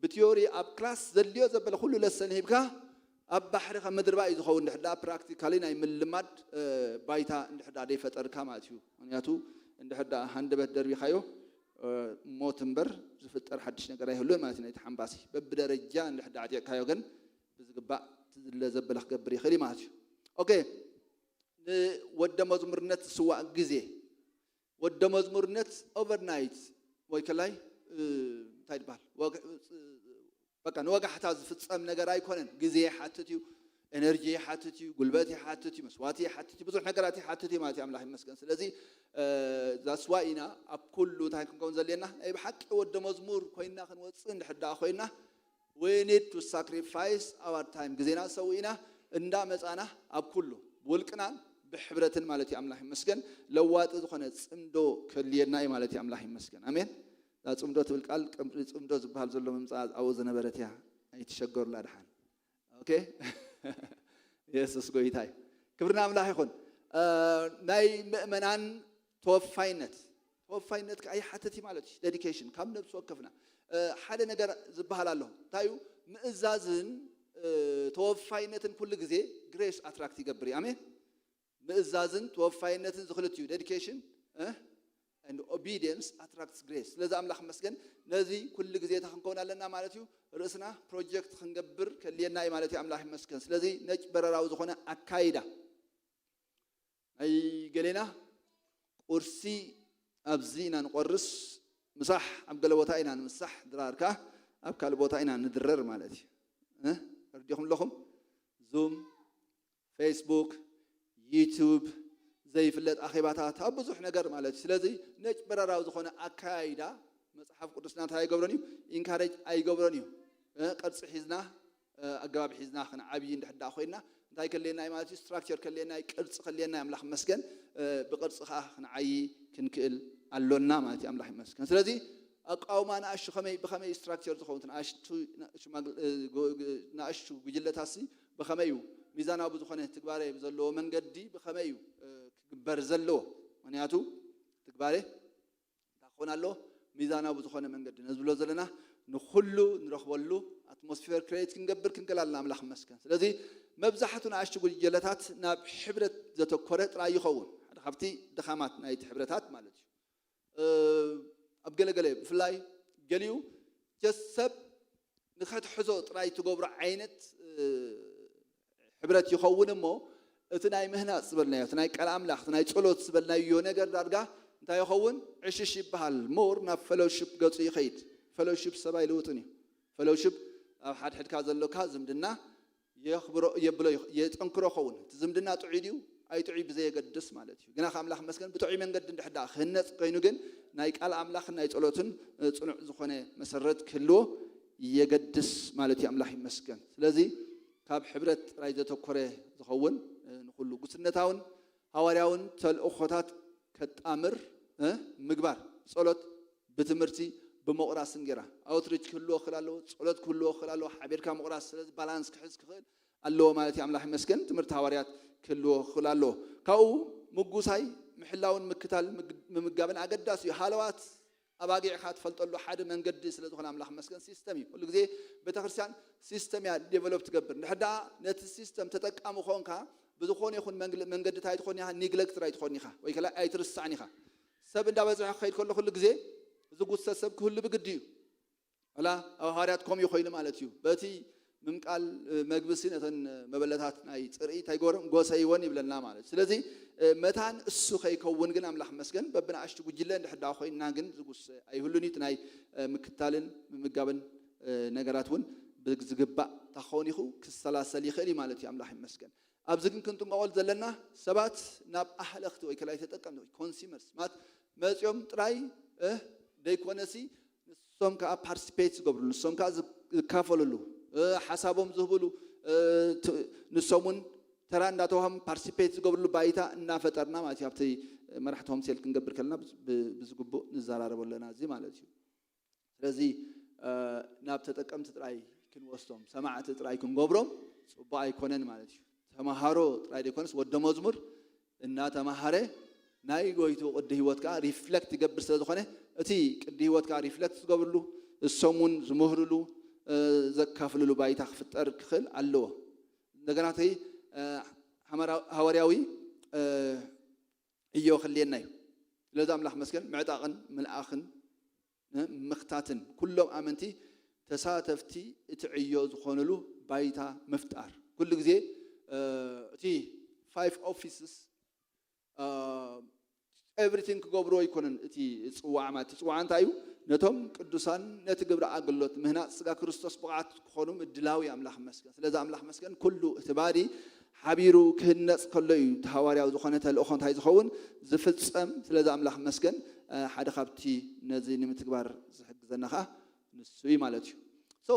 ብቲዮሪ ኣብ ክላስ ዘድልዮ ዘበለ ኩሉ ለሰን ሂብካ ኣብ ባሕሪ ከም ምድርባ እዩ ዝኸውን። እንድሕዳ ፕራክቲካሊ ናይ ምልማድ ባይታ እንድሕዳ ደይፈጠርካ ማለት እዩ። ምክንያቱ እንድሕዳ ሃንደበት ደርቢኻዮ ሞት እምበር ዝፍጠር ሓድሽ ነገር ኣይህሉን ማለት እዩ። ናይቲ ሓምባሲ በብደረጃ እንድሕዳ ኣዕጢቕካዮ ግን ብዝግባእ ትዝለ ዘበለ ክገብር ይኽእል እዩ ማለት እዩ። ኦኬ፣ ንወደ መዝሙርነት ዝስዋእ ግዜ ወደ መዝሙርነት ኦቨርናይት ወይ ከላይ እንታይ ይበሃል በቃ ንወጋሕታ ዝፍፀም ነገር ኣይኮነን። ግዜ ይሓትት እዩ፣ ኤነርጂ ይሓትት እዩ፣ ጉልበት ይሓትት እዩ፣ መስዋእቲ ይሓትት እዩ፣ ብዙሕ ነገራት ይሓትት እዩ ማለት እዩ። ኣምላኽ ይመስገን። ስለዚ ዛስዋ ኢና ኣብ ኩሉ እንታይ ክንከውን ዘድልየና ናይ ብሓቂ ወደ መዝሙር ኮይና ክንወፅእ እንድሕር ደኣ ኮይና we need to sacrifice our time ግዜና ሰው ኢና እንዳመፃና ኣብ ኩሉ ብውልቅናን ብሕብረትን ማለት እዩ። ኣምላኽ ይመስገን። ለዋጢ ዝኾነ ፅምዶ ከልየና እዩ ማለት እዩ። ኣምላኽ ይመስገን። ኣሜን። እዛ ፅምዶ ትብል ቃል ቅምሪ ፅምዶ ዝበሃል ዘሎ ምምፃእ ኣብኡ ዝነበረት እያ። ኣይትሸገሩላ ድሓን። ኦኬ። የሱስ ጎይታ እዩ። ክብርና ኣምላኽ ይኹን። ናይ ምእመናን ተወፋይነት ተወፋይነት ከዓ ይሓትት እዩ ማለት እዩ። ዴዲኬሽን ካብ ነብሲ ወከፍና ሓደ ነገር ዝበሃል ኣሎ። እንታይ እዩ? ምእዛዝን ተወፋይነትን ኩሉ ግዜ ግሬስ ኣትራክት ይገብር እዩ። ኣሜን። ምእዛዝን ተወፋይነትን ዝኽልት እዩ። ዴዲኬሽን and obedience attracts grace። ስለዚ ኣምላኽ መስገን ነዚ ኩሉ ግዜ እንታይ ክንከውን ኣለና ማለት እዩ። ርእስና ፕሮጀክት ክንገብር ከልየና እዩ ማለት እዩ። ኣምላኽ ይመስገን። ስለዚ ነጭ በረራዊ ዝኾነ ኣካይዳ ናይ ገሌና ቁርሲ ኣብዚ ኢና ንቆርስ፣ ምሳሕ ኣብ ገለ ቦታ ኢና ንምሳሕ፣ ድራር ከኣ ኣብ ካልእ ቦታ ኢና ንድረር ማለት እዩ። ተረዲኹም ኣለኹም? ዙም፣ ፌስቡክ፣ ዩቱብ፣ ዘይፍለጥ ኣኼባታት ኣብ ብዙሕ ነገር ማለት እዩ። ስለዚ ነጭ በረራዊ ዝኾነ ኣካያይዳ መፅሓፍ ቅዱስና እንታይ ኣይገብሮን እዩ? ኢንካሬጅ ኣይገብሮን እዩ። ቅርፂ ሒዝና ኣገባብ ሒዝና ክንዓብይ እንድሕር ደኣ ኮይና እንታይ ከልየና እዩ ማለት እዩ? ስትራክቸር ከልየና እዩ፣ ቅርፂ ከልየና እዩ። ኣምላኽ ይመስገን። ብቅርፂ ከዓ ክንዓይ ክንክእል ኣሎና ማለት እዩ። ኣምላኽ ይመስገን። ስለዚ ኣቃውማ ንኣሽቱ ከመይ ብኸመይ ስትራክቸር ዝኸውን ንኣሽቱ ሽማግለ ንኣሽቱ ጉጅለታሲ ብኸመይ እዩ ሚዛናዊ ብዝኾነ ትግባረ ብዘለዎ መንገዲ ብኸመይ እዩ ክግበር ዘለዎ? ምክንያቱ ትግባረ እንታይ ክኾን ኣለዎ? ሚዛናዊ ብዝኾነ መንገዲ ነዚ ብሎ ዘለና ንኹሉ ንረኽበሉ ኣትሞስፌር ክሬት ክንገብር ክንክእል ኣለና። ኣምላኽ ይመስገን። ስለዚ መብዛሕቱ ንኣሽቱ ጉጅለታት ናብ ሕብረት ዘተኮረ ጥራይ ይኸውን። ሓደ ካብቲ ድኻማት ናይቲ ሕብረታት ማለት እዩ። ኣብ ገለገለ ብፍላይ ገሊኡ ጀስ ሰብ ንኸትሕዞ ጥራይ ትገብሮ ዓይነት ሕብረት ይኸውን እሞ እቲ ናይ ምህናፅ ዝበልናዮ እቲ ናይ ቃል ኣምላኽ እቲ ናይ ጸሎት ዝበልናዮ ነገር ዳርጋ እንታይ ይኸውን? ዕሽሽ ይበሃል። ሞር ናብ ፈሎውሽፕ ገጹ ይኸይድ። ፈሎውሽፕ ሰብ ኣይልውጥን እዩ። ፈሎውሽፕ ኣብ ሓድሕድካ ዘሎካ ዝምድና የኽብሮ የብሎ የጠንክሮ ኸውን። እቲ ዝምድና ጥዑይ ድዩ ኣይጥዑይ ብዘየገድስ ማለት እዩ። ግና ከኣምላኽ መስገን ብጥዑይ መንገዲ እንድሕር ደኣ ክህነፅ ኮይኑ ግን ናይ ቃል ኣምላኽን ናይ ፀሎትን ፅኑዕ ዝኾነ መሰረት ክህልዎ የገድስ ማለት እዩ። ኣምላኽ ይመስገን። ስለዚ ካብ ሕብረት ጥራይ ዘተኮረ ዝኸውን ንኩሉ ጉስነታውን ሃዋርያውን ተልእኾታት ከጣምር ምግባር ጸሎት ብትምህርቲ ብመቑራስ እንጌራ ኣውትሪች ክህልዎ ክእል ኣለዎ። ጸሎት ክህልዎ ክእል ኣለዎ። ሓቢርካ ምቑራስ ስለዚ ባላንስ ክሕዝ ክኽእል ኣለዎ ማለት እዩ። ኣምላኽ ይመስገን። ትምህርቲ ሃዋርያት ክህልዎ ክእል ኣለዎ። ካብኡ ምጉሳይ ምሕላውን ምክታል ምምጋብን ኣገዳሲ እዩ። ሃለዋት ኣባጊዕካ ትፈልጠሉ ሓደ መንገዲ ስለ ዝኾነ ኣምላኽ መስገን ሲስተም እዩ። ኩሉ ግዜ ቤተክርስትያን ሲስተም እያ ዴቨሎፕ ትገብር። እንድሕር ደኣ ነቲ ሲስተም ተጠቃሚ ኮንካ ብዝኾነ ይኹን መንገዲ እንታይ ትኾን ኢኻ? ኒግለክትድ ኣይትኾን ኢኻ ወይ ከላ ኣይትርሳዕን ኢኻ። ሰብ እንዳበዝሐ ክኸይድ ከሎ ኩሉ ግዜ ዝጉሰ ሰብ ክህሉ ብግዲ እዩ። ወላ ኣብ ሃዋርያት ከምኡ ኮይኑ ማለት እዩ። በቲ ምምቃል መግብሲ ነተን መበለታት ናይ ፅርኢ እንታይ ገበሮም ጎሰይወን ይብለና ማለት እዩ። ስለዚ መታን እሱ ከይከውን ግን ኣምላኽ መስገን በብንኣሽቱ ጉጅለ እንድሕዳ ኮይንና ግን ዝጉሰ ኣይህሉን እዩ። እቲ ናይ ምክታልን ምምጋብን ነገራት እውን ብዝግባእ ታኸውን ይኹ ክሰላሰል ይኽእል እዩ ማለት እዩ። ኣምላኽ ይመስገን። ኣብዚ ግን ክንጥንቀቐሉ ዘለና ሰባት ናብ ኣህለኽቲ ወይ ከላይ ተጠቀምቲ ወይ ኮንሱመርስ ማለት መፂኦም ጥራይ እ ደይኮነሲ ንሶም ከዓ ፓርቲሲፔት ዝገብርሉ ንሶም ከዓ ዝካፈልሉ እ ሓሳቦም ዝህብሉ እ ት- ንሶም እውን ተራ እንዳተዋህም ፓርቲሲፔት ዝገብርሉ ባይታ እናፈጠርና ማለት እዩ። ኣብቲ መራሕቲ ሆምሴል ክንገብር ከለና ብዝግቡእ ንዘራረበሉ ኣለና እዚ ማለት እዩ። ስለዚ ናብ ተጠቀምቲ ጥራይ ክንወስዶም ሰማዕቲ ጥራይ ክንገብሮም ፅቡቅ ኣይኮነን ማለት እዩ። ተምሃሮ ጥራይ ዘይኮነስ ወደ መዝሙር እናተምሃረ ናይ ጎይቱ ቅዲ ህይወት ከዓ ሪፍለክት ይገብር ስለ ዝኾነ እቲ ቅዲ ህይወት ከዓ ሪፍለክት ዝገብርሉ እሶም እውን ዝምህርሉ ዘካፍልሉ ባይታ ክፍጠር ክኽእል ኣለዎ። እንደገና እቲ ሃዋርያዊ እዮ ክልየና እዩ። ስለዚ ኣምላኽ መስገን ምዕጣቕን ምልኣኽን ምኽታትን ኩሎም ኣመንቲ ተሳተፍቲ እቲ ዕዮ ዝኾኑሉ ባይታ ምፍጣር። ኩሉ ግዜ እቲ ፋይቭ ኦፊስስ ኤቭሪቲንግ ክገብርዎ ኣይኮነን። እቲ ፅዋዕ ማለት እቲ ፅዋዕ እንታይ እዩ? ነቶም ቅዱሳን ነቲ ግብሪ ኣገልግሎት ምህናፅ ስጋ ክርስቶስ ብቕዓት ክኾኑ ምድላው እዩ። ኣምላኽ መስገን። ስለዚ ኣምላኽ መስገን ኩሉ እቲ ባዲ ሓቢሩ ክህነፅ ከሎ እዩ እቲ ሃዋርያዊ ዝኾነ ተልእኾ እንታይ ዝኸውን ዝፍፀም። ስለዚ ኣምላኽ መስገን ሓደ ካብቲ ነዚ ንምትግባር ዝሕግዘና ከዓ ንሱ እዩ ማለት እዩ። ሶ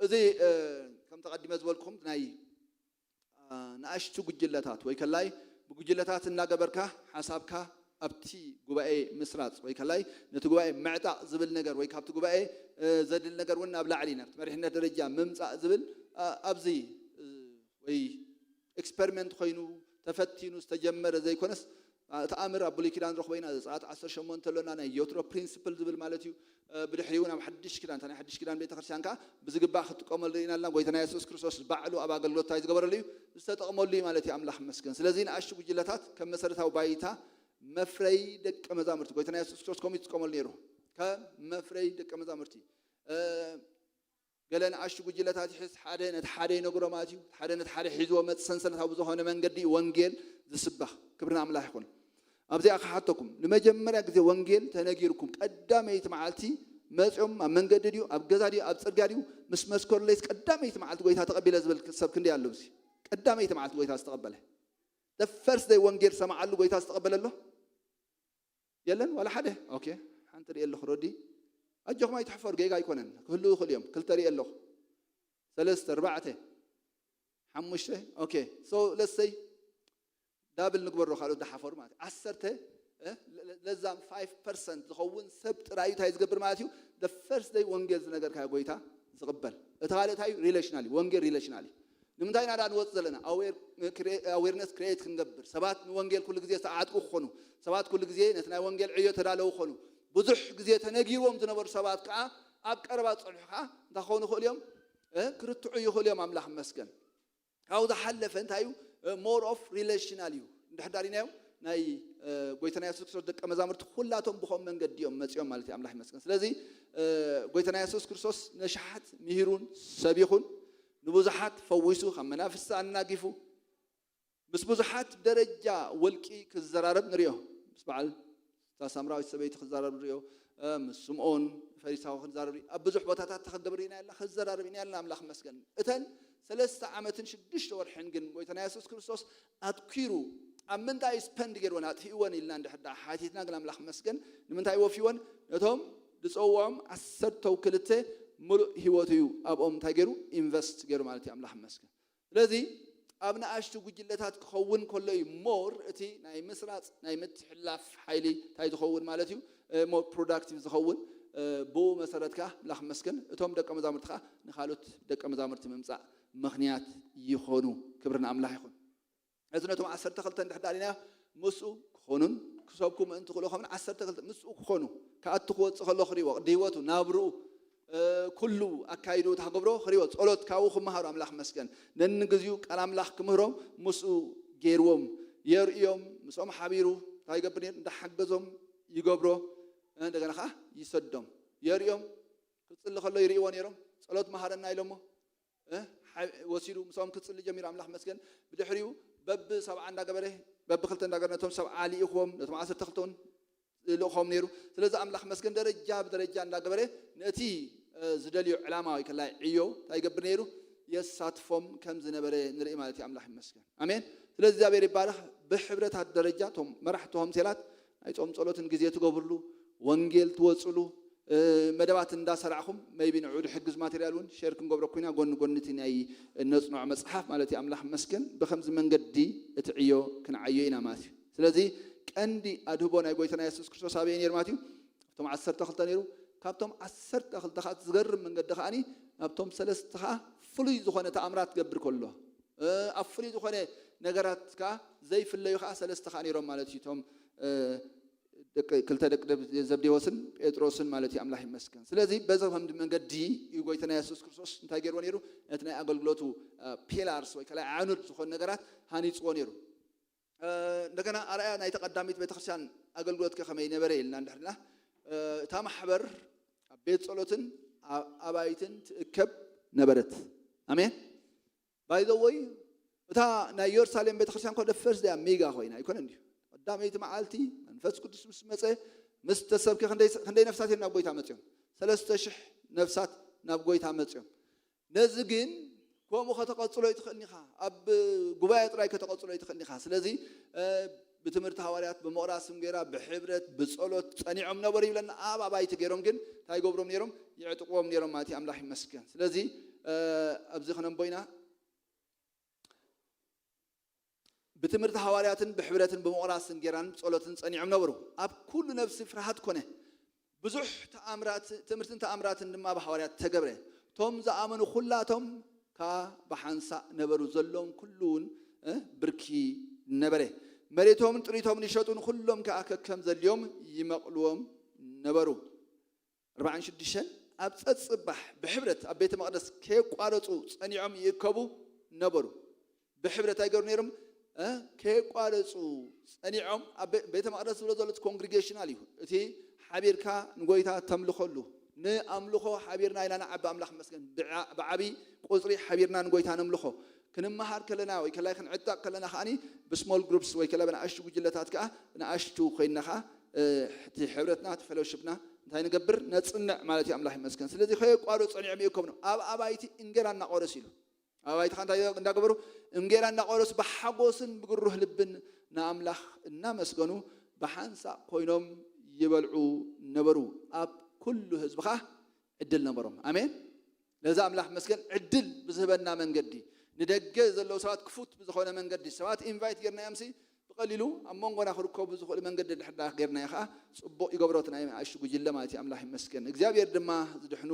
እዚ ከም ተቐዲመ ዝበልኩም ናይ ንኣሽቱ ጉጅለታት ወይ ከላይ ብጉጅለታት እናገበርካ ሓሳብካ ኣብቲ ጉባኤ ምስራፅ ወይ ከላይ ነቲ ጉባኤ ምዕጣቕ ዝብል ነገር ወይ ካብቲ ጉባኤ ዘድሊ ነገር እውን ናብ ላዕሊ ናብቲ መሪሕነት ደረጃ ምምፃእ ዝብል ኣብዚ ወይ ኤክስፐሪመንት ኮይኑ ተፈቲኑ ዝተጀመረ ዘይኮነስ እቲ ኣምር ኣብ ብሉይ ኪዳን ንረኽቦ ኢና። ዘፀኣት ዓሰርተ ሸሞንተ ኣሎና ናይ ዮትሮ ፕሪንስፕል ዝብል ማለት እዩ። ብድሕሪ እውን ኣብ ሓድሽ ኪዳን እታ ናይ ሓድሽ ኪዳን ቤተክርስትያን ከዓ ብዝግባእ ክትጥቀመሉ ርኢና ኣለና። ጎይታና የሱስ ክርስቶስ ባዕሉ ኣብ ኣገልግሎት እንታይ ዝገበረሉ እዩ ዝተጠቕመሉ እዩ ማለት እዩ። ኣምላኽ መስገን። ስለዚ ንኣሽቱ ጉጅለታት ከም መሰረታዊ ባይታ መፍረይ ደቀ መዛሙርቲ ጎይታና የሱስ ክርስቶስ ከምኡ ይጥቀመሉ ነይሩ። ከም መፍረይ ደቀ መዛሙርቲ ገለ ንኣሽቱ ጉጅለታት ይሕዝ፣ ሓደ ነቲ ሓደ ይነግሮ ማለት እዩ። ሓደ ነቲ ሓደ ሒዝዎ መፅ ሰንሰለታዊ ብዝኾነ መንገዲ እዩ ወንጌል ዝስበኽ። ክብሪ ንኣምላኽ ይኹን። ኣብዚኣ ክሓተኩም፣ ንመጀመርያ ግዜ ወንጌል ተነጊርኩም ቀዳመይቲ መዓልቲ መፂኦም ኣብ መንገዲ ድዩ ኣብ ገዛ ድዩ ኣብ ፅርግያ ድዩ ምስ መስከሩለይስ ቀዳመይቲ መዓልቲ ጎይታ ተቐቢለ ዝብል ሰብ ክንደይ ኣሎ? እዚ ቀዳመይቲ መዓልቲ ጎይታ ዝተቐበለ the first day ወንጌል ሰማዓሉ ጎይታ ዝተቐበለ ኣሎ? የለን ዋላ ሓደ። ኦኬ ሓንቲ ሪኤ ኣለኹ ሮዲ። ኣጆኹም ኣይትሕፈሩ፣ ጌጋ ኣይኮነን። ክህልው ይኽእሉ እዮም። ክልተ ሪኤ ኣለኹ። ሰለስተ፣ ኣርባዕተ፣ ሓሙሽተ። ኦኬ ሶ ለሰይ ዳብል ንግበሮ ካልኦት ዝሓፈሩ ማለት እዩ። ዓሰርተ ለዛም ፋይቭ ፐርሰንት ዝኸውን ሰብ ጥራይ እንታይ ዝገብር ማለት እዩ? The first day ወንጌል ዝነገርካዮ ጎይታ ዝቕበል። እቲ ካልእ እንታይ እዩ? ሪሌሽናል እዩ። ወንጌል ሪሌሽናል እዩ። ንምንታይ ኢና ንወፅ ዘለና? ኣዌርነስ ክሪኤት ክንገብር፣ ሰባት ንወንጌል ኩሉ ግዜ ዝተዓጥቁ ክኾኑ፣ ሰባት ኩሉ ግዜ ነቲ ናይ ወንጌል ዕዮ ተዳለዉ ክኾኑ፣ ብዙሕ ግዜ ተነጊርዎም ዝነበሩ ሰባት ከዓ ኣብ ቀረባ ዝፀንሑ ከዓ እንታይ ክኾኑ ይኽእሉ እዮም? ክርትዑ ይኽእሉ እዮም። ኣምላኽ መስገን። ካብኡ ዝሓለፈ እንታይ እዩ? ሞር ኦፍ ሪሌሽናል እዩ። እንድሕር ዳሪናዮ ናይ ጎይታና የሱስ ክርስቶስ ደቀ መዛሙርቲ ኩላቶም ብኸም መንገዲ እዮም መፂኦም ማለት እዩ። ኣምላኽ ይመስገን። ስለዚ ጎይታና የሱስ ክርስቶስ ነሽሓት ምሂሩን ሰቢኹን ንብዙሓት ፈዊሱ ካብ መናፍስቲ ኣናጊፉ ምስ ብዙሓት ደረጃ ውልቂ ክዘራረብ ንሪኦ። ምስ በዓል እታ ሳምራዊት ሰበይቲ ክዛረብ ንሪኦ፣ ምስ ስምኦን ፈሪሳዊ ክዛረብ ንሪኦ። ኣብ ብዙሕ ቦታታት ተኸገብር ኢና ያላ ክዘራረብ ኢና ያልና ኣምላኽ መስገን። እተን ሰለስተ ዓመትን ሽዱሽተ ወርሕን ግን ጎይታና የሱስ ክርስቶስ ኣትኪሩ ኣብ ምንታይ ስፐንድ ገይርወን ኣጥፊእወን ኢልና እንድሕር ደኣ ሓቲትና ግን ኣምላኽ መስገን ንምንታይ ወፊወን ነቶም ዝፀውዖም ዓሰርተው ክልተ ምሉእ ህይወቱ እዩ ኣብኦም እንታይ ገይሩ ኢንቨስት ገይሩ ማለት እዩ። ኣምላኽ መስገን። ስለዚ ኣብ ንኣሽቱ ጉጅለታት ክኸውን ከሎ እዩ ሞር እቲ ናይ ምስራፅ ናይ ምትሕላፍ ሓይሊ እንታይ ዝኸውን ማለት እዩ ሞር ፕሮዳክቲቭ ዝኸውን። ብኡ መሰረት ከዓ ኣምላኽ መስገን እቶም ደቀ መዛሙርቲ ከዓ ንካልኦት ደቀ መዛሙርቲ ምምፃእ ምኽንያት ይኾኑ። ክብሪ ንኣምላኽ ይኹን። እዚ ነቶም ዓሰርተ ክልተ እንድሕር ዳሪና ምስኡ ክኾኑን ክሰብኩ ምእንቲ ክእሎ ከምኡን ዓሰርተ ክልተ ምስኡ ክኾኑ ክኣቱ ክወፅእ ከሎ ክሪእዎ ቅዲ ህይወቱ ናብርኡ ኩሉ ኣካይድኡ እታ ክገብሮ ክሪእዎ ጸሎት ካብኡ ክመሃሩ ኣምላኽ መስገን ነንግዚኡ ቃል ኣምላኽ ክምህሮም ምስኡ ገይርዎም የርእዮም ምስኦም ሓቢሩ እንታይ ይገብር ነይሩ እንዳሓገዞም ይገብሮ እንደገና ከዓ ይሰዶም የርእዮም ክፅሊ ከሎ ይርእይዎ ነይሮም ጸሎት መሃረና ኢሎሞ ወሲዱ ምስኦም ክፅሊ ጀሚሩ ኣምላኽ መስገን ብድሕሪኡ በብ ሰብዓ እንዳገበረ በብ ክልተ እንዳገበረ ነቶም ሰብዓ ልኢኽዎም ነቶም ዓሰርተ ክልተውን ልእኾም ነይሩ ስለዚ ኣምላኽ መስገን ደረጃ ብደረጃ እንዳገበረ ነቲ ዝደልዮ ዕላማ ወይ ከላይ ዕዮ እንታይ ይገብር ነይሩ የሳትፎም ከም ዝነበረ ንርኢ ማለት እዩ። ኣምላኽ ይመስገን። ኣሜን። ስለዚ እግዚኣብሔር ይባረኽ። ብሕብረታት ደረጃ እቶም መራሕቲ ሆምሴላት ናይ ጾም ጸሎትን ግዜ ትገብርሉ፣ ወንጌል ትወጽሉ፣ እ፣ መደባት እንዳሰራዕኹም፣ maybe ንዑ ድሕግዝ ማቴሪያል እውን ሼር ክንገብሮ ኩና፣ ጎኒ ጎኒ እቲ ናይ ነጽንዖ መጽሓፍ ማለት እዩ። ኣምላኽ ይመስገን። ብኸምዚ መንገዲ እቲ ዕዮ ክንዓዮ ኢና ማለት እዩ። ስለዚ ቀንዲ ኣድህቦ ናይ ጎይታና የሱስ ክርስቶስ ኣበይ ነይሩ ማለት እዩ? ካብቶም ዓሰርተ ክልተ ነይሩ። ካብቶም ዓሰርተ ክልተ ከዓ ዝገርም መንገዲ ከዓኒ ናብቶም ሰለስተ ከዓ ፍሉይ ዝኾነ ተኣምራት ትገብር ከሎ፣ እ፣ ኣብ ፍሉይ ዝኾነ ነገራት ከዓ ዘይፍለዩ ከዓ ሰለስተ ከዓ ነይሮም ማለት እዩ። እቶም፣ እ፣ ደቂ፣ ክልተ ደቂ ደብ-፣ ዘብዴዎስን ጴጥሮስን ማለት እዩ። ኣምላኽ ይመስገን። ስለዚ በዚ ከም መንገዲ እዩ ጎይታና የሱስ ክርስቶስ እንታይ ገይርዎ ነይሩ? ነቲ ናይ ኣገልግሎቱ፣ እ፣ ፒላርስ ወይ ከላይ ዓኑድ ዝኾኑ ነገራት ሃኒፅዎ ነይሩ። እ፣ እንደገና ኣርኣያ ናይቲ ቀዳሚት ቤተክርስትያን ኣገልግሎት ከ ከመይ ነበረ ኢልና እንድሕርና፣ እ፣ እታ ማሕበር ኣብ ቤት ጸሎትን ኣብ ኣባይትን ትእከብ ነበረት። ኣሜን። By the way፣ እታ ናይ ኢየሩሳሌም ቤተክርስትያን ኮ ደፈርስ ደያ ሜጋ ኮይና ኣይኮነን ድዩ? ቀዳመይቲ መዓልቲ መንፈስ ቅዱስ ምስ መጸ፣ ምስ ተሰብከ ክንደይ፣ ክንደይ ነፍሳት እዮም ናብ ጎይታ መጽዮም? ሰለስተ ሽሕ ነፍሳት ናብ ጎይታ መጽዮም። ነዚ ግን ከምኡ ከተቐጽሎ ይትኽእልኒ ኢኻ። ኣብ ጉባኤ ጥራይ ከተቐጽሎ ይትኽእልኒ ኢኻ። ስለዚ፣ እ፣ ብትምህርቲ ሃዋርያት፣ ብምቕራስ እንጌራ፣ ብሕብረት፣ ብጸሎት ጸኒዖም ነበሩ ይብለና። ኣብ ኣባይቲ ገይሮም ግን እንታይ ይገብሮም ነይሮም? ይዕጥቕዎም ነይሮም ማለት እዩ። ኣምላኽ ይመስገን። ስለዚ፣ እ፣ ኣብዚ ክነንቦ ኢና። ብትምህርቲ ሃዋርያትን ብሕብረትን ብምቕራስ እንጌራን ጸሎትን ጸኒዖም ነበሩ። ኣብ ኩሉ ነፍሲ ፍርሃት ኮነ። ብዙሕ ተኣምራት፣ ትምህርትን ተኣምራትን ድማ ብሃዋርያት ተገብረ። እቶም ዝኣመኑ ኩላቶም ከኣ ብሓንሳእ ነበሩ። ዘለዎም ኩሉ እውን፣ እ፣ ብርኪ ነበረ። መሬቶምን ጥሪቶምን ይሸጡን ኩሎም ከኣ ከከም ዘድልዮም ይመቕልዎም ነበሩ። ኣርባዓን ሽዱሽተን ኣብ ጸጽባሕ ብሕብረት ኣብ ቤተ መቕደስ ከየቋረጹ ጸኒዖም ይእከቡ ነበሩ። ብሕብረት ኣይገሩ ነይሮም፣ እ፣ ከየቋረጹ ጸኒዖም ኣብ ቤ-፣ ቤተ መቕደስ ዝብሎ ዘሎ እቲ ኮንግሪጌሽናል እዩ። እቲ ሓቢርካ ንጎይታ ተምልኸሉ። ንኣምልኾ ሓቢርና ኢና ንዓቢ፣ ኣምላኽ ይመስገን። ብዓ-፣ ብዓቢ ቁጽሪ ሓቢርና ንጎይታ ነምልኾ። ክንመሃር ከለና ወይ ከላይ ክንዕጠቕ ከለና ከኣኒ ብስሞል ግሩፕስ ወይ ከላ ብንኣሽቱ ጉጅለታት ከኣ ብንኣሽቱ ኮይንና ከኣ፣ እ፣ እቲ ሕብረትና፣ እቲ ፌሎሺፕና እንታይ ንገብር? ነጽንዕ ማለት እዩ። ኣምላኽ ይመስገን። ስለዚ ከየቋርጹ ጸኒዖም ይእከቡ ነው። ኣብ ኣባይቲ እንጌራ እናቖረሱ ኢሉ። ኣብ ኣባይትኻ እንታይ እንዳገበሩ? እንጌራ እናቖረሱ ብሓጎስን ብግሩህ ልብን ንኣምላኽ እናመስገኑ ብሓንሳእ ኮይኖም ይበልዑ ነበሩ። ኣብ ኩሉ ህዝቢ ኸኣ ዕድል ነበሮም። ኣሜን። ነዚ ኣምላኽ መስገን ዕድል ብዝህበና መንገዲ፣ ንደገ ዘለዉ ሰባት ክፉት ብዝኾነ መንገዲ፣ ሰባት ኢንቫይት ጌርናዮምሲ ብቐሊሉ ኣብ መንጎና ክርከቡ ዝኽእሉ መንገዲ ድሕር ዳ ጌርናዮ ኸኣ ጽቡቕ ይገብሮ፣ እቲ ናይ ኣሽቱ ጉጅለ ማለት እዩ። ኣምላኽ ይመስገን። እግዚኣብሔር ድማ ዝድሕኑ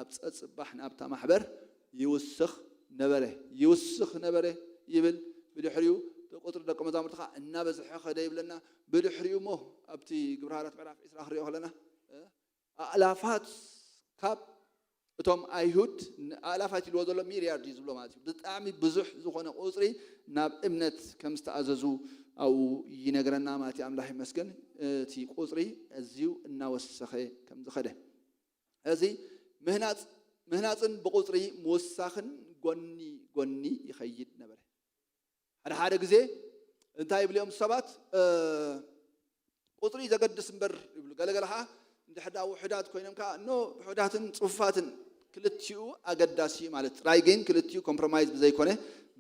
ኣብ ጸጽባሕ ናብታ ማሕበር ይውስኽ ነበረ፣ ይውስኽ ነበረ ይብል። ብድሕሪኡ ቁጽሪ ደቂ መዛሙርቲ ኸኣ እናበዝሐ ኸደ ይብለና። ብድሕሪኡ እሞ ኣብቲ ግብረ ሃዋርያት ምዕራፍ ዕስራ ክንሪኦ ከለና፣ እ፣ ኣእላፋት ካብ እቶም ኣይሁድ፣ ኣእላፋት ኢልዎ ዘሎ ሚልያርድ እዩ ዝብሎ ማለት እዩ። ብጣዕሚ ብዙሕ ዝኾነ ቁጽሪ ናብ እምነት ከም ዝተኣዘዙ ኣብኡ ይነግረና ማለት እዩ። ኣምላኽ ይመስገን፣ እቲ ቁጽሪ ኣዝዩ እናወሰኸ ከም ዝኸደ። እዚ ምህናጽ፣ ምህናጽን ብቁጽሪ ምውሳኽን ጎኒ ጎኒ ይኸይድ ነበረ። ሓደ ሓደ ግዜ እንታይ ይብሉ እዮም ሰባት? እ፣ ቁጽሪ ዘገድስ እምበር ይብሉ። ገለገለ ኸዓ እንድሕር ደኣ ውሑዳት ኮይኖም ከኣ፣ ኖ፣ ውሑዳትን ጽፉፋትን ክልቲኡ ኣገዳሲ እዩ ማለት ጥራይ፣ ግን ክልቲኡ ኮምፕሮማይዝ ብዘይኮነ፣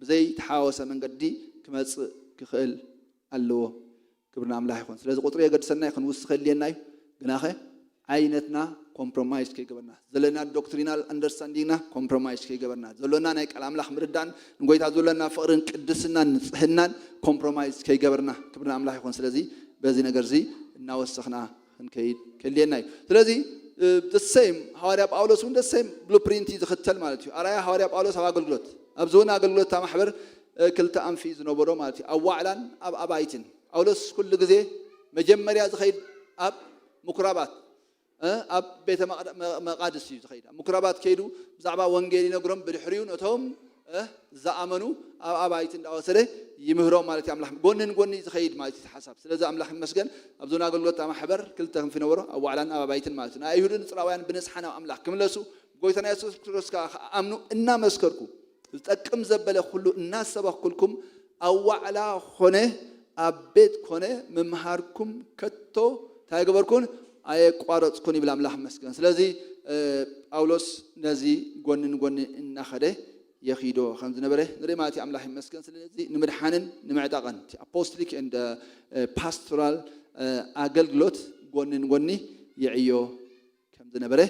ብዘይተሓዋወሰ መንገዲ ክመጽእ ክኽእል ኣለዎ። ክብሪ ንኣምላኽ ይኹን። ስለዚ ቁጽሪ የገድሰና እዩ፣ ክንውስኽ የድልየና እዩ። ግናኸ ዓይነትና ኮምፕሮማይዝ ከይገበርና፣ ዘለና ዶክትሪናል ኣንደርስታንዲንግና ኮምፕሮማይዝ ከይገበርና፣ ዘሎና ናይ ቃል ኣምላኽ ምርዳእን ንጎይታ ዘሎና ፍቕርን ቅድስናን ንጽህናን ኮምፕሮማይዝ ከይገበርና፣ ክብሪ ንኣምላኽ ይኹን። ስለዚ በዚ ነገር እዚ እናወሰኽና ክንከይድ ከድልየና እዩ። ስለዚ፣ እ፣ the same ሃዋርያ ጳውሎስ እውን the same blueprint እዩ ዝኽተል ማለት እዩ። ኣርኣያ ሃዋርያ ጳውሎስ ኣብ ኣገልግሎት፣ ኣብዚ እውን ኣገልግሎት እታ ማሕበር፣ እ፣ ክልተ ኣንፊ ዝነበሮ ማለት እዩ። ኣብ ዋዕላን ኣብ ኣባይትን። ጳውሎስ ኩሉ ግዜ መጀመርያ ዝኸይድ ኣብ ምኩራባት፣ እ፣ ኣብ ቤተ መቕደ-፣ መ-፣ መቓድስ እዩ ዝኸይድ። ኣብ ምኩራባት ከይዱ ብዛዕባ ወንጌል ይነግሮም። ብድሕሪኡ ነቶም፣ እ፣ ዝኣመኑ ኣብ ኣባይቲ እንዳወሰደ ይምህሮም ማለት እዩ። ኣምላኽ ጎኒ ንጎኒ ዝኸይድ ማለት እዩ እቲ ሓሳብ። ስለዚ ኣምላኽ ይመስገን፣ ኣብ ዞን ኣገልግሎት ማሕበር ክልተ ክንፊ ነበሮ፣ ኣብ ዋዕላን ኣብ ኣባይትን ማለት እዩ። ናይ ኣይሁድን ጽራውያን ብንስሓ ናብ ኣምላኽ ክምለሱ፣ ጎይታና የሱስ ክርስቶስ ከኣ ክኣምኑ እናመስከርኩ፣ ዝጠቅም ዘበለ ኩሉ እናሰበኽኩልኩም፣ ኣብ ዋዕላ ኾነ ኣብ ቤት ኮነ ምምሃርኩም ከቶ እንታይ ገበርኩን? ኣየቋረጽኩን ይብል። ኣምላኽ መስገን። ስለዚ፣ እ፣ ጳውሎስ ነዚ ጎኒ ንጎኒ እናኸደ የኺዶ ከም ዝነበረ ንርኢ ማለት እዩ። ኣምላኽ ይመስገን። ስለዚ ንምድሓንን ንምዕጣቕን፣ እቲ apostolic and pastoral ኣገልግሎት ጎኒ ንጎኒ ይዕዮ ከም ዝነበረ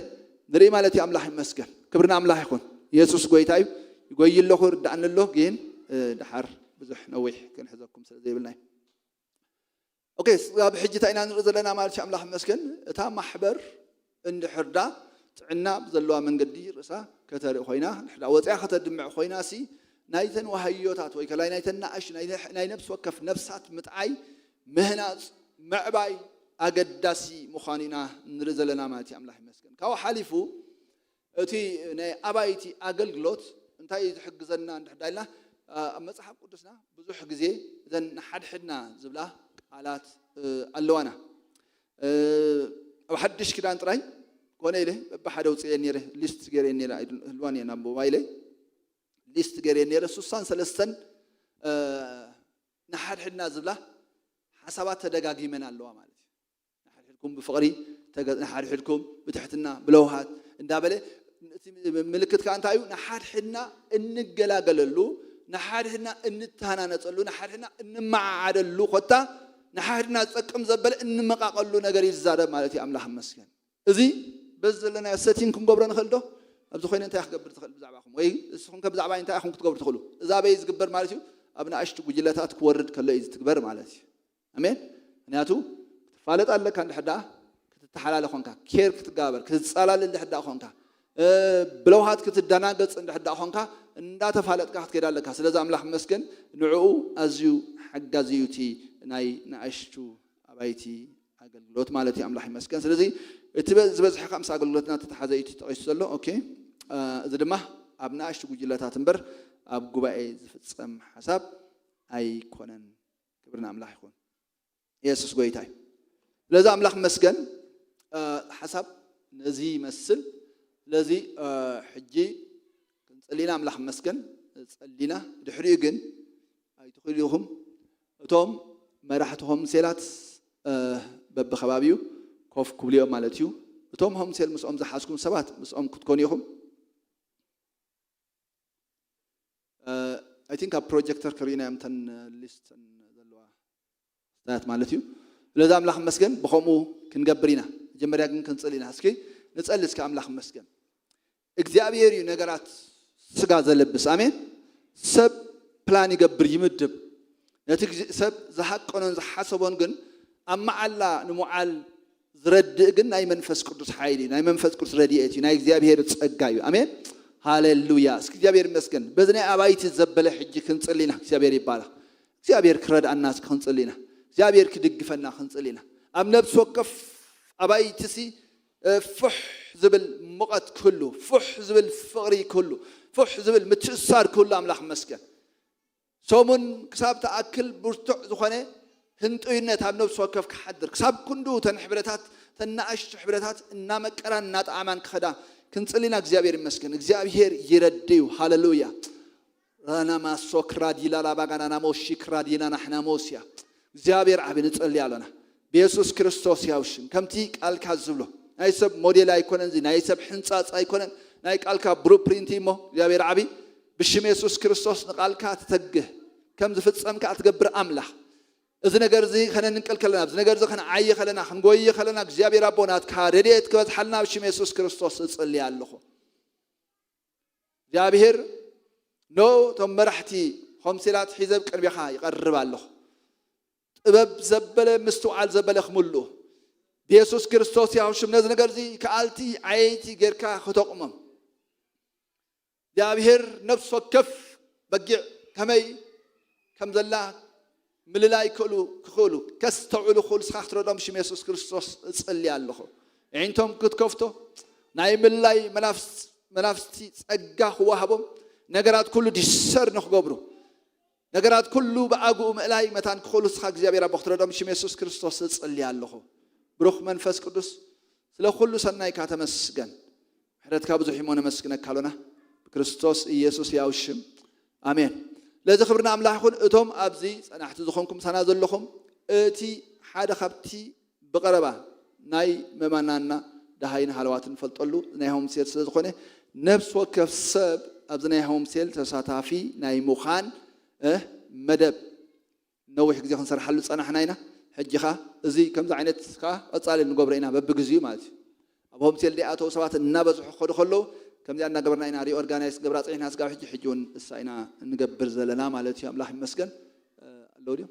ንርኢ ማለት እዩ። ኣምላኽ ይመስገን። ክብሪ ንኣምላኽ ይኹን። የሱስ ጎይታ እዩ። ይጎይ ኣለኹ፣ ይርዳእኒ ኣሎ፣ ግን ድሓር ብዙሕ ነዊሕ ክንሕዘኩም ስለ ዘይብልና እዩ። ኦኬ፣ ኣብ ሕጂ እንታይ ኢና ንርኢ ዘለና ማለት እዩ? ኣምላኽ ይመስገን። እታ ማሕበር እንድሕርዳ ጥዕና ብዘለዋ መንገዲ ርእሳ ከተርኢ ኮይና፣ እንድሕርዳ ወፂኣ ከተድምዕ ኮይና ሲ፣ ናይተን ዋሃዮታት ወይ ከላይ ናይተን ንኣሽ ናይ ነብሲ ወከፍ ነብሳት ምጥዓይ፣ ምህናፅ፣ ምዕባይ ኣገዳሲ ምዃኑ ኢና ንርኢ ዘለና ማለት እዩ። ኣምላኽ ይመስገን። ካብኡ ሓሊፉ እቲ ናይ ኣባይቲ ኣገልግሎት እንታይ እዩ ዝሕግዘና እንድሕር ኢልና፣ ኣብ መፅሓፍ ቅዱስና ብዙሕ ግዜ እዘን ንሓድሕድና ዝብላ ቃላት ኣለዋና። ኣብ ሓድሽ ኪዳን ጥራይ ኮነ ኢለ በብሓደ ውፅኤ ነይረ፣ ሊስት ገይረ ነይረ፣ ህልዋን እየ ናብ ሞባይለይ ሊስት ገይረ ነይረ። ሱሳን ሰለስተን ንሓድሕድና ዝብላ ሓሳባት ተደጋጊመን ኣለዋ ማለት እዩ። ንሓድሕድኩም ብፍቕሪ፣ ንሓድሕድኩም ብትሕትና፣ ብለውሃት እንዳበለ፣ እቲ ምልክት ከዓ እንታይ እዩ? ንሓድሕድና እንገላገለሉ፣ ንሓድሕድና እንተሃናነፀሉ፣ ንሓድሕድና እንመዓዓደሉ፣ ኮታ ንሓድሕድና ዝጠቅም ዘበለ እንመቃቀሉ ነገር ይዛረብ ማለት እዩ። ኣምላኽ ይመስገን። እዚ በዚ ዘለናዮ ሰቲንግ ክንገብሮ ንኽእል ዶ? ኣብዚ ኮይነ እንታይ ክገብር ትኽእል ብዛዕባኹም? ወይ እስኹም ከ ብዛዕባ እንታይ ኢኹም ክትገብሩ ትኽእሉ? እዛ በይ ዝግበር ማለት እዩ ኣብ ንኣሽቱ ጉጅለታት ክወርድ ከሎ እዩ ዝትግበር ማለት እዩ። ኣሜን። ምክንያቱ ክትፋለጥ ኣለካ እንድሕር ደኣ ክትተሓላለ ኮንካ፣ ኬር ክትጋበር ክትጸላል እንድሕር ደኣ ኮንካ፣ ብለውሃት ክትደናገጽ እንድሕር ደኣ ኮንካ እንዳተፋለጥካ ክትከይድ ኣለካ። ስለዚ ኣምላኽ መስገን ንዕኡ ኣዝዩ ሓጋዚ እዩ እቲ ናይ ንኣሽቱ ኣባይቲ ኣገልግሎት ማለት እዩ። ኣምላኽ ይመስገን። ስለዚ እቲ ዝበዝሐ ካብ ምስ ኣገልግሎትና ተተሓዘ እዩ ተጠቂሱ ዘሎ። ኦኬ፣ እዚ ድማ ኣብ ንኣሽቱ ጉጅለታት እምበር ኣብ ጉባኤ ዝፍጸም ሓሳብ ኣይኮነን። ክብሪ ንኣምላኽ ይኹን። የሱስ ጎይታ እዩ። ስለዚ ኣምላኽ መስገን ሓሳብ ነዚ ይመስል። ስለዚ ሕጂ ክንጸሊ ኢና። ኣምላኽ መስገን ጸሊና ድሕሪኡ ግን ኣይትኽእሉ ኢኹም። እቶም መራሕቲ ሆምሴላት በብከባቢኡ ኮፍ ክብሉ እዮም ማለት እዩ። እቶም ሆምሴል ምስኦም ዝሓዝኩም ሰባት ምስኦም ክትኮኑ ኢኹም። ኣይ ቲንክ ኣብ ፕሮጀክተር ክርእዩና እዮም እተን ሊስት ዘለዋ ስታያት ማለት እዩ። ስለዚ ኣምላኽ መስገን ብኸምኡ ክንገብር ኢና። መጀመርያ ግን ክንጽል ኢና። እስኪ ንጸሊ እስኪ። ኣምላኽ መስገን እግዚኣብሔር እዩ ነገራት ስጋ ዘለብስ። ኣሜን። ሰብ ፕላን ይገብር ይምድብ። ነቲ ሰብ ዝሃቀኖን ዝሓሰቦን ግን ኣብ መዓላ ንምዓል ዝረድእ ግን ናይ መንፈስ ቅዱስ ሓይሊ ናይ መንፈስ ቅዱስ ረድኤት እዩ። ናይ እግዚኣብሔር ጸጋ እዩ። ኣሜን። ሃሌሉያ። እስኪ እግዚኣብሔር ይመስገን። በዚ ናይ ኣባይቲ ዘበለ ሕጂ ክንጽል ኢና። እግዚኣብሔር ይባረኽ። እግዚኣብሔር ክረድኣና ክንጽል ኢና። እግዚኣብሔር ክድግፈና ክንጽል ኢና። ኣብ ነብሲ ወከፍ ኣባይትሲ ፍሕ ዝብል ሙቐት ክህሉ፣ ፍሕ ዝብል ፍቕሪ ክህሉ፣ ፍሕ ዝብል ምትእሳር ክህሉ ኣምላኽ መስገን። ሰሙን ክሳብ ተኣክል ብርቱዕ ዝኾነ ህንጡይነት ኣብ ነብሲ ወከፍ ክሓድር፣ ክሳብ ክንዱ ተን ሕብረታት፣ ተናኣሽቱ ሕብረታት እናመቀራን እናጠዓማን ክኸዳ ክንጽልና እግዚኣብሔር ይመስገን። እግዚኣብሔር ይረድዩ። ሃሌሉያ። ራናማሶ ክራዲላ ላባጋናናሞሺ ክራዲና ናሕናሞስያ። እግዚኣብሔር ዓቢ ንጸሊ ኣሎና። ብየሱስ ክርስቶስ ያው ሽም ከምቲ ቃልካ ዝብሎ ናይ ሰብ ሞዴል ኣይኮነን፣ እዚ ናይ ሰብ ሕንጻጽ ኣይኮነን፣ ናይ ቃልካ ብሉፕሪንት እሞ እግዚኣብሔር ዓቢ ብሽም የሱስ ክርስቶስ ንቃልካ ትተግህ ከም ዝፍጸም ከኣ ትገብር ኣምላኽ። እዚ ነገር እዚ ከነንቅል ከለና፣ እዚ ነገር እዚ ከነዓይ ከለና፣ ክንጎይ ከለና እግዚኣብሔር ኣቦ ናትካ ረድኤት ክበዝሓልና ብሽም የሱስ ክርስቶስ እጽሊ ኣለኹ። እግዚኣብሔር ኖ እቶም መራሕቲ ሆምሴላት ሒዘ ኣብ ቅድሜኻ ይቐርብ ኣለኹ። ጥበብ ዘበለ ምስትውዓል ዘበለ ክምልኡ ብየሱስ ክርስቶስ ያው ሽም ነዚ ነገር እዚ ከኣልቲ ዓየይቲ ጌርካ ክተቑሞም እግዚኣብሔር ነፍሲ ወከፍ በጊዕ ከመይ ከም ዘላ ምልላይ ክእሉ ክኽእሉ ከስተውዕሉ ክኽእሉ ስኻ ክትረዶም ሽም የሱስ ክርስቶስ እጽሊ ኣለኹ። ኣዒንቶም ክትከፍቶ ናይ ምልላይ መናፍስቲ ጸጋ ክዋሃቦም ነገራት ኩሉ ዲሰር ንክገብሩ ነገራት ኩሉ ብኣግኡ ምእላይ መታን ክኽእሉ ስኻ እግዚኣብሔር ኣቦ ክትረዶም ሽም የሱስ ክርስቶስ እጽሊ ኣለኹ። ብሩኽ መንፈስ ቅዱስ ስለ ኩሉ ሰናይካ ተመስገን። ምሕረትካ ብዙሕ እሞ ነመስግነካ ኣሎና ብክርስቶስ ኢየሱስ ያው ሽም ኣሜን። ለዚ ክብሪ ንኣምላኽ ይኹን። እቶም ኣብዚ ጸናሕቲ ዝኾንኩም ምሳና ዘለኹም እቲ ሓደ ካብቲ ብቐረባ ናይ መማናና ደሃይን ሃለዋትን ንፈልጠሉ ናይ ሆምሴል ስለ ዝኾነ ነብሲ ወከፍ ሰብ ኣብዚ ናይ ሆም ሴል ተሳታፊ ናይ ምዃን እ መደብ ነዊሕ ግዜ ክንሰርሓሉ ዝጸናሕና ኢና። ሕጂ ኸኣ እዚ ከምዚ ዓይነት ከኣ ቀጻሊ ንገብሮ ኢና በብግዜኡ ማለት እዩ። ኣብ ሆም ሴል ዘይኣተዉ ሰባት እናበዝሑ ክኸዱ ከለዉ ከምዚኣ እናገበርና ኢና ሪኦርጋናይዝ ክገብራ ጸኒሕና ስጋብ ሕጂ፣ ሕጂ እውን እሳ ኢና እንገብር ዘለና ማለት እዩ። ኣምላኽ ይመስገን። ኣለዉ ድዮም?